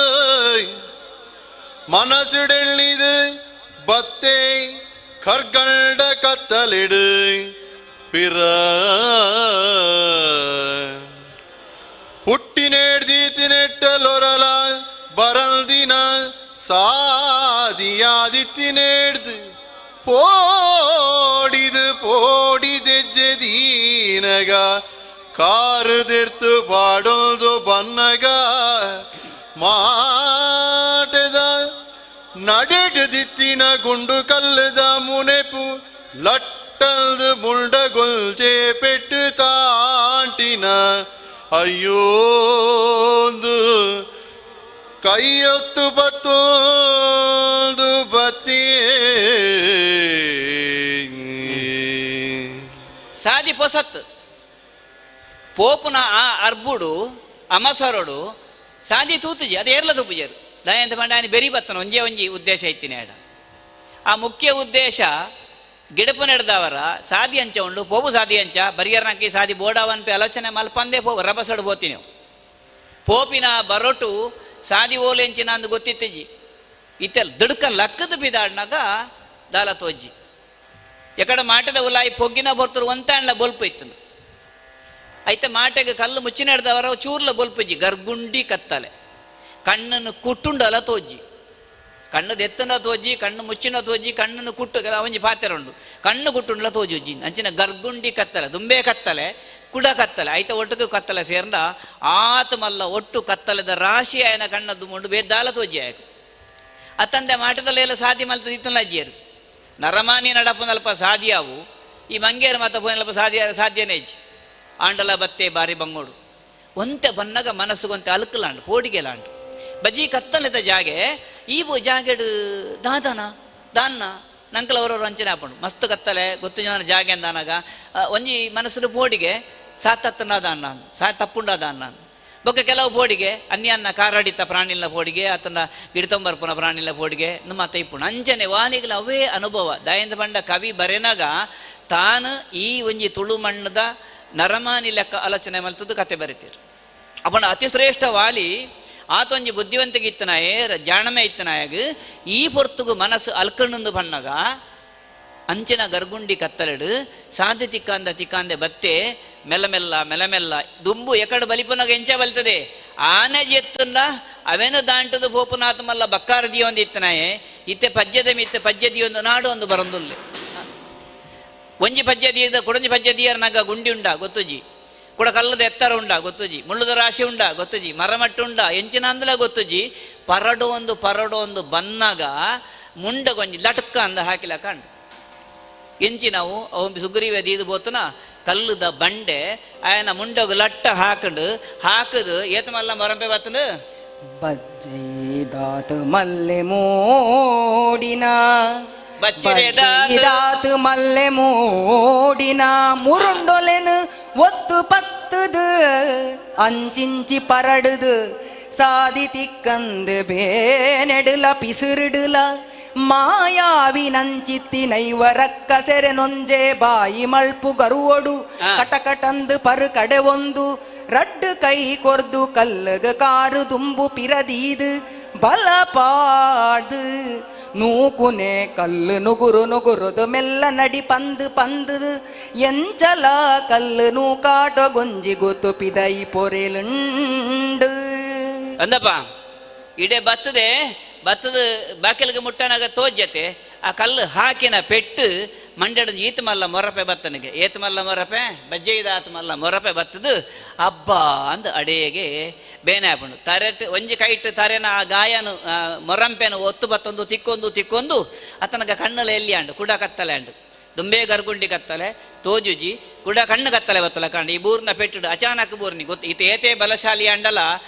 ಮನಸ್ಸಿಡೆಳ್ಳಿದು ಬತ್ತೆ ಕರ್ಗಂಡ ಕತ್ತಲಿಡು ಪಿರ ಹುಟ್ಟಿನೇಡ್ದೀತಿನೆಟ್ಟಲೊರಲ ಬರಲ್ದಿನ ಸಾದಿಯಾದಿತ್ತಿನೇಡ್ದು ಪೋಡಿದು ಪೋಡಿದೆಜ್ಜೆದೀನಗ ಕಾರುದಿರ್ತು ಪಾಡೊಲ್ದು ಬನ್ನಗ ಮಾಟದ ನಡೆಟದಿತ್ತಿನ ಗುಂಡು ಕಲ್ಲದ ಮುನೆಪು ಲಟ್ಟಲ್ದು ಮುಂಡಗೊಲ್ಚೆ ಪೆಟ್ಟು ತಾಂಟಿನ ಅಯ್ಯೋಂದು ಕೈಯೊತ್ತು ಬತ್ತೊಂದು ಬತ್ತಿಯೇ. ಸಾದಿ ಪೊಸತ್ತು ಪೋಪುನ ಆ ಅರ್ಬುಡು ಅಮಸರಡು ಸಾದಿ ತೂತುಜಿ ಅದು ಏರ್ಲ ತೂಪುಜರು ದಯಂತ ಪಂಡ ಆನಿ ಬೆರಿ ಬತ್ತನ ಒಂಜೇ ಒಂಜಿ ಉದ್ದೇಶ ಇತ್ತಿನ ಆಡ ಆ ಮುಖ್ಯ ಉದ್ದೇಶ ಗಿಡಪು ನಡೆದವರ ಸಾದಿ ಅಂಚ ಉಂಡು ಪೋಪು ಸಾದಿ ಅಂಚ ಬರಿಯರ್ನಕ್ಕಿ ಸಾದಿ ಬೋಡಾವನ್ಪೆ ಆಲೋಚನೆ ಮಲ್ಪಂದೇ ಪೋ ರಬಸಡು ಬೋತಿನಿ ಪೋಪಿನ ಬರೋಟು ಸಾದಿ ಓಲು ಎಂಚಿನ ಅಂದು ಗೊತ್ತಿತ್ತಿಜಿ ಇತ್ತೆಲ್ ದಿಡ್ಕ ಲಕ್ಕದ ಬಿದಾಡ್ನಾಗ ದಾಲ ತೋಜ್ಜಿ ಎಕಡ ಮಾಟದ ಉಲಾಯಿ ಪೊಗ್ಗಿನ ಬರ್ತರು ಒಂತಾಂಡ್ಲ ಬೊಲ್ಪು ಇತ್ತು ಐತೆ ಮಾಟೆಗೆ ಕಲ್ಲು ಮುಚ್ಚಿ ನಡೆದವರ ಚೂರ್ಲ ಬೊಲ್ಪುಜ್ಜಿ ಗರ್ಗುಂಡಿ ಕತ್ತಲೆ ಕಣ್ಣನ್ನು ಕುಟ್ಟುಂಡಲ ತೋಜ್ಜಿ ಕಣ್ಣು ದೆತ್ತನ ತೋಜಿ ಕಣ್ಣು ಮುಚ್ಚಿನ ತೋಜಿ ಕಣ್ಣನ್ನು ಕುಟ್ಟು ಒಂಜಿ ಪಾತ್ರೆ ಉಂಡು ಕಣ್ಣು ಕುಟ್ಟುಂಡ್ಲ ತೋಜುಜ್ಜಿ ಅಂಚಿನ ಗರ್ಗುಂಡಿ ಕತ್ತಲೆ ದುಂಬೆ ಕತ್ತಲೆ ಕುಡ ಕತ್ತಲೆ ಐತ ಒಟ್ಟುಕು ಕತ್ತಲೆ ಸೇರ್ಂದ ಆತ ಮಲ್ಲ ಒಟ್ಟು ಕತ್ತಲೆದ ರಾಶಿ ಆಯನ ಕಣ್ಣದ್ದು ಮುಂಡು ಬೇದ್ದಾಲ ತೋಜಿ ಆಯಕು ಅತ್ತಂದೆ ಮಾಟದಲ್ಲೆಲ್ಲ ಸಾದಿ ಮಲ್ತ ಇತ್ತಲ್ಲ ಅಜ್ಜಿಯರು ನರಮಾನಿ ನಡಪನಲ್ಪ ಸಾದಿಯಾವು ಈ ಮಂಗೇರ ಮಾತ ಪೋನಲ್ಪ ಸಾದಿಯ ಸಾಧ್ಯನೇ ಇಜ್ಜಿ ಆಂಡಲ ಬತ್ತೆ ಬಾರಿ ಬಂಗೋಡು ಒಂತೆ ಬನ್ನಗ ಮನಸ್ಸುಗೊಂತೆ ಅಲ್ಕಲಾಂಡು ಪೋಡಿಗೆಲಾಂಡು ಬಜಿ ಕತ್ತಲೆದ ಜಾಗೆ ಈ ಬೋ ಜಾಗೆಡು ದಾದನ ದಾನ್ನ ನಂಕಲ ಅವರವರು ಅಂಚನೆ ಆಪಂಡು ಮಸ್ತ್ ಕತ್ತಲೆ ಗೊತ್ತು ಜನ ಜಾಗೆ ಅಂದಾನಾಗ ಒಂಜಿ ಮನಸ್ಸು ಪೋಡಿಗೆ ಸಾತತ್ತನ ದಾನ್ನ ಸಾ ತಪ್ಪುಂಡ ದಾನ್ನ ಬೊಕ್ಕ ಕೆಲವು ಪೋಡಿಗೆ ಅನ್ಯನ್ನ ಕಾರಡಿತ ಪ್ರಾಣಿಲ ಪೋಡಿಗೆ ಆತನ ಗಿಡತಂಬರ್ಪುನ ಪ್ರಾಣಿಲ ಪೋಡಿಗೆ ನಮ್ಮ ತೈಪುಣ ಅಂಚನೆ ವಾಲಿಗಳ ಅವೇ ಅನುಭವ. ದಯಂದ ಬಂಡ ಕವಿ ಬರೆನಾಗ ತಾನು ಈ ಒಂಜಿ ತುಳು ಮಣ್ಣದ ನರಮಾನಿ ಲೆಕ್ಕ ಆಲೋಚನೆ ಮಲ್ತದ್ದು ಕತೆ ಬರೀತೀರು. ಅಪಣ ಅತಿ ಶ್ರೇಷ್ಠ ವಾಲಿ ಆತೊಂಜಿ ಬುದ್ಧಿವಂತಿಗೆ ಇತ್ತನಾಯೇ ಜಾಣಮೆ ಇತ್ತನಾಯಗ ಈ ಪೊರ್ತುಗು ಮನಸ್ಸು ಅಲ್ಕಣ್ಣಂದು ಬಣ್ಣಗ ಅಂಚಿನ ಗರ್ಗುಂಡಿ ಕತ್ತಲೆಡು ಸಾಧ್ಯ ತಿಕ್ಕಾಂದ ತಿಕ್ಕಾಂದೆ ಬತ್ತೆ ಮೆಲ್ಲ ಮೆಲ್ಲ ಮೆಲ್ಲ ಮೆಲ್ಲ ದುಂಬು ಎಕಡೆ ಬಲಿಪುನಗ ಎಂಚ ಬಲ್ತದೆ ಆನೆ ಜೆತ್ತುಂದ ಅವೇನು ದಾಂಟದು ಭೋಪುನಾಥಮಲ್ಲ ಬಕ್ಕಾರ ದಿಯೊಂದು ಇತ್ತನಾಯೆ ಇತ್ತೆ ಪಜ್ಜದ ಮಿತ್ತೆ ಪಜ್ಜೆ ದಿಯೊಂದು ನಾಡು ಒಂದು ಬರಂದುಲ್ಲೆ ಒಂಜಿ ಪಜ್ಜೆ ದಿಯದ ಕೊಡಂಜಿ ಪಜ್ಜೆ ದಿಯರ್ನಾಗ ಗುಂಡಿ ಉಂಡ ಗೊತ್ತುಜಿ ಕುಡ ಕಲ್ಲದ ಎತ್ತರ ಉಂಡ ಗೊತ್ತುಜಿ ಮುಳ್ಳುದ ರಾಶಿ ಉಂಡ ಗೊತ್ತುಜಿ ಮರಮಟ್ಟು ಉಂಡ ಎಂಚಿನ ಅಂದಲ ಗೊತ್ತುಜಿ ಪರಡು ಒಂದು ಪರಡು ಒಂದು ಬನ್ನಾಗ ಮುಂಡಗೊಂಜಿ ಲಟಕ್ಕ ಅಂದ ಹಾಕಿಲ ಕಂಡು ಎಂಚಿ ನಾವು ಅವು ಸುಗ್ರೀವ ದೀದು ಬೋತನ ಕಲ್ಲುದ ಬಂಡೆ ಆಯನ ಮುಂಡಗು ಲಟ್ಟ ಹಾಕಂಡು ಹಾಕದು ಏತ ಮಲ್ಲ ಮರಂಪೆ ಬತ್ತನು ಬಜ್ಜೈದಾತ ಮಲ್ಲೆ ಮೋಡಿನ ಬಚ್ಚಿರೆದಾತ್ ಮಲ್ಲೆ ಮೂಡಿನ ಮುರುಂಡೊಲೆನು ಒತ್ತು ಪತ್ತುದು ಅಂಚಿಂಚಿ ಪರಡುದು ಸಾದಿ ತಿಕ್ಕಂದು ಬೇನೆಡುಲ ಪಿಸಿರುಡುಲ ಮಾಯಾವಿ ನಂಚಿತ್ತಿ ನೈವರಕ್ಕ ಸೆರೆ ನೊಂಜೆ ಬಾಯಿ ಮಳ್ಪು ಗರುವೊಡು ಕಟಕಟಂದು ಪರು ಕಡೆ ಒಂದು ರಡ್ಡು ಕೈ ಕೊರ್ದು ಕಲ್ಲಗ ಕಾರು ದುಂಬು ಪಿರದೀದು ಬಲ ಪಾಡ್ದು ನೂಕುನೆ ಕಲ್ಲು ನುಗುರು ನುಗುರುದು ಮೆಲ್ಲ ನಡಿ ಪಂದು ಪಂದು ಎಂಚಲ ಕಲ್ಲು ನೂಕಾಟ ಗೊಂಜಿ ಗೊತ್ತು ಪಿದೈ ಪೊರೆಲುಂಡು. ಅಂದಪ್ಪ ಇಡೆ ಬತ್ತದೆ ಬತ್ತದ ಬಾಕಿಲ್ಗೆ ಮುಟ್ಟನಾಗ ತೋಜ್ಯತೆ ಆ ಕಲ್ಲು ಹಾಕಿನ ಪೆಟ್ಟು ಮಂಡ್ಯಡ ಈತ ಮಲ್ಲ ಮೊರಪೆ ಬತ್ತನಿಗೆ ಏತ ಮಲ್ಲ ಮೊರಪೆ ಬಜ್ಜೆಯ್ದ ಆತ ಮಲ್ಲ ಮೊರಪೆ ಬತ್ತದು ಹಬ್ಬ ಅಂದ ಅಡೆಗೆ ಬೇನೆ ಹಾಪುಂಡು ತರೆಟ್ ಒಂಜಿ ಕೈಟ್ ತರೆನ ಆ ಗಾಯನು ಮೊರಂಪೆನ ಒತ್ತು ಬತ್ತೊಂದು ತಿಕ್ಕೊಂದು ತಿಕ್ಕೊಂದು ಆತನಗ ಕಣ್ಣಲ್ಲಿ ಎಲ್ಲಿ ಅಂಡು ಕುಡ ಕತ್ತಲೆ ಅಂಡು ದುಂಬೆ ಗರ್ಗುಂಡಿ ಕತ್ತಲೆ ತೋಜುಜಿ ಕುಡ ಕಣ್ಣು ಕತ್ತಲೆ ಬತ್ತಲ ಕಂಡು ಈ ಬೂರ್ನ ಪೆಟ್ಟುಡು ಅಚಾನಕ್ ಬೂರ್ನಿ ಗೊತ್ತು ಈತ ಏತೇ ಬಲಶಾಲಿ ಅಂಡಲ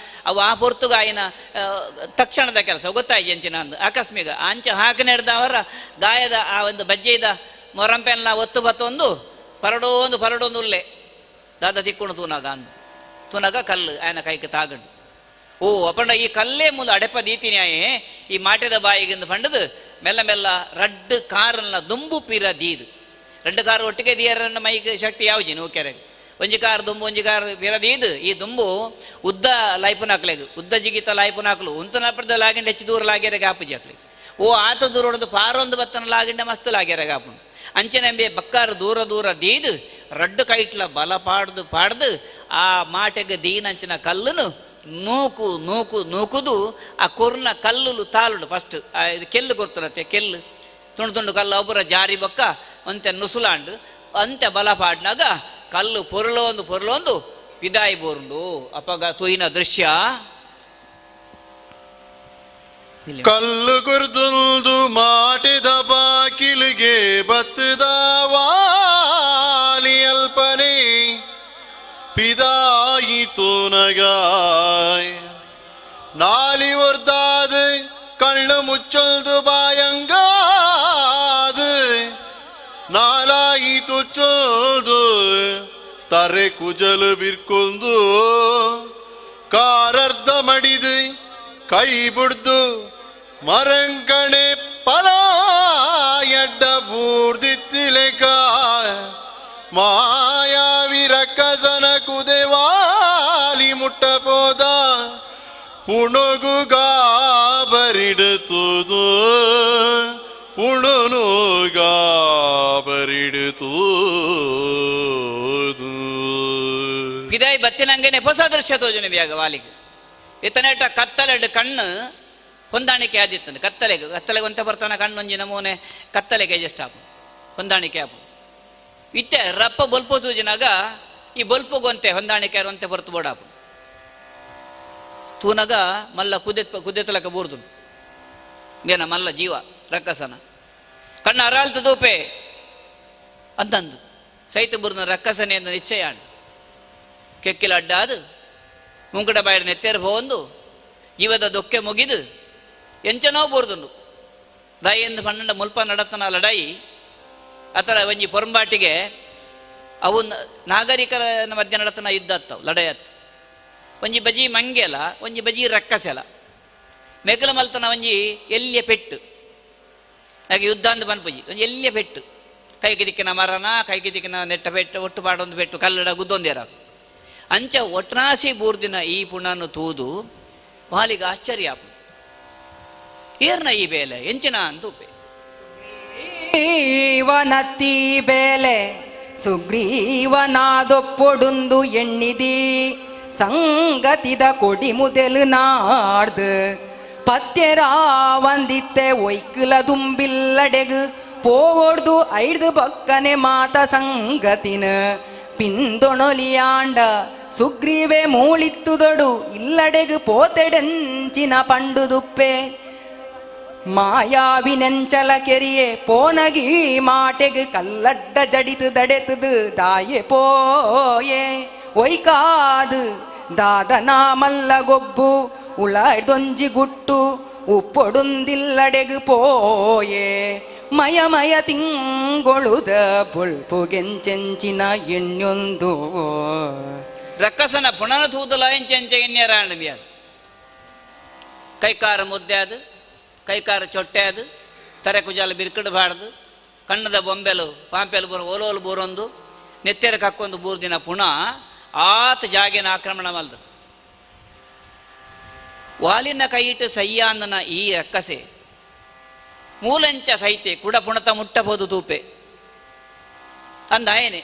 ಅವು ಆ ಪೊರ್ತುಗಾಯಿನ ತಕ್ಷಣದ ಕೆಲಸ ಗೊತ್ತಾಯಿ ಅಂಚಿನ ಅಂದು ಆಕಸ್ಮಿಕ ಅಂಚ ಹಾಕಿ ನಡೆದವರ ಗಾಯದ ಆ ಒಂದು ಬಜ್ಜೆದ ಮೊರಂಪೆಲ್ಲ ಒತ್ತು ಬತ್ತೊಂದು ಪರಡೋಂದು ಪರಡೊಂದು ಉಲ್ಲೆ ದಾದ ತಿಕ್ಕೊಂಡು ತೂನಾಗ ಅಂದು ತೂನಾಗ ಕಲ್ಲು ಆಯನ ಕೈಗೆ ತಾಗಂಡು. ಓ ಅಪಂಡ ಈ ಕಲ್ಲೇ ಮೂಲ ಅಡೆಪ ನೀತಿ ನ್ಯಾಯ ಈ ಮಾಟೆದ ಬಾಯಿಗಿಂದ ಪಂಡದು ಮೆಲ್ಲ ಮೆಲ್ಲ ರಡ್ಡು ಕಾರನ್ನ ದುಂಬು ಪೀರ ದೀದು ರಡ್ಡು ಕಾರು ಒಟ್ಟಿಗೆ ದಿಯರನ್ನ ಮೈಗೆ ಶಕ್ತಿ ಯಾವ್ಜಿ ನೂಕೆರೆಗೆ ಒಂಜಿ ಕಾರು ದುಂಬು ಒಂಜಿ ಕಾರು ಪಿರದೀದು ಈ ದುಂಬು ಉದ್ದ ಲೈಪುನಾಕ್ಲೆಗ್ ಉದ್ದ ಜಿಗಿತ ಲಾಯ್ಪುನಾಕ್ಲು ಉಂತನಪದ ಲಾಗಿಂಡ ಹೆಚ್ಚು ದೂರ ಲಾಗ್ಯರೆ ಗಾಪುಜಿ ಹಾಕ್ಲಿ ಓ ಆತ ದೂರ ಹೊಡೆದು ಪಾರೊಂದು ಬತ್ತನ ಲಾಗಿಂಡ ಮಸ್ತ್ ಲಾಗ್ಯರೆ ಗಾಪುಂಡು ಅಂಚೆನಂಬೆ ಬಕ್ಕಾರು ದೂರ ದೂರ ದೀದು ರಡ್ಡು ಕೈಟ್ಲ ಬಲ ಪಾಡ್ದು ಪಾಡ್ದು ಆ ಮಾಟೆಗೆ ದೀನಂಚಿನ ಕಲ್ಲುನು ನೂಕು ನೂಕು ನೂಕುದು ಆ ಕೊರ್ನ ಕಲ್ಲುಲು ತಾಲುಡು ಫಸ್ಟ್ ಇದು ಕೆಲ್ಲು ಕೊರ್ತನತ್ತೆ ಕೆಲ್ಲು ತುಂಡು ತುಂಡು ಕಲ್ಲು ಒಬ್ಬರ ಜಾರಿ ಬೊಕ್ಕ ಅಂತೆ ನುಸುಲಾಂಡು ಅಂತೆ ಬಲ ಪಾಡ್ನಾಗ ಕಲ್ಲು ಪೊರುಲೊಂದು ಪೊರುಲೊಂದು ಪಿದಾಯಿ ಬೋರುಂಡು ಅಪಗ ತುಯಿನ ದೃಶ್ಯ ಕಲ್ಲು ಗುರ್ದುಂದು ಮಾಟಿದ ಬಾಕಿಲಿಗೆ ಬತ್ತದ ವಾಲಿ ಅಲ್ಪನೆ ಪಿದಾಯಿತು ನಗಾಯ್ ನಾಲಿ ಒರ್ದಾದ ಕಣ್ಣು ಮುಚ್ಚೊಲ್ದು ಬಾಯಂಗಾದ ನಾಲಾಯಿತು ಚೊಲ್ದು ತರೆ ಕುಜಲು ಬಿರ್ಕೊಂದು ಕಾರರ್ಧ ಮಡಿದು ಕೈ ಬುಡ್ದು ಮರಂಕಣೆ ಪಲ ಎಡ್ಡ ಬೂರ್ದಿತ್ತಿಲೆಕ ಮಾಯಾವಿ ರಕ್ಕಸನ ಕುದೆವಾಲಿ ಮುಟ್ಟಪೋದ ಪುಣಗು ಗಾಬರಿಡುತ್ತುದು ಪುಣನು ಗಾಬರಿಡುತ್ತುದು. ಪಿದಾಯಿ ಬತ್ತಿನಂಗೆನೆ ಹೊಸ ದೃಶ್ಯ ತೋಜುನ ಬ್ಯಾಗ ವಾಲಿಗೆ ಇತನೇಟ ಕತ್ತಲೆಡ್ ಕಣ್ಣು ಹೊಂದಾಣಿಕೆ ಆದಿತ್ತಂದು ಕತ್ತಲೆಗೆ ಕತ್ತಲೆಗೆ ಒಂತೆ ಬರ್ತಾನ ಕಣ್ಣೊಂಜಿ ನಮೂನೆ ಕತ್ತಲೆಗೆ ಅಡ್ಜಸ್ಟ್ ಆಪು ಹೊಂದಾಣಿಕೆ ಆಪು ಇತ್ತೆ ರಪ್ಪ ಬೊಲ್ಪು ತೂಜಿನಾಗ ಈ ಬೊಲ್ಪುಗೊಂತೆ ಹೊಂದಾಣಿಕೆ ಒಂತೆ ಹೊರತು ಬೋಡಾಪು ತೂನಗ ಮಲ್ಲ ಕುದೆ ಕುದೆತಲಕ ಬೂರ್ದು ಏನ ಮಲ್ಲ ಜೀವ ರಕ್ಕಸನ ಕಣ್ಣು ಅರಾಳ್ತು ದೂಪೆ ಅಂತಂದು ಸೈತ ಬುರ್ನ ರಕ್ಕಸನೆ ಎಂದು ನಿಶ್ಚಯ ಕೆಕ್ಕಿಲ ಅಡ್ಡ ಅದು ಮುಂಕಟ ಬಾಯಿಡ ನೆತ್ತೇರು ಹೋಂದು ಜೀವದ ದೊಕ್ಕೆ ಮುಗಿದು ಎಂಚನೋ ಬೋರ್ದುಂಡು ದಾಯಿಯಿಂದ ಪನ್ನಂಡ ಮುಲ್ಪ ನಡತನ ಲಡಾಯಿ ಅತರ ಒಂಜಿ ಪೊರಂಬಾಟಿಗೆ ಅವು ನಾಗರಿಕರ ಮಧ್ಯೆ ನಡತನ ಯುದ್ಧ ಅತ್ತವು ಲಡಾಯಿ ಅತ್ತು ಒಂಜಿ ಬಜಿ ಮಂಗೆಲ ಒಂಜಿ ಬಜಿ ರಕ್ಕಸೆಲ ಮೆಗಲ ಮಲ್ತನ ಒಂಜಿ ಎಲ್ಲಿಯ ಪೆಟ್ಟು ಹಾಗೆ ಯುದ್ಧ ಅಂದ್ ಪನ್ಪುಜಿ ಒಂಜಿ ಎಲ್ಲಿಯ ಪೆಟ್ಟು ಕೈಗೆ ದಿಕ್ಕಿನ ಮರನ ಕೈಗೆ ದಿಕ್ಕಿನ ನೆಟ್ಟ ಪೆಟ್ಟು ಒಟ್ಟು ಪಾಡೊಂದು ಪೆಟ್ಟು ಕಲ್ಲಡ ಗುದ್ದೊಂದೇರ ಅಂಚ ಒಟ್ರಾಸಿ ಬೂರ್ದಿನ ಈ ಪುಣನು ತೂದು ವಾಲಿಗೆ ಆಶ್ಚರ್ಯ ಏರ್ನ ಈ ಬೇಲೆ ಎಂಚಿನ ಅಂತೂಪೆ ಸುಗ್ರೀವನತ್ತಿ ಬೇಲೆ ಸುಗ್ರೀವನಾದೊಪ್ಪೊಡುಂದು ಎಣ್ಣಿದಿ ಸಂಗತಿದ ಕೊಡಿ ಮುದೆಲು ನಾಡ್ದು ಪತ್ಯರಾವಂದಿತ್ತೆ ಒಯ್ಕುಲ ದುಂಬಿಲ್ಲಡೆಗು ಪೋವೊಡ್ದು ಐದು ಬಕ್ಕನೆ ಮಾತ ಸಂಗತಿನ ಪಿಂದೊಣೊಲಿಯಾಂಡ ಸುಗ್ರೀವೆ ಮೂಳಿತ್ತುದೊಡು ಇಲ್ಲಡೆಗು ಪೋತೆಡೆಂಚಿನ ಪಂಡುದುಪ್ಪೆ ಮಾಯಾವಿನೆಂಚಲ ಕೆರಿಯೆ ಪೋನಗಿ ಮಾಟೆಗ್ ಕಲ್ಲಡ್ಡ ಜಡಿತು ದಡೆತದು ದಾಯೆ ಪೋಯೆ ಒಯ್ಕಾದು ದಾದನ ಮಲ್ಲ ಗೊಬ್ಬು ಉಳಾಯ್ದೊಂಜಿ ಗುಟ್ಟು ಉಪ್ಪೊಡುಂದಿಲ್ಲಡೆಗು ಪೋಯೆ. ಮಯ ಮಯ ತಿಂಗೊಳುದ ಬೊಳ್ಪುಗೆಂಚೆಂಚಿನ ಎಣ್ಣೊಂದು. ರಕ್ಕಸನ ಪುಣನ ತೂದಲ ಎಂಚೆಂಚ ಎಣ್ಯರ ಬಿಯಾದ ಕೈಕಾರ ಮುದ್ದೆ ಅದು, ಕೈಕಾರ ಚೊಟ್ಟೆ ಅದು, ತರೆ ಕುಜಾಲ ಬಿರ್ಕಡು ಬಾಡ್ದು, ಕಣ್ಣದ ಬೊಂಬೆಲು ಪಾಂಪೆಲು ಬೂರ ಓಲೋಲು ಬೂರೊಂದು ನೆತ್ತೆರ ಕಕ್ಕೊಂದು ಬೂರು ದಿನ ಪುನಃ ಆತ ಜಾಗೆನ ಆಕ್ರಮಣ ಮಲ್ದು. ವಾಲಿನ ಕೈಯಿಟ್ಟು ಸಯ್ಯಾಂದನ ಈ ರಕ್ಕಸೆ ಮೂಲಂಚ ಸೈತೆ ಕುಡ ಪುಣತ ಮುಟ್ಟಬಹುದು ತೂಪೆ ಅಂದ ಆಯನೆ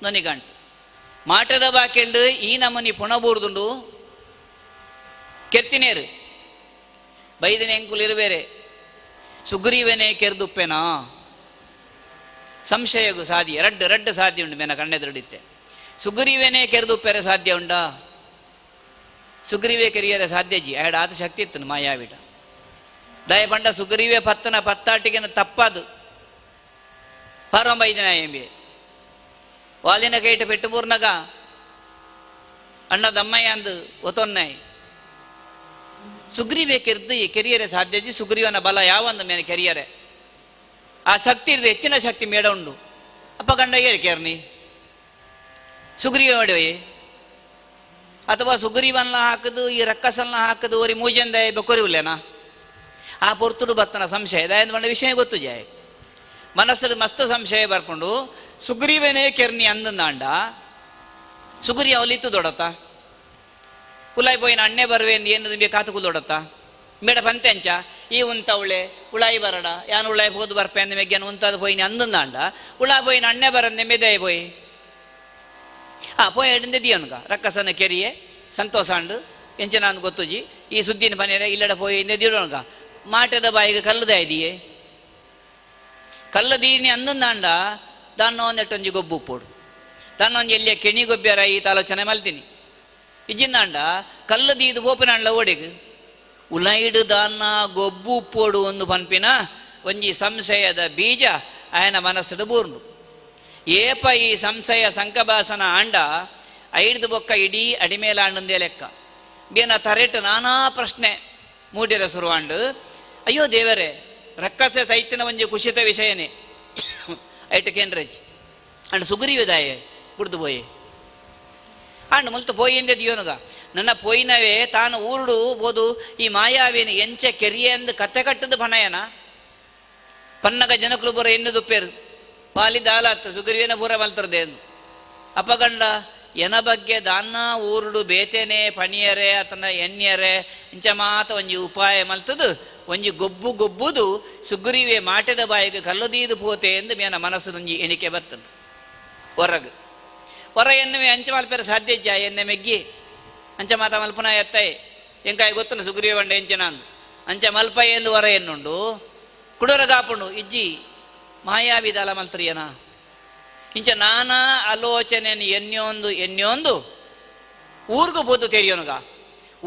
ನೊನಿಗಂಟು ಮಾಟದ ಬಾಕೆಂಡು ಈ ನಮನಿ ಪುಣ ಬೂರ್ದುಂಡು ಕೆರ್ತಿನೇರು ಬೈದನೆ ಎಂಕುಲಿರುಬೇರೆ ಸುಗ್ರೀವನೇ ಕೆರ್ದುಪ್ಪೆನಾ ಸಂಶಯಗೂ ಸಾಧ್ಯ ರಡ್ಡು ರಡ್ಡು ಸಾಧ್ಯ ಉಂಡು ಮೇನ ಕಣ್ಣೆದುರುಡಿತ್ತೆ. ಸುಗ್ರೀವನೇ ಕೆರೆದುಪ್ಪೆರೆ ಸಾಧ್ಯ ಉಂಡಾ? ಸುಗ್ರೀವೇ ಕೆರಿಯರೆ ಸಾಧ್ಯ ಜಿ ಆಡ ಆತ ಶಕ್ತಿ ಇತ್ತು ಮಾಯಾವಿಡ ದಯ ಪಂಡ ಸುಗ್ರೀವೇ ಪತ್ತನ ಪತ್ತಾಟಿಗೆನ ತಪ್ಪದು ಪರಮ ಎಂಬೆ ವಾಲಿನ ಕೈಟ ಪೆಟ್ಟು ಪೂರ್ಣಗ ಅಣ್ಣ ದಮ್ಮಯ್ಯ ಅಂದು ಒತ್ತೊನ್ನೈ ಸುಗ್ರೀವೇ ಕೆರ್ದು ಕೆರಿಯರೆ ಸಾಧ್ಯ ಜಿ ಸುಗ್ರೀವನ ಬಲ ಯಾವಂದು ಮೇನೆ ಕೆರಿಯರೆ ಆ ಶಕ್ತಿ ಇರ್ತದೆ, ಹೆಚ್ಚಿನ ಶಕ್ತಿ ಮೇಡ ಉಂಡು. ಅಪ್ಪ ಗಂಡ ಏರಿ ಕೇರ್ನಿ ಸುಗ್ರೀವ ಮಾಡುವೆ ಅಥವಾ ಸುಗ್ರೀವನ್ನ ಹಾಕದು ಈ ರಕ್ಕಸನ್ನ ಹಾಕದು ಒರಿ ಮೂಜಂದ ಬೊಕೊರಿವುಲ್ಲೇನಾ ಆ ಪೊರ್ತುಡು ಬತ್ತನ ಸಂಶಯ ದಾಯಂದ ವಿಷಯ ಗೊತ್ತು ಜಾಯ ಮನಸ್ಸಲ್ಲಿ ಮಸ್ತ್ ಸಂಶಯ ಬರ್ಕೊಂಡು ಸುಗ್ರೀವನೇ ಕೆರ್ನಿ ಅಂದಂದಾಂಡ ಸುಗ್ರಿ ಅವಲಿತ್ತು ದೊಡತ ಕುಲಾಯಿ ಪೋಯಿನ ಅಣ್ಣೆ ಬರುವೆ ಎಂದು ಏನು ನಿಮಗೆ ಕಾತು ಕುಲ್ಲೊಡತ್ತ ಮೇಡ ಪಂತೆಂಚ ಈ ಉಂತವಳೆ ಉಳಾಯಿ ಬರಡ ಯಾನು ಉಳಾಯಿ ಹೋದು ಬರ್ಪೆ ಅಂದ ಮೆಗ್ಯಾನು ಉಂತಾದ ಪೋಯಿನಿ ಅಂದಂದಾಂಡ ಉಳಾ ಪೋಯಿನ ಅಣ್ಣೆ ಬರಂದೆ ಮೆದಾಯಿ ಪೋಯಿ ಆ ಪೋಯಿ ಎಡಂದೆ ದಿಯನುಗ ರಕ್ಕಸನ ಕೆರಿಯೆ ಸಂತೋಷಾಂಡು ಎಂಚನ ಅಂದ್ ಗೊತ್ತುಜಿ ಈ ಸುದ್ದಿನ ಪನೇರೆ ಇಲ್ಲಡ ಪೋಯಿ ಇಂದೆ ದಿರೋಣಗ ಮಾಟದ ಬಾಯಿಗೆ ಕಲ್ಲದ ಇದೆಯೇ ಕಲ್ಲದೀನಿ ಅಂದಂದಾಂಡ ದಾನ್ನ ಒಂದೆಟ್ಟೊಂಜಿ ಗೊಬ್ಬು ಉಪ್ಪೋಡು ದಾನ್ನೊಂಜಿ ಎಲ್ಲಿಯ ಕೆಣಿ ಗೊಬ್ಬ್ಯಾರ ಈ ಆಲೋಚನೆ ಮಲ್ತೀನಿ ಇಜ್ಜಿಂದಾಂಡ ಕಲ್ಲದೀದು ಬೋಪಿನಾಂಡ್ಲ ಓಡಿಗೆ ಉಲೈಡು ದಾನ್ನ ಗೊಬ್ಬು ಉಪ್ಪೋಡು ಒಂದು ಪನ್ಪಿನ ಒಂಜಿ ಸಂಶಯದ ಬೀಜ ಆಯನ ಮನಸ್ಸುಡು ಬೂರ್ನು. ಏಪ ಈ ಸಂಶಯ ಸಂಕಬಾಸನ ಆಂಡ ಐಡ್ದು ಬೊಕ್ಕ ಇಡೀ ಅಡಿಮೇಲ ಆಂಡಂದೇ ಲೆಕ್ಕ ಬೇನ ತರೆಟ್ ನಾನಾ ಪ್ರಶ್ನೆ ಮೂಡಿರ ಸುರುವಾಂಡು. ಅಯ್ಯೋ ದೇವರೇ ರಕ್ಕಸೆ ಸೈತಿನ ಒಂಜಿ ಕುಶಿತ ವಿಷಯನೇ ಐಟು ಕೇಂದ್ರಜ್ ಅಂಡ್ ಸುಗ್ರೀವಿದಾಯೆ ಕುಡ್ದು ಪೋಯೆ ಅಂಡ್ ಮುಲ್ತು ಪೋಯಿಂದೆ ದಿಯೋನುಗ ನನ್ನ ಪೋಯಿನವೇ ತಾನು ಊರುಡು ಬೋದು ಈ ಮಾಯಾವಿನ ಎಂಚೆ ಕೆರಿಯೆ ಅಂದು ಕತ್ತೆ ಕಟ್ಟದು ಪನಯನ ಪನ್ನಗ ಜನಕುಲು ಬರ ಎನ್ನು ದುಪ್ಪೇರು ಪಾಲಿ ದಾಲಾತ್ ಸುಗ್ರೀವನ ಪೂರ ಮಲ್ತರದೆ ಎಂದು ಅಪಗಂಡ ಎನ ಬಗ್ಗೆ ದಾನ್ನ ಊರುಡು ಬೇತೇನೆ ಪಣಿಯರೆ ಆತನ ಎನ್ಯರೆ ಇಂಚ ಮಾತ ಒಂಜಿ ಉಪಾಯ ಮಲ್ತದು ಒಂಜಿ ಗೊಬ್ಬು ಗೊಬ್ಬುದು ಸುಗ್ರೀವೆ ಮಾಟೆದ ಬಾಯಿಗೆ ಕಲ್ಲದೀದು ಪೋತೆ ಎಂದು ಮೇನ ಮನಸ್ಸು ಎಣಿಕೆ ಬರ್ತದೆ. ಹೊರಗು ಹೊರ ಎನ್ನುವೆ ಅಂಚ ಮಲ್ಪೆರ ಸಾಧ್ಯ ಇಜ್ಜ ಎನ್ನೆ ಮೆಗ್ಗಿ ಅಂಚ ಮಾತ ಮಲ್ಪನ ಎತ್ತೈ ಎಂಕಾಯಿ ಗೊತ್ತನ ಸುಗ್ರೀವ ಬಂಡೆ ಎಂಚ ನಾನು ಅಂಚ ಮಲ್ಪ ಎಂದು ಹೊರ ಎನ್ನುಂಡು ಕುಡೋರ ಗಾಪುಂಡು ಇಜ್ಜಿ ಮಾಯಾವಿದಾಲ ಮಲ್ತ್ರಿಯನ ಇಂಚ ನಾನಾ ಆಲೋಚನೆ ಎನ್ಯೊಂದು ಎನ್ಯೊಂದು ಊರ್ಗು ಪೋದು ತೆರಿಯೋನುಗ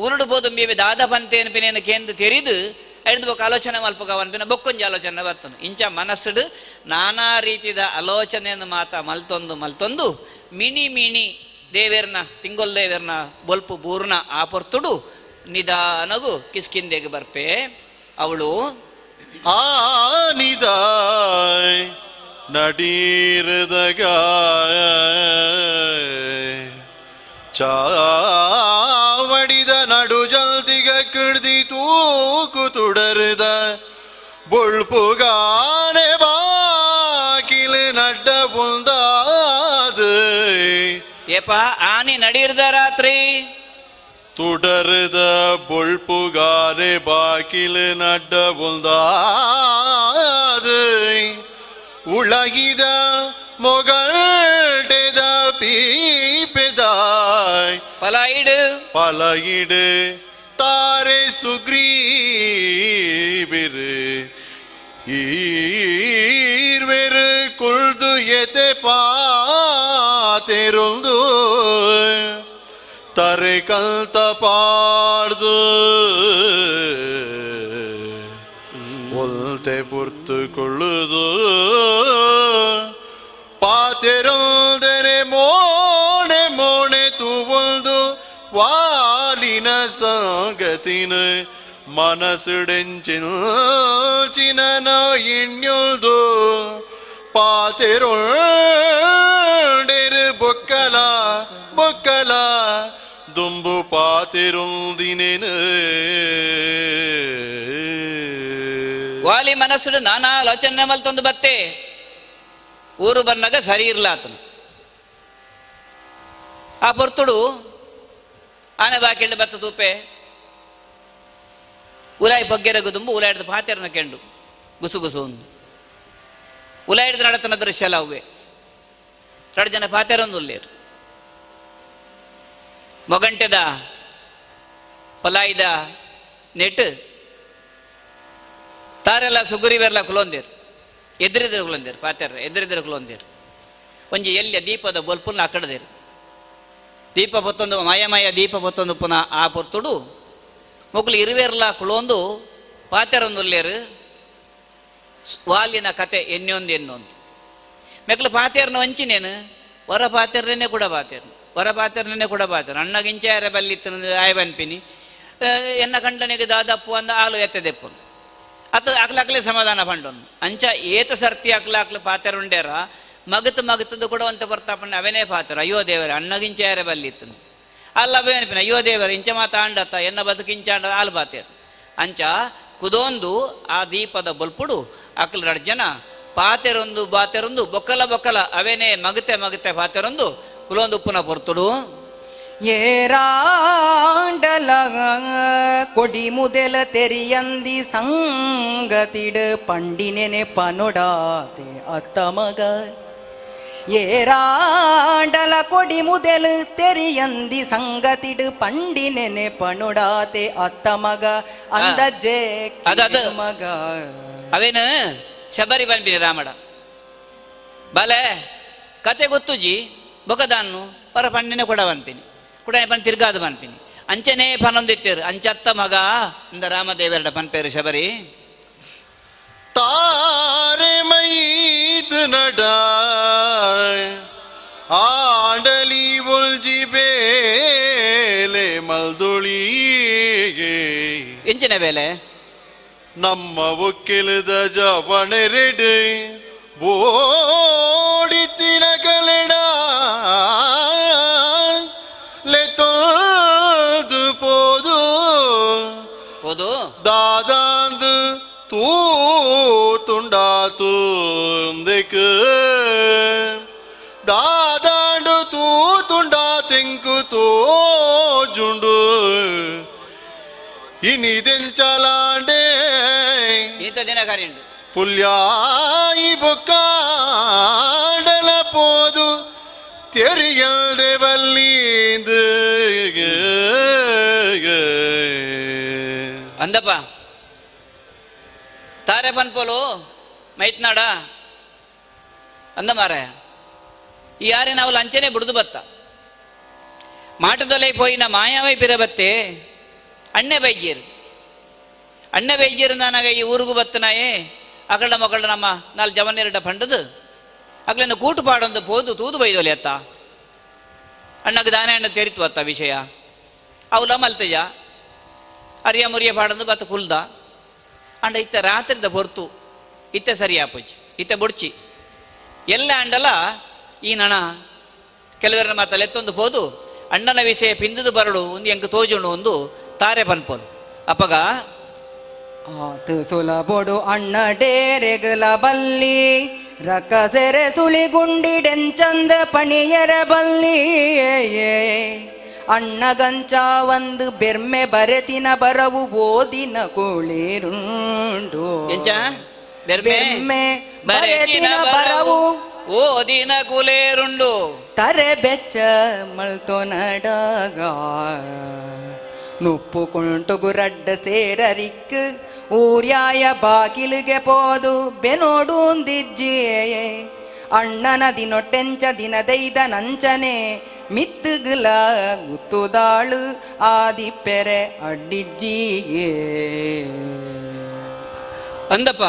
ಊರುಡು ಪೋದು ಮೇವೆ ದಾದ ಪಂತೇನು ಪಿನೇನು ಕೇಂದು ತೆರಿದು ಐದು ಬೊಕ್ಕ ಆಲೋಚನೆ ಮಲ್ಪಗ ಅನ್ಪಿನ ಬೊಕ್ಕೊಂಜಿ ಆಲೋಚನೆ ಬರ್ತನು. ಇಂಚ ಮನಸ್ಸುಡು ನಾನಾ ರೀತಿದ ಆಲೋಚನೆಯನ್ನು ಮಾತ ಮಲ್ತೊಂದು ಮಲ್ತೊಂದು ಮಿಣಿ ಮಿಣಿ ದೇವೇರ್ನ ತಿಂಗೊಲ್ ದೇವೇರ್ನ ಬೊಲ್ಪು ಬೂರ್ನ ಆ ಪೊರ್ತುಡು ನಿಧಾನಗು ಕಿಸ್ಕಿಂದೆಗೆ ಬರ್ಪೆ ಅವಳು ಆ ನಿದಾಯ್ നടീരതക ಚಾವಡಿದ ನಡು ಜಲ್ದಿಗ ಕಿಡ್ದಿ ತೂಕು ತುಡರದ ಬೊಳ್ಪುಗಾನೆ ಬಾಕಿಲು ನಡ್ಡ ಪುಂದಾದ ಏಪ ಆನಿ ನಡೀರ್ದ ರಾತ್ರಿ ತುಡರದ ಬೊಳ್ಪುಗಾನೆ ಬಾಕಿಲು ನಡ್ಡ ಪುಂದಾದ ಉಳಗಿದ ಮೊಗಳ್ಡೆದ ಪೀಪೆದಾಯ್ ಪಲಾಯಿಡು ಪಲಯಿಡು ತಾರೆ ಸುಗ್ರೀವಿರು ಈರ್ವೆರು ಕುಳ್ದು ಎತೆ ಪಾತೆರೊಂದು ತರೆ ಕಲ್ತ ಪಾಡ್ದು ಒಲ್ತೆ ಪುರ್ತುಕೊಳ್ಳುದು ಪಾತೆರೊಂದರೆ ಮೋಣೆ ಮೋಣೆ ತೂವೊಲ್ದು ವಾಲಿನ ಸಂಗತಿನ ಮನಸ್ಸುಡೆಂಚಿನ ಎಣ್ಣೊಲ್ದು ಪಾತೆರೊಂಡೆರು ಬೊಕ್ಕಲ ಬೊಕ್ಕಲ ದುಂಬು ಪಾತೆರೊಂದಿನೇನು. ವಾಲಿ ಮನಸ್ಸುಡು ನಾನಾ ಆಲೋಚನೆ ಮಲ್ತೊಂದು ಬತ್ತೆ ಊರು ಬನ್ನಾಗ ಸರಿ ಇರ್ಲ ಆತನು. ಆ ಪೊರ್ತುಡು ಆನೆ ಬಾಕಿಂಡು ಬತ್ತ ತೂಪೆ ಉಲಾಯಿ ಬಗ್ಗೆರಗು ದುಂಬು ಉಲಾಯಿಡ್ದು ಪಾತೆರನ ಕೆಂಡು ಗುಸು ಗುಸು ಒಂದು ಉಲಾಯಿಡ್ದು ನಡತನ ದೃಶ್ಯ ಅಲ್ಲ ಅವ್ವೆ ಎರಡು ಜನ ಪಾತೆರೊಂದು ಉಲ್ಲೇರು ಮೊಗಂಟೆದ ಪಲಾಯಿದ ನೆಟ್ ತಾರೆಲ್ಲ ಸುಗುರಿವೆಲ್ಲ ಕುಲೊಂದೇರು ಎದುರೆದುರು ಕುಲೊಂದೇರು ಪಾತೆರ ಎದುರೆದುರು ಕುಲೊಂದೇರು ಒಂಜಿ ಎಲ್ಲಿಯ ದೀಪದ ಬೊಲ್ಪುನ ಅಕ್ಕಡದೇರು ದೀಪ ಪೊತ್ತೊಂದು ಮಾಯ ಮಾಯ ದೀಪ ಪೊತ್ತೊಂದು ಪುನಃ ಆ ಪೊರ್ತುಡು ಮೊಕ್ಕಲು ಇರುವೆರ್ಲ ಕುಳೊಂದು ಪಾತೆರೊಂದುಲ್ಲೇರು ವಾಲಿನ ಕತೆ ಎನ್ನೊಂದು ಎನ್ನೊಂದು ಮೆಕ್ಲು ಪಾತೆರ್ನ ವಂಚಿನೇನು ಹೊರ ಪಾತೆರ್ನೇ ಕೂಡ ಪಾತೆರ್ನು ಹೊರ ಪಾತೆರ್ನೇ ಕೂಡ ಪಾತೆರ್ ಅಣ್ಣಗಿಂಚ ಯಾರ ಬಲ್ಲಿತ್ತು ಆಯ್ ಬನ್ಪಿನಿ ಎನ್ನ ಕಂಡನಿಗೆ ದಾದಪ್ಪು ಅಂದ ಆಲು ಎತ್ತೆದೆಪ್ಪು ಅತ್ತ ಅಕ್ಲಾಕ್ಲೆ ಸಮಾಧಾನ ಪಂಡೊಂದು ಅಂಚ ಏತ ಸರ್ತಿ ಅಕ್ಲಾಕ್ಲು ಪಾತೆರುಂಡೇರ ಮಗತು ಮಗತದ್ದು ಕೂಡ ಅಂತ ಬರ್ತಾಪಣ್ಣ ಅವನೇ ಪಾತ್ರ ಅಯ್ಯೋ ದೇವರೇ ಅಣ್ಣಗಿಂಚ ಯಾರೇ ಬಲ್ಲಿತ್ತು ಅಲ್ಲ ಅವೇ ಅನ್ಪಿನ ಅಯ್ಯೋ ದೇವರೇ ಇಂಚ ಮಾತಾಂಡತ್ತ ಎನ್ನ ಬದುಕಿಂಚಾಂಡ ಆಲು ಬಾತೇರು ಅಂಚ ಕುದೊಂದು ಆ ದೀಪದ ಬೊಲ್ಪುಡು ಅಕ್ಲ ಎರಡು ಜನ ಪಾತೆರೊಂದು ಬಾತೆರೊಂದು ಬೊಕ್ಕಲ ಬೊಕ್ಕಲ ಅವೇನೇ ಮಗತೆ ಮಗತೆ ಪಾತೆರೊಂದು ಕುಲೊಂದು ಉಪ್ಪುನ ಪೊರ್ತುಡು ಏರಾಂಡಲ ಕೊಡಿ ಮುದೆಲ ತೆರಿಯಂದಿ ಸಂಗತಿಡು ಪಂಡಿನೆನೆ ಪನೊಡಾತೆ ಅತ್ತ ಮಗ ಏರಾಂಡಲ ಕೊಡಿ ಮುದೆಲು ತೆರಿಯಂದಿ ಸಂಗತಿಡು ಪಂಡಿನೆನೆ ಪನೊಡಾತೆ ಅತ್ತ ಮಗ ಅಂದಜ್ಜೆ ಅದು ಮಗ ಅವೇನು ಶಬರಿ ಬಂದ್ಬಿನಿ ರಾಮಡ ಬಲೆ ಕತೆ ಗೊತ್ತುಜಿ ಬೊಕದಾನ್ನು ಹೊರ ಪಂಡಿನ ಕೂಡ ಬನ್ಪಿನಿ ಕೂಡ ಪನ್ ತಿರ್ಗಾದ ಪನ್ಪಿನಿ ಅಂಚನೆ ಪನೊಂದಿತ್ತೇರು ಅಂಚತ್ತ ಮಗ ಅಂದ ರಾಮದೇವರಡ ಪನ್ಪೇರು ಶಬರಿ ತಾರೆ ಮೈದು ನಡ ಆಂಡಲಿ ಒಲ್ಜಿ ಬೇಲೆ ಮಲ್ದುಳಿಗೆ ಎಂಚಿನ ಬೇಲೆ ನಮ್ಮ ಒಕ್ಕಿಲದ ಜವಣೆರೆಡು ಬೋಡಿ ತಿನಗಲೆಡ ಲೆತೊಲ್ದು ಪೋದು ಹೋದು ದಾದಾಂದು ತೂ ತುಂಡಾತು ದಾದಾಂಡು ತೂ ತುಂಡಾ ತೆಂಕು ತೋಜುಂಡು ಇನಿದೆಂಚಲಾಂಡೆ ಈತ ದಿನ ಕರಿಂಡು ಪುಲ್ಯಾಯಿ ಬೊಕ್ಕಾಡಲ ಪೋದು ತೆರಿಯಲ್ದೆ ಬಲ್ಲೀಂದು. ಅಂದಪ್ಪ ತಾರೆ ಪನ್ಪೋಲು ಮೈತ್ನಾಡ ಅಂದ ಮಾರಾಯ ಈ ಯಾರೇ ನಾವು ಲಂಚನೆ ಬಿಡುದು ಬತ್ತ ಮಾಟದೊಲೆ ಪೋಯಿನ ಮಾಯಾವೈ ಪಿರಬತ್ತೆ ಅಣ್ಣೆ ಬೈಜೀರು ಅಣ್ಣೆ ಬೈಜೀರು ನಾನಾಗ ಈ ಊರಿಗೂ ಬತ್ತನಾಯೇ ಅಕಡ ಮಕ್ಕಳ ನಮ್ಮ ನಾಲ್ ಜವನ್ನೆರಡ ಪಂಡದು ಅಗ್ಲೇನು ಕೂಟು ಪಾಡೊಂದು ಪೋದು ತೂದು ಬೈದೊಲೆ ಅತ್ತ ಅಣ್ಣಗೆ ದಾನೆ ಅಣ್ಣ ತೆರಿತು ಅತ್ತ ವಿಷಯ ಅವಲ ಮಲ್ತಯ್ಯ ಅರಿಯ ಮುರಿಯ ಪಾಡೊಂದು ಬತ್ತ ಕುಲ್ದ ಅಂಡ ಇತ್ತ ರಾತ್ರಿದ ಹೊರ್ತು ಇತ್ತ ಸರಿ ಆಪುಜಿ ಇತ್ತ ಬುಡ್ಚಿ ಎಲ್ಲ ಅಂಡಲ ಈ ನಣ ಕೆಲವರ ಮಾತಲ್ಲಿ ಎತ್ತೊಂದು ಪೋದು ಅಣ್ಣನ ವಿಷಯ ಪಿಂದದು ಬರಡು ಒಂದು ಎಂಕ್ ತೋಜುಂಡು ಒಂದು ತಾರೆ ಪನ್ಪೋಲು ಅಪ್ಪಗ ಆತು ಸುಲಭೊಡು ಅಣ್ಣ ಡೇರೆಗಲ ಬಲ್ಲಿ ರಕಸೆರೆ ಸುಳಿಗುಂಡಿಡೆಂಚಂದ ಪಣಿಯರ ಬಲ್ಲಿ ಅಣ್ಣಗಂಚ ಒಂದು ಬೆರ್ಮೆ ಬರೆತಿನ ಬರವು ಓದಿನ ಕುಳಿರುಂಡು ಎಂಚ ಬೆರ್ಮೆ ಬರೆತಿನ ಬರವು ಓದಿನ ಕುಲೇರುಂಡು ತರೆ ಬೆಚ್ಚ ಮಲ್ತೊ ನಡಗ ನುಪ್ಪು ಕುಂಟುಗು ರಡ್ಡ ಸೇರರಿಕ್ ಊರ್ಯಾಯ ಬಾಗಿಲಿಗೆ ಪೋದು ಬೆನೋಡೂಂದಿಜ್ಜಿಯೇ ಅಣ್ಣನ ದಿನೊಟ್ಟೆಂಚ ದಿನದೈದ ನಂಚನೆ ಮಿತ್ತುಗುಲ ಗುತ್ತುದಾಳು ಆದಿಪ್ಪೆರೆ ಅಡ್ಡಿಜ್ಜಿಯೇ. ಅಂದಪ್ಪ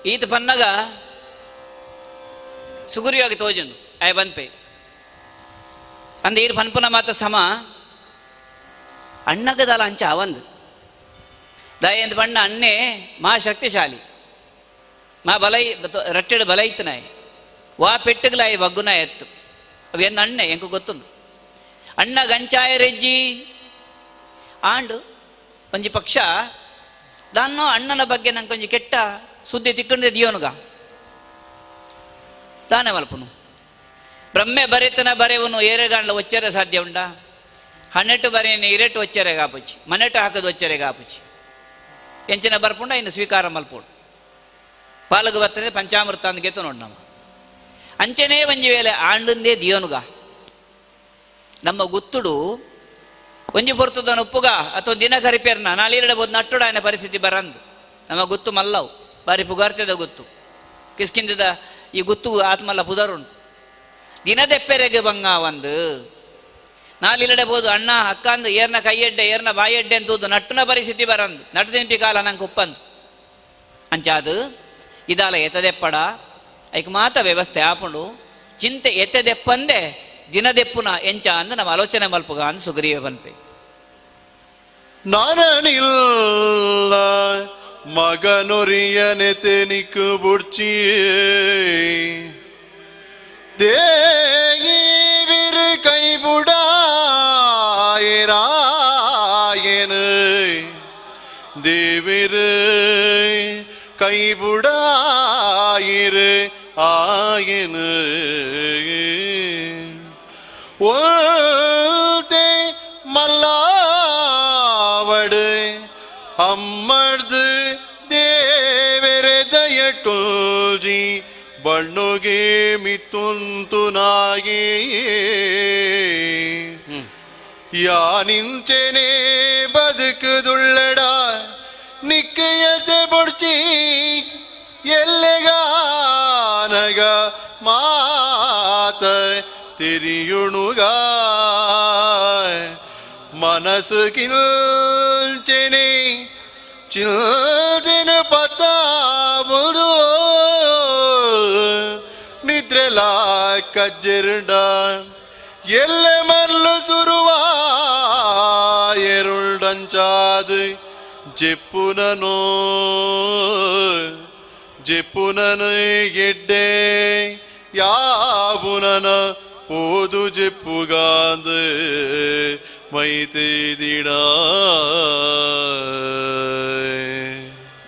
ಈತ ಪನ್ನಗ ಸುಗುರಿಯಾಗಿ ತೋಜನು ಆಯ್ ಬಂದ್ಪೆ ಅಂದ ಈರ್ ಪನ್ಪುನ ಮಾತ ಸಮ ಅಣ್ಣಗದಾಲ ಅಂಚ ಅವಂದು ದಾಯಂತ ಬಣ್ಣ ಅಣ್ಣೆ ಮಾ ಶಕ್ತಿಶಾಲಿ ಮಾ ಬಲೈ ರಟ್ಟೆಡು ಬಲ ಇತ್ತನಾಯ್ ವಾ ಪೆಟ್ಟುಗ್ಲಾಯಿ ಬಗ್ಗುನ ಎತ್ತು ಅವೆನ್ನ ಅಣ್ಣೆ ಎಂಕು ಗೊತ್ತುಂಡು ಅಣ್ಣ ಗಂಚಾಯ ರೆಜ್ಜಿ ಆಂಡು ಒಂಜಿ ಪಕ್ಷ ದಾನ್ನೋ ಅಣ್ಣನ ಬಗ್ಗೆ ನಂಗೆ ಒಂಜಿ ಕೆಟ್ಟ ಸುದ್ದಿ ತಿಕ್ಕಂಡೆ ದಿಯೋನುಗ ದಾನೆ ಮಲ್ಪುನು ಬ್ರಹ್ಮೆ ಬರೆತನ ಬರೆವನು ಏರೆಗಾಂಡ್ಲ ಒಚ್ಚರೆ ಸಾಧ್ಯ ಉಂಡಾ? ಹನ್ನೆಟ್ಟು ಬರೆಯನೆ ಇರೆಟ್ಟು ಒಚ್ಚರೆ ಕಾಪುಚಿ ಮನೆಟ್ಟು ಹಾಕದು ಒಚ್ಚರೆ ಕಾಪುಚಿ ಎಂಚಿನ ಬರ್ಪುಂಡ ಇನ್ನು ಸ್ವೀಕಾರ ಮಲ್ಪೋಡು ಪಾಲಗ ಬರ್ತದೆ ಪಂಚಾಮೃತ ಅಂದ್ ಗೆತ್ತು ನೋಡು ನಮ್ಮ ಅಂಚನೇ ಒಂಜಿ ವೇಳೆ ಆಂಡುಂದೇ ದಿಯೋನುಗ ನಮ್ಮ ಗುತ್ತುಡು ಒಂಜಿ ಪೊರ್ತುದನ ಉಪ್ಪುಗ ಅಥವಾ ದಿನ ಕರಿಪೇರ್ನ ನಾಳಿರಡಬಹುದು ನಟ್ಟುಡ ఆయన ಪರಿಸ್ಥಿತಿ ಬರಂದು ನಮ್ಮ ಗುತ್ತು ಮಲ್ಲವು ಬಾರಿ ಪುಗಾರ್ತೆದ ಗುತ್ತು ಕಿಸ್ಕಿಂದದ ಈ ಗುತ್ತು ಆತ್ಮಲ್ಲ ಪುದರುಂಟು ದಿನದೆಪ್ಪೆರೆಗೆ ಬಂಗ ಒಂದು ನಾಲಿಲ್ಲಡಬಹುದು ಅಣ್ಣ ಅಕ್ಕಂದು ಏರ್ನ ಕೈಯೆಡ್ಡೆ ಏರ್ನ ಬಾಯೆಡ್ಡೆ ಅಂತೂದು ನಟ್ಟುನ ಪರಿಸ್ಥಿತಿ ಬರಂದು ನಟ್ಟು ತಿಂಪಿ ಕಾಲ ನಂಗೆ ಉಪ್ಪಂದು ಅಂಚಾದು ಇದಾಲ ಎತ್ತದೆಪ್ಪಡ ಐಕ್ ಮಾತ ವ್ಯವಸ್ಥೆ ಆಪುಂಡು ಚಿಂತೆ ಎತ್ತದೆಪ್ಪಂದೆ ದಿನದೆಪ್ಪುನ ಎಂಚ ಅಂದ ನಮ್ಮ ಆಲೋಚನೆ ಮಲ್ಪುಗ ಅಂದ್ ಸುಗ್ರೀವ ಬನ್ಪೆ. ನಾನನಿಲ್ಲ ಮಗನೊರಿಯನೆತೆ ನಿಕ್ಕು ಬುಡ್ಚಿ ದೇವಿರು கைபுடாயராயனு தேவிரு கைபுடாயிரு ஆயனு ஒல்தே மல்லாவடு அம்மர்து தேவரே தயட்டுல்ஜி ಬಣ್ಣುಗೆ ಮಿತ್ತುಂತು ನಾಗಿ ಯಾನಿಂಚೆನೆ ಬದುಕುದುಳ್ಳಡ ನಿಕ್ಕಯತೆ ಬೊಡ್ಚಿ ಎಲ್ಲೆಗಾನಗ ಮಾತ ತಿರಿಯುಣುಗ ಮನಸ್ಸು ಕಿಲ್ಚೆನೆ ಚಿಲ್ದಿನ ಪತಾಬುದು ನಿದ್ರೆಲಾ ಕಜ್ಜೆರುಂಡ ಎಲ್ಲೆ ಮರ್ಲು ಸುರುವಾಯರುಂಡಂಚಾದು ಜೆಪ್ಪುನನೋ ಜೆಪ್ಪುನನು ಗೆಡ್ಡೆ ಯಾಬುನನ ಪೋದು ಜೆಪ್ಪುಗಾಂದು ಮೈತೇದಿಡ.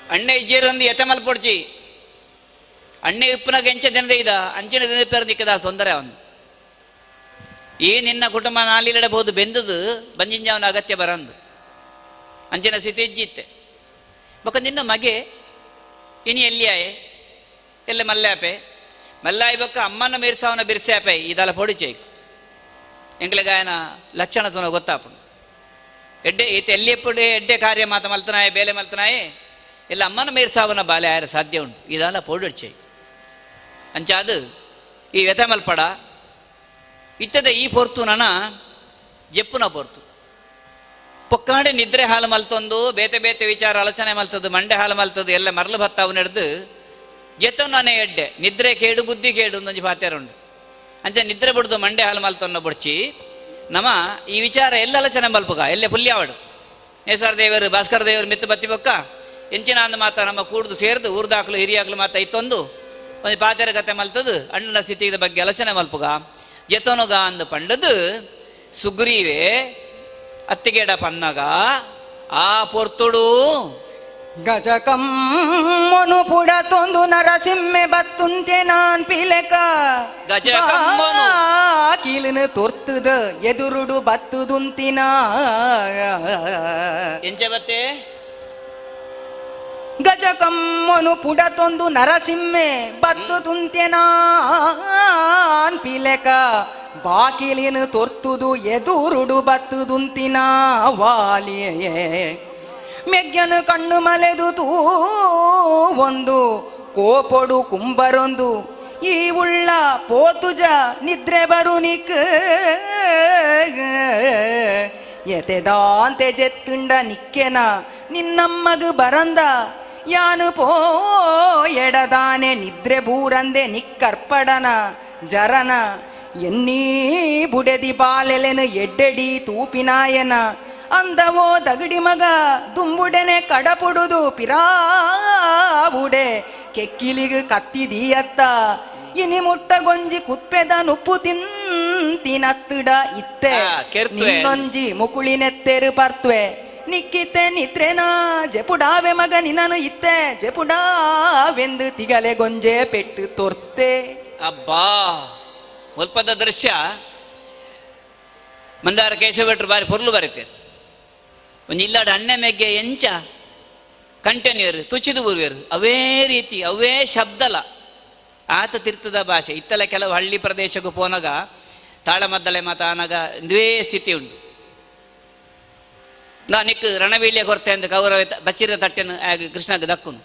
ಅಣ್ಣೆ ಇಜ್ಜೇರೊಂದು ಎತೆ ಮಲ್ಪೊಡ್ಚಿ ಅಣ್ಣೆ ಇಪ್ಪನಾಗ ಎಂಚ ದಿನದ ಇದ ಅಂಚಿನ ದಿನ ಪೇರ್ ದಿಕ್ಕದ ತೊಂದರೆ ಅವನು ಈ ನಿನ್ನ ಕುಟುಂಬ ನಾಲಿಡಬಹುದು ಬೆಂದದು ಬಂಜಿಂಜವನ ಅಗತ್ಯ ಬರಂದು ಅಂಚಿನ ಸ್ಥಿತಿ ಇಜ್ಜಿತ್ತೆ ಬೊಕ ನಿನ್ನ ಮಗೆ ಇನಿ ಎಲ್ಲಿಯಾಯೆ ಎಲ್ಲ ಮಲ್ಲಾಪೆ ಮಲ್ಲಾಯಿ ಬೊಕ್ಕ ಅಮ್ಮನ ಮೀರ್ಸಾವನ ಬಿರ್ಸಾಪೆ ಇದೆಲ್ಲ ಪೊಡಿಚೇಕು ಎಂಗ್ಲೆಗಾಯನ ಲಕ್ಷಣ ತುನ ಗೊತ್ತಾಪುಂಡು ಎಡ್ಡೆ ಈತ ಎಲ್ಲಿ ಎಪ್ಪಡು ಎಡ್ಡೆ ಕಾರ್ಯ ಮಾತ ಮಲ್ತನಾಯೆ ಬೇಲೆ ಮಲ್ತನಾಯೆ ಎಲ್ಲ ಅಮ್ಮನ ಮೀರ್ಸಾವನ ಬಾಲೆ ಆಯರ ಸಾಧ್ಯ ಉಂಟು ಇದೆಲ್ಲ ಪೌಡರ್ಚೆ ಅಂಚಾದು ಈ ವ್ಯಥ ಮಲ್ಪಡ ಇತ್ತದ ಈ ಪೊರ್ತು ನನ ಜೆಪ್ಪುನ ಪೊರ್ತು ಪೊಕ್ಕಾಡೆ ನಿದ್ರೆ ಹಾಲು ಮಲ್ತೊಂದು ಬೇತೆ ಬೇತೆ ವಿಚಾರ ಆಲೋಚನೆ ಮಲ್ತದ್ದು ಮಂಡೆ ಹಾಲು ಮಲ್ತದ್ದು ಎಲ್ಲ ಮರಳು ಭತ್ತಾವು ನಡೆದು ಜೆತ್ತು ನಾನೇ ಎಡ್ಡೆ ನಿದ್ರೆ ಕೇಡು ಬುದ್ಧಿ ಕೇಡು ಒಂದೊಂಜಿ ಪಾತ್ಯಾರ ಉಂಡು ಅಂಚ ನಿದ್ರೆ ಬಿಡ್ದು ಮಂಡೆ ಹಾಲು ಮಲ್ತೊನ್ನ ಬುಡ್ಚಿ ನಮ ಈ ವಿಚಾರ ಎಲ್ಲ ಆಲೋಚನೆ ಮಲ್ಪುಗ ಎಲ್ಲೆ ಪುಲ್ಯಾವಡು ನೇಸರ ದೇವರು ಭಾಸ್ಕರ ದೇವರು ಮಿತ್ತು ಬತ್ತಿ ಬೊಕ್ಕ ಎಂಚಿನ ಅಂದ ಮಾತ ನಮ್ಮ ಕೂಡ್ದು ಸೇರ್ದು ಊರ್ದಾಕ್ಲು ಹಿರಿಯಾಕ್ಲು ಮಾತ ಇತ್ತೊಂದು ಒಂದು ಪಾತ್ಯಾರ ಕತೆ ಮಲ್ತದು ಅಣ್ಣನ ಸ್ಥಿತಿಯ ಬಗ್ಗೆ ಆಲೋಚನೆ ಮಲ್ಪುಗ ಜತನುಗ ಅಂದು ಪಂಡದು ಸುಗ್ರೀವೆ ಅತ್ತಿಗೇಡ ಪನ್ನಗ ಆ ಪೊರ್ತುಡು ಗಜಕಮ್ಮನು ಪುಡತೊಂದು ನರಸಿಂಹೆ ಬತ್ತುಂತೆ ನಾನ್ ಪಿಲೆಕ ಗಜಕಮ್ಮನು. ಕೀಲಿನ ತೊರ್ತುದ ಎದುರುಡು ಬತ್ತುದುಂತಿನ ಎಂಚೆ ಬತ್ತೆ ಗಜಕಮ್ಮನು ಪುಡತೊಂದು ನರಸಿಂಹೆ ಬತ್ತು ತುಂತೆ ನಾನ್ ಪಿಲೆಕ ಬಾಕಿಲಿನ ತೊರ್ತುದು ಎದುರುಡು ಬತ್ತುದುಂತಿನ ವಾಲಿಯೇ ಮೆಗ್ಗನು ಕಣ್ಣು ಮಲೆದು ತೂ ಒಂದು ಕೋಪೊಡು ಕುಂಬರೊಂದು ಈ ಉಳ್ಳ ಪೋತುಜ ನಿದ್ರೆ ಬರು ನಿಕ್ ಎತೆದಾಂತೆ ಜೆತ್ತುಂಡ ನಿಕ್ಕೆನ ನಿನ್ನಮ್ಮಗು ಬರಂದ ಯಾನು ಪೋ ಎಡದಾನೆ ನಿದ್ರೆ ಬೂರಂದೆ ನಿಕ್ಕರ್ಪಡನ ಜರನ ಎನ್ನೀ ಬುಡೆದಿ ಬಾಲೆಲೆನು ಎಡ್ಡೆಡಿ ತೂಪಿನಾಯನ ಅಂದವೋ ದಗಡಿ ಮಗ ದುಂಬುಡೆನೆ ಕಡಪುಡುದು ಪಿರಾವುಡೆ ಕೆಕ್ಕಿಲಿಗ ಕತ್ತಿದೀಯತ್ತ ಇನಿ ಮುಟ್ಟ ಗೊಂಜಿ ಕುತ್ಪೆದ ನುಪ್ಪು ತಿಂತಿನತ್ತಿಡ ಇತ್ತೆ ನಿನ್ನೊಂಜಿ ಮುಕುಳಿನೆತ್ತೆರು ಪರ್ತ್ವೆ ನಿಕ್ಕಿತ್ತೆ ನಿತ್ರೆನಾ ಜೆಪುಡಾವೆ ಮಗ ನಿನನು ಇತ್ತೆ ಜೆಪುಡಾವೆಂದು ತಿಗಲೆ ಗೊಂಜೆ ಪೆಟ್ಟು ತೊರ್ತೆ. ಅಬ್ಬಾ ಮುಲ್ಪದ ದೃಶ್ಯ ಮಂದಾರ ಕೇಶವ ಭಟ್ರು ಬಾರಿ ಪೊರ್ಲು ಬರೀತೇರು. ಒಂಜಿ ಇಲ್ಲಾಡ ಅಣ್ಣೆ ಮೆಗ್ಗೆ ಎಂಚ ಕಂಟೆನ್ಯೂರ್ ತುಚಿದು ಬುರುವೇರು ಅವೇ ರೀತಿ ಅವೇ ಶಬ್ದಲ ಆತ ತಿರ್ತದ ಭಾಷೆ. ಇತ್ತಲ ಕೆಲವು ಹಳ್ಳಿ ಪ್ರದೇಶಕ್ಕೂ ಪೋನಾಗ ತಾಳಮದ್ದಲೆ ಮಾತ ಆನಾಗ ಇಂದುವೇ ಸ್ಥಿತಿ ಉಂಟು. ನಾನಿಕ್ ರಣವೀಳ್ಯ ಕೊರತೆ ಅಂತ ಕೌರವ ಬಚ್ಚಿರ ತಟ್ಟೆನ ಆಗ ಕೃಷ್ಣಗೆ ದಕ್ಕುನು.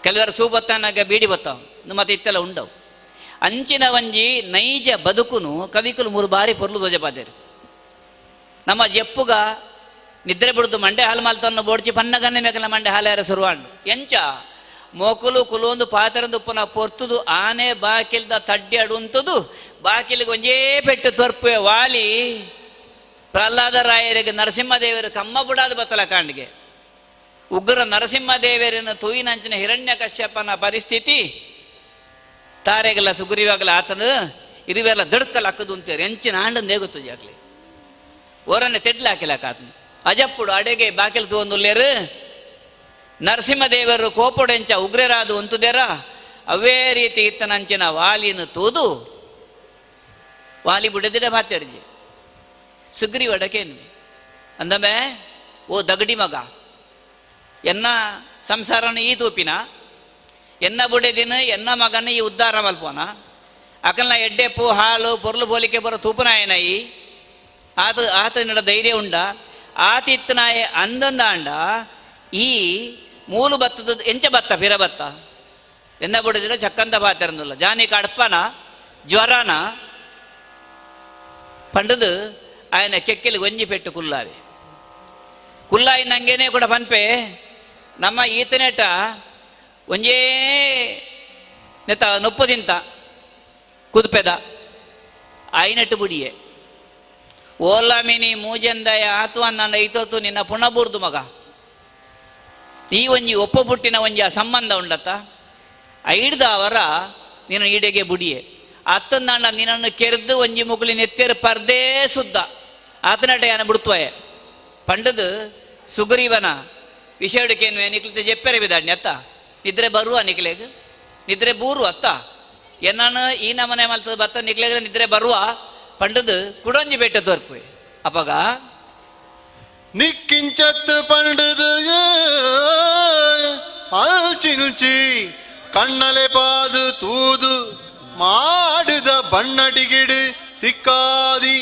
ಕೆಲವರು ಸೂಬತ್ತಾನಾಗ ಬೀಡಿ ಬತ್ತಾವ ಮತ್ತೆ ಇತ್ತೆಲ್ಲ ಉಂಡವು. ಅಂಚಿನ ಒಂಜಿ ನೈಜ ಬದುಕುನು ಕವಿಕುಲು ಮೂರು ಬಾರಿ ಪೊರ್ಲು ಧ್ವಜಪಾದೇರು. ನಮ್ಮ ಜಪ್ಪುಗ ನಿದ್ರೆ ಬಿಡುದು ಮಂಡೆ ಹಾಲು ಮಾಲ್ತನ್ನು ಬೋಡ್ಚಿ ಪನ್ನಗನ್ನೆ ಮೇಕಲ ಮಂಡೆ ಹಾಲು ಸುರುವಾಂಡು ಎಂಚ ಮೋಕುಲು ಕುಲೊಂದು ಪಾತರಂದುಪ್ಪನ ಪೊರ್ತುದು ಆನೆ ಬಾಕಿಲ್ದ ತಡ್ಡಿ ಅಡುಂತದು ಬಾಕಿಲಿಗೆ ಒಂಜೇ ಪೆಟ್ಟು ತೊರ್ಪುವೆ ವಾಲಿ ಪ್ರಹ್ಲಾದ ರಾಯರಿಗೆ ನರಸಿಂಹದೇವರು ಕಮ್ಮ ಬುಡಾದ ಬತ್ತಲ ಕಾಂಡಿಗೆ ಉಗ್ರ ನರಸಿಂಹದೇವರನ್ನು ತೂಯಿನಂಚಿನ ಹಿರಣ್ಯ ಕಶ್ಯಪನ ಪರಿಸ್ಥಿತಿ ತಾರೆಗೆಲ್ಲ ಸುಗ್ರೀವಾಗಲ ಆತನು ಇರುವೆಲ್ಲ ದಡ್ಕಲ್ ಹಾಕದು ಅಂತಾರೆ ಎಂಚಿನ ಆಂಡಂದೇ ಗೊತ್ತು ಜಾಗ್ಲಿ ಓರನ್ನೇ ತೆಡ್ಲು ಹಾಕಿಲಕ್ಕ ಆತನು ಅಜಪ್ಪುಡು ಅಡೆಗೆ ಬಾಕಿಲ್ ತೂವೊಂದುಲ್ಲೇರು ನರಸಿಂಹದೇವರು ಕೋಪುಡೆಂಚ ಉಗ್ರರಾದು ಉಂತುದೇರ ಅವೇ ರೀತಿ ಇತ್ತನಂಚಿನ ವಾಲಿನ ತೂದು ವಾಲಿ ಬುಡದಿಡ ಮಾತೇರ್ಜಿ ಸುಗ್ರೀವಡಕೇನ್ವಿ ಅಂದಮೆ ಓ ದಗಡಿ ಮಗ ಎನ್ನ ಸಂಸಾರನ ಈ ತೂಪಿನ ಎನ್ನ ಬುಡೆದಿನ ಎನ್ನ ಮಗನ ಈ ಉದ್ಧಾರ ಮಲ್ಪೋನ ಅಕಲ್ನ ಎಡ್ಡೆಪ್ಪು ಹಾಲು ಪೊರ್ಲು ಬೋಲಿಕೆ ಬರೋ ತೂಪನಾಯನಯಿ ಆತ ಆತನಡ ಧೈರ್ಯ ಉಂಡ ಆತಿತ್ತನಾಯ ಅಂದಂದಾಂಡ ಈ ಮೂಲು ಬತ್ತದ ಎಂಚ ಬತ್ತ ಪಿರ ಬತ್ತ ಎನ್ನ ಬುಡದಿನ ಚಕ್ಕಂದ ಬಾತಿರಂದಿಲ್ಲ ಜಾನಿ ಕಡ್ಪನ ಜ್ವರನ ಪಂಡದು ఆయన ಕೆಕ್ಕೆಲಿ ಒಂಜಿ ಪೆಟ್ಟು ಕುಲ್ಲಾವೆ ಕುಲ್ಲಾಯಿ ನಂಗೇನೆ ಕೂಡ ಪನ್ಪೆ ನಮ್ಮ ಈತನೇಟ ಒಂಜೇ ನೆತ್ತ ನೊಪ್ಪು ತಿಂತ ಕುದುಪೆದ ಆಯ್ನಟ್ಟು ಬುಡಿಯೆ ಓಲಾಮಿನಿ ಮೂಜೆಂದಯ ಆತು ನನ್ನ ಐತೋತು ನಿನ್ನ ಪುಣಬೂರ್ದು ಮಗ ಈ ಒಂಜಿ ಒಪ್ಪ ಪುಟ್ಟಿನ ಒಂಜಿ ಆ ಸಂಬಂಧ ಉಂಡತ್ತ ಐಡ್ದ ಅವರ ನೀನು ಈಡೆಗೆ ಬುಡಿಯೆ ಅತ್ತಂದಾಂಡ ನಿನ್ನನ್ನು ಕೆರೆದು ಒಂಜಿ ಮುಗುಳಿ ನೆತ್ತೇರು ಪರ್ದೇ ಸುದ್ದ ಆತನಟ ಯಾನ ಬಿಡ್ತೋಯೆ ಪಂಡದು ಸುಗ್ರೀವನ ವಿಷಯಡುಕೇನು ನಿಕ್ಲಿತ ಜೆಪ್ಪೆರೆ ಬಿದಾಡ್ನಿ ಅತ್ತ ನಿದ್ರೆ ಬರುವ ನಿಕ್ಲೆಗ್ ನಿದ್ರೆ ಬೂರು ಅತ್ತ ಎನ್ನಾನು ಈ ನಮನೆ ಮಲ್ತದ ಬತ್ತ ನಿಕ್ಲೆಗ್ ನಿದ್ರೆ ಬರುವ ಪಂಡದು ಕುಡೊಂಜಿ ಬೆಟ್ಟ ತೋರ್ಪುವೆ ಅಪಗ ನಿಕ್ಕಿಂಚತ್ತು ಪಂಡದು ಅಲ್ಚಿನುಚಿ ಕಣ್ಣಲೆ ಪಾದು ತೂದು ಮಾಡಿದ ಬಣ್ಣಟಿಗಿಡು ತಿಕ್ಕಾದಿ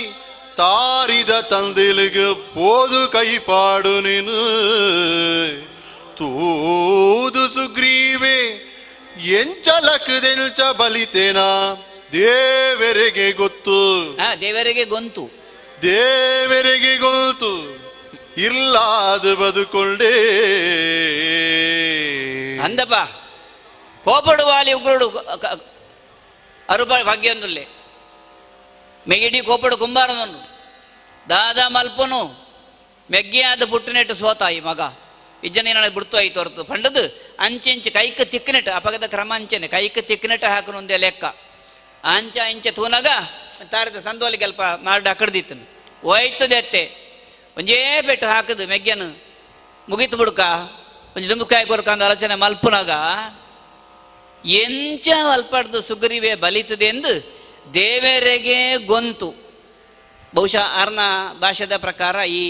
ತಾರಿದ ತಂದಿಲಿಗೆ ಪೋದು ಕೈಪಾಡು ನೀನು ತೂದು ಸುಗ್ರೀವೆ ಎಂಚಲಕದೆಂಚ ಬಲಿತೇನ ದೇವರಿಗೆ ಗೊತ್ತು. ದೇವರಿಗೆ ಗೊತ್ತು, ದೇವರಿಗೆ ಗೊತ್ತು ಇಲ್ಲಾದ ಬದುಕೊಂಡೇ ಅಂದಪ್ಪ ಕೋಪಡುವಾಲಿ ಉಗ್ರುಡು ಅರುಪ ಭಾಗ್ಯೊಂದುಲ್ಲೆ ಮೆಗಿಡಿ ಕೋಪಡು ಕುಂಬಾರನನ್ನು ದಾದಾ ಮಲ್ಪನು ಮೆಗ್ಗಿಯಾದ ಪುಟ್ಟನೆಟ್ಟು ಸೋತಾಯಿ ಮಗ ಇಜ್ಜನ ನನಗೆ ಬಿಡ್ತು ಆಯ್ತು ಹೊರತು ಪಂಡದು ಅಂಚೆಂಚು ಕೈಕ್ ತಿಕ್ಕನೆಟ್ಟು ಅಪಗದ ಕ್ರಮ ಅಂಚೆನೆ ಕೈಕ್ ತಿಕ್ಕನೆಟ್ಟು ಹಾಕನು ಲೆಕ್ಕ ಅಂಚ ಇಂಚ ತೂನಾಗ ತಾರದ ಸಂದೋಲಿಗೆ ಅಲ್ಪ ಮಾಡಿ ಅಕಡ್ದಿತ್ತನು ಹೋಯ್ತದೆ ಅತ್ತೆ ಒಂಜೇ ಪೆಟ್ಟು ಹಾಕದು ಮೆಗ್ಗೆನು ಮುಗೀತು ಬುಡ್ಕ ಒಂಜಿ ದುಂಬುಕಾಯಿ ಕೊರ್ಕ ಅಂದ ಆಲೋಚನೆ ಮಲ್ಪುನಾಗ ಎಂಚ ಅಲ್ಪಡ್ದು ಸುಗ್ರೀವೆ ಬಲಿತದೆ ಎಂದು ದೇವರಿಗೆ ಗೊಂತು. ಬಹುಶಃ ಅರ್ನ ಭಾಷೆದ ಪ್ರಕಾರ ಈ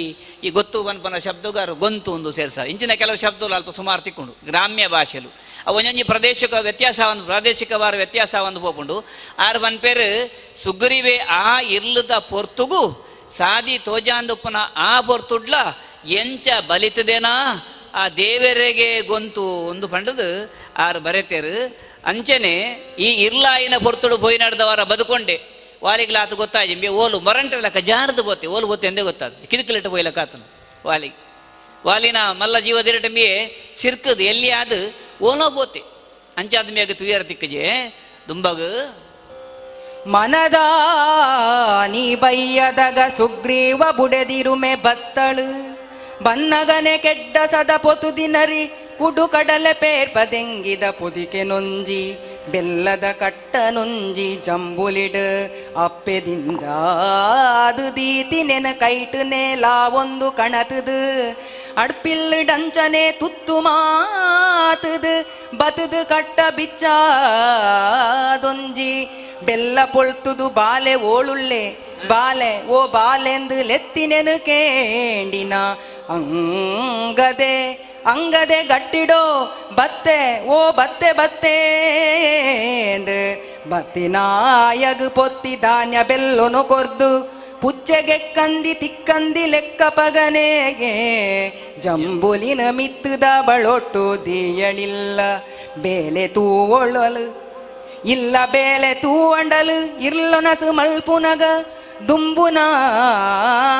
ಈ ಗೊತ್ತು ಪನ್ಪನ ಶಬ್ದಗಾರು ಗೊಂತು ಒಂದು ಸೇರ್ಸ ಇಂಚಿನ ಕೆಲವು ಶಬ್ದಗಳು ಅಲ್ಪ ಸುಮಾರು ತಿಕ್ಕೊಂಡು ಗ್ರಾಮ್ಯ ಭಾಷೆಲು ಅವು ಒಂಜೊಂಜಿ ಪ್ರದೇಶಕ ವ್ಯತ್ಯಾಸ ಒಂದು ಪ್ರಾದೇಶಿಕವಾರ ವ್ಯತ್ಯಾಸ ಒಂದು ಪೋಪುಂಡು. ಆರು ಪನ್ಪೇರು ಸುಗ್ರೀವೆ ಆ ಇರ್ಲದ ಪೊರ್ತುಗು ಸಾದಿ ತೋಜಾಂದುಪ್ಪನ ಆ ಪೊರ್ತುಡ್ಲ ಎಂಚ ಬಲಿತದೇನಾ ಆ ದೇವರಿಗೆ ಗೊಂತು ಒಂದು ಪಂಡದು ಆರು ಬರೆತೇರು. ಅಂಚನೆ ಈ ಇರ್ಲಾಯಿನ ಪೊರ್ತುಡು ಪೋಯಿ ನಡೆದವರ ಬದುಕೊಂಡೆ ವಾಲಿಗ್ಲ ಆತ ಗೊತ್ತಾಯ್ತು ಓಲು ಮೊರಂಟಲಕ್ಕ ಜಾರದು ಬೋತೆ ಓಲು ಬೋತೆ ಎಂದೇ ಗೊತ್ತಾಯ್ತು ಕಿರಿಕಿಲಿಟ್ಟು ಪೋಯ್ಲಕ್ಕ ಆತನು ವಾಲಿಗೆ ವಾಲಿನ ಮಲ್ಲ ಜೀವದಿರಟಂಬಿಯೇ ಸಿರ್ಕದು ಎಲ್ಲಿ ಆದು ಓನೋ ಬೋತೆ ಅಂಚಾದ ಮೇಗ ತುಯರ ತಿಕ್ಕಜೆ ದುಂಬಗು. ಮನದಾನಿ ಬಯ್ಯದಗ ಸುಗ್ರೀವ ಬುಡೆದಿರುಮೆ ಬತ್ತಳು ಬನ್ನಗನೆ ಕೆಡ್ಡ ಸದ ಪೊತು ದಿನರಿ ಕುಡು ಕಡಲೆ ಪೇರ್ಪದೆಂಗಿದ ಪೊದಿಕೆ ನೊಂಜಿ ಬೆಲ್ಲದ ಕಟ್ಟ ನೊಂಜಿ ಜಂಬುಲಿಡ್ ಅಪ್ಪೆ ದಿಂಜಾದು ದೀತಿ ನೆನ ಕೈಟು ನೇಲ ಒಂದು ಕಣತದು ಅಡ್ಪಿಲ್ಲು ಡಂಚನೆ ತುತ್ತು ಮಾತದು ಬತದು ಕಟ್ಟ ಬಿಚ್ಚಾದೊಂಜಿ ಬೆಲ್ಲ ಪೊಳ್ತುದು ಬಾಲೆ ಓಳುಳ್ಳೆ ಬಾಲೆ ಓ ಬಾಲೆಂದು ಲೆತ್ತಿನೆನು ಕೇಂಡಿನ ಅಂಗದೆ ಅಂಗದೆ ಗಟ್ಟಿಡೋ ಬತ್ತೆ ಓ ಬತ್ತೆ ಬತ್ತೇಂದು ಬತ್ತಿನಾಯಗು ಪೊತ್ತಿ ಧಾನ್ಯ ಬೆಲ್ಲೊನು ಕೊರ್ದು ಪುಚ್ಚೆಗೆ ಕಂದಿ ತಿಕ್ಕಂದಿ ಲೆಕ್ಕ ಪಗನೆಗೆ ಜಂಬುಲಿನ ಮಿತ್ತದ ಬಳೊಟ್ಟು ದಿಯಳಿಲ್ಲ ಬೇಲೆ ತೂವೊಳಲು ಇಲ್ಲ ಬೇಲೆ ತೂವಂಡಲು ಇರ್ಲೊನಸು ಮಲ್ಪುನಗ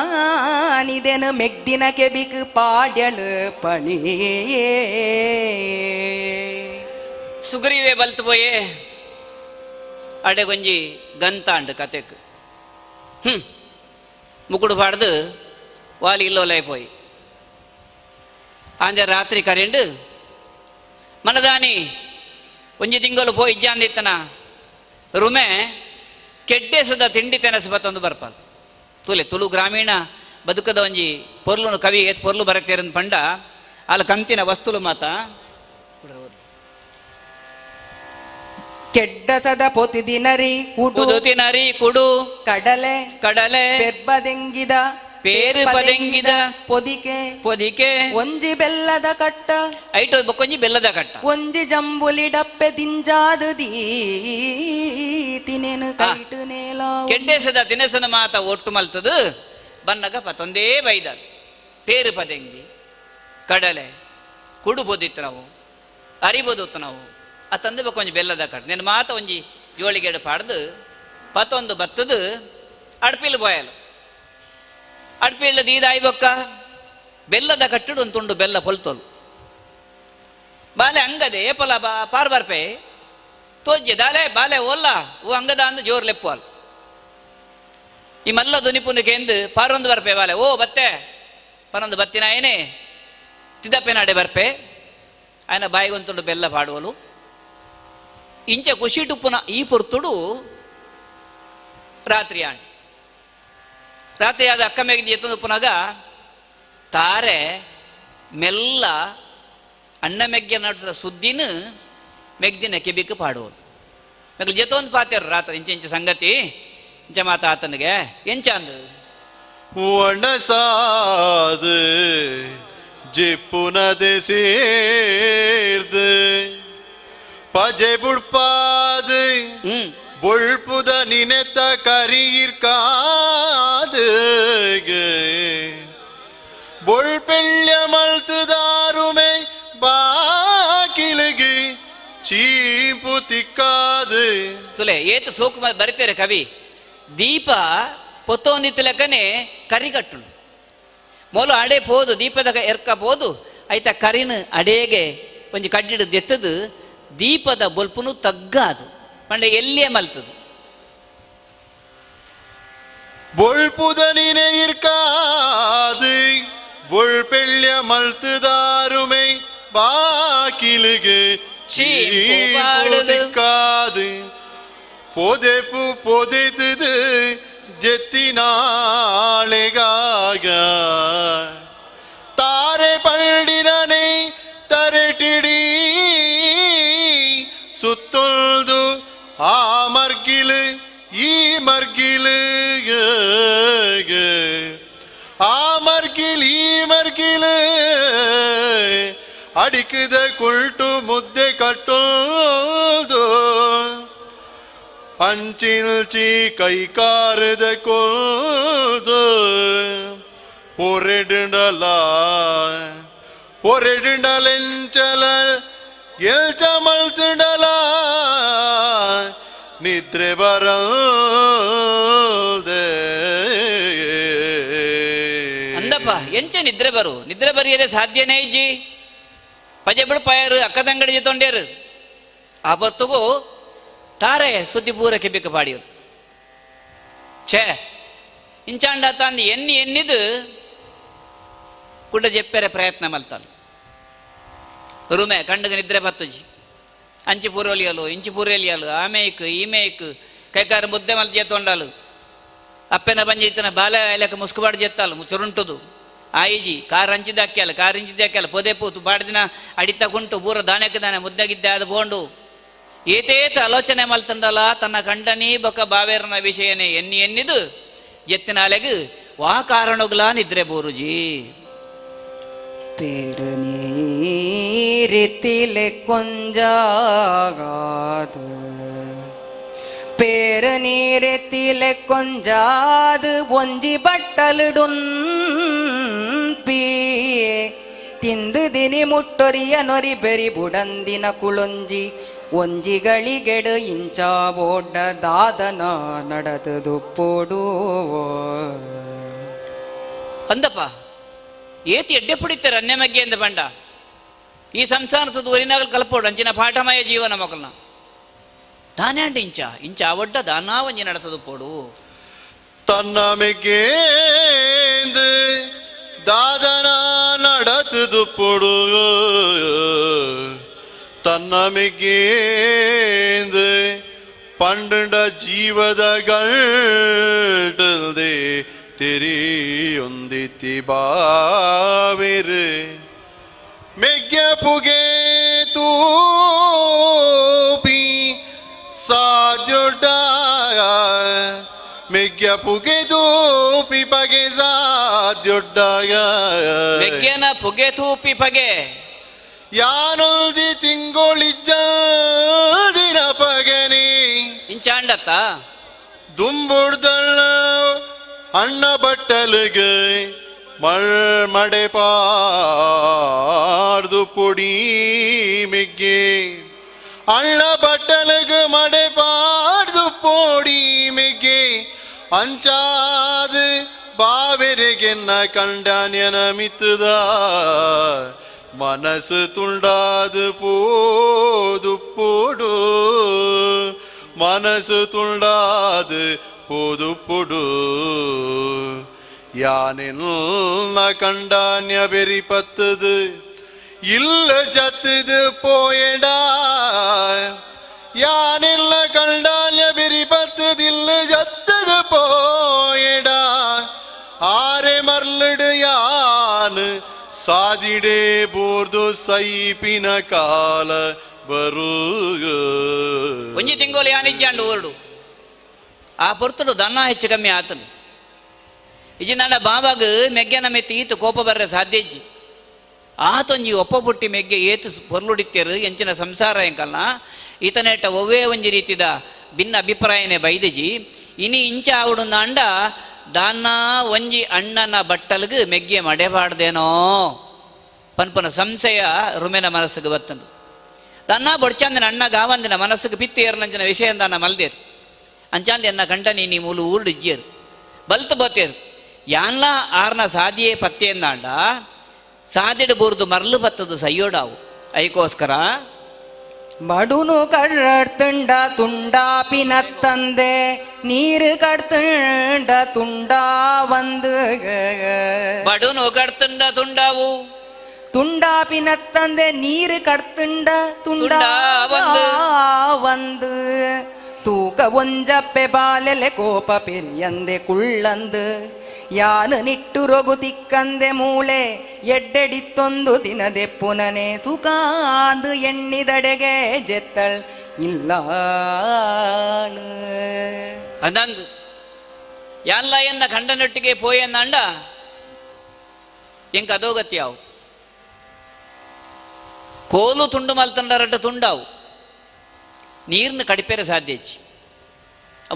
ದುಂಬುನಾನಿದೆನು ಮೆಗ್ದಿನ ಕೆಬಿಕ್ ಪಾಡ್ಯಳು ಪಣಿಯೇ. ಸುಗ್ರೀವೆ ಬಲ್ತು ಪೋಯೆ ಅಡೆಗೊಂಜಿ ಗಂತಾಂಡು ಕತೆಕ್ ಮುಕುಡು ಪಾಡ್ದು ವಾಲಿ ಇಲ್ಲೋಲೇ ಪೋಯಿ ಆಂಜ ರಾತ್ರಿ ಕರೆಂಡು ಮನದಾನಿ ಒಂಜಿ ತಿಂಗಳು ಪೋಯಿ ಇಜ್ಜಾಂದಿತ್ತನ ರುಮೆ ಕೆಡ್ಡೇಸದ ತಿಂಡಿ ತೆನಸು ಬತ್ತೊಂದು ಬರ್ಪಾಲ್ ತುಲೆ ತುಳು ಗ್ರಾಮೀಣ ಬದುಕದ ಒಂಜಿ ಪೊರ್ಲುನು ಕವಿ ಏತ್ ಪೊರ್ಲು ಬರತೇರನ್ ಪಂಡ ಅಲ್ಲ ಕಂತಿನ ವಸ್ತುಲು ಮಾತ ಕೆಡ್ಡಸದ ಪೊತಿ ದಿನರಿ ಕುಡು ಕುದುತಿನರಿ ಕುಡು ಕಡಲೆ ಕಡಲೆ ಪೆರ್ಬದೆಂಗಿದ ಪೇರು ಪದೆಂಗಿದ ಪೊದಿಕೆ ಪೊದಿಕೆ ಒಂಜಿ ಬೆಲ್ಲದ ಕಟ್ಟ ಐಟು ಬೊಕ್ಕೊಂಜಿ ಬೆಲ್ಲದ ಕಟ್ಟ ಒಂಜಿ ಜಂಬುಲಿ ಡಪ್ಪೆ ದಿಂಜಾದು ದೀತಿನೇನು ಕೈಟು ನೇಲ ಕೆಡ್ಡೇಸದ ತಿನಸನ ಮಾತ ಒಟ್ಟು ಮಲ್ತದು ಬನ್ನಗ ಪತ್ತೊಂದೇ ಬೈದ ಪೇರು ಪದೆಂಗಿ ಕಡಲೆ ಕುಡು ಬೊದಿತ್ತು ನಾವು ಅರಿಬೊದಿತ್ತು ನಾವು ಅತ್ತಂದು ಬೊಕ್ಕೊಂಜಿ ಬೆಲ್ಲದ ಕಟ್ಟ ನಿನ್ನ ಮಾತ ಒಂಜಿ ಜೋಳಿಗೆಡು ಪಾಡ್ದು ಪತ್ತೊಂದು ಬತ್ತದು ಅಡ್ಪಿಲ್ ಬೋಯಲು ಅಡ್ಪಿಲ್ ದೀದಾಯಿ ಬೊಕ್ಕ ಬೆಲ್ಲದ ಕಟ್ಟಡು ಒಂದು ತುಂಡು ಬೆಲ್ಲ ಪೊಲ್ತೋಲು ಬಾಲೆ ಅಂಗದೆ ಏಪಲ ಬಾ ಪಾರ್ ಬರ್ಪೆ ತೋಜ್ಜೆ ದಾಲೆ ಬಾಲೆ ಓಲ್ಲ ಓ ಅಂಗದ ಅಂದು ಜೋರ್ ಲೆಪ್ಪುವಲ್ ಈ ಮಲ್ಲ ದುನಿಪುನಕ್ಕೆ ಎಂದು ಪಾರೊಂದು ಬರ್ಪೆ ಬಾಲೆ ಓ ಬತ್ತೆ ಪರೊಂದು ಬತ್ತಿನ ಏನೇ ತಿದ್ದಪ್ಪೆ ನಾಡೆ ಬರ್ಪೆ ఆయన ಬಾಯಿಗೊಂತುಂಡು ಬೆಲ್ಲ ಪಾಡುವಲು ಇಂಚ ಖುಷಿ ಟುಪ್ಪುನ ಈ ಪೊರ್ತುಡು ರಾತ್ರಿ ಆಂಡ್ ರಾತ್ರಿ ಆದ ಅಕ್ಕ ಮೇಗಿದ ಎತ್ತೊಂದು ಪುನಗ ತಾರೆ ಮೆಲ್ಲ ಅಣ್ಣ ಮೆಗ್ಗೆ ನಡುತ್ತ ಸುದ್ದಿನ ಮೆಗ್ದಿನ ಕೆಬಿಕ್ ಪಾಡುವರು ಮೆಗ್ಲು ಜೊತೊಂದು ಪಾತೇರು ರಾತ್ರಿ ಇಂಚ ಇಂಚ ಸಂಗತಿ ಇಂಚ ಮಾತ ಆತನಿಗೆ ಎಂಚ ಅಂದು ಒಣಸಾದು ಜಿಪ್ಪುನದೆ ಸೇರ್ದು ಪಜೆ ಬುಡ್ಪಾದು ಬೊಳ್ಪುದ ನಿನೆತ ಕರಿಯಿರ್ಕಾದು ಬೊಳ್ಪೆಳ್ಯ ಮಲ್ತುದಾರುಮೆ ಬಾಕಿಲಿಗೆ ಚೀಪು ತಿಕ್ಕಾದು. ತುಲೆ ಏತು ಸೋಕು ಬರಿತೇರೆ ಕವಿ ದೀಪ ಪೊತ್ತೊಂದಿತ್ತು ಲೆಕ್ಕನೆ ಕರಿ ಕಟ್ಟುಂಡು ಮೊಲ ಅಡೆ ಪೋದು ದೀಪದ ಎರ್ಕ ಪೋದು ಐತ ಕರಿನ ಅಡೇಗೆ ಒಂಜಿ ಕಡ್ಡಿಡು ದೆತ್ತದು ದೀಪದ ಬೊಲ್ಪುನು ತಗ್ಗಾದು ಪಂಡ ಎಲ್ಲಿಯೇ ಮಲ್ತದು ಬೊಳ್ಪುದ ನಿನೆ ಇರ್ಕಾದು ಬೊಳ್ಪೆಳ್ಯ ಮಲ್ತುದಾರುಮೆ ಬಾಕಿಲಿಗೆ ಚೀಪು ಚೀಪು ತಿಕ್ಕಾದು ಪೊದೆಪು ಪೊದೆತದು ಜೆತ್ತಿನಾಳೆಗಾಗ ತಾರೆ ಪಳ್ಳಿನನೆ ತರೆಟಿಡಿ ಸುತ್ತೊಳ್ದು ಆ ಮರ್ಗಿಲು ಈ ಮರ್ಗಿಲು ಆ ಮರ್ಗಿಲ್ ಈ ಮರ್ಗಿಲು ಅಡಿಕಿದ ಕುಲ್ಟು ಮುದ್ದೆ ಕಟ್ಟೋದು ಅಂಚಿಲ್ಚಿ ಕೈಕಾರದ ಕೊಲ್ದು ಪೊರೆಡುಂಡಲ ಪೊರೆಡುಂಡಲೆಂಚಲ ಎಲ್ಚ ಮಲ್ತುಂಡಲ ನಿದ್ರೆ ಬರಲ್ದೆ. ಅಂದಪ್ಪ ಎಂಚ ನಿದ್ರೆ ಬರು ನಿದ್ರೆ ಬರಿಯರೆ ಸಾಧ್ಯನೇ ಇಜ್ಜಿ ಪಜೆ ಬಿಡ್ಪಾಯರು ಅಕ್ಕ ತಂಗಡಿ ಜೊತೊಂಡೇರು ಆ ಹೊತ್ತುಗೂ ತಾರೆ ಸುದ್ದಿ ಪೂರ ಕೆಬಿಕ ಪಾಡಿಯರು ಛೇ ಇಂಚಾಂಡ ತಾಂದು ಎನ್ನಿ ಎನ್ನಿದು ಕುಡ ಜೆಪ್ಪೆರೆ ಪ್ರಯತ್ನ ಮಲ್ತಾನು. ರುಮೆ ಕಣ್ಣುಗೆ ನಿದ್ರೆ ಬತ್ತುಜಿ. ಅಂಚಿ ಪೂರೋಲಿಯಲು ಇಂಚಿ ಪೂರೇಲಿಯಲು ಆಮೇಕ್ ಈಮೇಕ್ ಕೈಕಾರ ಮುದ್ದೆ ಮಲ್ತಿ ಜೆತ್ತೊಂಡಾಲು. ಅಪ್ಪೆನ ಬಂಜಿ ಇತ್ತನ ಬಾಲೆ ಲೆಕ್ಕ ಮುಸ್ಕುಬಾಡು ಜೆತ್ತಾಲು ಚುರುಂಟುದು ಆಯಿಜಿ ಕಾರ್ ಅಂಚಿದಾಕ್ಯಾಲ ಕಾರ್ ಇಂಚಿದಾಕ್ಯಾಲ ಪೊದೆ ಪೂತು ಬಾಡ್ದಿನ ಅಡಿತ ಕುಂಟು ಪೂರ ದಾನಕ್ಕೆ ದಾನೆ ಮುದ್ದೆಗಿದ್ದೆ ಅದು ಬೋಂಡು ಏತೇತ ಆಲೋಚನೆ ಮಲ್ತಂಡಲ ತನ್ನ ಕಂಡನಿ ಬೊಕ ಬಾವೇರನ ವಿಷಯನೇ ಎನ್ನಿ ಎನ್ನಿದು ಜೆತ್ತಿನಾಲೆಗು ವಾ ಕಾರಣಗುಲ ನಿದ್ರೆ ಬೋರುಜಿ. ಪೇರು ಕೊಂಜಾಗಾದು പേര് നീരെത്തിലെ കൊഞ്ചാത് ഒഞ്ചി ബട്ടലിടും പീയെ തിന്ത് ദിനി മുട്ടൊരിയ നൊരി ബെരി ബുടന്തിന കുളൊഞ്ചി ಒಂಜಿಗಳಿಗೆಡು ಇಂಚ ಓಡ ದಾದನ നടತದು ಪೋಡುವೋ. ಅಂದಪ್ಪ ಏತಿ ಎಡ್ಡೆ ಪುಡಿತಾರೆ ಅನ್ಯಮಗ್ಗೆ ಎಂದ ಬಂಡ ಈ ಸಂಸಾರದ ಒರಿನಾಗಲು ಕಲ್ಪೋಡು ಅಂಚಿನ ಪಾಠಮಯ ಜೀವನ ಮಕ್ಕಳನ್ನ ದಾನ್ಯಾಂಡ ಇಂಚ ಇಂಚ ಅವಡ್ಡ ದಾನಾವಂಜಿ நடத்தது போಡು. ತನ್ನ ಮೆಗ್ಗೇಂದು ದಾದನ நடத்துದು ಪೊಡು ತನ್ನ ಮೆಗ್ಗೇಂದು ಪಂಡ ಜೀವದ ಗಂಟಲ್ದೆ ತೆರಿಯೊಂದಿತಿ ಬಾವಿರು ಮೆಗ್ಗ ಪುಗೆ ತೂಪಿ ಸಾಧ್ಯೊಡ್ಡ ಮೆಗ್ಗ ಪುಗೆ ತೂಪಿ ಪಗೆ ಸಾಧ್ಯೊಡ್ಡ ಮೆಗ್ಗೆನ ಪುಗೆ ತೂಪಿ ಪಗೆ ಯಾನೊಲ್ಜಿ ತಿಂಗೊಳಿಜ್ಜ ದಿನ ಪಗನಿ ಇಂಚಾಂಡತ್ತ ದುಂಬುಡ್ದಳ್ಳ ಅಣ್ಣ ಬಟ್ಟಲಿಗೆ ಮಡೆ ಪಾರ್ದು ಪೊಡಿ ಮೆಗ್ಗೆ ಅಣ್ಣ ಬಟ್ಟಲಿಗೆ ಮಡೆ ಪಾರ್ದು ಪೊಡಿ ಮೆಗ್ಗೆ ಅಂಚಾದ ಬಾವೆರೆಗೆನ್ನ ಕಂಡಾನ್ಯನ ಮಿತ್ತದ ಮನಸ್ಸು ತುಂಡಾದು ಪೋದು ಪೋಡು ಮನಸ್ಸು ತುಂಡಾದು ಪೋದು ಪೊಡು ಯಾನೆಲ್ಲ ಕಂಡಾನ್ಯ ಬೆರಿ ಪತ್ತದು ಇಲ್ಲ ಜತ್ತದು ಪೋಯಡಾ ಯಾನೆಲ್ಲ ಕಂಡಾನ್ಯ ಬೆರಿ ಪತ್ತದಿಲ್ಲ ಜತ್ತದು ಪೋಯಡಾ ಆರೆ ಮರ್ಲಡು ಯಾನ್ ಸಾದಿಡೆ ಬೋರ್ದು ಸೈಪಿನ ಕಾಲ ಬರು. ಒಂಜಿ ತಿಂಗೋಲು ಯಾನಿಜ್ಜಾಂಡು ಊರುಡು ಆ ಪೊರ್ತುಡು ದನ್ನ ಹೆಚ್ಚು ಕಮ್ಮಿ ಆತನು ಇಜಿ ನನ್ನ ಬಾಬಾಗ ಮೆಗ್ಗೆನ ಮೆತ್ತಿ ಈತ ಕೋಪ ಬರ್ರೆ ಸಾಧ್ಯ ಇಜ್ಜಿ ಆತೊಂಜಿ ಒಪ್ಪ ಪುಟ್ಟಿ ಮೆಗ್ಗೆ ಏತು ಪೊರ್ಲುಡಿತ್ತೇರು ಎಂಚಿನ ಸಂಸಾರ ಎಂಕಲ್ನ ಈತನೇಟ ಒವ್ವೇ ಒಂಜಿ ರೀತಿದ ಭಿನ್ನ ಅಭಿಪ್ರಾಯನೇ ಬೈದಜಿ ಇನಿ ಇಂಚ ಆವಡು ನಾಂಡ ದಾನ್ನ ಒಂಜಿ ಅಣ್ಣನ ಬಟ್ಟಲ್ಗ್ ಮೆಗ್ಗೆ ಮಡೆಬಾಡ್ದೇನೋ ಪನ್ಪನ ಸಂಶಯ ರುಮೆನ ಮನಸ್ಸಿಗೆ ಬತ್ತಂಡು ತನ್ನ ಬೊಡ್ಚಂದಿನ ಅಣ್ಣ ಗಾವಂದಿನ ಮನಸ್ಸಿಗೆ ಪಿತ್ತಿ ಏರ್ನಂಚಿನ ವಿಷಯ ದಾನ ಮಲ್ದೇರು ಅಂಚಾಂದಿ ಎನ್ನ ಕಂಡ ನೀ ಮೂಲು ಊರುಡು ಇಜ್ಜಿಯರು ಬಲ್ತು ಬತ್ತೇರು ಯಾನ್ಲ ಆರ್ನ ಸಾದಿಯೇ ಪತ್ತೆಯಂದಾಂಡ ಸಾದಿಡು ಬೂರ್ದು ಮರ್ಲು ಬತ್ತದು ಸಯ್ಯೋಡಾವು ಐಕೋಸ್ಕರ ಬಡುನು ಕಡ್ತಂಡ ತುಂಡಾಪಿನತ್ತಂದೆ ನೀರು ಕಡ್ತಂಡ ತುಂಡಾ ಒಂದು ಬಡುನು ಕಡ್ತಂಡ ತುಂಡಾವು ತುಂಡಾಪಿನತ್ತಂದೆ ನೀರು ಕಡ್ತಂಡ ತುಂಡಾ ಒಂದು ತೂಕ ಒಂಜಪ್ಪೆ ಬಾಲೆಲೆ ಕೋಪ ಪೆರಿಯಂದೆ ಕುಳ್ಳಂದು ಯಾನು ನಿಟ್ಟು ರೊಗು ತಿಕ್ಕಂದೆ ಮೂಳೆ ಎಡ್ಡೆಡಿತ್ತೊಂದು ದಿನದೆ ಪುನನೆ ಸುಖಾಂದು ಎಣ್ಣಿದಡೆಗೆ ಜೆತ್ತಳ್ ಇಲ್ಲ. ಅಂದಂದು ಯಾನ್ಲ ಎನ್ನ ಕಂಡನೊಟ್ಟಿಗೆ ಪೋಯನ್ನಂಡ ಎಂಕ ಅದೋಗತ್ಯಾವು ಕೋಲು ತುಂಡು ಮಲ್ತಂಡರಡ್ಡ ತುಂಡಾವು ನೀರ್ನ ಕಡಿಪೆರೆ ಸಾಧ್ಯ ಹೆಚ್ಚಿ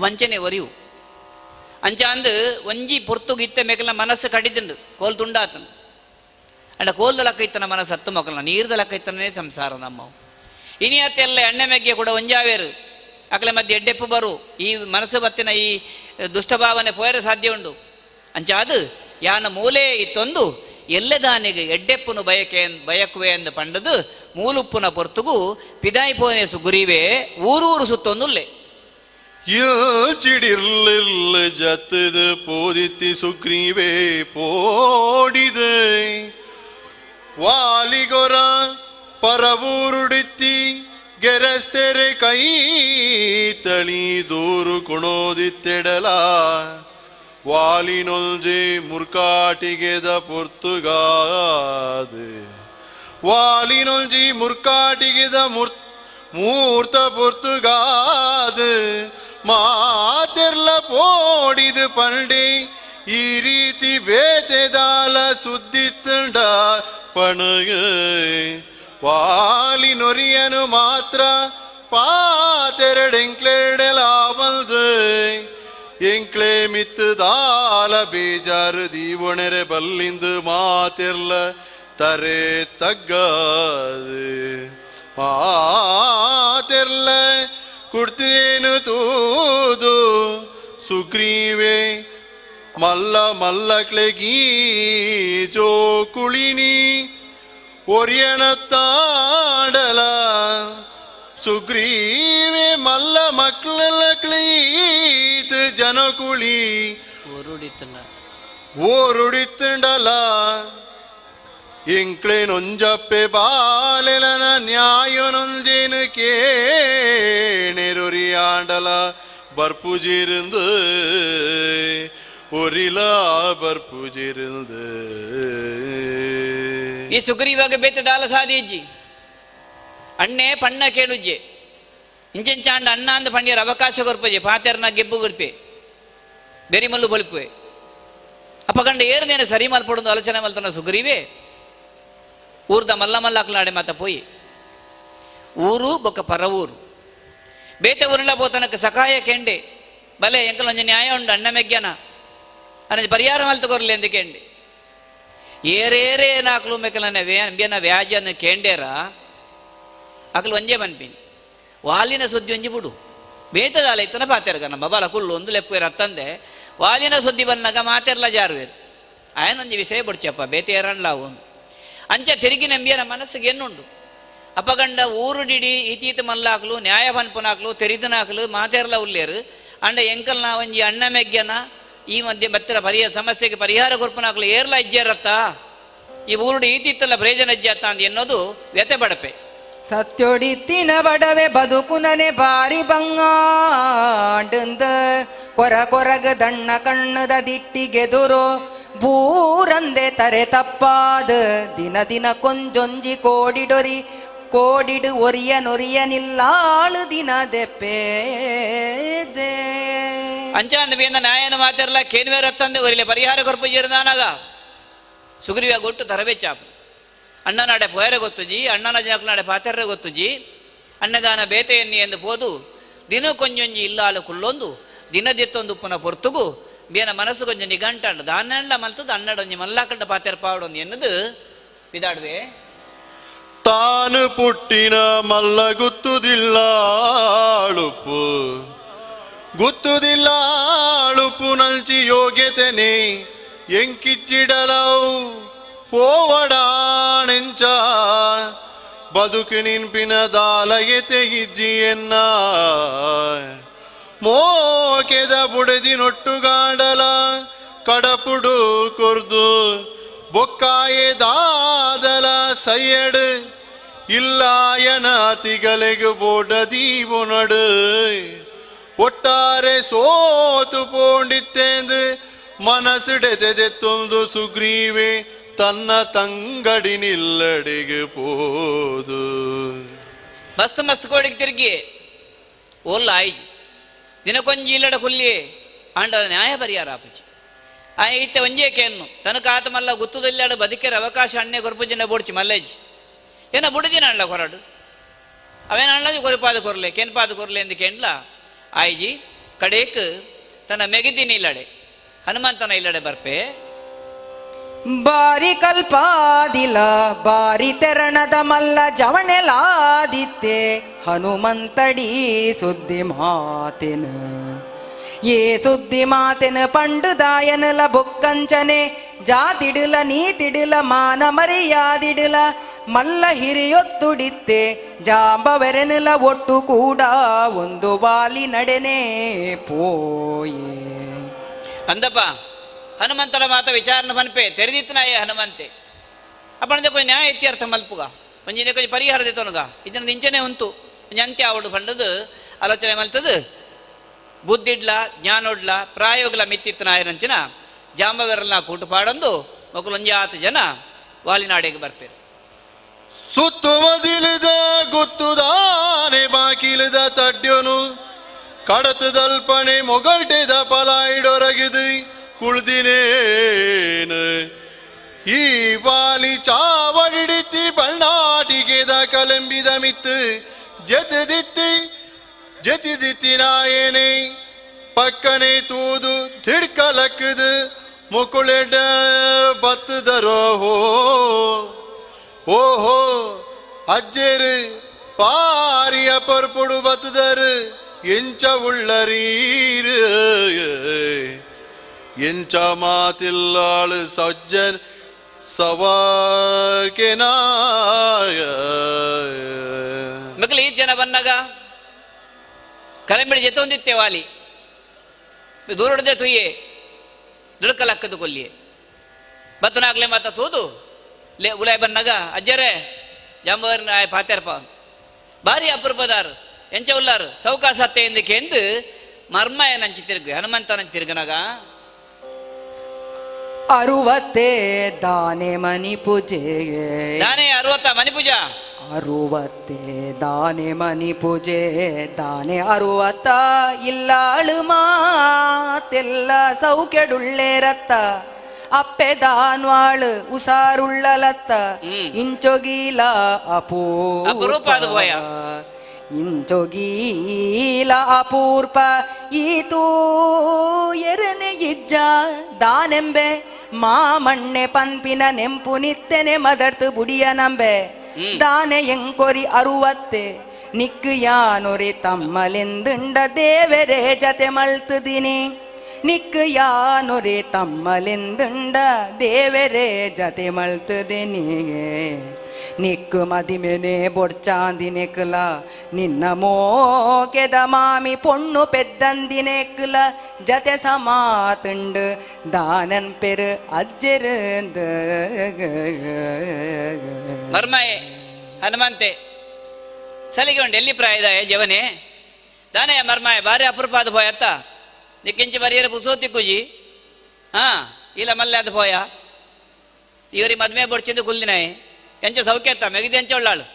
ವಂಚನೆ ಒರಿವು ಅಂಚ ಅಂದು ಒಂಜಿ ಪೊರ್ತುಗು ಇತ್ತ ಮೇಕಲ್ನ ಮನಸ್ಸು ಕಡಿದಿಂಡು ಕೋಲ್ ತುಂಡಾತಂದು ಅಂಡ ಕೋಲ್ದ ಲಕ್ಕ ಇತ್ತನ ಮನಸ್ಸು ಹತ್ತು ಮಕ್ಕಳನ್ನ ನೀರ್ದ ಲಕ್ಕ ಇತ್ತನೇ ಸಂಸಾರ ನಮ್ಮವು ಇನಿ ಅತ್ತೆಲ್ಲ ಎಣ್ಣೆ ಮೆಗ್ಗೆ ಕೂಡ ಒಂಜಾವೇರು ಅಕಲೆ ಮಧ್ಯೆ ಎಡ್ಡೆಪ್ಪು ಬರು ಈ ಮನಸ್ಸು ಬತ್ತಿನ ಈ ದುಷ್ಟಭಾವನೆ ಪೋಯರೆ ಸಾಧ್ಯ ಉಂಡು ಅಂಚ ಅದು ಯಾನ ಮೂಲೆ ಇತ್ತೊಂದು ಎಲ್ಲದಾನಿಗೆ ಎಡ್ಡೆಪ್ಪುನು ಬಯಕೆ ಬಯಕುವೆ ಎಂದು ಪಂಡದು ಮೂಲುಪ್ಪುನ ಪೊರ್ತುಗು ಪಿದಾಯಿ ಪೋನೆ ಸುಗುರಿವೆ ಊರೂರು ಸುತ್ತೊಂದುಲ್ಲೆ. ಇಲ್ಚಿಡಿರ್ಲಿರ್ಲು ಜತ್ತದ ಪೋದಿತ್ತಿ ಸುಗ್ರೀವೇ ಪೋಡಿದೆ ವಾಲಿಗೊರ ಪರವೂರುಡಿತ್ತಿ ಗೆರಸ್ತೆರೆ ಕೈ ತಳಿ ದೂರು ಕೊಣೋದಿತ್ತೆಡಲ ವಾಲಿನೊಲ್ಜೆ ಮುರ್ಕಾಟಿಗೆದ ಪೊರ್ತುಗಾದೆ ವಾಲಿನೊಲ್ಜಿ ಮುರ್ಕಾಟಿಗೆದ ಮೂರ್ತ ಪೊರ್ತುಗಾದ ಮಾತೆರ್ಲ ಪೋಡಿದು ಪಂಡೆ ಈ ರೀತಿ ಬೇತೆದಾಲ ಸುದ್ದಿತ್ತಂಡ ಪಣಗ ವಾಲಿನೊರಿಯನು ಮಾತ್ರ ಪಾತೆರಡೆಂಕ್ಲೆರಡೆಲಾವಲ್ದು ಎಂಕ್ಲೆ ಮಿತ್ತುದಾಲ ಬೇಜಾರು ದೀವಣೆರೆ ಬಲ್ಲಿಂದು ಮಾತೆರ್ಲ ತರೆ ತಗ್ಗಾದು ಮಾತೆರ್ಲ ಕುಡ್ತೇನು ತೂದು ಸುಗ್ರೀವೆ ಮಲ್ಲ ಮಲ್ಲಕ್ಲೆಗೀ ಜೋ ಕುಳಿನಿ ಒರಿಯನತ್ತಾಡಲ ಸುಗ್ರೀವೆ ಮಲ್ಲ ಮಕ್ಕಳ ಕ್ಲೀತ್ ಜನಕುಳಿ ಓರುಡಿತ್ತಂಡಲ ಎಂಕ್ಲೇನೊಂಜಪ್ಪೆ ಬಾಲೆಲನ ನ್ಯಾಯನೊಂಜೇನು ಕೇಣೆರೊರಿಯಾಂಡಲ ಬರ್ಪುಜಿருந்து ಒರಿಲ ಬರ್ಪುಜಿருந்து. ಈ ಸುಗ್ರೀವಾಗ ಬೇತೆ ದಾಲ ಸಾಧಿಜ್ಜಿ ಅಣ್ಣೆ ಪಣ್ಣ ಕೇಳುಜ್ಜೆ ಇಂಚೆಂಚಾಂಡ ಅಣ್ಣ ಅಂದ ಪಂಡಿಯರ ಅವಕಾಶ ಕೊರ್ಪಜೆ ಪಾತೆರ್ನ ಗೆಬ್ಬು ಕೊರ್ಪೆ ಬೆರಿಮಲ್ಲು ಬೊಲ್ಪುವೆ ಅಪಗಂಡ ಏರ್ನೇನು ಸರಿ ಮಲ್ಪಡೊಂದು ಆಲೋಚನೆ ಮಲ್ತನ ಸುಗ್ರೀವೆ ಊರ್ದ ಮಲ್ಲ ಮಲ್ಲಾಕ್ಲಾಡೆ ಮಾತ ಪೋಯಿ ಊರು ಬೊಕ್ಕ ಪರವೂರು ಬೇತೆ ಊರಿಲ್ಲ ಪೋತನಕ ಸಕಾಯ ಕೆಂಡೆ ಬಲೆ ಎಂಕಲೊಂಜಿ ನ್ಯಾಯ ಉಂಡು ಅಣ್ಣ ಮೆಗ್ಯನ ಅನ್ನಜ ಪರಿಹಾರ ಮಲ್ತು ಕೊರ್ಲಿ ಎಂದು ಕೆಂಡೆ ಏರೇರೇ ನಾಕ್ಲು ಮೆಕಲನ ವ್ಯನ ವ್ಯಾಜನ ಕೇಂಡೇರ ಅಕಲು ಒಂಜೆ ಬನ್ಪಿನಿ ವಾಲಿನ ಸುದ್ದಿ ಒಂಜಿ ಬುಡು ಬೇತದಾಲ ಇತ್ತನ ಪಾತೆರ್ಗ ನಮ್ಮ ಬಲ ಕುಲ್ಲು ಒಂದು ಲೆಪ್ಪುವೇರು ಅತ್ತಂದೆ ವಾಲಿನ ಸುದ್ದಿ ಬಂದಾಗ ಮಾತೆರ್ಲ ಜಾರುವೇರು ಆಯನೊಂಜಿ ವಿಷಯ ಬುಡ್ಚಪ್ಪ ಬೇತೆ ಏರನ್ಲಾವು ಅಂಚ ತಿರುಗಿ ನಂಬಿಯನ ಮನಸ್ಸಿಗೆ ಎನ್ನುಂಡು ಅಪಗಂಡ ಊರು ಡಿಡಿ ಈತೀತ ಮಲ್ಲಾಕ್ಲು ನ್ಯಾಯ ಪನ್ಪುನಾಕ್ಲು ತೆರಿದನಾಕ್ಲು ಮಾತೆರ್ಲ ಉಲ್ಲೇರು ಅಂಡ ಎಂಕಲ್ ಒಂಜಿ ಅಣ್ಣ ಮೆಗ್ಯನ ಈ ಮಧ್ಯೆ ಮತ್ತಿರ ಪರಿಹಾರ ಸಮಸ್ಯೆಗೆ ಪರಿಹಾರ ಕೊರ್ಪುನಾಕ್ಲು ಏರ್ಲ ಇಜ್ಜೇರತ್ತ ಈ ಊರುಡು ಈತಿತ್ತಲ್ಲ ಪ್ರಯೋಜನ ಇಜ್ಜತ್ತ ಅಂತ ಎನ್ನೋದು ವ್ಯತೆ ಬಡಪೆ. ಸತ್ಯೊಡಿತ್ತಿನ ಬಡವೆ ಬದುಕುನನೆ ಬಾರಿ ಬಂಗಾಂಡಂದ ಕೊರ ಕೊರಗ ದಣ್ಣ ಕಣ್ಣದ ದಿಟ್ಟಿಗೆದುರು ಬೂರಂದೆ ತರೆ ತಪ್ಪಾದ ದಿನ ದಿನ ಕೊಂಜೊಂಜಿ ಕೋಡಿಡೊರಿ ಕೋಡಿಡು ಒರಿಯ ನೊರಿಯನಿಲ್ಲಾಳು ದಿನ ದೆಪ್ಪೇದೆ. ಅಂಚಾಂದ ಬೇಂದ ನ್ಯಾಯನ ಮಾತಿರಲ್ಲ ಕೇನ್ವೇರತ್ತಂದೆ ಒರಿಲೆ ಪರಿಹಾರ ಕೊರ್ಪು ಜೀರ್ದಾನಾಗ ಸುಗ್ರೀವ ಗೊಟ್ಟು ತರಬೆ ಚಾಪ್ ಅಣ್ಣನಾಡೆ ಪೋಯರೆ ಗೊತ್ತುಜಿ ಅಣ್ಣನ ಜನಕ್ನಾಡೆ ಪಾತೆರ್ರೆ ಗೊತ್ತುಜಿ ಅಣ್ಣದಾನ ಬೇತೆ ಎನ್ನಿ ಎಂದು ಪೋದು ದಿನ ಕೊಂಜೊಂಜಿ ಇಲ್ಲಾಲು ಕುಲ್ಲೊಂದು ದಿನದಿತ್ತೊಂದು ಉಪ್ಪುನ ಪೊರ್ತುಗು ಬೇನ ಮನಸ್ಸು ಕೊಂಚ ನಿಗಂಟಂಡು ದಾನೆಲ್ಲ ಮಲ್ತದ ಅನ್ನಡೊಂಜಿ ಮಲ್ಲಾಕಂಡ ಪಾತೆರ್ ಪಾವಡೊಂದು ಎನ್ನುದು ಬಿದಾಡುವೆ. ತಾನು ಪುಟ್ಟಿನ ಮಲ್ಲ ಗುತ್ತುದಿಲ್ಲ ಅಳುಪು ಗುತ್ತುದಿಲ್ಲ ಅಳುಪು ನಂಚಿ ಯೋಗ್ಯತೆನೆ ಎಂಕಿಚ್ಚಿಡಲವು ಪೋವಡಾಣೆಂಚ ಬದುಕು ನಿನ್ಪಿನ ದಾಲಯತೆ ಇಜ್ಜಿಯನ್ನ ಮೋಕೆದ ಬುಡದಿ ನೊಟ್ಟುಗಾಡಲ ಕಡಪುಡು ಕೊರ್ದು ಬೊಕ್ಕಾಯೆ ದಾದಲ ಸೈಯಡ್ ಇಲ್ಲಾಯನ ತಿಗಲೆಗು ಬೋಡದೀವು ನಡು ಒಟ್ಟಾರೆ ಸೋತು ಪೋಂಡಿತ್ತೇಂದು ಮನಸ್ಸಿಡೆದೆತ್ತೊಂದು ಸುಗ್ರೀವೆ ತನ್ನ ತಂಗಡಿ ನಿಲ್ಲಡಿಗೆ ಪೋದು. ಮಸ್ತ್ ಮಸ್ತ್ ಕೋಡಿಗೆ ತಿರುಗಿ ಓಲ್ಲ ಆಯ್ಜಿ ದಿನಕ್ಕೊಂಜಿ ಇಲ್ಲಡ ಕುಲ್ಲಿ ಆಂಡ ನ್ಯಾಯ ಪರಿಹಾರ ಆಪುಜಿ ಆ ಇತ್ತೆ ಒಂಜೇ ಕೇನ್ನು ತನಕ ಆತ ಮಲ್ಲ ಗುತ್ತುದಲ್ಲಾಡ ಬದುಕೆರ ಅವಕಾಶ ಅಣ್ಣೆ ಕೊರ್ಪುಜಿನ ಬೋಡ್ಚಿ ಮಲ್ಲೇಜ್ ಏನ ಬುಡದಿನ ಅಣ್ಣ ಕೊರಡು ಅವೇನ ಅಣ್ಣಜು ಕೊರಿಪಾದ ಕೊರ್ಲೆ ಕೆನ್ಪಾದ ಕೊರ್ಲೆ ಎಂದು ಕೇಂಡ್ಲ ಆಯ್ಜಿ ಕಡೇಕ್ ತನ್ನ ಮೆಗಿದ್ದೀನಿ ಇಲ್ಲಡೆ ಹನುಮಂತನ ಇಲ್ಲಡೆ ಬರ್ಪೆ. ಬಾರಿ ಕಲ್ಪಾದಿಲ ಬಾರಿ ತೆರಣದ ಮಲ್ಲ ಜವಣೆಲಾದಿತ್ತೆ ಹನುಮಂತಡಿ ಸುದ್ದಿ ಮಾತಿನ ಏ ಸುದ್ದಿ ಮಾತಿನ ಪಂಡುದಾಯನಲ ಬೊಕ್ಕಂಚನೆ ಜಾತಿಡುಲ ನೀತಿಡುಲ ಮಾನ ಮರ್ಯಾದಿಡುಲ ಮಲ್ಲ ಹಿರಿಯೊತ್ತುಡಿತ್ತೆ ಜಾಂಬವೆರೆನುಲ ಒಟ್ಟು ಕೂಡ ಒಂದು ವಾಲಿ ನಡೆನೇ ಪೋಯೆ. ಅಂದಪ್ಪ ಹನುಮಂತನ ಮಾತ ವಿಚಾರನ ಪನ್ಪೆ ತೆರೆದಿತ್ತನಾಯ ಹನುಮಂತೆ ಅಪ್ಪಣದ ಕೊಂಚ ನ್ಯಾಯ ಇತ್ಯರ್ಥ ಮಲ್ಪುಗ ಒಂಜಿನ ಕೊಂಚ ಪರಿಹಾರ ದಿತ್ತನುಗ ಇದನ್ನ ಇಂಚನೆ ಉಂಟು ಒಂಜಿ ಅಂತ್ಯ ಆವಡು ಪಂಡದು ಆಲೋಚನೆ ಮಲ್ತದು ಬುದ್ಧಿಡ್ಲ ಜ್ಞಾನೊಡ್ಲ ಪ್ರಾಯೋಗಲ ಮಿತ್ತಿತ್ತನಾಯರಂಚಿನ ಜಾಂಬವೆರಲ್ನ ಕೂಟು ಪಾಡೊಂದು ಮೊಕಲೊಂಜಾತು ಜನ ವಾಲಿನಾಡಿಗೆ ಬರ್ಪೇರು. ಸುತ್ತುಮದಿಲಿದ ಗುತ್ತುದಾನೆ ಬಾಕಿಲಿದ ತಡ್ಯೋನು ಕಡತದಲ್ಪಣೆ ಮೊಗಲ್ಟೆದ ಪಲಾಯಿಡೊರಗಿದು ಕುಳ್ದಿನೇನು ಈ ವಾಲಿ ಚಾವಡಿಡಿತ್ತಿ ಬಣ್ಣಾಟಿಗೆದ ಕಲಂಬಿದ ಮಿತ್ತು ಜತಿದಿತ್ತಿ ಜತಿದಿತ್ತಿನಾಯೇನೆ ಪಕ್ಕನೆ ತೂದು ತಿಡ್ಕಲಕ್ಕದು ಮುಕುಳೆಡ ಬತ್ತದರೋ ಓಹೋ ಅಜ್ಜೇರು ಪಾರಿಯ ಪರ್ಪುಡು ಬತ್ತದರು ಎಂಚ ಉಳ್ಳರೀರು ಎಂಚ ಮಾತಿಲ್ಲಾಳು ಸಜ್ಜನ್ ಸವಾರ್ಕೆನಾಯ. ಮಕ್ಕಳು ಈ ಜನ ಬಂದಾಗ ಕಲಂಬಿಡಿ ಜೊತೆ ಒಂದಿತ್ತೆ ವಾಲಿ ದೂರಡದೆ ತುಯ್ಯೆ ದುಡುಕಲಕ್ಕದು ಕೊಲ್ಲಿಯೆ ಬತ್ತನಾಗ್ಲೆ ಮಾತ ತೂದು ಲೇ ಉಲಾಯ್ ಬಂದಾಗ ಅಜ್ಜರೇ ಜಾಂಬವರ್ನ ಪಾತ್ಯಾರಪ್ಪ ಭಾರಿ ಅಪರೂಪದಾರು ಎಂಚ ಉಲ್ಲಾರು ಸೌಕಾಸತ್ತೆ ಎಂದಕ್ಕೆ ಎಂದು ಮರ್ಮಯನಂಚಿ ತಿರುಗು ಹನುಮಂತನಂಚಿ ತಿರುಗನಾಗ ಅರುವತ್ತೆ ದಾನೆ ಮನಿ ಪೂಜೆ ದಾನೆ ಅರುವತ್ತ ಮನಿ ಪೂಜಾ ಅರುವತ್ತೆ ದಾನೆ ಮನಿ ಪೂಜೆ ದಾನೆ ಅರುವತ್ತ ಇಲ್ಲಾಳು ಮಾತೆಲ್ಲ ಸೌಕೆಡುಳ್ಳೇರತ್ತ ಅಪ್ಪೆ ದಾನ್ವಾಳು ಉಸಾರುಳ್ಳಲತ್ತ ಇಂಚೊಗೀಲ ಅಪರೂಪ ಅದು ಬೋಯ. ಇಂಚೊಗೀಲ ಅಪೂರ್ಪ ಈತೂ ಎರನೆ ಇಜ್ಜ ದಾನೆಂಬೆ ಮಾಮಣ್ಣೆ ಪನ್ಪಿನ ನೆಂಪು ನಿತ್ತೆನೆ ಮದರ್ತು ಬುಡಿಯ ನಂಬೆ ದಾನೆ ಎಂಕೊರಿ ಅರುವತ್ತೆ ನಿಕ್ಕು ಯಾನೊರಿ ತಮ್ಮಲೆಂದುಂಡ ದೇವರೇ ಜತೆ ಮಲ್ತುದಿನಿ ನಿಕ್ಕು ಯಾನೊರಿ ತಮ್ಮಲೆಂದುಂಡ ದೇವರೇ ಜತೆ ಮಲ್ತುದಿನಿಗೆ ನಿಕ್ಕು ಮದಿಮೆನೆ ಬೊಡ್ಚಾಂದಿನೆಕ್ಲ ನಿನ್ನ ಮೋಕೆದ ಮಾಮಿ ಪೊಣ್ಣು ಪೆದ್ದಂದಿನೆಕ್ಲ ಜತೆ ಸಮಾತುಂಡು ದಾನನ್ ಪೆರು ಅಜ್ಜೆರಂದ. ಮರ್ಮಯೆ ಹನುಮಂತೆ ಸಲಿಗೆ ಉಂಡು ಎಲ್ಲಿ ಪ್ರಾಯದಾಯ ಜವನೆ ದಾನೆಯ ಮರ್ಮಾಯ ಭಾರಿ ಅಪರೂಪಾದ ಪೋಯತ್ತ ನಿಕ್ಕಿಂಚಿ ಬರಿಯರ ಪುಸೋತಿ ಕುಜಿ ಹಾ ಇಲ್ಲ ಮಲ್ಲೆ ಅದು ಪೋಯ ಇವರಿ ಮದ್ಮೆ ಬೊಡ್ಚಿಂದು ಕುಲ್ದಿನಾಯೆ ಎಂಚ ಸೌಖ್ಯತ್ತ ಮೆಗಿದಿ ಎಂಚ ಉಳ್ಳಾಳು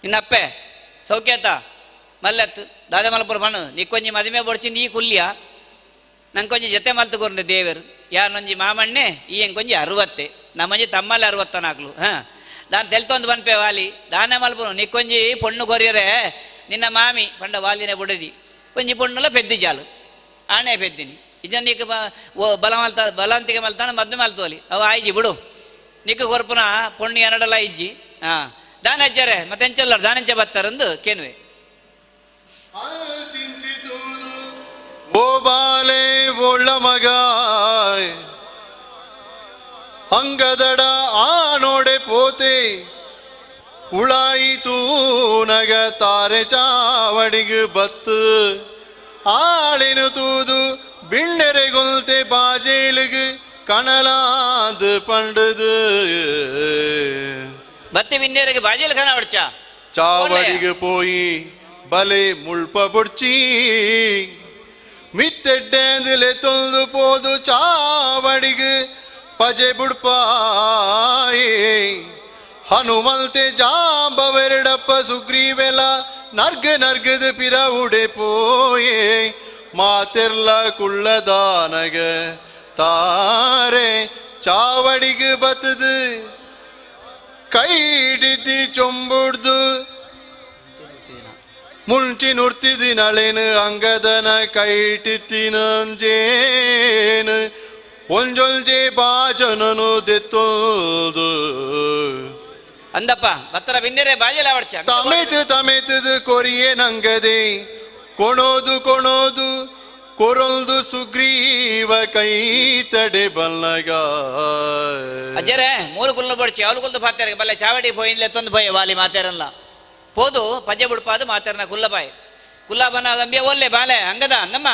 ನಿನ್ನಪ್ಪೆ ಸೌಖ್ಯತ್ತ ಮಲ್ಲೆತ್ತು ದಾದ ಮಲ್ಪುರ ಪಣ್ಣು ನಿಕ್ಕೊಂಜಿ ಮದುವೆ ಬೊಡ್ಚಿಂದು ಈ ಕುಲ್ಯ ನಂಕೊಂಜಿ ಜೊತೆ ಮಲ್ತುಕೊರ್ನೆ ದೇವರು ಯಾರೊಂಜಿ ಮಾಮಣ್ಣೆ ಈ ಎಂಕೊಂಜಿ ಅರುವತ್ತೆ ನಮ್ಮಂಜಿ ತಮ್ಮಲ್ಲಿ ಅರುವತ್ತನಾಗ್ಲು ಹಾಂ ದಾನ ತೆಲ್ತೊಂದು ಬನ್ಪೆ ವಾಲಿ ದಾನ ಮಲ್ಪುನು ನಿಕ್ಕೊಂಜಿ ಪೊಣ್ಣು ಕೊರಿಯರೆ ನಿನ್ನ ಮಾಮಿ ಪಂಡ ವಾಲಿನೇ ಬುಡದಿ ಒಂಜಿ ಪೊಣ್ಣುಲ ಪೆದ್ದಿ ಜಾಲು ಆಣೆ ಪೆದ್ದಿನಿ ಇದನ್ನ ನೀಕ ಬಲ ಮಲ್ತ ಬಲಂತಿಗೆ ಮಲ್ತಾನ ಮದ್ವೆ ಮಲ್ತೋಲಿ ಅವ ಆಯ್ಜಿ ಬಿಡು ನಿಕ್ಕ ಕೊರ್ಪುನ ಪೊಣ್ಣು ಎರಡಲ್ಲ ಇಜ್ಜಿ ಹಾಂ ದಾನ ಅಜ್ಜರೆ ಮತ್ತೆ ಎಂಚಲ್ಲ ದಾನಂಚ ಬತ್ತಾರಂದು ಕೇನುವೆ. ಓ ಬಾಲೆ ಒಳ್ಳ ಮಗ ಅಂಗದಡ ಆನೋಡೆ ಪೋತೆ ಉಳಾಯಿತು ನಗ ತಾರೆ ಚಾವಡಿಗು ಬತ್ತು ಆಳಿನು ತೂದು ಬಿಣ್ಣೆರೆಗೊಲ್ತೆ ಬಾಜೇಲಿಗು ಕಣಲಾದು ಪಂಡದು ಬತ್ತಿ ಬಿನ್ನೇರಿಗೆ ಬಾಜೇಲು ಕಣ ಹೊಡ್ಚ ಚಾವಡಿಗೆ ಪೋಯಿ ಬಲೆ ಮುಳ್ಪ ಬುಡ್ಚಿ ಮಿತ್ತೆಡ್ಡೇಂದಿಲೆ ತೊಂದು ಪೋದು ಚಾವಡಿಗು ಪಜೆ ಬುಡ್ಪಾಯೇ ಹನುಮಂತೆ ಜಾಂಬವೆರಡಪ್ಪ ಸುಗ್ರೀವೆಲ ನರ್ಗ ನರ್ಗದ ಪಿರ ಉಡೆ ಪೋಯೇ ಮಾತೆರ್ಲ ಕುಳ್ಳದಾನಗ ತಾರೆ ಚಾವಡಿಗು ಬತ್ತದು ಕೈಡಿದ್ದಿ ಚೊಂಬುಡ್ದು ಮುಂಚಿ ನುರ್ತಿದಿನಳೇನು ಅಂಗದನ ಕೈಟಿತ್ತಿನಂಜೇನು ಒಂಜೊಂಜೆ ಬಾಜನನು ದೆತ್ತೊಂದು ಅಂದಪ್ಪ ಬತ್ತರ ಬಿನ್ನೇರೆ ಬಾಜೇಲ ಹೊಡ್ಚ ತಮೆತು ತಮೆತದು ಕೊರಿಯೆ ನಂಗದೆ ಕೊಣೋದು ಕೊಣೋದು ಕೊರೊಲ್ದು ಸುಗ್ರೀವ ಕೈ ತಡೆ ಬಲ್ಲಗ. ಅಜ್ಜರೇ ಮೂರು ಕುಲ್ಲು ಬಡ್ಚಿ ಅವಳು ಕುಲ್ದು ಪಾತಾರೆ ಬಲ್ಲೆ ಚಾವಡಿ ಪೋಯಿನ್ಲೆ ತೊಂದು ಪೋಯೆ ವಾಲಿ ಮಾತೇರಲ್ಲ ಪೋದು ಪಜ್ಜೆ ಬುಡ್ಪಾದು ಮಾತೇರನ ಕುಲ್ಲಬಾಯ್ ಕುಲ್ಲಬನ ಗಂಬಿಯ ಒಲ್ಲೆ ಬಾಲೆ ಹಂಗದ ನಮ್ಮ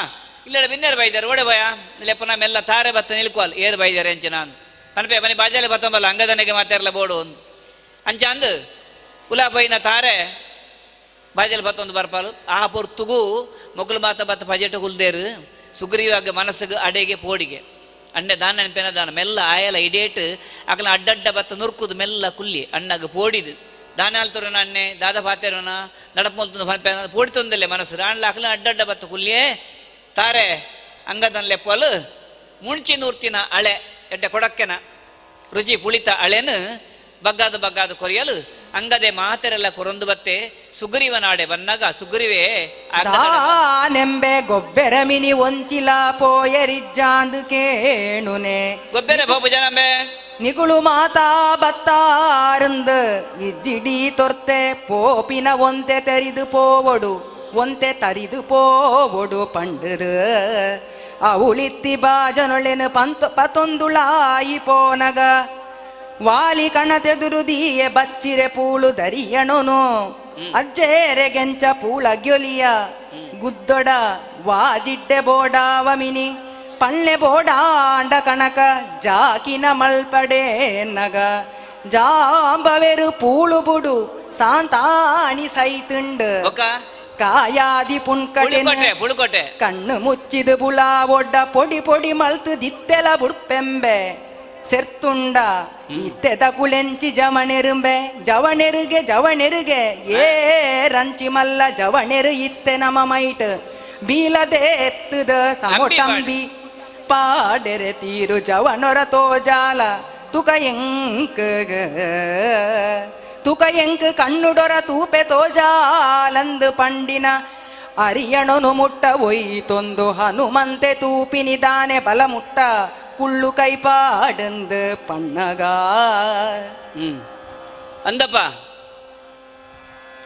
ಇಲ್ಲಡ ಬಿನ್ನೇರು ಬೈದಾರೆ ಓಡೆ ಬಾಯ ಲೆಪ್ಪನ ಮೆಲ್ಲ ತಾರೆ ಬತ್ತ ನಿಲ್ಕೋಲ್ ಏರು ಬೈದಾರೆ ಅಂಚೆ ನಾನು ಪನ್ಪೆ ಬನಿ ಬಾಜಾಲೆ ಬತ್ತಂಬಲ್ಲ ಅಂಗದನಿಗೆ ಮಾತಾರಲ್ಲ ಬೋಡು ಅಂಚ ಅಂದು ಕುಲಾಬೈನ ತಾರೆ ಬಾಜಲ್ ಬತ್ತೊಂದು ಬರ್ಪಾಲು ಆ ಪೊರ್ತುಗು ಮೊಗಲು ಮಾತ ಬತ್ತ ಪಜೆಟ ಕುಲ್ದೇರು ಸುಗ್ರೀವಾಗ ಮನಸ್ಸಿಗೆ ಅಡೆಗೆ ಪೋಡಿಗೆ ಅಣ್ಣೆ ದಾನ ನೆನಪೇನ ದಾನ ಮೆಲ್ಲ ಆಯಲ ಇಡೇಟ್ ಅಕಲ ಅಡ್ಡಡ್ಡ ಬತ್ತ ನುರ್ಕುದು ಮೆಲ್ಲ ಕುಲ್ಲಿ ಅಣ್ಣಗ ಪೋಡಿದು ದಾನ ಅಲ್ತರೋನ ಅಣ್ಣೆ ದಾದ ಪಾತೇರೋನ ನಡಪ ಮೊಲ್ತಂದು ಪನ್ಪೇನ ಪೋಡಿ ತೊಂದಿಲ್ಲ ಮನಸ್ಸು ರಾಣ್ಲ ಅಕಲ ಅಡ್ಡಡ್ಡ ಬತ್ತ ಕುಲ್ಲಿಯೇ ತಾರೆ ಅಂಗದನ್ ಲೆಪ್ಪಲು ಮುಂಚಿ ನೂರ್ತಿನ ಅಳೆ ಎಡ್ಡೆ ಕೊಡಕ್ಕೆನ ರುಚಿ ಪುಳಿತ ಅಳೆನು ಬಗ್ಗಾದ ಬಗ್ಗಾದ ಕೊರಿಯಲು ಅಂಗದೆ ಮಾತೆರೆಲ್ಲ ಕೊರೊಂದು ಬತ್ತೆ ಸುಗ್ರೀವನಾಡೆ ಬನ್ನಾಗ ಸುಗ್ರೀವೇ ದಾನೆಂಬೆ ಗೊಬ್ಬೆರ ಮಿನಿ ಒಂಚಿಲ ಪೋಯರಿಜ್ಜಾಂದು ಕೇಣುನೆ ಗೊಬ್ಬೆರೆ ಬಾಬು ಜನಂಬೆ ನಿಗುಳು ಮಾತಾ ಬತ್ತಾರಂದು ಇಜ್ಜಿಡಿ ತೊರ್ತೆ ಪೋಪಿನ ಒಂತೆ ತೆರಿದು ಪೋವೊಡು ಒಂತೆ ತರಿದು ಪೋವೊಡು ಪಂಡುದು ಅವುಳಿತ್ತಿ ಬಾಜನೊಳೆನು ಪಂತ ಪತೊಂದುಳಾಯಿ ಪೋನಗ ವಾಲಿ ಕಣತೆದುರುದಿಯೆ ಬಚ್ಚಿರೆ ಪೂಳು ದರಿಯಣೋನು ಅಜ್ಜೇರೆ ಗೆಂಚ ಪೂಳಗ್ಯೊಲಿಯ ಗುದ್ದೊಡ ವಾಜಿಡ್ಡೆ ಬೋಡಾವ ಮಿನಿ ಪಲ್ಲೆ ಬೋಡಾಂಡ ಕಣಕ ಜಾಕಿನ ಮಲ್ಪಡೆ ನಗ ಜಾಂಬವೆರು ಪೂಳು ಬುಡು ಸಾಂತಾಣಿ ಸೈತುಂಡು ಕಾಯಾದಿ ಪುಣ್ಕಟೆ ಪುಳುಕೋಟೆ ಕಣ್ಣು ಮುಚ್ಚಿದು ಬುಳ ಒಡ್ಡ ಪೊಡಿ ಪೊಡಿ ಮಲ್ತು ದಿತ್ತೆಲ ಬುಡ್ಪೆಂಬೆ ಸೆರ್ತುಂಡ ಇತ್ತೆದ ಕುಲೆಂಚಿ ಜವಣೆರುಂಬೆ ಜವಣೆರುಗೆ ಜವಣೆರುಗೆ ಏ ರಂಚಿ ಮಲ್ಲ ಜವಣೆರು ಇತ್ತೆ ನಮ ಮೈಟ್ ಬೀಲದೆ ಎತ್ತುದ ಸಮೊಟಂಬಿ ಪಾಡೆರೆ ತೀರು ಜವನೊರ ತೋಜಾಲ ತುಕ ಎಂಕ ತುಕ ಎಂಕ್ ಕಣ್ಣುಡೊರ ತೂಪೆ ತೋಜಾಲಂದು ಪಂಡಿನ ಅರಿಯಣನು ಮುಟ್ಟ ಒಯ್ತೊಂದು ಹನುಮಂತೆ ತೂಪಿನಿದಾನೆ ಬಲ ಮುಟ್ಟ ಕುಳ್ಳು ಕೈಪಾಡಂದು ಪಣ್ಣಗ. ಅಂದಪ್ಪ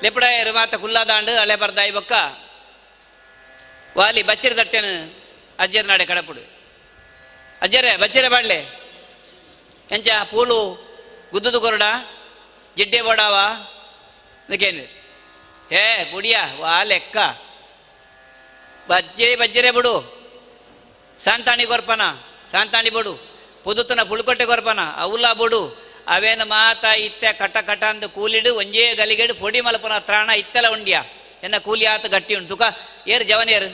ಲೆಪಡಾಯರು ಮಾತ ಕುಲ್ಲಾದಾಂಡು ಅಳೆ ಬರ್ದಾಯಿ ಬೊಕ್ಕ ವಾಲಿ ಬಚ್ಚಿರ ತಟ್ಟೆನು ಅಜ್ಜರ ನಾಡೆ ಕಡಪುಡು ಅಜ್ಜರೇ ಬಚ್ಚಿರ ಬಾಡ್ಲೆ ಎಂಚ ಪೂಲು ಗುದ್ದುದು ಕೊರಡ ಜಿಡ್ಡೆ ಬೋಡಾವ ಅದಕ್ಕೇನು ಏ ಬುಡಿಯ ವಾ ಲೆಕ್ಕ ಬಜ್ಜಿರೆ ಬಜ್ಜಿರೆ ಬಿಡು ಸಾಂತಾಣಿ ಕೊರ್ಪನ ಸಾಂತಾಣಿ ಬಡು ಪುದುತನ ಪುಳುಕೊಟ್ಟೆ ಕೊರ್ಪನ ಅವುಲ ಬುಡು ಅವೇನು ಮಾತ ಇತ್ತೆ ಕಟ ಕಟ ಅಂದು ಕೂಲಿಡು ಒಂಜೇ ಗಲಿಗೆಡು ಪೊಡಿ ಮಲ್ಪನ ತ್ರಾಣ ಇತ್ತೆಲ ಉಂಡ್ಯಾ ಎನ್ನ ಕೂಲಿ ಆತ ಗಟ್ಟಿ ಉಂಟು ತುಕ ಏರು ಜವನೇರು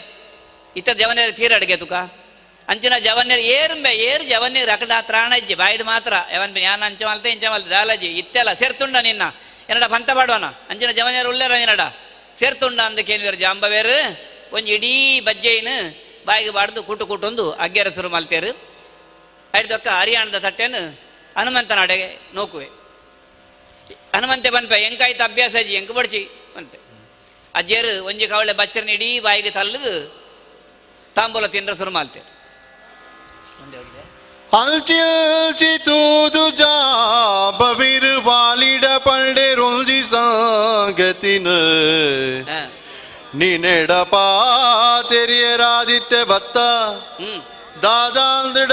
ಇತ್ತ ಜವನೇರು ತೀರ ಅಡುಗೆ ತುಕ ಅಂಚಿನ ಜವನ್ಯರು ಏರುಂಬೆ ಏರು ಜವನ್ಯರು ಅಕಡ ತ್ರಾಣ ಇಜ್ಜಿ ಬಾಯಿಡು ಮಾತ್ರ ಯಾವನ್ ಯಾನ ಅಂಚ ಮಲ್ತೆ ಇಂಚ ಮಲ್ತೆ ದಾಲಜಿ ಇತ್ತೆಲ್ಲ ಸೇರ್ತುಂಡ ನಿನ್ನ ಎನ್ನಡ ಪಂತ ಪಾಡುವನ ಅಂಚಿನ ಜವನ್ಯರು ಉಲ್ಲೇರ ನಿನ್ನಡ ಸೇರ್ತುಂಡ ಅಂದಕ್ಕೇನು ಜಾಂಬವೇರು ಒಂಜಿ ಇಡೀ ಬಜ್ಜೆಯಿನ ಬಾಯಿಗೆ ಬಾಡ್ದು ಕೂಟು ಕೂಟೊಂದು ಅಗ್ಗೆರಸರು ಮಲ್ತೇರು ಐಡ್ದೊಕ್ಕ ಹರಿಯಾಣದ ತಟ್ಟೆನು ಹನುಮಂತನ ಅಡೆಗೆ ನೋಕುವೆ ಹನುಮಂತೆ ಬನ್ಪೆ ಎಂಕಾಯ್ತು ಅಭ್ಯಾಸ ಅಜ್ಜಿ ಎಂಕು ಬಡ್ಚಿ ಬನ್ಪೆ ಅಜ್ಜೇರು ಒಂಜಿ ಕವಳೆ ಬಚ್ಚರನ್ನ ಇಡೀ ಬಾಯಿಗೆ ತಲ್ಲದು ತಾಂಬೂಲ ತಿಂದ್ರ ಶುರು ಮಾಲ್ತೇರು. ಅಲ್ಚಿಲ್ಚಿ ತೂದು ಜಾಬವಿರು ವಾಲಿಡ ಪಂಡೆ ರೊಂಜಿ ಸಾಂಗತಿನ ನೀನೆಡ ಪಾತೆರಿಯರಾದಿತ್ಯ ಬತ್ತ ದಾದಾಂದಡ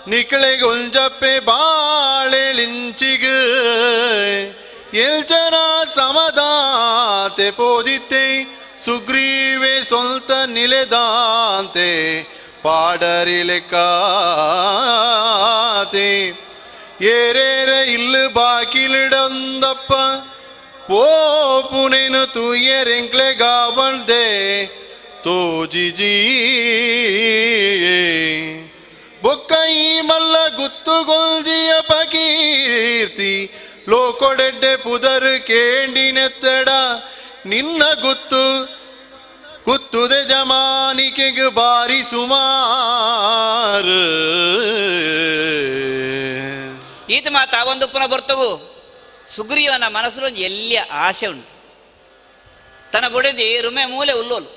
ನಿಕಳೆ ಗೊಂಜಪ್ಪೆ ಬಾಳೆಳಿಂಚಿಗ ಎಲ್ಚನ ಸಮದಾತೆ ಪೋದಿತ್ತೆ ಸುಗ್ರೀವೆ ಸೊಲ್ತ ನಿಲೆದಾಂತೆ ಪಾಡರಿಲೆಕಾತೆ ಏರೇರ ಇಲ್ಲು ಬಾಕಿಲಿಡಂದಪ್ಪ ಪೋಪುನೇನು ತೂಯರೆಂಕ್ಲೆ ಗಾವಂದೆ ತೋಜಿಜಿ ಬೊಕ್ಕೈ ಮಲ್ಲ ಗುತ್ತುಗೊಂಜಿಯ ಪಕೀರ್ತಿ ಲೋಕೊಡೆಡ್ಡೆ ಪುದರ್ ಕೇಂಡಿನೆತ್ತಡ ನಿನ್ನ ಗುತ್ತು ಗುತ್ತುದೆ ಜಮಾನಿಕೆಗೆ ಬಾರಿ ಸುಮಾರು. ಈತ ಮಾತ ಒಂದು ಪುನಃ ಬರ್ತಗು ಸುಗ್ರೀವನ ಮನಸ್ಸು ಎಲ್ಲಿಯ ಆಸೆ ಉಂಟು ತನ್ನ ಬುಡದಿ ರುಮೆ ಮೂಲೆ ಉಲ್ಲೋಲು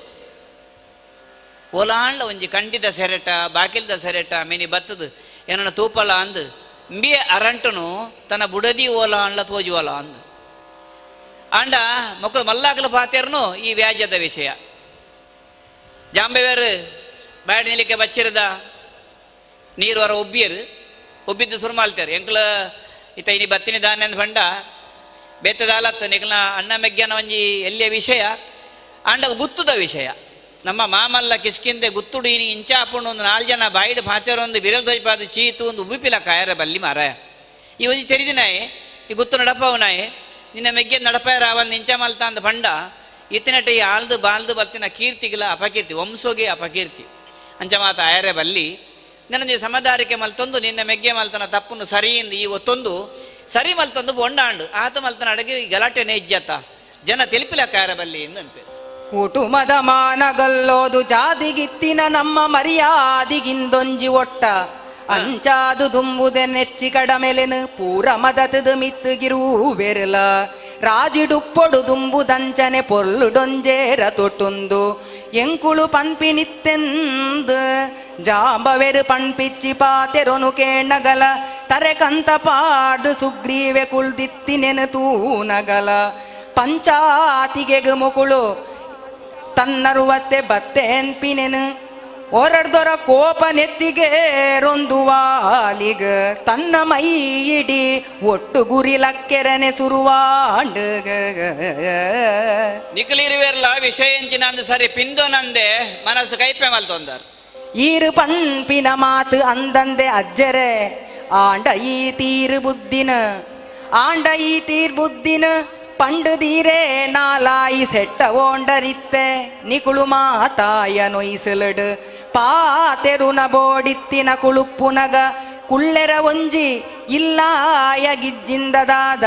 ಓಲಾಂಡ ಒಂಜಿ ಕಂಡಿದ ಸೆರೆಟ ಬಾಕಿಲ್ದ ಸೆರೆಟ ಮಿನಿ ಬತ್ತದು ಏನನ್ನ ತೂಪಲ ಅಂದು ಇಂಬಿಯ ಅರಂಟನು ತನ್ನ ಬುಡದಿ ಓಲಾಂಡ್ಲ ತೋಜುವಲ ಅಂದು ಆಂಡ ಮಕ್ಕಳು ಮಲ್ಲಾಕಲು ಪಾತೇರ್ನು ಈ ವ್ಯಾಜ್ಯದ ವಿಷಯ. ಜಾಂಬೆವೇರು ಬಾಡಿ ನಿಲಿಕೆ ಬಚ್ಚಿರದ ನೀರು ಹೊರ ಒಬ್ಬಿಯರು ಒಬ್ಬಿದ್ದು ಸುರು ಮಾಲ್ತಾರೆ. ಎಂಕ್ಲ ಇತ್ತ ಇನಿ ಬತ್ತಿನ ದಾನ್ಯ ಪಂಡ ಬೇತದಾಲತ್ತು ನಿಕ್ಲ ಅಣ್ಣ ಮೆಗ್ಗನ ಒಂಜಿ ಎಲ್ಲಿಯ ವಿಷಯ ಆಂಡ ಗುತ್ತುದ ವಿಷಯ. ನಮ್ಮ ಮಾಮಲ್ಲ ಕಿಸ್ಕಿಂದೆ ಗುತ್ತುಡು ಇನಿ ಇಂಚಾಪುಂಡು ಒಂದು ನಾಲ್ ಜನ ಬಾಯಿಡ್ ಪಾತೆರೊಂದು ಬಿರಲ್ ತೊಯ್ಪಾದ ಚೀತು ಒಂದು ಉಬ್ಬಿಪಿಲ ಕಾಯರ ಬಲ್ಲಿ ಮಾರಾಯ. ಈ ಒಂಜಿ ತೆರಿದಿನಾಯೆ ಈ ಗುತ್ತು ನಡಪವನಾಯೆ ನಿನ್ನ ಮೆಗ್ಗೆ ನಡಪಾಯ ರಾವನ್ ಇಂಚ ಮಲ್ತ ಅಂದ ಪಂಡ ಇತ್ತಿನಟ ಈ ಆಲ್ದು ಬಾಲ್ದು ಬತ್ತಿನ ಕೀರ್ತಿಗಿಲ ಅಪಕೀರ್ತಿ ವಂಶೋಗೆ ಅಪಕೀರ್ತಿ ಅಂಚ ಮಾತ ಆಯರೆ ಬಲ್ಲಿ ನನ್ನ ಸಮದಾರಿಕೆ ಮಲ್ತೊಂದು ನಿನ್ನ ಮೆಗ್ಗೆ ಮಲ್ತನ ತಪ್ಪುನು ಸರಿಯಿಂದ ಈ ಒತ್ತೊಂದು ಸರಿ ಮಲ್ತೊಂದು ಬೊಂಡಾಂಡು ಆತ ಮಲ್ತನ ಅಡಗೆ ಗಲಾಟೆನೆ ಇಜ್ಜತ ಜನ ತಿಳಿಪಿಲ ಕಾಯರ ಬಲ್ಲಿ ಎಂದು ಅನ್ಪೆ. ಕುಟುಂಬದ ಮಾನಗಲ್ಲೋದು ಜಾದಿಗಿತ್ತಿನ ನಮ್ಮ ಮರ್ಯಾದಿಗಿಂದೊಂಜಿ ಒಟ್ಟ ಅಂಚಾದು ದುಂಬುದೆ ನೆಚ್ಚಿ ಕಡಮೆಲೆನು ಪೂರ ಮದತದು ಮಿತ್ತುಗಿರುವೆರ್ಲ ರಾಜಿಡುಪ್ಪೊಡು ದುಂಬುದಂಚನೆ ಪೊರ್ಲುಡೊಂಜೇರ ತೊಟ್ಟುಂದು ಎಂಕುಳು ಪನ್ಪಿನಿತ್ತೆಂದು ಜಾಂಬವೆರು ಪಣ್ಪಿಚ್ಚಿ ಪಾತೆರೊನು ಕೇಣಗಲ ತರೆ ಕಂತ ಪಾಡ್ದು ಸುಗ್ರೀವೆ ಕುಳ್ದಿತ್ತಿನೆನು ತೂನಗಲ ಪಂಚಾತಿಗೆಗು ಮುಕುಳು ತನ್ನರುವತ್ತೆ ಬತ್ತೆನ್ಪಿನೆನು ಒರಡ್ದೊರ ಕೋಪ ನೆತ್ತಿಗೆ ರೊಂದುವಾಲಿಗ ತನ್ನ ಮೈ ಇಡಿ ಒಟ್ಟು ಗುರಿ ಲಕ್ಕೆರನೆ ಸುರುವಾಂಡ. ನಿಖಲಿರುವೆರ್ಲ ವಿಷಯ ಎಂಚಿನ ಅಂದು ಸರಿ ಪಿಂದೋನಂದೆ ಮನಸ್ಸು ಕೈಪೆ ಮಲ್ತೊಂದಾರ್. ಈರು ಪನ್ಪಿನ ಮಾತು ಅಂದಂದೆ ಅಜ್ಜರೆ ಆಂಡ ಈ ತೀರು ಬುದ್ಧಿನ ಆಂಡ ಈ ತೀರ್ ಬುದ್ಧಿನ ಪಂಡುದೀರೇ ನಾಲಾಯಿ ಸೆಟ್ಟ ಓಂಡರಿತ್ತೆ ನಿಕುಳು ಮಾತಾಯ ನೊಯ್ಸಲಡು ಪಾತೆರುನ ಬೋಡಿತ್ತಿನ ಕುಳುಪ್ಪುನಗ ಕುಳ್ಳೆರ ಒಂಜಿ ಇಲ್ಲಾಯ ಗಿಜ್ಜಿಂದದಾದ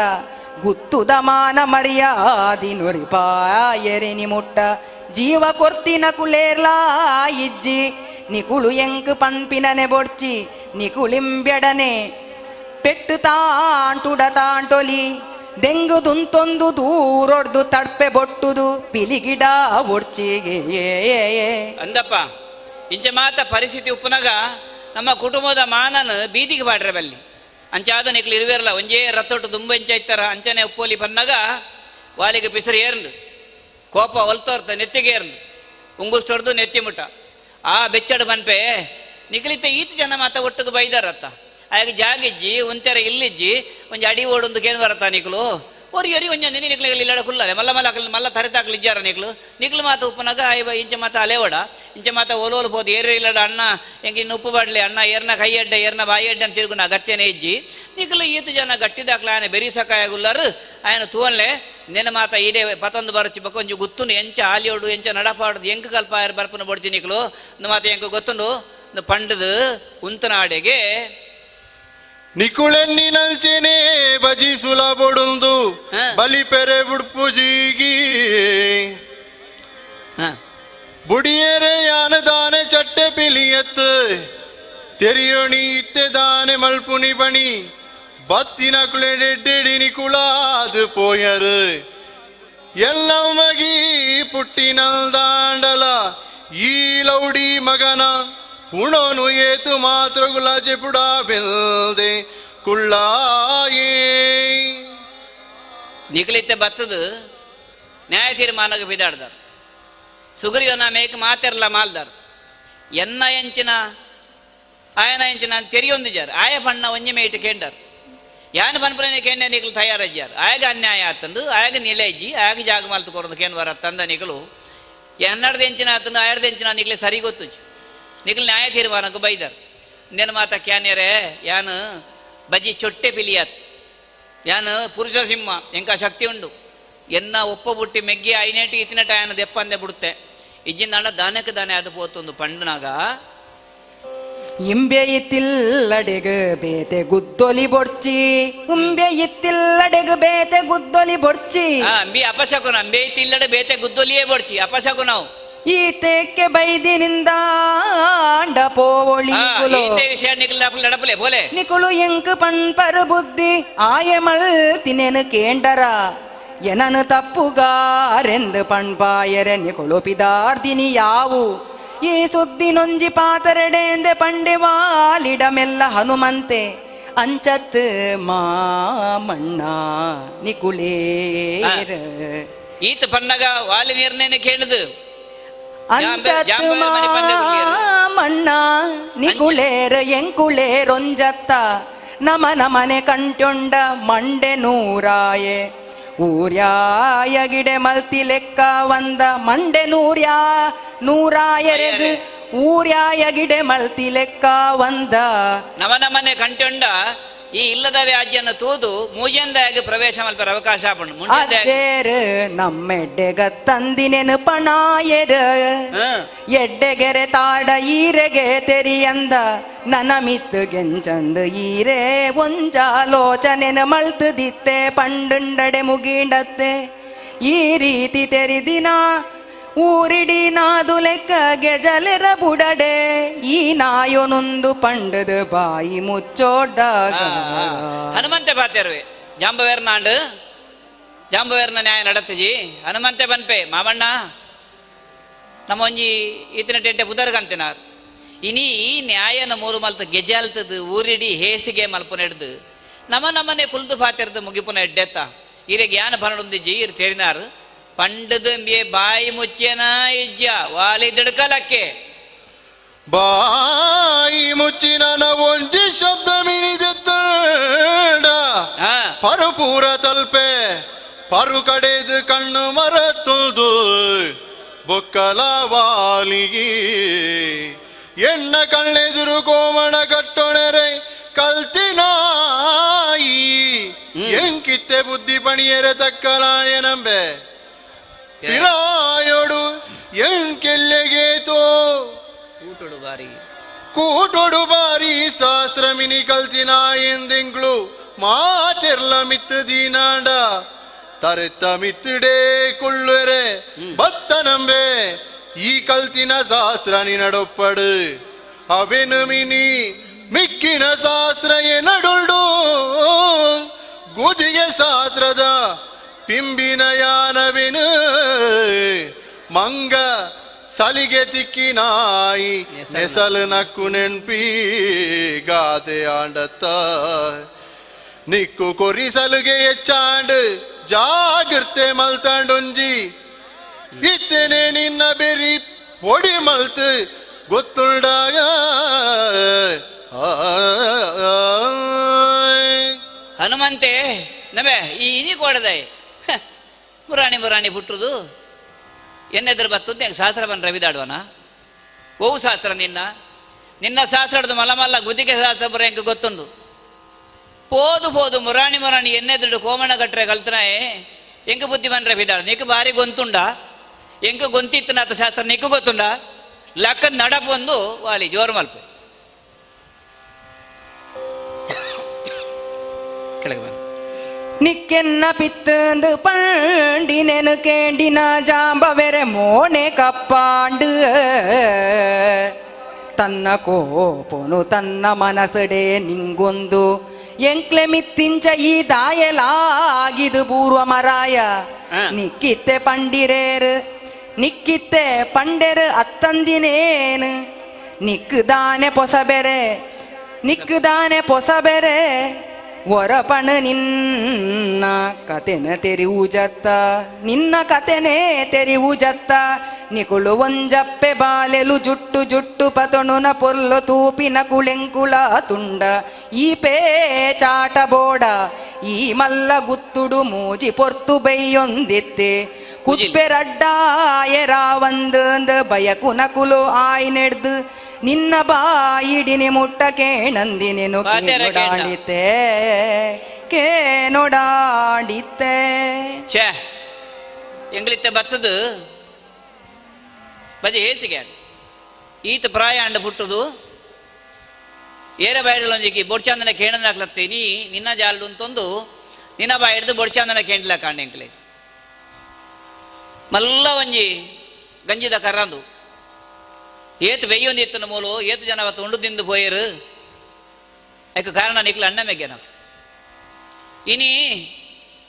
ಗುತ್ತುದ ಮಾನ ಮರ್ಯಾದಿ ನೊರಿಪಾಯೆರೆನಿ ಮುಟ್ಟ ಜೀವ ಕೊರ್ತಿನ ಕುಲೇರ್ಲಾ ಇಜ್ಜಿ ನಿಕುಳು ಎಂಕ್ ಪನ್ಪಿನನೆ ಬೊಡ್ಚಿ ನಿಕುಳಿಂಬ್ಯಡನೆ ಪೆಟ್ಟು ತಾಂಟುಡ ತಾಂಟೊಲಿ ದೆಂಗುದುಂತೊಂದು ದೂರೊಡ್ದು ತಡ್ಪೆ ಬೊಟ್ಟುದು ಪಿಲಿಗಿಡ ಒಡ್ಚಿಗೆ. ಅಂದಪ್ಪ ಇಂಚ ಮಾತ ಪರಿಸ್ಥಿತಿ ಉಪ್ಪುನಗ ನಮ್ಮ ಕುಟುಂಬದ ಮಾನನ ಬೀದಿಗೆ ಬಾಡ್ರೆ ಬಲ್ಲಿ ಅಂಚಾದ ನಿಕ್ಲು ಇರುವೆರಲ್ಲ ಒಂಜೇ ರತ್ತೊಟ್ಟು ದುಂಬ ಇಂಚ ಇತ್ತರ ಅಂಚನೆ ಉಪ್ಪೋಲಿ ಬನ್ನಾಗ ವಾಲಿಗೆ ಪಿಸರು ಏರ್ನು ಕೋಪ ಒಲ್ತೋರ್ತ ನೆತ್ತಿಗೆ ಏರ್ನು ಉಂಗುಷ್ಟೊಡ್ದು ನೆತ್ತಿ ಮುಟ್ಟ ಆ ಬೆಚ್ಚಡು ಬನ್ಪೆ ನಿಕ್ಲಿತ್ತ ಈತ ಜನ ಮಾತ ಒಟ್ಟಿಗೆ ಬೈದಾರತ್ತ ಆಗ ಜಾಗಿಜ್ಜಿ ಒಂಥರ ಇಲ್ಲಿಜ್ಜಿ ಒಂಜಿ ಅಡಿ ಓಡೊಂದು ಕೇನ್ ಬರತ್ತ ನಿಕ್ಲು ಒರಿ ಒರಿ ಒಂಜಿ ನಿನ್ನೆ ನಿಕ್ಲು ಇಲ್ಲಡ ಕುಲ್ಲಲೆ ಮಲ್ಲ ಮಲ್ಲ ಹಾಕಲಿ ಮಲ್ಲ ತರೆತಾಕ್ಲು ಇಜ್ಜಾರ ನಿಕ್ಲು ನಿಕ್ಲು ಮಾತ ಉಪ್ಪುನಾಗ ಆಯ್ ಇಂಚ ಮಾತ ಅಲೆವಡ ಇಂಚ ಮಾತ ಓಲೋಲು ಪೋದು ಏರ್ ಇಲ್ಲಡ ಅಣ್ಣ ಎಂಕ್ ಇನ್ನು ಉಪ್ಪು ಬಾಡ್ಲಿ ಅಣ್ಣ ಏರ್ನ ಕೈ ಅಡ್ಡೆ ಏರ್ನ ಬಾಯಿ ಅಡ್ಡೆ ಅಂತ ತಿರುಗುನ ಅಗತ್ಯನೇ ಇಜ್ಜಿ ನಿಕ್ಲು ಈತ ಜನ ಗಟ್ಟಿದಾಕ್ಲ ಆಯನ ಬೆರಿಸಕಾಯಗುಲ್ಲರು ಆಯನ ತೂವನ್ಲೆ ನಿನ್ನ ಮಾತ ಈಡೆ ಪತೊಂದು ಬರಚಿ ಬೊಕ ಒಂಜಿ ಗುತ್ತುನು ಎಂಚ ಆಲಿಯೋಡು ಎಂಚ ನಡಪಾಡುದು ಎಂಕ್ ಕಲ್ಪ ಆಯರ್ ಬರ್ಪುನ ಬೊಡ್ಚಿ ನಿಕ್ಲು ಮಾತ ಎಂಕ್ ಗೊತ್ತುಂಡು ಪಂಡದು ಉಂತನಾಡೆಗೆ ನಿಕುಳೆನ್ನಿನಲ್ಚೆನೆ ಬಜಿ ಸುಲಭೊಡುಂದು ಬಲಿ ಪೆರೆ ಬುಡ್ಪುಜೀಗಿ ಬುಡಿಯರೆ ಯಾನ ದಾನೆ ಚಟ್ಟೆ ಪಿಲಿಯತ್ ತೆರಿಯೊಣಿ ಇತ್ತೆ ದಾನೆ ಮಲ್ಪುನಿ ಬಣಿ ಬತ್ತಿನ ಕುಳೆಡೆಡ್ಡೆಡಿ ನಿಕುಳಾದು ಪೋಯರು ಎಲ್ಲಮ್ಮಗಿ ಪುಟ್ಟಿನಲ್ದಾಂಡಲ ಈ ಲೌಡಿ ಮಗನ ಉಣೋನು ಏತು ಮಾತ್ರ ಗುಲಾಜೆ ಪುಡ ಬೆಲ್ದೆ ಕುಳ್ಳಾಯೇ. ನಿಖಲಿತ್ತೆ ಬತ್ತದು ನ್ಯಾಯ ತೀರ್ಮಾನಕ್ಕೆ ಬಿದಾಡ್ದಾರ ಸುಗ್ರೀವನ ಮೇಕ್ ಮಾತೆರ್ಲ ಮಾಲ್ದಾರ್ ಎನ್ನ ಎಂಚಿನ ಆಯನ ಎಂಚಿನ ತೆರಿಯೊಂದಿಜಾರ್ ಆಯ ಬಣ್ಣ ಒಂಜಿ ಮೇಟ್ ಕೇಂಡರ್ ಯಾನ್ ಪನ್ಪುಲನೆ ಕೇಂದ್ರ ನಿಕ್ಲು ತಯಾರಜ್ಜಾರ್ ಆಯಗ ಅನ್ಯಾಯ ಆತಂದು ಆಯಗ ನಿಲೆ ಇಜ್ಜಿ ಆಯಗ ಜಾಗ ಮಾಲ್ತು ಕೊರದು ಕೇನ್ ವರ ತಂದ ನಿಕಲು ಎನ್ನಡ್ದ ಎಂಚಿನ ಆತಂದು ಆಯಡ್ದ ಎಂಚಿನ ನಿಕ್ಲೆ ಸರಿ ಗೊತ್ತುಜಿ ನಿಕ್ಲು ನ್ಯಾಯ ತೀರ್ಮಾನಕ್ಕೆ ಬೈದಾರ್ ನೆನ ಮಾತ ಕ್ಯಾನ್ಯರೆ ಯಾನು ಬಜಿ ಚೊಟ್ಟೆ ಪಿಲಿಯಾತ್ ಯಾನು ಪುರುಷ ಸಿಂಹ ಎಂಕ ಶಕ್ತಿ ಉಂಡು ಎನ್ನ ಒಪ್ಪ ಬುಟ್ಟಿ ಮೆಗ್ಗಿ ಐನೇಟಿ ಇತ್ತಿನಟ ಆಯನ ದೆಪ್ಪಂದೆ ಬಿಡುತ್ತೆ ಇಜ್ಜಿನ ದಾನಕ್ಕೆ ದಾನೆ ಅದು ಪೋತೊಂದು ಪಂಡನಾಗ ಇಂಬೆಯಿತಿಲ್ಲಡೆಗ ಬೇತೆ ಗುದ್ದೊಲಿ ಬೊಡ್ಚಿ ಇಂಬೆಯಿತಿಲ್ಲಡೆಗ ಬೇತೆ ಗುದ್ದೊಲಿ ಬೊಡ್ಚಿ ಅಂಬಿ ಅಪಶಕುನ ಅಂಬೆ ಇತ್ತಿಲ್ಲಡೆ ಬೇತೆ ಗುದ್ದೊಲಿಯೇ ಬೊಡ್ಚಿ ಅಪಶಕುನವು ಈ ತೇಕ್ಕೆ ಬೈದಿನಿಂದ ಆಂಡ ಪೋವೊಳಿ ಬೋಲೆ ನಿಕುಳು ಎಂಕ್ ಪನ್ಪರು ಬುದ್ಧಿ ಆಯಮಲ್ ತಿನೆನು ಕೇಂಡರ ಎನನು ತಪ್ಪುಗಾರೆಂದು ಪಣ್ಪಾಯರೆ ನಿಕುಳು ಪಿದಾರ್ದಿನಿ ಯಾವು ಈ ಸುದ್ದಿನೊಂಜಿ ಪಾತರೆಡೆಂದೆ ಪಂಡೆವಾಲಿಡಮೆಲ್ಲ ಹನುಮಂತೆ ಅಂಚತ್ ಮಾಮಣ್ಣ ನಿಕುಳೇರ ಈತ ಪನ್ನಗ ವಾಲಿ ನಿರ್ಣಯನ ಕೇಳದು ಅಂಚತ್ ಮಣ್ಣ ನಿಕುಳೇರ ಎಂಕುಳೇರೊಂಜತ್ತ ನಮ ನಮನೆ ಕಂಟ್ಯೊಂಡ ಮಂಡೆ ನೂರಾಯೆ ಊರ್ಯಾಯ ಗಿಡೆ ಮಲ್ತಿ ಲೆಕ್ಕ ವಂದ ಮಂಡೆ ನೂರ್ಯಾ ನೂರಾಯರೆಗ್ ಊರ್ಯಾಯ ಗಿಡೆ ಮಲ್ತಿ ಲೆಕ್ಕ ವಂದ ನಮ ನಮನೆ ಕಂಟ್ಯೊಂಡ ಈ ಇಲ್ಲದ ವ್ಯಾಜ್ಯನ ತೂದು ಮೂಜಂದಾಗಿ ಪ್ರವೇಶ ಮಲ್ಪರ ಅವಕಾಶ ಆಪುಂಡು. ಅಜ್ಜೇರು ನಮ್ಮೆಡ್ಡೆಗತ್ತಂದಿನೆನು ಪಣಾಯೆರು ಎಡ್ಡೆಗೆರೆ ತಾಡ ಈರೆಗೆ ತೆರಿಯಂದ ನನ ಮಿತ್ತು ಗೆಂಚಂದು ಈರೆ ಒಂಜಾಲೋಚನೆನು ಮಲ್ತುದಿತ್ತೆ ಪಂಡುಂಡಡೆ ಮುಗೀಂಡತ್ತೆ ಈ ರೀತಿ ತೆರಿದಿನ ಊರಿಡಿ ನಾದು ಲೆಕ್ಕ ಗೆಜಲೆರ ಬುಡಡೆ ಈ ನಾಯೊನೊಂದು ಪಂಡದ ಬಾಯಿ ಮುಚ್ಚೋಡಾಗ. ಹನುಮಂತೆ ಪಾತೆರುವೆ ಜಾಂಬವೇರ್ನಾಂಡು ಜಾಂಬವೇರ್ನ ನ್ಯಾಯ ನಡತಿಜಿ ಹನುಮಂತೆ ಬನ್ಪೆ ಮಾಮಣ್ಣ ನಮ್ಮ ಒಂಜಿ ಈತನ ಟೆಂಟೆ ಪುದರ್ಗಂತಿನಾರ್ ಇನಿ ಈ ನ್ಯಾಯನ ಮೂರು ಮಲ್ತು ಗೆಜಾಲ್ತದು ಊರಿಡಿ ಹೇಸಿಗೆ ಮಲ್ಪುನ ಹಿಡ್ದು ನಮ ನಮನೆ ಕುಲ್ದು ಫಾತಿರ್ದು ಮುಗಿಪುನ ಎಡ್ಡೆತ್ತ ಈರೆ ಜ್ಞಾನ ಪನಡೊಂದಿಜ್ಜಿ ಇರು ತೇರಿನಾರು ಪಂಡದು ಎಂಬಿಯೆ ಬಾಯಿ ಮುಚ್ಚೇನ ಇಜ್ಜ ವಾಲಿ ದಿಡ್ಕಲಕ್ಕೆ ಬಾಯಿ ಮುಚ್ಚಿನ ಒಂಜಿ ಶಬ್ದ ಮಿನಿದೆತ್ತಡ ಪರುಪೂರ ತಲ್ಪೆ ಪರು ಕಡೆದು ಕಣ್ಣು ಮರ ತುಳ್ದು ಬೊಕ್ಕಲ ವಾಲಿಗಿ ಎಣ್ಣ ಕಣ್ಣೆದುರು ಕೋಮಣ ಕಟ್ಟೊಣೆರೆ ಕಲ್ತಿನಾಯಿ ಎಂಕಿತ್ತೆ ಬುದ್ಧಿ ಪಣಿಯರೆ ತಕ್ಕಲಾಯ ನಂಬೆ ಪಿರಾಯೋಡು ಎಂಕೆಲ್ಲೆಗೇತೋ ಕೂಟೊಡು ಬಾರಿ ಕೂಟೊಡು ಬಾರಿ ಶಾಸ್ತ್ರ ಮಿನಿ ಕಲ್ತಿನ ಎಂದೆಂಗ್ಳು ಮಾತೆರ್ಲ ಮಿತ್ತು ದೀನಾಂಡ ತರೆತ್ತ ಮಿತ್ತಿಡೇ ಕೊಳ್ಳುವೆರೆ ಬತ್ತ ನಂಬೆ ಈ ಕಲ್ತಿನ ಶಾಸ್ತ್ರ ನಿನಡೊಪ್ಪಡು ಅವೆನು ಮಿನಿ ಮಿಕ್ಕಿನ ಶಾಸ್ತ್ರ ಎನಡುಂಡು ಗುಜಿಗೆ ಶಾಸ್ತ್ರದ ಪಿಂಬಿನ ಯಾನವೆನು ಮಂಗ ಸಲಿಗೆ ತಿಕ್ಕಿ ನಾಯಿ ನೆಸಲು ನಕ್ಕು ನೆನ್ಪಿ ಗಾದೆ ಆಂಡತ್ತ ನಿಕ್ಕು ಕೊರಿ ಸಲುಗೆ ಹೆಚ್ಚಾಂಡು ಜಾಗೃತೆ ಮಲ್ತಾಂಡೊಂಜಿ ಇತ್ತೇನೆ ನಿನ್ನ ಬೆರಿ ಪೊಡಿ ಮಲ್ತು ಗೊತ್ತುಂಡಾಗ. ಹನುಮಂತೆ ನಮೆ ಈ ಇನಿ ಕೊಡದೆ ಮುರಾಣಿ ಮುರಾಣಿ ಪುಟ್ಟುದು ಎನ್ನೆದುರು ಬತ್ತದ್ದು ಹೆಂಗೆ ಶಾಸ್ತ್ರ ಬಂದು ರವಿದಾಡುವನ ಓವು ಶಾಸ್ತ್ರ ನಿನ್ನ ನಿನ್ನ ಶಾಸ್ತ್ರದ ಮಲ್ಲ ಮಲ್ಲ ಗುದಿಗೆ ಶಾಸ್ತ್ರ ಬರ ಹೆಂಗೆ ಗೊತ್ತುಂಡು ಪೋದು ಪೋದು ಮುರಾಣಿ ಮುರಾಣಿ ಎನ್ನೆದುರು ಕೋಮಣ ಕಟ್ರೆ ಕಲ್ತನಾಯೆ ಎಂಕ ಬುದ್ಧಿ ಬಂದ್ರೆ ಬಿದ್ದಾಳು ನಿಕ್ ಬಾರಿ ಗೊಂತುಂಡ ಎಂಕ ಗೊಂತಿತ್ತು ನಾತ ಶಾಸ್ತ್ರ ನಿಕ್ಕು ಗೊತ್ತುಂಡ ಲಕ್ಕ ನಡಪು ಒಂದು ವಾಲಿ ಜೋರು ಮಲ್ಪೆ ಕೆಳಗೆ ಬನ್ನಿ. ನಿಕ್ಕೆನ್ನ ಪಿತ್ತಂದು ಪಂಡಿನೆನು ಕೇಂಡಿನ ಜಾಂಬವೆರೆ ಮೋನೆ ಕಪ್ಪಾಂಡು ತನ್ನ ಕೋಪನು ತನ್ನ ಮನಸಡೆ ನಿಂಗೊಂದು ಎಂಕ್ಲೆ ಮಿತ್ತಿಂಚ ಈ ದಾಯಲಾಗಿದು ಪೂರ್ವ ಮರಾಯ ನಿಕ್ಕಿತ್ತೆ ಪಂಡಿರೇರು ನಿಕ್ಕಿತ್ತೆ ಪಂಡೆರು ಅತ್ತಂದಿನೇನು ನಿಕ್ಕುದಾನೆ ಪೊಸಬೆರೆ ನಿಕ್ಕುದಾನೆ ಪೊಸಬೆರೆ ಒರಪಣ ನಿನ್ನ ಕತೆನ ತೆರಿವುಜತ್ತ ನಿನ್ನ ಕತೆನೇ ತೆರಿವುಜತ್ತ ನಿಕುಳು ಒಂಜಪ್ಪೆ ಬಾಲೆಲು ಜುಟ್ಟು ಜುಟ್ಟು ಪತಣುನ ಪೊರ್ಲು ತೂಪಿನ ಕುಳೆಂಕುಳ ತುಂಡ ಈ ಪೇ ಚಾಟ ಬೋಡ ಈ ಮಲ್ಲ ಗುತ್ತುಡು ಮೂಜಿ ಪೊರ್ತು ಬೈಯೊಂದಿತ್ತೆ ಕುತ್ಪೆರಡ್ಡಾಯ ರಾವಂದ ಬಯಕು ನಕುಲು ಆಯ್ ನೆಡ್ದು ನಿನ್ನ ಬಾಯಿಡಿನಿ ಮುಟ್ಟ ಕೇಣಂದಿನೇನು ಕೇನೊಡಾಡಿತೆ ಕೇನೊಡಾಡಿತೆ. ಛೇ ಎಂಗ್ಲಿತ್ತೆ ಬತ್ತದು ಬಜೆ ಹೇಸಿಗೆ ಈತ ಪ್ರಾಯ ಅಂಡ ಪುಟ್ಟುದು ಏರ ಬಾಯಿಡಲೊಂಜಿಕಿ ಬೊಡ್ಚಾಂದನ ಕೇಣನಾಕ್ಲತ್ತೆ ನೀ ನಿನ್ನ ಜಾಲ್ಡು ಅಂತೊಂದು ನಿನ್ನ ಬಾಯಿ ಹಿಡ್ದು ಬೊಡ್ಚಾಂದನ ಕೇಂಡ್ಲ ಕಾಂಡೆ ಎಂಕ್ಲೆ ಮಲ್ಲ ಒಂಜಿ ಗಂಜಿದ ಕರ್ರಂದು ಏತು ಬೆಯ್ಯೊಂದಿತ್ತನ ಮೂಲು ಏತು ಜನ ಅವತ್ತು ಉಂಡು ತಿಂದು ಪೋಯರು ಐಕ ಕಾರಣ ನಿಕ್ಲ ಅಣ್ಣ ಮೆಗ್ಗೆ ನಾವು ಇನಿ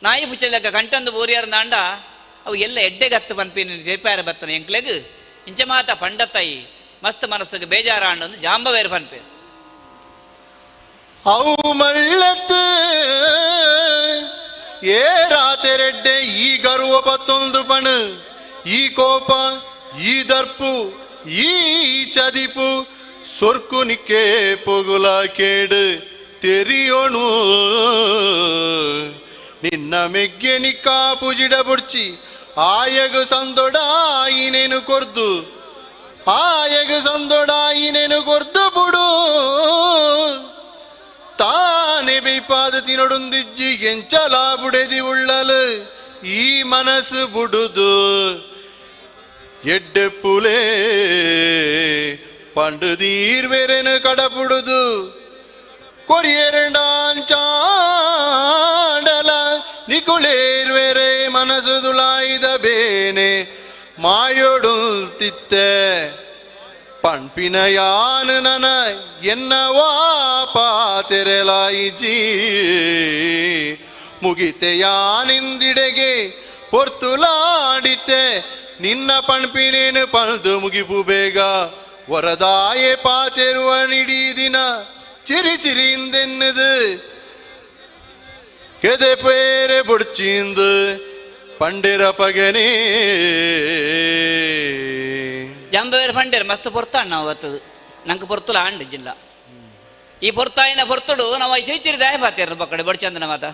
ನಾಯಿ ಪುಚ್ಚಲೆಕ್ಕ ಕಂಟಂದು ಬೋರಿಯಾರ ನಾಂಡ ಅವು ಎಲ್ಲ ಎಡ್ಡೆಗತ್ತು ಪನ್ಪಿನ ತಿರ್ಪಾರ ಬತ್ತನ ಎಂಕ್ಲೆಗ್ ಇಂಚ ಮಾತ ಪಂಡತ್ತಾಯಿ ಮಸ್ತ್ ಮನಸ್ಸಿಗೆ ಬೇಜಾರ ಅಂಡೊಂದು ಜಾಂಬವೇರು ಪನ್ಪೆ ಅವು ಮಳ್ಳತ್ತು ಏ ರಾತೆರೆಡ್ಡೆ ಈ ಗರ್ವ ಪತ್ತೊಂದು ಪಣು ಈ ಕೋಪ ಈ ದರ್ಪು ಈ ಚದಿಪು ಸೊರ್ಕು ನಿಕ್ಕೆ ಪೊಗುಲ ಕೇಡು ತೆರಿಯೋಣು ನಿನ್ನ ಮೆಗ್ಗೆ ನಿಕ್ಕಾ ಪುಜಿಡ ಬುಡ್ಚಿ ಆಯಗು ಸಂದೊಡಾಯಿನೇನು ಕೊರ್ದು ಆಯಗು ಸಂದೊಡಾಯಿನೇನು ಕೊರ್ದು ಬುಡು ತಾನೆ ಬೇಪಾದ ತಿನೊಡುಂದಿಜ್ಜಿ ಎಂಚಲ ಬುಡೆದಿ ಉಳ್ಳಲು ಈ ಮನಸ್ಸು ಬುಡುದು ಎಡ್ಡೆಪ್ಪುಲೇ ಪಂಡುದೀರ್ ವೆರೆನು ಕಡಪುಡುದು ಕೊರಿಯರೆಂಡಾಂಚಾಂಡಲ ನಿಕುಳೇರ್ವೆರೆ ಮನಸ್ಸು ದುಳಾಯಿದ ಬೇನೆ ಮಾಯೊಡುತ್ತಿತ್ತೆ ಪಣ್ಪಿನ ಯಾನು ನನ ಎನ್ನವಾ ಪಾತೆರೆಲಾಯಿಜಿ ಮುಗಿತೆ ಯಾನಿಂದಿಡೆಗೆ ಪೊರ್ತುಲಾಡಿತೆ ನಿನ್ನ ಪಣ್ಪಿನೇನು ಪಳ್ದು ಮುಗಿಪು ಬೇಗ ವರದಾಯೆ ಪಾತೆರುವ ನಿಡೀ ದಿನ ಚಿರಿ ಚಿರಿಂದೆನ್ನದು ಕೆದೆ ಪೇರೆ ಬುಡ್ಚಿಂದು ಪಂಡಿರ ಪಗನೇ. ಜಂಬವೇರ್ ಪಂಡೇರ್ ಮಸ್ತ್ ಪೊರ್ತಾಂಡ್ ನಾವು ಬತ್ತದು ನಂಗೆ ಪೊರ್ತುಲ ಆಂಡ್ ಜಿಲ್ಲ ಈ ಪೊರ್ತಾಯಿನ ಪೊರ್ತುಡು ನಾವು ಚಿರಿ ದಾಯ ಪಾತೇರ್ ಬಕ್ಕಡೆ ಬಡ್ಚಂದನ ಮಾತ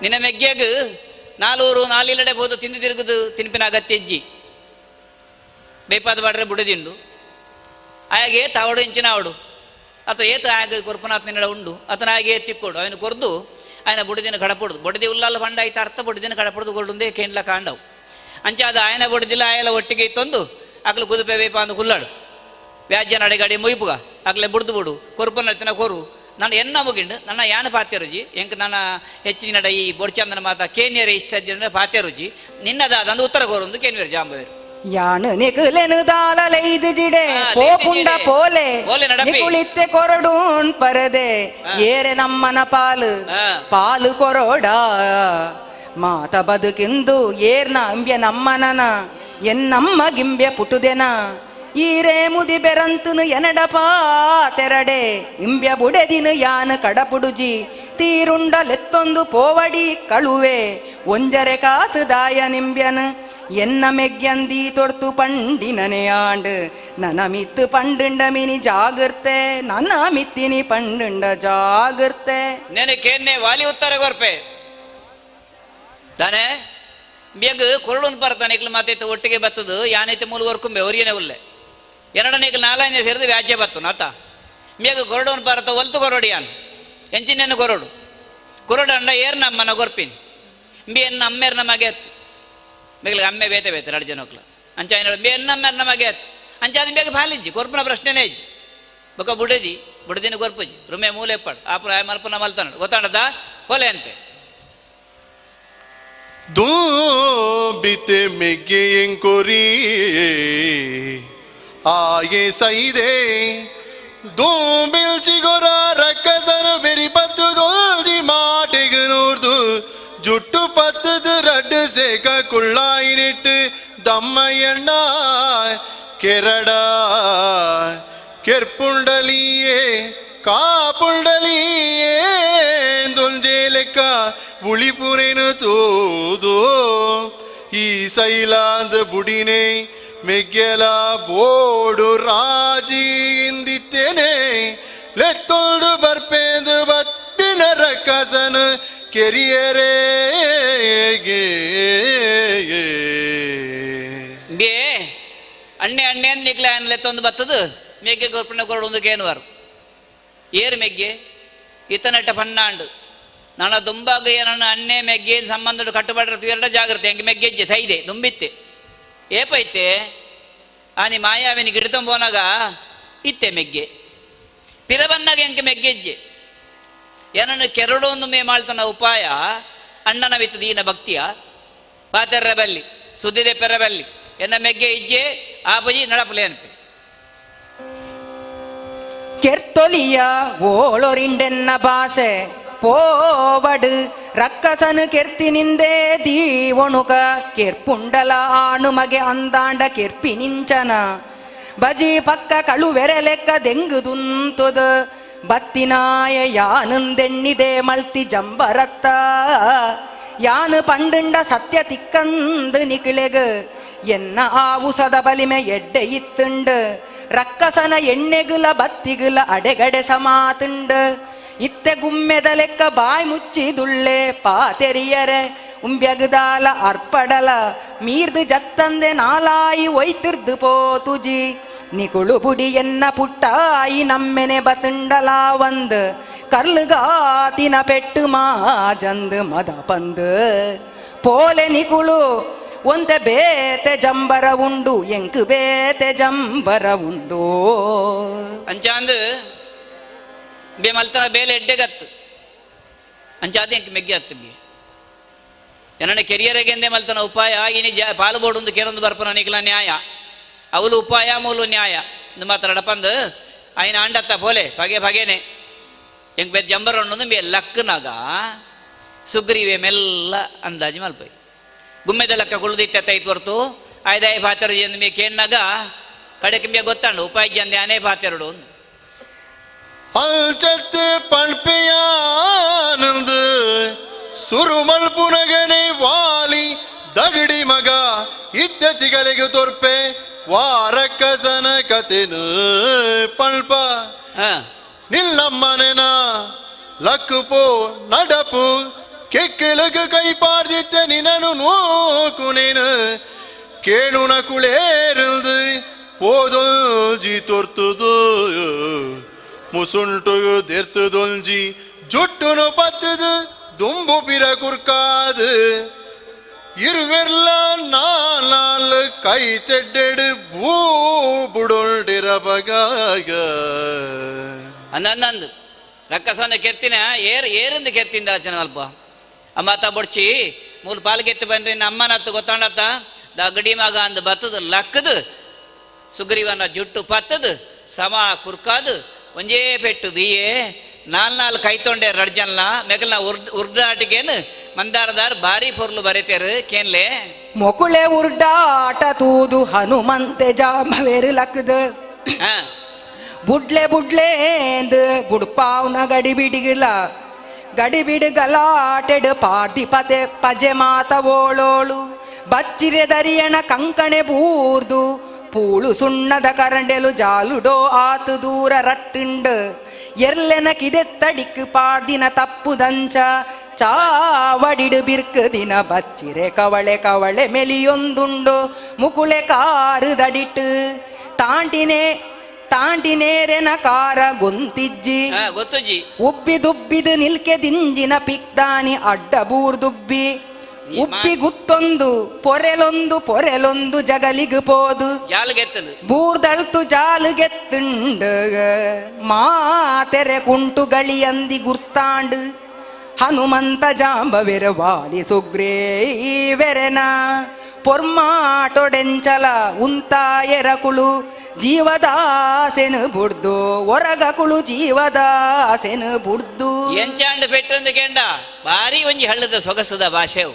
ನಿನ್ನ ಮೆಗ್ಗೆಗ್ ನಾಲೂರು ನಾಲಿಲ್ಲಡೆ ಬೋದು ತಿಂದು ತಿರುಗುದು ತಿನ್ಪಿನ ಅಗತ್ಯ ಇಜ್ಜಿ ಬೇಪಾದ ಬಾಡ್ರೆ ಬುಡದಿಂಡು ಆಯಾಗೆ ತಾವಡು ಇಂಚಿನ ಅವಡು ಅಥವಾ ಏತ ಆಗ ಕೊರ್ಪನಾಥ್ ನಿನ್ನಡ ಉಂಡು ಆತನ ಹಾಗೆ ತಿಕ್ಕೋಡು ಅವನು ಕೊರ್ದು ఆయన ಬುಡದಿನ ಕಡಪುಡುದು ಬೊಡದಿ ಉಲ್ಲಾಲ ಪಂಡ ಆಯ್ತು ಅರ್ಥ ಬುಡದಿನ ಕಡಪುಡುದು ಕೊಡುಂದೇ ಕೇಂಡ್ಲ ಕಾಂಡವು ಅಂಚೆ ಅದು ಆಯನ ಬೊಡದಿಲ್ಲ ಆಯಲ ಒಟ್ಟಿಗೆ ತಂದು ಅಕ್ಲು ಕುದುಪೆ ಬೇಪ ಅಂದು ಕುಲ್ಲಾಡು ವ್ಯಾಜ್ಯ ನಡೆಗಾಡಿ ಮುಯ್ಪುಗ ಅಕ್ಲೆ ಬುಡ್ದು ಬುಡು ಕೊರ್ಪನ ತಿನ ಕೊರು ನಾನು ಎನ್ನ ಮುಗಿಂಡು ನನ್ನ ಯಾನ ಪಾತ್ಯ ರುಜಿ ಎಂಕ್ ನನ್ನ ಹೆಚ್ಚಿನ ನಡ ಈ ಬೊಡ್ಚಂದನ ಮಾತ ಕೇನ್ಯರ ಇಷ್ಟ ಅಂದ್ರೆ ಪಾತ್ಯ ರುಜಿ ನಿನ್ನದಾದಂದು ಉತ್ತರ ಕೋರುಂದು ಕೇನ್ಯರ ಜಾಂಬವೇರು ಯಾನು ನಿಕುಲೆನು ದಾಲಲೈದು ಜಿಡೆ ಪೋಪುಂಡ ಪೋಲೆ ಪೋಲೆ ನಡಪಿ. ನಿಕುಳಿತ್ತೆ ಕೊರಡೂನ್ ಪರದೆ ಏರೆ ನಮ್ಮನ ಪಾಲು ಪಾಲು ಕೊರೋಡ ಮಾತ ಬದುಕಿಂದು ಏರ್ನ ಅಂಬ್ಯ ನಮ್ಮನನ ಎನ್ನಮ್ಮ ಗಿಂಬ್ಯ ಪುಟುದೆನ ಈರೇ ಮುದಿ ಬೆರಂತನು ಎನಡಪಾ ತೆರಡೆ ಇಂಬ್ಯ ಬುಡೆದಿನ ಯಾನ ಕಡಪುಡುಜಿ ತೀರುಂಡಲೆತ್ತೊಂದು ಪೋವಡಿ ಕಳುವೆ ಒಂಜರೆ ಕಾಸು ದಾಯ ನಿಂಬ್ಯನ ಎನ್ನ ಮೆಗ್ಯಂದಿ ತೊರ್ತು ಪಂಡಿನನೆ ಆಂಡ್ ನನ ಮಿತ್ತು ಪಂಡುಂಡ ಮಿನಿ ಜಾಗರ್ತೆ ನನ್ನ ಮಿತ್ತಿನಿ ಪಂಡುಂಡ ಜಾಗರ್ತೆ ನೆನೆ ಕೇನ್ನೆ ವಾಲಿ ಉತ್ತರ ಕೊರ್ಪೆ ತಾನೆ ಬೇಗ ಕೊರಡುನ್ ಬರ್ತಾನೆ ಇಕ್ಲು ಮಾತೈತೆ ಒಟ್ಟಿಗೆ ಬತ್ತದು ಯಾನೈತೆ ಮೂಲ ವರ್ಕುಂಬೆ ಒರಿಯನೆ ಉಲ್ಲೆ ಎರಡನೇ ನಾಲ್ಕನೇ ಸೇರಿದು ವ್ಯಾಜ್ಯ ಬತ್ತು ನಾತ ಮೇಗ ಕೊರಡುನ್ ಬರ್ತ ಒಲ್ತು ಕೊರಡಿ ಯಾನ್ ಎಂಚಿನೆನ್ನು ಕೊರಡು ಕೊರಡು ಅಂಡ ಏರ್ ನಮ್ಮನ ಗೊರ್ಪಿನ್ ಬಿ ಎನ್ನ ಅಮ್ಮೇರ್ ನಮಗೆ ಎತ್ತು ಮೇಗ್ಲಿಗೆ ಅಮ್ಮೆ ಬೇತೆ ಬೇತೆ ಎರಡು ಜನಕ್ಲ ಅಂಚ ಬಿ ಎನ್ನ ಅಮ್ಮೇರ್ ನಮಗೆ ಎತ್ತು ಅಂಚ ಅದು ಬೇಗ ಬಾಲಿಜ್ಜಿ ಕೊರ್ಪುನ ಪ್ರಶ್ನೆನೇ ಇಜ್ಜಿ ಬೊಕ ಬುಡದಿ ಬುಡದಿನ ಕೊರ್ಪುಜಿ ರುಮೆ ಮೂಲೆ ಎಪ್ಪಾಡು ಆಪುರ ಮಲ್ಪುನ ಮಲ್ತಾನ ಗೊತ್ತಾಂಡದ ಒಲೆ ಅನ್ಪೆ ದೂಬಿತೆ ಮೆಗ್ಗೆಯಂಕೊರಿ ಆಯೆ ಸೈದೆ ದೂಬಿಲ್ಚಿಗೊರ ರಕ್ಕಸನು ಬೆರಿ ಪತ್ತು ದೋಲ್ದಿ ಮಾಟೆಗು ನೂರ್ದು ಜುಟ್ಟು ಪತ್ತದು ರಡ್ಡು ಸೇಕ ಕುಳ್ಳಾಯಿನಿಟ್ಟು ದಮ್ಮಯ್ಯಣ್ಣ ಕೆರಡ ಕೆರ್ಪುಂಡಲಿಯೇ ಕಾಪುಂಡಲಿಯೇ ದೊಂಜೇಲೆಕ್ಕ ಉಳಿಪುರೆನು ತೂದು ಈ ಸೈಲಾಂದ ಬುಡಿನೆ ಮೆಗ್ಗೆಲ ಬೋಡು ರಾಜಿ ಇಂದಿತ್ತೇನೆ ಲೆತ್ತೊಂದು ಬರ್ಪೇಂದು ಬತ್ತಿನ ರಕ್ಕಸನ ಕೆರಿಯರೇ ಬೇ ಅಣ್ಣೆ ಅಣ್ಣೆ ಅಂದ್ ನಿಕ್ಲೆ ಆಯನ ಲೆತ್ತೊಂದು ಬತ್ತದು ಮೆಗ್ಗೆ ಗೊರ್ಪುನ ಕೊರಡೊಂದು ಕೇನುವಾರು ಏರು ಮೆಗ್ಗೆ ಇತನಟ್ಟ ಪನ್ನಾಂಡು ನನ್ನ ದುಂಬಾಗ ಏನನ್ನ ಅಣ್ಣೆ ಮೆಗ್ಗೆ ಸಂಬಂಧ ಕಟ್ಟುಬಾಡ್ರ ಎರಡ ಜಾಗ್ರತೆ ಹೆಂಗೆ ಮೆಗ್ಗೆಜ್ಜೆ ಸೈದೆ ದುಂಬಿತ್ತೆ ಏಪೈತೆ ಆನಿ ಮಾಯಾವಿನಿ ಗಿಡತಂಬೋನಾಗ ಇತ್ತೆ ಮೆಗ್ಗೆ ಪಿರಬನ್ನಾಗ ಎಂಕೆ ಮೆಗ್ಗೆಜ್ಜೆ ಏನನ್ನು ಕೆರಡೊಂದು ಮೇ ಮಾಡ್ತಾನ ಉಪಾಯ ಅಣ್ಣನ ವಿತ್ತ ದೀನ ಭಕ್ತಿಯ ಪಾತೆರ್ರ ಬಲ್ಲಿ ಸುದ್ದಿದೆ ಪೆರಬಲ್ಲಿ ಎನ್ನ ಮೆಗ್ಗೆ ಇಜ್ಜೆ ಆಪಜಿ ನಡಪಲೆ ಅನ್ಪೆ ಕೆರ್ತೊಲಿಯ ಓಳೊರಿಂಡೆನ್ನ ಬಾಸೆ ಪೋವಡು ರಕ್ಕಸನು ಕೆರ್ತಿನಿಂದೇ ದೀವೊಣುಕ ಕೆರ್ಪುಂಡಲ ಆಣು ಮಗೆ ಅಂದಾಂಡ ಕೆರ್ಪಿನಿಂಚನ ಬಜಿ ಪಕ್ಕ ಕಳುವೆರೆ ಲೆಕ್ಕ ದೆಂಗುದುಂತುದ ಬತ್ತಿನಾಯ ಯಾನುಂದೆಣ್ಣಿದೆ ಮಲ್ತಿ ಜಂಬರತ್ತ ಯಾನು ಪಂಡುಂಡ ಸತ್ಯ ತಿಕ್ಕಂದು ನಿಕಿಳೆಗ್ ಎನ್ನ ಆವುಸದ ಬಲಿಮೆ ಎಡ್ಡೆ ಇತ್ತುಂಡು ರಕ್ಕಸನ ಎಣ್ಣೆಗುಲ ಬತ್ತಿಗುಲ ಅಡೆಗಡೆ ಸಮಾತುಂಡು ಇತ್ತೆ ಗುಮ್ಮೆದ ಲೆಕ್ಕ ಬಾಯ್ ಮುಚ್ಚಿದುಳ್ಳೆ ಪಾತೆರಿಯರೆ ಉಂಬ್ಯಗದಾಲ ಅರ್ಪಡಲ ಮೀರ್ದು ಜತ್ತಂದೆ ನಾಲಾಯಿ ಒಯ್ತಿರ್ದು ಪೋತುಜಿ ನಿಕುಳು ಬುಡಿ ಎನ್ನ ಪುಟ್ಟಾಯಿ ನಮ್ಮೆನೆ ಬತುಂಡಲ ಒಂದು ಕರ್ಲುಗಾತಿನ ಪೆಟ್ಟು ಮಾಜಂದು ಮದ ಪಂದು ಪೋಲೆ ನಿಕುಳು ಒಂತೆ ಬೇತೆ ಜಂಬರ ಉಂಡು ಎಂಕು ಬೇತೆ ಜಂಬರ ಉಂಡು. ಅಂಚಾಂದು ಬೇ ಮಲ್ತನ ಬೇಲೆ ಎಡ್ಡೆಗತ್ತು ಅಂಚಾದ ಎಂಕ್ ಮೆಗ್ಗೆ ಅತ್ತು ಬಿ ಎನ್ನ ಕೆರಿಯರೆಗೆಂದೇ ಮಲ್ತನ ಉಪಾಯ ಇನಿ ಜ ಪಾಲು ಬೋಡೊಂದು ಕೇರೊಂದು ಬರ್ಪನ ನಿಕ್ಲ ನ್ಯಾಯ ಅವಳು ಉಪಾಯ ಮೂಲು ನ್ಯಾಯ ಮಾತಾಡಪಂದು ಆಯ್ನ ಅಂಡತ್ತ ಪೋಲೆ ಬಗೆ ಬಗೆನೆ ಎಂಕ್ ಬೆ ಜಂಬರ ಉಂಡು ಬೇ ಲಕ್ಕನಾಗ ಸುಗ್ರೀವೆ ಮೆಲ್ಲ ಅಂದಾಜು ಮಲ್ಪೈ ಗುಮ್ಮೆದ ಲೆಕ್ಕ ಕುಳ್ದಿತ್ತ ಐತ್ ಹೊರ್ತು ಆಯ್ದಾಯ ಪಾತೆರು ಎಂದು ಮೇ ಕೇಣ್ಣಾಗ ಕಡೆಗೆ ಮೇ ಗೊತ್ತಾಂಡು ಉಪಾಯ ಜಂದೆ ಅನೇ ಪಾತೆರಡು. ಅಲ್ಚತ್ತು ಪಣ್ಪೆಯಾನಂದು ಸುರುಮಲ್ಪುನಗನೆ ವಾಲಿ ದಗಡಿ ಮಗ ಇತ್ಯತಿಗಳಿಗೆ ತೋರ್ಪೆ ವಾರಕ್ಕಸನ ಕತೆನು ಪಳ್ಪ ನಿಲ್ಲಮ್ಮನೆನ ಲಕ್ಕುಪೋ ನಡಪು ಕೆಕ್ಕಲಗ ಕೈ ಪಾಡ್ದಿತ್ತ ನಿನನು ನೋಕು ನೀನು ಕೇಳುನ ಕುಳೇರಿಲ್ದು ಪೋದೊಂಜಿ ತೋರ್ತುದು ಮುಸುಂಟು ದೆರ್ತುದೊಂಜಿ ಜುಟ್ಟುನು ಪತ್ತದು ದುಂಬು ಪಿರ ಕುರ್ಕಾದು ಇರುವೆರ್ಲ ನಾಲ್ ಕೈ ತೆಡ್ಡೆಡು ಬೂ ಬುಡೊಂಡಿರ ಬಗಾಗ ಅಂದಂದು ರಕ್ಕಸನ ಕೆರ್ತಿನ ಏರ್ ಏರಿಂದ ಕೆರ್ತಿಂದ ಜನ ಅಲ್ಪ ಅಮ್ಮತ ಬೊಡ್ಚಿ ಮೂರು ಪಾಲ್ಗೆತ್ತು ಬಂದ್ರಿ ಅಮ್ಮನತ್ತು ಗೊತ್ತಾಂಡತ್ತ ದಗಡಿ ಮಗ ಅಂದ್ ಬತ್ತದ ಲಕ್ಕದು ಸುಗ್ರೀವನ ಜುಟ್ಟು ಪತ್ತದು ಸಮ ಕುರ್ಕಾದು ಒಂಜೇ ಪೆಟ್ಟು ದಿಯೇ ನಾಲ್ ನಾಲ್ ಕೈತೊಂಡೆ ರಡ್ಜನ್ಲ ಮೆಗಲ್ನ ಉರ್ಡಾಟಿಗೇನು ಮಂದಾರದಾರ್ ಬಾರಿ ಪೊರ್ಲು ಬರೆತೇರು ಕೇನ್ಲೆ ಮೊಕುಳೆ ಉರ್ಡಾಟ ತೂದು ಹನುಮಂತೆ ಜಾಮವೇರು ಲಕ್ಕದು ಬುಡ್ಲೆ ಬುಡ್ಲೇಂದು ಬುಡ್ಪಾವ್ನ ಗಡಿಬಿಡಿಗಿಲ್ಲ ಗಡಿಬಿಡು ಗಲಾಟೆಡು ಪಾರ್ದಿ ಪತೆ ಪಜೆ ಮಾತ ಓಳೋಳು ಬಚ್ಚಿರೆ ದರಿಯಣ ಕಂಕಣೆ ಬೂರ್ದು ಪೂಳು ಸುಣ್ಣದ ಕರಂಡೆಲು ಜಾಲುಡೋ ಆತು ದೂರ ರಟ್ಟಿಂಡು ಎರ್ಲೆನ ಕಿದೆತ್ತಡಿಕ್ ಪಾರ್ದಿನ ತಪ್ಪುದಂಚ ಚಾವಡಿಡು ಬಿರ್ಕು ದಿನ ಬಚ್ಚಿರೆ ಕವಳೆ ಕವಳೆ ಮೆಲಿಯೊಂದುಂಡು ಮುಕುಳೆ ಕಾರು ದಡಿಟ್ಟು ತಾಂಟಿನೇ ತಾಂಟಿನೇರೆನ ಕಾರ ಗೊಂತಿಜ್ಜಿ ಗೊತ್ತುಜ್ಜಿ ಉಬ್ಬಿದುಬ್ಬಿದು ನಿಲ್ಕೆ ದಿಂಜಿನ ಪಿಕ್ದಾನಿ ಅಡ್ಡ ಬೂರ್ದುಬ್ಬಿ ಉಪ್ಪಿ ಗುತ್ತೊಂದು ಪೊರೆಲೊಂದು ಪೊರೆಲೊಂದು ಜಗಲಿಗು ಪೋದು ಜಾಲುಗೆತ್ತದು ಬೂರ್ದಳ್ತು ಜಾಲುಗೆತ್ತುಂಡು ಮಾತೆರೆ ಕುಂಟು ಗಳಿಯಂದಿ ಗುರ್ತಾಂಡು ಹನುಮಂತ ಜಾಂಬವೆರ ವಾಲಿ ಸುಗ್ರೇವೆರೆನ ಪೊರ್ಮಾಟೊಡೆಂಚಲ ಉಂತಾಯರಕುಳು ಜೀವದಾಸೆನು ಬುಡ್ದು ಒರಗಕುಳು ಜೀವದಾಸೆನು ಬುಡ್ದು. ಎಂಚಾಂಡು ಪೆಟ್ಟಂದು ಕೇಂಡ ಭಾರಿ ಒಂಜಿ ಹಳ್ಳದ ಸೊಗಸದ ಭಾಷೆವು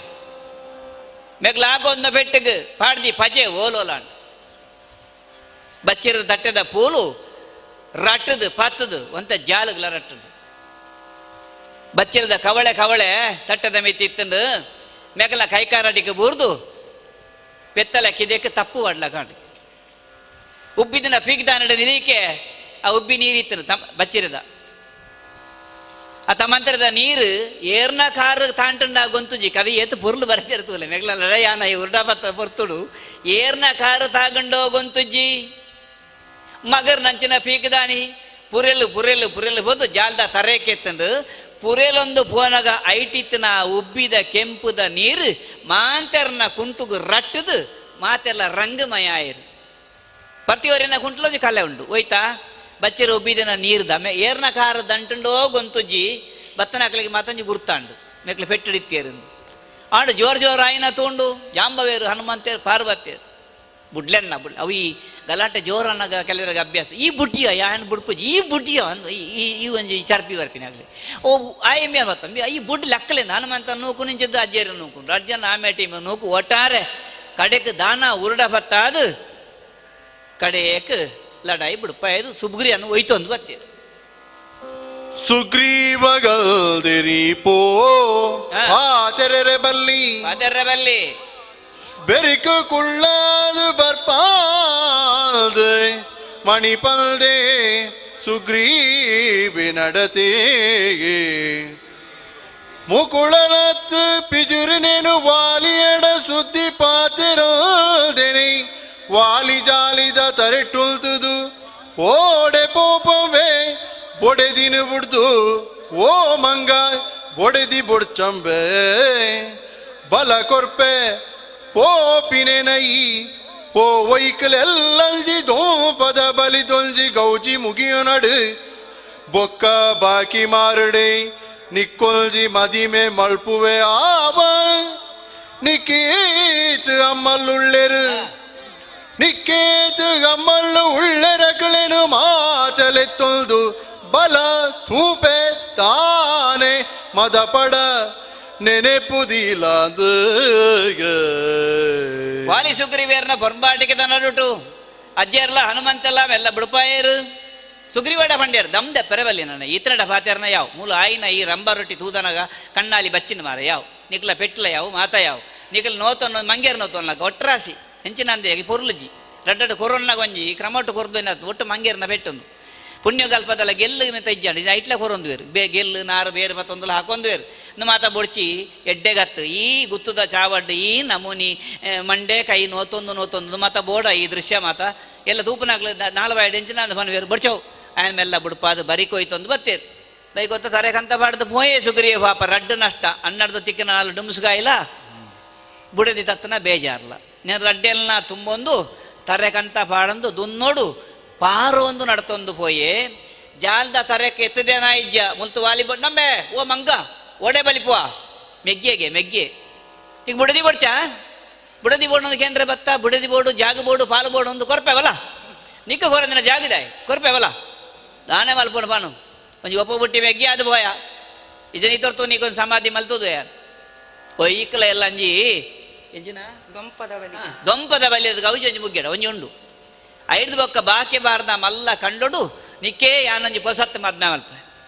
ಮೆಗ್ಲಾಗೊಂದ ಪೆಟ್ಟಿಗೆ ಪಾಡ್ದಿ ಪಜೆ ಓಲೋಲಾಂಡ್ ಬಚ್ಚಿರದ ತಟ್ಟೆದ ಪೂಲು ರಟ್ಟದು ಪತ್ತದು ಒಂತ ಜಾಲುಗಳ ರಟ್ಟದು ಬಚ್ಚಿರದ ಕವಳೆ ಕವಳೆ ತಟ್ಟದ ಮಿತಿ ಇತ್ತಂದು ಮೆಗಲ ಕೈಕಾರಡಿಗೆ ಬೂರ್ದು ಪೆತ್ತಲ ಕಿದೆಕ್ಕೆ ತಪ್ಪು ಕಾಂಡಿ ಉಬ್ಬಿದಿನ ಪೀಕ್ದಾನಡ ನಿಲೀಕೆ ಆ ಉಬ್ಬಿ ನೀರಿತ್ತನು ತಮ್ಮ ಬಚ್ಚಿರದ ಆ ತಮ್ಮಂತರದ ನೀರು ಏರ್ನ ಕಾರು ತಾಂಟುಂಡ ಗೊಂತುಜಿ ಕವಿ ಏತು ಪೊರ್ಲು ಬರ್ತಿರ್ತಲ್ಲ ಮೆಗ್ಲ ಲಡಯಾನ ಈ ಉರ್ಡಾ ಬತ್ತ ಪೊರ್ತುಡು ಏರ್ನ ಕಾರು ತಾಗಂಡೋ ಗೊಂತುಜ್ಜಿ ಮಗರ್ ನಂಚಿನ ಪೀಕ್ದಾನಿ ಪುರೆಲು ಪುರೆಲು ಪುರೆಲು ಹೋದು ಜಾಲ್ದ ತರೇಕೆತ್ತಂಡು ಪುರೆಲೊಂದು ಪೋನಗ ಐಟಿತ್ತಿನ ಉಬ್ಬಿದ ಕೆಂಪುದ ನೀರು ಮಾಂತೆರ್ನ ಕುಂಟುಗು ರಟ್ಟದು ಮಾತೆಲ್ಲ ರಂಗಮಯ ಆಯಿರು. ಪ್ರತಿಯೊರಿನ ಕುಂಟ್ಲೊಂಜಿ ಕಲೆ ಉಂಡು ಹೋಯ್ತಾ ಬಚ್ಚಿರ ಉಬ್ಬಿದಿನ ನೀರು ದಮೆ ಏರ್ನ ಕಾರ ದಂಟುಂಡೋ ಗೊಂತುಜ್ಜಿ ಬತ್ತನಾಕ್ಲಿಗೆ ಮಾತಂಜಿ ಗುರ್ತಾಂಡು ಮೆಕ್ಲೆ ಪೆಟ್ಟಿಡಿತ್ತೇರಿಂದು ಆಂಡು ಜೋರು ಜೋರು ಆಯ್ನ ತೋಂಡು ಜಾಂಬವೇರು ಹನುಮಂತೇರು ಪಾರ್ವತಿಯರು ಬುಡ್ಲೆಣ್ಣ ಬುಡ್ ಅವು ಈ ಗಲಾಟೆ ಜೋರನ್ನಾಗ ಕೆಲವರಿಗೆ ಅಭ್ಯಾಸ ಈ ಬುಡ್ಡಿಯ ಯಾನ್ ಬುಡ್ಪುಜಿ ಈ ಬುಡ್ಡಿಯ ಅಂದು ಈ ಈ ಒಂಜಿ ಚರ್ಪಿ ಬರ್ಪಿನ ಆಗಲಿ ಓ ಆಯಮ್ಯ ಬತ್ತಂಬಿ ಈ ಬುಡ್ ಲಕ್ಕಲೆ ಹನುಮಂತ ನೂಕು ನಿಂಚಿದ್ದು ಅಜ್ಜೇರು ನೂಕು ಅರ್ಜನ ಆಮೆ ಟೀಮ್ ನೂಕು ಒಟ್ಟಾರೆ ಕಡೆಗೆ ದಾನ ಉರುಡ ಬತ್ತಾದು ಕಡೆಯಕ್ಕೆ ಲಡಾಯಿ ಬಿಡುಪ ಇದು ಸುಬ್ಗ್ರಿಯನ್ನು ಒಯ್ತೊಂದು ಬತ್ತೀರು. ಸುಗ್ರೀವಗಲ್ದಿರಿ ಪೋ ಪಾತೆರೆ ಬಲ್ಲಿ ಪಾತೆರೆ ಬಲ್ಲಿ ಬೆರಿಕು ಕುಳ್ಳಾದು ಬರ್ಪಾಲ್ದು ಮಣಿಪಲ್ದೆ ಸುಗ್ರೀವಿ ನಡತೆಗೆ ಮುಕುಳನತ್ ಪಿಜುರಿನೇನು ವಾಲಿಯಡ ಸುದ್ದಿ ಪಾತಿರೋದೆನೆ ವಾಲಿ ಜಾಲಿದ ತರೆಟುಲ್ತುದು ಓಡೆ ಪೋಪವೇ ಬೊಡೆದಿನ ಬುಡ್ದು ಓ ಮಂಗ ಬೊಡೆದಿ ಬೊಡ್ಚಂಬೆ ಬಲ ಕೊರ್ಪೆ ಪೋಪಿನೆನೈ ಪೋ ಒಯ್ಕಲೆಲ್ಲಂಜಿ ದೋಪದ ಬಲಿ ತೊಂಜಿ ಗೌಜಿ ಮುಗಿಯು ನಡು ಬೊಕ್ಕ ಬಾಕಿ ಮಾರಡೆ ನಿಕ್ಕೊಲ್ಜಿ ಮದಿಮೆ ಮಲ್ಪುವೆ ಆವ ನಿಕೇತ್ ಅಮ್ಮಲ್ಲುಳ್ಳೆರು ನಿಕ್ಕೇತ್ ಅಮ್ಮಲ್ಲು ಉಳ್ಳೆರಗಳೇನು ಮಾತಲೆತ್ತೊಲ್ದು ಬಲ ತೂಪೆ ತಾನೆ ಮದಪಡ ನೆನೆಪುದಿಲಾದ. ವಾಲಿ ಸುಗ್ರೀವೇರ್ನ ಬೊಂಬಾಟಿಗೆ ತನ್ನಡುಟು ಅಜ್ಜೆರ್ಲ ಹನುಮಂತೆಲ್ಲ ಮೆಲ್ಲ ಬುಡುಪಾಯರು ಸುಗ್ರೀವಾಡ ಪಂಡ್ಯರು ದಮ್ದ ಪೆರವಲ್ಲಿ ನನ್ನ ಈತನಡ ಪಾತೇರ್ನ ಯಾವ್ ಮೂಲ ಆಯಿನ ಈ ರಂಬ ರೊಟ್ಟಿ ತೂದನಗ ಕಣ್ಣಾಲಿ ಬಚ್ಚಿನ ಮಾರ ಯಾವ್ ನಿಕ್ಲ ಪೆಟ್ಲ ಯಾವ್ ಮಾತ ಯಾವ್ ನಿಕ್ಲ ನೋತೊನ್ನ ಮಂಗೇರ್ ನೋತೊನ್ನ ಒಟ್ರಾಸಿ ಹೆಂಚಿನಂದೆ ಪೊರ್ಲುಜ್ಜಿ ರಡ್ಡಡು ಕೊರೋನ ಗೊಂಜಿ ಕ್ರಮಟು ಕೊರ್ದು ಏನಾಯ್ತು ಒಟ್ಟು ಮಂಗೇರ್ನ ಪೆಟ್ಟೊಂದು ಪುಣ್ಯಗಲ್ಪದಲ್ಲ ಗೆಲ್ಲು ಮೆತ್ತ ಇಜ್ಜಾಂಡು ಇದು ಐಟ್ಲ ಕೊರೊಂದು ಬೇರು ಬೇ ಗೆಲ್ಲು ನಾರು ಬೇರು ಮತ್ತೊಂದುಲ ಹಾಕೊಂದು ಬೇರು ಇನ್ನು ಮಾತ ಬೊಡ್ಚಿ ಎಡ್ಡೆಗತ್ತು ಈ ಗುತ್ತದ ಚಾವಡ್ಡು ಈ ನಮೂನಿ ಮಂಡೆ ಕೈ ನೋತೊಂದು ನೋತೊಂದು ಮಾತ ಬೋಡ ಈ ದೃಶ್ಯ ಮಾತ ಎಲ್ಲ ತೂಪನಾಗ್ಲ ನಾಲ್ವಾಯ್ಡು ಇಂಚಿನ ಅಂದ ಫನ್ ಬೇರು ಬಡ್ಚವು ಆಯನ ಮೆಲ್ಲ ಬುಡ್ಪಾದು ಬರಿ ಕೊಯ್ತೊಂದು ಬತ್ತೇರು ಬೈಗೊತ್ತ ತರೆಕಂತ ಬಾಡ್ದು ಪೋಯೆ ಸುಗ್ರಿಯ ಪಾಪ ರಡ್ಡು ನಷ್ಟ ಅನ್ನಡ್ದು ತಿಕ್ಕಿನ ನಾಲು ಡುಮ್ಸ್ಗಾಯಿಲ್ಲ ಬುಡದಿ ತತ್ತನ ಬೇಜಾರ್ಲ నేను ರಡ್ಡೆಲ್ನ ತುಂಬೊಂದು ತರೆಕಂತ ಪಾಡಂದು ದುನ್ನೋಡು ಪಾರು ಒಂದು ನಡ್ತೊಂದು ಪೋಯೆ ಜಾಲ್ದ ತರೆಕ್ಕೆ ಎತ್ತದೇನಾ ಇಜ್ಜ ಮುಲ್ತು ವಾಲಿ ನಂಬೆ ಓ ಮಂಗ ಓಡೆ ಬಲಿಪುವ ಮೆಗ್ಗೆಗೆ ಮೆಗ್ಗೆ ಈಗ ಬುಡದಿ ಬೋಡ್ಚಾ ಬುಡದಿ ಬೋರ್ಡ್ ಒಂದು ಕೇಂದ್ರ ಬತ್ತ ಬುಡದಿ ಬೋರ್ಡು ಜಾಗ ಬೋರ್ಡು ಪಾಲು ಬೋರ್ಡು ಒಂದು ಕೊರ್ಪೆವಲ್ಲ ನಿಕ್ಕ ಕೊರಂದಿನ ಜಾಗಿದಾಯ್ ಕೊರ್ಪೆವಲ್ಲ ದಾನೆ ಮಲ್ಪುನ ಪಾನು ಒಂಜಿ ಒಪ್ಪ ಬುಟ್ಟಿ ಮೆಗ್ಗಿ ಅದು ಬೋಯ ಇದನ್ನ ಇತೊರ್ತು ನೀಕೊಂದು ಸಮಾಧಿ ಮಲ್ತದು ಯಾರ್ ಓ ಈಕಲ ಎಲ್ಲ ಅಂಜಿ ಎಂಜಿನ ದೊಂಪದ ಬಲಿ ದೊಂಪದ ಬಲಿಯದ ಗೌಜಿ ಒಂಜಿ ಮುಗ್ಗೆಡ ಒಂಜಿ ಉಂಡು ಐದು ಬೊಕ್ಕ ಬಾಕಿ ಬಾರ್ದ ಮಲ್ಲ ಕಂಡೊಡು ನಿಕ್ಕೇ ಯಾನೊಂಜಿ ಪೊಸತ್ತು ಮದ್ಮೆ ಮಲ್ಪ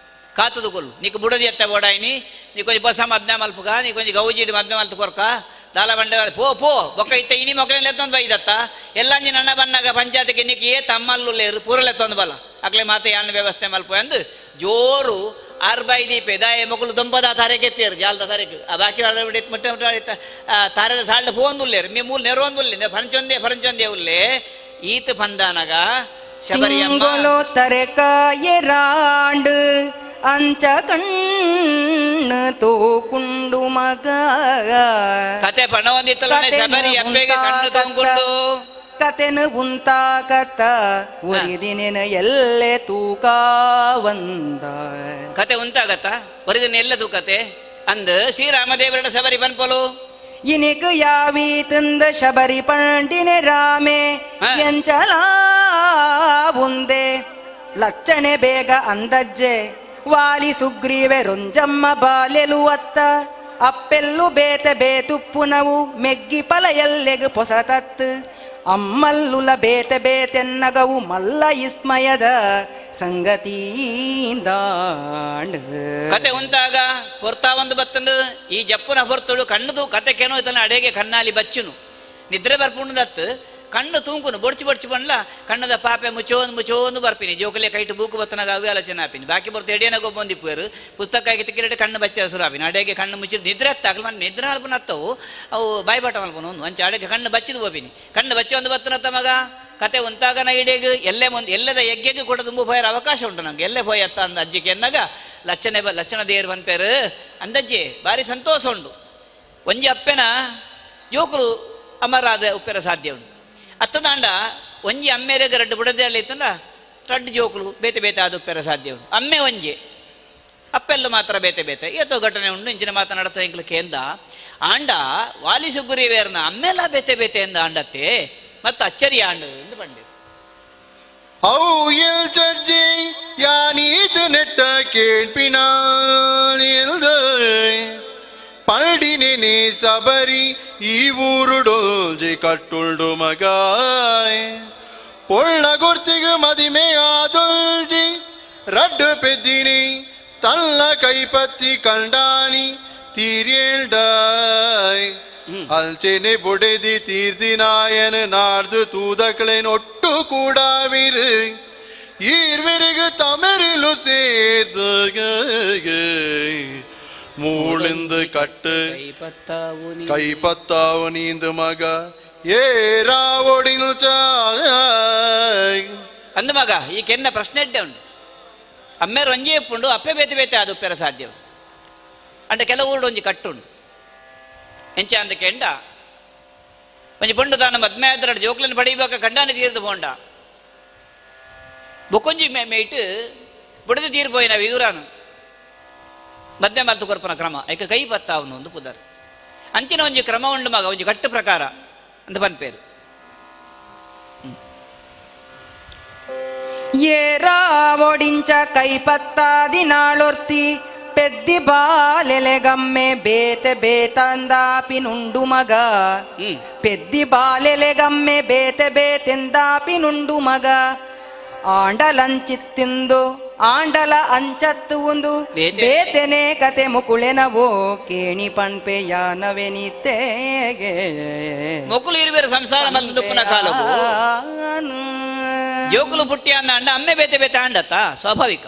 ಕಾತುದು ಕೊಲ್ಲು ನಿಕ್ ಬುಡದಿ ಎತ್ತ ಬೋಡಾಯಿನಿ ನೀಕೊಂಜಿ ಪೊಸ ಮದ್ಮೆ ಮಲ್ಪುಗ ನೀಕೊಂಜಿ ಗೌಜಿಡು ಮದ್ಮೆ ಮಲ್ತು ಕೊರ್ಕ ದಾಲ ಬಂಡೆ ಪೋ ಪೋ ಬೊಕ್ಕ ಇತ್ತ ಇನಿ ಮೊಕ್ಕಲೆಲ್ಲ ಎತ್ತೊಂದು ಬೈದತ್ತ ಎಲ್ಲಂಜಿ ನನ್ನ ಬನ್ನಾಗ ಪಂಚಾಯತ್ಗೆ ನಿಕ್ ಏ ತಮ್ಮಲ್ಲು ಲೇರು ಪೂರಲೆತ್ತೊಂದು ಬಲ ಅಕ್ಲೆ ಮಾತೆ ಯಾನ್ ವ್ಯವಸ್ಥೆ ಮಲ್ಪ ಅಂದು ಜೋರು ಆರ್ ಬೈ ದೀಪೆ ದಾಯ ಮೊಕಲು ದೊಂಪದ ತಾರೆಗೆ ಜಾಲದ ತಾರೀಕು ಆ ಬಾಕಿ ಮುಟ್ಟ ಮುಟ್ಟ ತಾರೆದ ಸಾಲ್ದ ಪೋಂದುಲ್ಲೇರು ಮೀ ಮೂಲ ನೆರವೊಂದುಲ್ಲೆ ಫರಂಚೊಂದೇ ಫರಂಚೊಂದೇ ಉಲ್ಲೆ ಈತ ಬಂದಾನಗ ಶಬರಿಯಮ್ಮ ತಿಂಗೊಲು ತರೆಕಾಯರಾಂಡು ಅಂಚ ಕಣ್ಣು ತೋಕುಂಡು ಮಗ ಕತೆ ಪಣ ಒಂದಿತ್ತಲ್ಲ ಶಬರಿ ಅಪ್ಪೆಗೆ ಕಣ್ಣು ತೋಂಗುಂಡು ಕತೆನು ಉಂತಾಕತ್ತ ಒರಿದಿನೇನು ಎಲ್ಲೆ ತೂಕಾವಂದ ಕತೆ ಉಂತಾಗತ್ತ ಒರಿದಿನ ಎಲ್ಲ ತೂಕತೆ ಅಂದ್ ಶ್ರೀರಾಮದೇವರಡ ಶಬರಿ ಪನ್ಪೊಲು ಇನಿಕ್ ಯಾವಿ ತಿಂದ ಶಬರಿ ಪಂಡಿನೆ ರಾಮೆ ಎಂಚಲಾ ಉಂದೆ ಲಚ್ಚಣೆ ಬೇಗ ಅಂದಜ್ಜೆ ವಾಲಿ ಸುಗ್ರೀವೆ ರುಂಜಮ್ಮ ಬಾಲೆಲು ಅತ್ತ ಅಪ್ಪೆಲ್ಲು ಬೇತೆ ಬೇತುಪ್ಪುನವು ಮೆಗ್ಗಿ ಪಲಯಲ್ಲೆಗ್ ಪೊಸತತ್ತು ಅಮ್ಮಲ್ಲುಲ ಬೇತೆ ಬೇತೆನ್ನಗವು ಮಲ್ಲ ಇಸ್ಮಯದ ಸಂಗತೀಂದಾಂಡ್. ಕತೆ ಉಂತಾಗ ಪೊರ್ತಾ ಒಂದು ಬತ್ತಂದು ಈ ಜಪ್ಪುನ ಹೊರ್ತಳು ಕಣ್ಣದು ಕತೆ ಕೇನೋ ಇತ್ತಲ್ಲ ಅಡೆಗೆ ಕಣ್ಣಾಲಿ ಬಚ್ಚುನು ನಿದ್ರೆ ಬರ್ಪುಂಡದತ್ತು ಕಣ್ಣು ತೂಂಕುನು ಬೊಡ್ಚಿ ಬೊಡ್ಚಿ ಬಂಡ್ಲ ಕಣ್ಣದ ಪಾಪೆ ಮುಚ್ಚೋಂದು ಮುಚ್ಚೋಂದು ಬರ್ಪಿನಿ ಜೋಕಲೆ ಕೈಟು ಬೂಕು ಬತ್ತನಾಗ ಅವೇ ಆಲೋಚನೆ ಆಪಿನಿ ಬಾಕಿ ಬರ್ತು ಎಡಿಯನಾಗ ಒಬ್ಬೊಂದಿಪ್ಪುವರು ಪುಸ್ತಕ ಆಗಿ ತಿಕ್ಕಿರಡೆ ಕಣ್ಣು ಬಚ್ಚ ಹೆಸರು ಆಪಿನಿ ಅಡೆಗೆ ಕಣ್ಣು ಮುಚ್ಚಿದ ನಿದ್ರೆ ಹತ್ತಾಗಲು ಮನೆ ನಿದ್ರೆ ಅಲ್ಪನ ಹತ್ತವು ಅವು ಬಾಯ್ಪಾಟ ಮಲ್ಪನ ಒಂದು ಅಂಚೆ ಅಡೆಗೆ ಕಣ್ಣು ಬಚ್ಚಿದ ಹೋಪಿನಿ ಕಣ್ಣು ಬಚ್ಚಿ ಒಂದು ಬತ್ತನತ್ತ ಮಗ ಕತೆ ಉಂತಾಗನ ಇಡೀಗ ಎಲ್ಲೇ ಮುಂದೆ ಎಲ್ಲದ ಯಜ್ಞಕ್ಕೆ ಕೂಡ ತುಂಬು ಪೋಯರ ಅವಕಾಶ ಉಂಟು ನಂಗೆ ಎಲ್ಲೇ ಪೋಯತ್ತ ಅಂದ ಅಜ್ಜಿಗೆ ಎಂದಾಗ ಲಕ್ಷಣೆ ಲಕ್ಷಣ ದೇರ್ ಪನ್ಪೇರು ಅಂದಜ್ಜಿ ಭಾರಿ ಸಂತೋಷ ಉಂಟು ಒಂಜಿ ಅಪ್ಪೆನ ಯುವಕರು ಅಮರಾದ ಉಪ್ಪೆರ ಸಾಧ್ಯ ಉಂಟು ಅತ್ತದಾಂಡ ಒಂಜಿ ಅಮ್ಮೇರೆಗೆ ರಡ್ಡು ಬುಡದೆ ಅಲ್ಲಿ ಇತ್ತಂದ ರಡ್ಡು ಜೋಕುಲು ಬೇತೆ ಬೇತೆ ಆದ ಉಪ್ಪೆರ ಸಾಧ್ಯ ಉಂಟು ಅಮ್ಮೆ ಒಂಜಿ ಅಪ್ಪೆಲ್ಲ ಮಾತ್ರ ಬೇತೆ ಬೇತೆ ಏತೋ ಘಟನೆ ಉಂಟು ಇಂಚಿನ ಮಾತನಾಡ್ತಾ ಇಂಕ್ಲ ಕೇಂದ ಆಂಡ ವಾಲಿ ಸುಗ್ರೀವೇರ್ನ ಅಮ್ಮೆಲ್ಲ ಬೇತೆ ಬೇತೆ ಎಂದ ಆಂಡತ್ತೆ ಮತ್ತು ಅಚ್ಚರಿ ಆಂಡು ಎಂದು ಬಂಡೆ ಅವು ಎಲ್ ಚಜ್ಜಿ ಯಾನೀತು ನೆಟ್ಟ ಕೇಳ್ಪಿನಾಲ್ ಪಲ್ಡಿನೆ ಸಬರಿ ಈ ಊರುಡೊಲ್ಜಿ ಕಟ್ಟುಂಡು ಮಗಾಯ್ ಪೊಳ್ಳ ಗುರ್ತಿಗು ಮದಿಮೆ ಆದೊಲ್ಜಿ ರಡ್ಡು ಪೆದ್ದಿನಿ ತನ್ನ ಕೈಪತ್ತಿ ಕಂಡಾನಿ ತೀರ್ಯೇಳ್ಡಾಯ್. ಅಲ್ಚೆನೆ ಬೊಡೆದಿ ತೀರ್ದಿನಾಯನ ನಾಡ್ದು ತೂದಕ್ಳೆನ್ ಒಟ್ಟು ಕೂಡಾವಿರು ಈರ್ವೆರಿಗೆ ತಮರಿಲು ಸೇರ್ದು ಮೂಳಿಂದು ಕಟ್ಟು ಕೈಪತ್ತಾವು ನೀಂದು ಮಗ ಏರಾವೊಡಿಲ್ ಚಾಯ್. ಅಂದು ಮಗ ಈ ಕೆನ್ನ ಪ್ರಶ್ನೆ ಎಡ್ಡೆ ಉಂಡು. ಅಮ್ಮೇರು ಒಂಜಿ ಉಪ್ಪುಂಡು, ಅಪ್ಪೆ ಬೇತೆ ಬೇತೆ ಅದು ಉಪ್ಪೆರ ಸಾಧ್ಯ ಅಂಡ ಕೆಲವು ಊರುಡು ಒಂಜಿ ಕಟ್ಟುಂಡು. ಎಂಚ ಅಂದ ಕೆಂಡ ಒಂಜಿ ಪೊಂಡು ತಾನು ಮದ್ಮೆ ಆದ್ರ ಜೋಕ್ಲನ್ನು ಪಡಿಬೇಕ ಕಂಡಾನೆ ತೀರ್ದು ಪೋಂಡ ಬೊಕೊಂಜಿ ಮೇಯ್ಟ್ ಬುಡದು ತೀರ್ ಪೋಯಿನ ವಿದುರಾನು ಮದ್ಮೆ ಮಲ್ತು ಕೊರ್ಪನ ಕ್ರಮ ಐಕ ಕೈ ಬತ್ತಾವನು ಒಂದು ಪುದರ್ ಅಂಚಿನ ಒಂಜಿ ಕ್ರಮ ಉಂಡು ಮಗ ಒಂಜಿ ಕಟ್ಟು ಪ್ರಕಾರ ಅಂತ ಪನ್ಪೇರು. ಏರಾವೊಡಿಂಚ ಕೈಪತ್ತಾದಿ ನಾಳೊರ್ತಿ ಪೆದ್ದಿ ಬಾಲೆಲೆಗಮ್ಮೆ ಬೇತೆ ಬೇತಂದಾಪಿನುಂಡು ಮಗ ಪೆದ್ದಿ ಬಾಲೆಲೆಗಮ್ಮೆ ಬೇತೆ ಬೇತೆಂದಾಪಿನುಂಡು ಮಗ ಆಂಡಲಂಚಿತ್ತಿಂದು ಆಂಡಲ ಅಂಚತ್ತು ಒಂದು ಬೇತೆನೆ ಕತೆ ಮುಕುಳೆನವೋ ಕೇಣಿ ಪಣ್ಪೆ ಯಾನವೆನಿತೇಗೆ. ಮೊಕುಲು ಇರುವೇರು ಸಂಸಾರ ಮತ್ತು ದುಪ್ಪನ ಕಾಲವು ಜೋಕುಲು ಪುಟ್ಟಿ ಅಂದ ಅಂಡ ಅಮ್ಮೆ ಬೇತೆ ಬೇತೆ ಆಂಡತ್ತ ಸ್ವಾಭಾವಿಕ.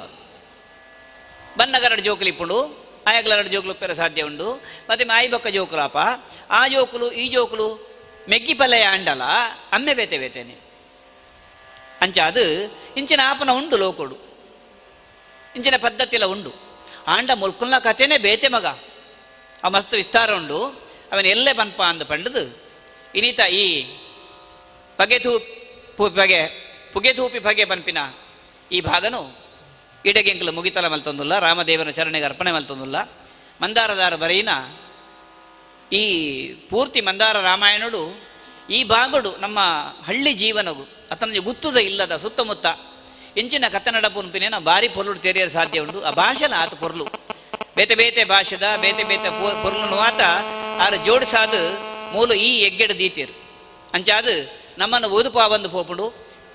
ಬನ್ನಗರಡು ಜೋಕುಲು ಇಪ್ಪುಂಡು, ಆಯಗ್ಲರಡು ಜೋಕುಲು ಉಪ್ಪೆರ ಸಾಧ್ಯ ಉಂಡು. ಮತ್ತೆ ಮಾಯಿ ಬೊಕ್ಕ ಜೋಕುಲಾಪ ಆ ಜೋಕುಲು ಈ ಜೋಕುಲು ಮೆಗ್ಗಿ ಪಲ್ಲೆಯ ಆಂಡಲ ಅಮ್ಮೆ ಬೇತೆ ಬೇತೆನೆ ಅಂಚ ಅದು ಇಂಚಿನ ಆಪನ ಉಂಡು ಲೋಕೊಡು ಇಂಚಿನ ಪದ್ಧತಿಲ ಉಂಡು. ಆಂಡ ಮುಲ್ಕುಲ್ನ ಕಥೆನೇ ಬೇತೆ ಮಗ ಆ ಮಸ್ತ್ ವಿಸ್ತಾರ ಉಂಡು. ಅವನ ಎಲ್ಲೆ ಪನ್ಪ ಅಂದ ಪಂಡದು ಇನಿತ ಈ ಪಗೆಧೂ ಬಗೆ ಪುಗೆಧೂಪಿ ಬಗೆ ಪನ್ಪಿನ ಈ ಭಾಗನು ಇಡಗೆಂಕಲು ಮುಗಿತಲ ಮಲ್ತೊಂದುಲ್ಲ, ರಾಮದೇವನ ಚರಣೆಗೆ ಅರ್ಪಣೆ ಮಲ್ತೊಂದುಲ್ಲ. ಮಂದಾರದಾರ ಬರೆಯಿನ ಈ ಪೂರ್ತಿ ಮಂದಾರ ರಾಮಾಯಣಡು ಈ ಭಾಗಡು ನಮ್ಮ ಹಳ್ಳಿ ಜೀವನಗು ಅತನ ಗುತ್ತುದ ಇಲ್ಲದ ಸುತ್ತಮುತ್ತ ಎಂಚಿನ ಕಥನಡ ಪುನ್ಪಿನ ಭಾರಿ ಪೊರ್ಲು ತೆರೆಯಲು ಸಾಧ್ಯ ಉಂಟು. ಆ ಭಾಷೆನ ಆತ ಪೊರ್ಲು ಬೇತೆ ಬೇತೆ ಭಾಷೆದ ಬೇತೆ ಬೇತೆ ಪೊರ್ಲುನು ಆತ ಆರು ಜೋಡಿಸಾದ ಮೂಲ ಈ ಎಗ್ಗೆಡು ದೀತಿರು. ಅಂಚಾದು ನಮ್ಮನ್ನು ಓದುಪಾ ಬಂದು ಪೋಪುಂಡು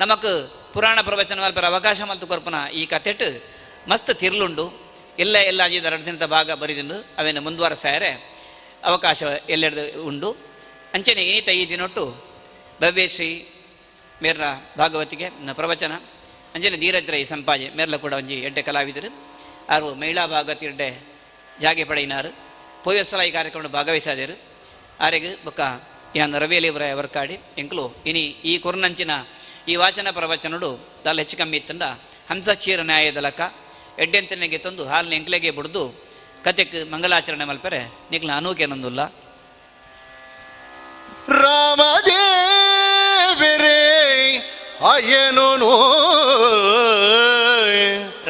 ನಮಕ್ ಪುರಾಣ ಪ್ರವಚನ ಮಲ್ಪರ ಅವಕಾಶ ಮಲ್ತು ಕೊರ್ಪನ ಈ ಕಥೆಟ್ ಮಸ್ತ್ ತಿರ್ಲುಂಡು. ಎಲ್ಲ ಎಲ್ಲ ಅಜಿದ ಎರಡು ದಿನದ ಭಾಗ ಬರಿದುಂಡು ಅವೇನು ಮುಂದುವರೆಸಾಯರೆ ಅವಕಾಶ ಎಲ್ಲೆಡ್ದು ಉಂಡು. ಅಂಚನೆ ಇನಿತ ಈ ದಿನೊಟ್ಟು ಭವ್ಯಶ್ರೀ ಮೇರ್ನ ಭಾಗವತಿಗೆ ಪ್ರವಚನ ಅಂಜನೆ ಧೀರಜ್ರ ಈ ಸಂಪಾಜೆ ಮೇರ್ಲ ಕೂಡ ಒಂಜಿ ಎಡ್ಡೆ ಕಲಾವಿದರು ಆರು ಮಹಿಳಾ ಭಾಗವತಿ ಎಡ್ಡೆ ಜಾಗೆ ಪಡೆಯಿನಾರು ಪೋಯಸಲ ಈ ಕಾರ್ಯಕ್ರಮ ಭಾಗವಹಿಸಾದರು. ಆರೆಗ್ ಬೊಕ್ಕ ಯಾನ್ ರವಿಯಲಿವರ ವರ್ಕಾಡಿ ಎಂಕ್ಲು ಇನಿ ಈ ಕೊರ್ನಂಚಿನ ಈ ವಾಚನ ಪ್ರವಚನಡು ತಲೆ ಹೆಚ್ಚು ಕಮ್ಮಿ ಇತ್ತಂಡ ಹಂಸಕ್ಷೀರ ನ್ಯಾಯದ ಲಕ್ಕ ಎಡ್ಡೆಂತನೆಗೆ ತಂದು ಹಾಲಿನ ಎಂಕ್ಲೆಗೆ ಬುಡ್ದು ಕತೆಕ್ ಮಂಗಲಾಚರಣೆ ಮಲ್ಪರೆ ನಿಕ್ಲ ಅನೂಕೇನೊಂದುಲ್ಲ. ರಾಮದೇವರೇ ಅಯ್ಯನೋನು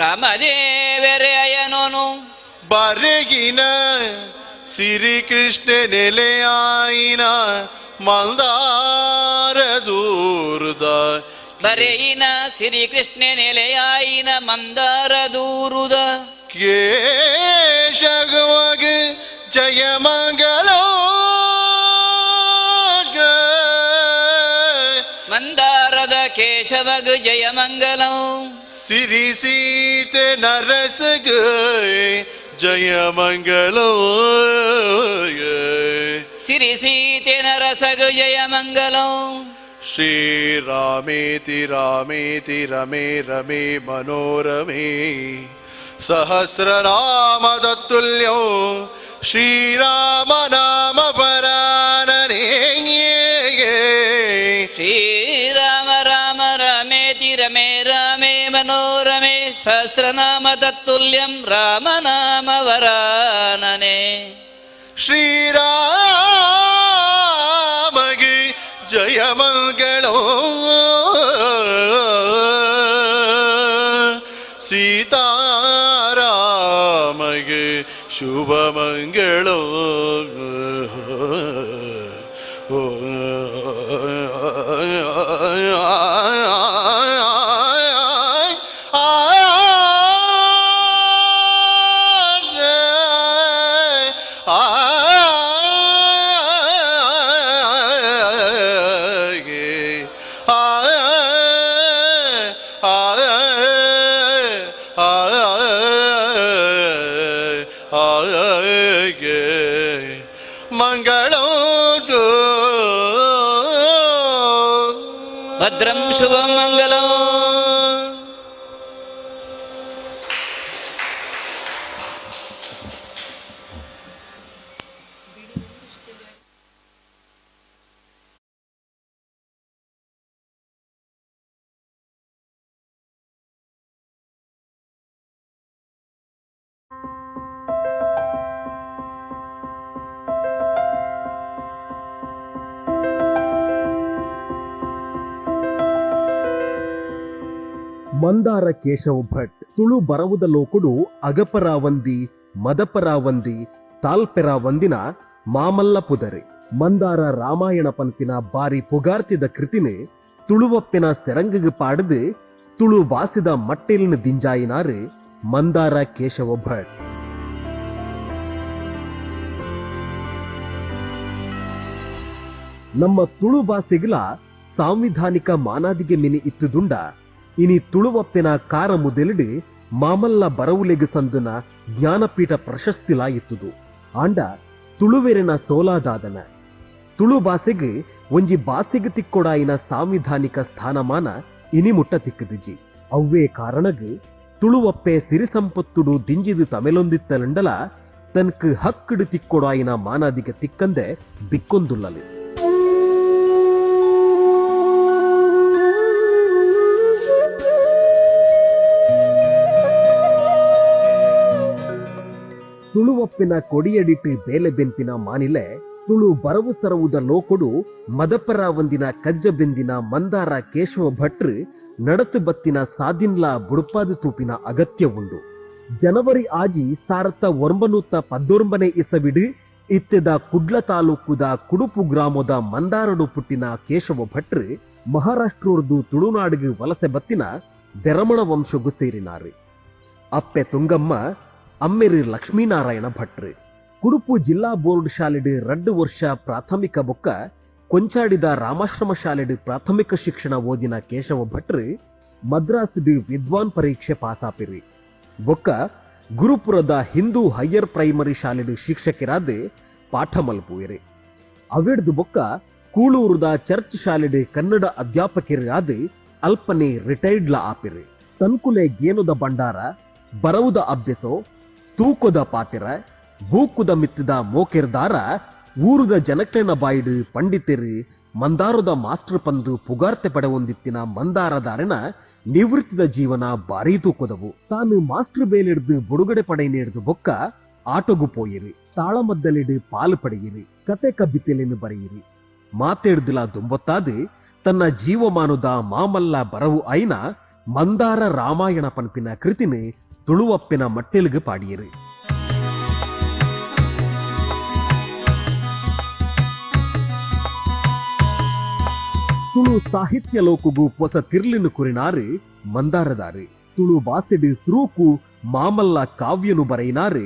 ರಾಮದೇವರೇ ಅಯ್ಯನೋನು ಬರೆಗಿನ ಸಿರಿ ಕೃಷ್ಣ ನೆಲೆಯಾಯಿನ ಮಂದಾರ ದೂರದ ಬರೆಯಿನ ಸಿರಿ ಕೃಷ್ಣ ನೆಲೆಯಾಯಿನ ಮಂದಾರ ದೂರುದ ಕೇಶಗವಾಗ ಜಯ ಮಂಗಲ ಮಂದಾರದ ಕೇಶವಗ ಜಯ ಮಂಗಲಂ ಸಿರಿ ಸೀತೆ ನರಸಗ ಜಯ ಮಂಗಲ ಸಿರಿ ಸೀತೆ ನರಸಗ ಜಯ ಮಂಗಲಂ ಶ್ರೀರಾಮೇತಿ ರಾಮೇತಿ ರಮೇ ರಮೇ ಮನೋರಮೇ ಸಹಸ್ರನಾಮ ತತ್ತುಲ್ಯೋ ಶ್ರೀರಾಮ ನಾಮ ಪರಾನನೇ. ಶ್ರೀರಾಮ ರಾಮ ರಾಮೇತಿ ರಮೇ ರಾಮೇ ಮನೋರಮೇ ಸಹಸ್ರನಾಮ ತತ್ತುಲ್ಯಂ ರಾಮನಾಮ ವರಾನನೆ. ಶ್ರೀರಾಮಗೆ ಜಯ ಮಂಗಳೋ ಸೀತಾರಾಮಗೆ ಶುಭ ಮಂಗಳೋ. ಶುಭಮಂಗಲಂ. ಮಂದಾರ ಕೇಶವ ಭಟ್ ತುಳು ಬರವುದ ಲೋಕುಡು ಅಗಪರಾವಂದಿ ಮದಪರಾವಂದಿ ತಾಲ್ಪೆರಾವಂದಿನ ಮಾಮಲ್ಲ ಪುದರೆ. ಮಂದಾರ ರಾಮಾಯಣ ಪನ್ಪಿನ ಬಾರಿ ಪುಗಾರ್ತಿದ ಕೃತಿನೆ ತುಳುವಪ್ಪಿನ ಸೆರಂಗಿಗೆ ಪಾಡದು ತುಳು ವಾಸಿದ ಮಟ್ಟೆಲಿನ ದಿಂಜಾಯಿನಾರು ಮಂದಾರ ಕೇಶವ ಭಟ್. ನಮ್ಮ ತುಳು ಭಾಷೆಗಳ ಸಾಂವಿಧಾನಿಕ ಮಾನಾದಿಗೆ ಮಿನಿ ಇತ್ತುದುಂಡ ಇನಿ ತುಳುವಪ್ಪಿನ ಕಾರ ಮುದೆಲಿಡು ಮಾಮಲ್ಲ ಬರವುಲೆಗು ಸಂದುನ ಜ್ಞಾನಪೀಠ ಪ್ರಶಸ್ತಿಲಾ ಇತ್ತುದು. ಆಂಡ ತುಳುವೆರಿನ ಸೋಲಾದಾದನ ತುಳು ಭಾಷೆಗೆ ಒಂಜಿ ಬಾಸೆಗೆ ತಿಕ್ಕೊಡಾಯಿನ ಸಾಂವಿಧಾನಿಕ ಸ್ಥಾನಮಾನ ಇನಿ ಮುಟ್ಟ ತಿಕ್ಕದಿಜಿ. ಅವ್ವೇ ಕಾರಣಗ್ ತುಳುವಪ್ಪೆ ಸಿರಿಸಂಪತ್ತುಡು ದಿಂಜಿದು ತಮೆಲೊಂದಿತ್ತಲಂಡಲ ತನ್ಕು ಹಕ್ಕಡು ತಿಕ್ಕೊಡಾಯಿನ ಮಾನಾದಿಗೆ ತಿಕ್ಕಂದೆ ಬಿಕ್ಕೊಂದುಲ್ಲಲಿ. ತುಳುವಪ್ಪಿನ ಕೊಡಿಯಡಿಟ್ಟು ಬೇಲೆ ಬೆಂಪಿನ ಮಾನಿಲೆ ತುಳು ಬರವು ಸರವುದ ಲೋಕೊಡು ಮದಪರಾವಂದಿನ ಕಜ್ಜ ಬೆಂದಿನ ಮಂದಾರ ಕೇಶವ ಭಟ್ರು ನಡತು ಬತ್ತಿನ ಸಾದಿನ್ಲಾ ಬುಡುಪಾದು ತೂಪಿನ ಅಗತ್ಯ ಉಂಡು. ಜನವರಿ ಆಜಿ 1919 ಇಸವಿಡು ಇತ್ತೆದ ಕುಡ್ಲ ತಾಲೂಕುದ ಕುಡುಪು ಗ್ರಾಮದ ಮಂದಾರಡು ಪುಟ್ಟಿನ ಕೇಶವ ಭಟ್ರು ಮಹಾರಾಷ್ಟ್ರದ್ದು ತುಳುನಾಡಿಗೆ ವಲಸೆ ಬತ್ತಿನ ಬೆರಮಣ ವಂಶಗು ಸೇರಿನಾರು. ಅಪ್ಪೆ ತುಂಗಮ್ಮ, ಅಮ್ಮೆರು ಲಕ್ಷ್ಮೀನಾರಾಯಣ ಭಟ್ರು. ಕುಡುಪು ಜಿಲ್ಲಾ ಬೋರ್ಡ್ ಶಾಲೆಡು 2 ವರ್ಷ ಪ್ರಾಥಮಿಕ ಬೊಕ್ಕ ಕೊಂಚಾಡಿದ ರಾಮಾಶ್ರಮ ಶಾಲೆಡು ಪ್ರಾಥಮಿಕ ಶಿಕ್ಷಣ ಓದಿನ ಕೇಶವ ಭಟ್ರು ಮದ್ರಾಸ್ಡು ವಿದ್ವಾನ್ ಪರೀಕ್ಷೆ ಪಾಸಾಪಿರಿ. ಬೊಕ್ಕ ಗುರುಪುರದ ಹಿಂದೂ ಹೈಯರ್ ಪ್ರೈಮರಿ ಶಾಲೆಡು ಶಿಕ್ಷಕರಾದ ಪಾಠ ಮಲ್ಪುವಿರಿ. ಅವೆಡ್ದು ಬೊಕ್ಕ ಕೂಳೂರುದ ಚರ್ಚ್ ಶಾಲೆಡು ಕನ್ನಡ ಅಧ್ಯಾಪಕರಾದ ಅಲ್ಪನೆ ರಿಟೈರ್ಡ್ಲ ಆಪಿರಿ. ತನ್ಕುಲೆ ಗೇನುದ ಭಂಡಾರ, ಬರವುದ ಅಭ್ಯಸೋ, ತೂಕದ ಪಾತಿರ, ಬೂಕುದ ಮಿತ್ತದ ಮೋಕೆರ್ದಾರ ಊರುದ ಜನಕ್ಲೆನ ಬಾಯಿಡು ಪಂಡಿತೆರು ಮಂದಾರದ ಮಾಸ್ಟರ್ ಪಂದು ಪುಗಾರ್ತೆ ಪಡೆವೊಂದಿತ್ತಿನ ಮಂದಾರದಾರನ ನಿವೃತ್ತಿದ ಜೀವನ ಭಾರೀ ತೂಕದವು. ತಾನು ಮಾಸ್ಟರ್ ಬೇಲಿಡ್ದು ಬುಡುಗಡೆ ಪಡೆ ನೀಡ್ದು ಬೊಕ್ಕ ಆಟೋಗು ಪೋಯಿರಿ, ತಾಳಮದ್ದಲಿಡು ಪಾಲು ಪಡೆಯಿರಿ, ಕತೆ ಕಬ್ಬಿತೆಲೆನು ಬರೆಯಿರಿ. ಮಾತೇಡ್ದಿಲ ದುಂಬೊತ್ತಾದು ತನ್ನ ಜೀವಮಾನದ ಮಾಮಲ್ಲ ಬರವು ಐನ ಮಂದಾರ ರಾಮಾಯಣ ಪನ್ಪಿನ ಕೃತಿನ ತುಳುವಪ್ಪಿನ ಮಟ್ಟೆಲುಗು ಪಾಡಿಯರು. ತುಳು ಸಾಹಿತ್ಯ ಲೋಕಗು ಪೊಸ ತಿರ್ಲಿನು ಕುರಿನಾರು ಮಂದಾರದಾರು. ತುಳು ಬಾಸೆಡು ಸುರೂಕು ಮಾಮಲ್ಲ ಕಾವ್ಯನು ಬರೆಯಿನಾರು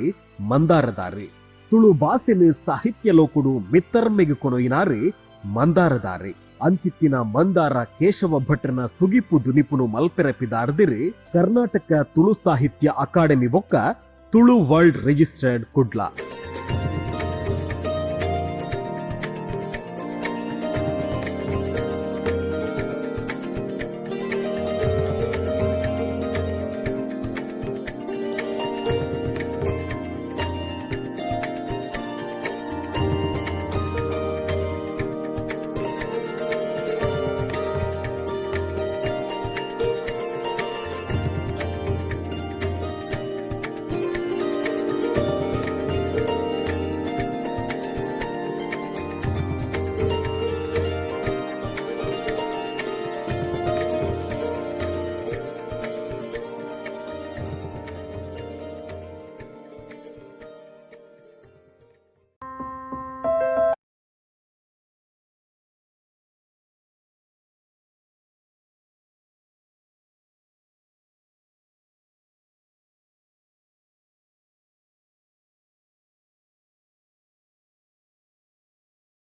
ಮಂದಾರದಾರು. ತುಳು ಬಾಸೆನು ಸಾಹಿತ್ಯ ಲೋಕುಡು ಮಿತ್ತರ್ಮೆಗು ಕೊನೊಯಿನಾರು ಮಂದಾರದಾರು. ಅಂಚಿತ್ತಿನ ಮಂದಾರ ಕೇಶವ ಭಟ್ರನ ಸುಗಿಪು ದುನಿಪುನು ಮಲ್ಪೆರಪಿದಾರ್ದಿರು ಕರ್ನಾಟಕ ತುಳು ಸಾಹಿತ್ಯ ಅಕಾಡೆಮಿ ಬೊಕ್ಕ ತುಳು ವರ್ಲ್ಡ್ ರಿಜಿಸ್ಟರ್ಡ್ ಕುಡ್ಲ.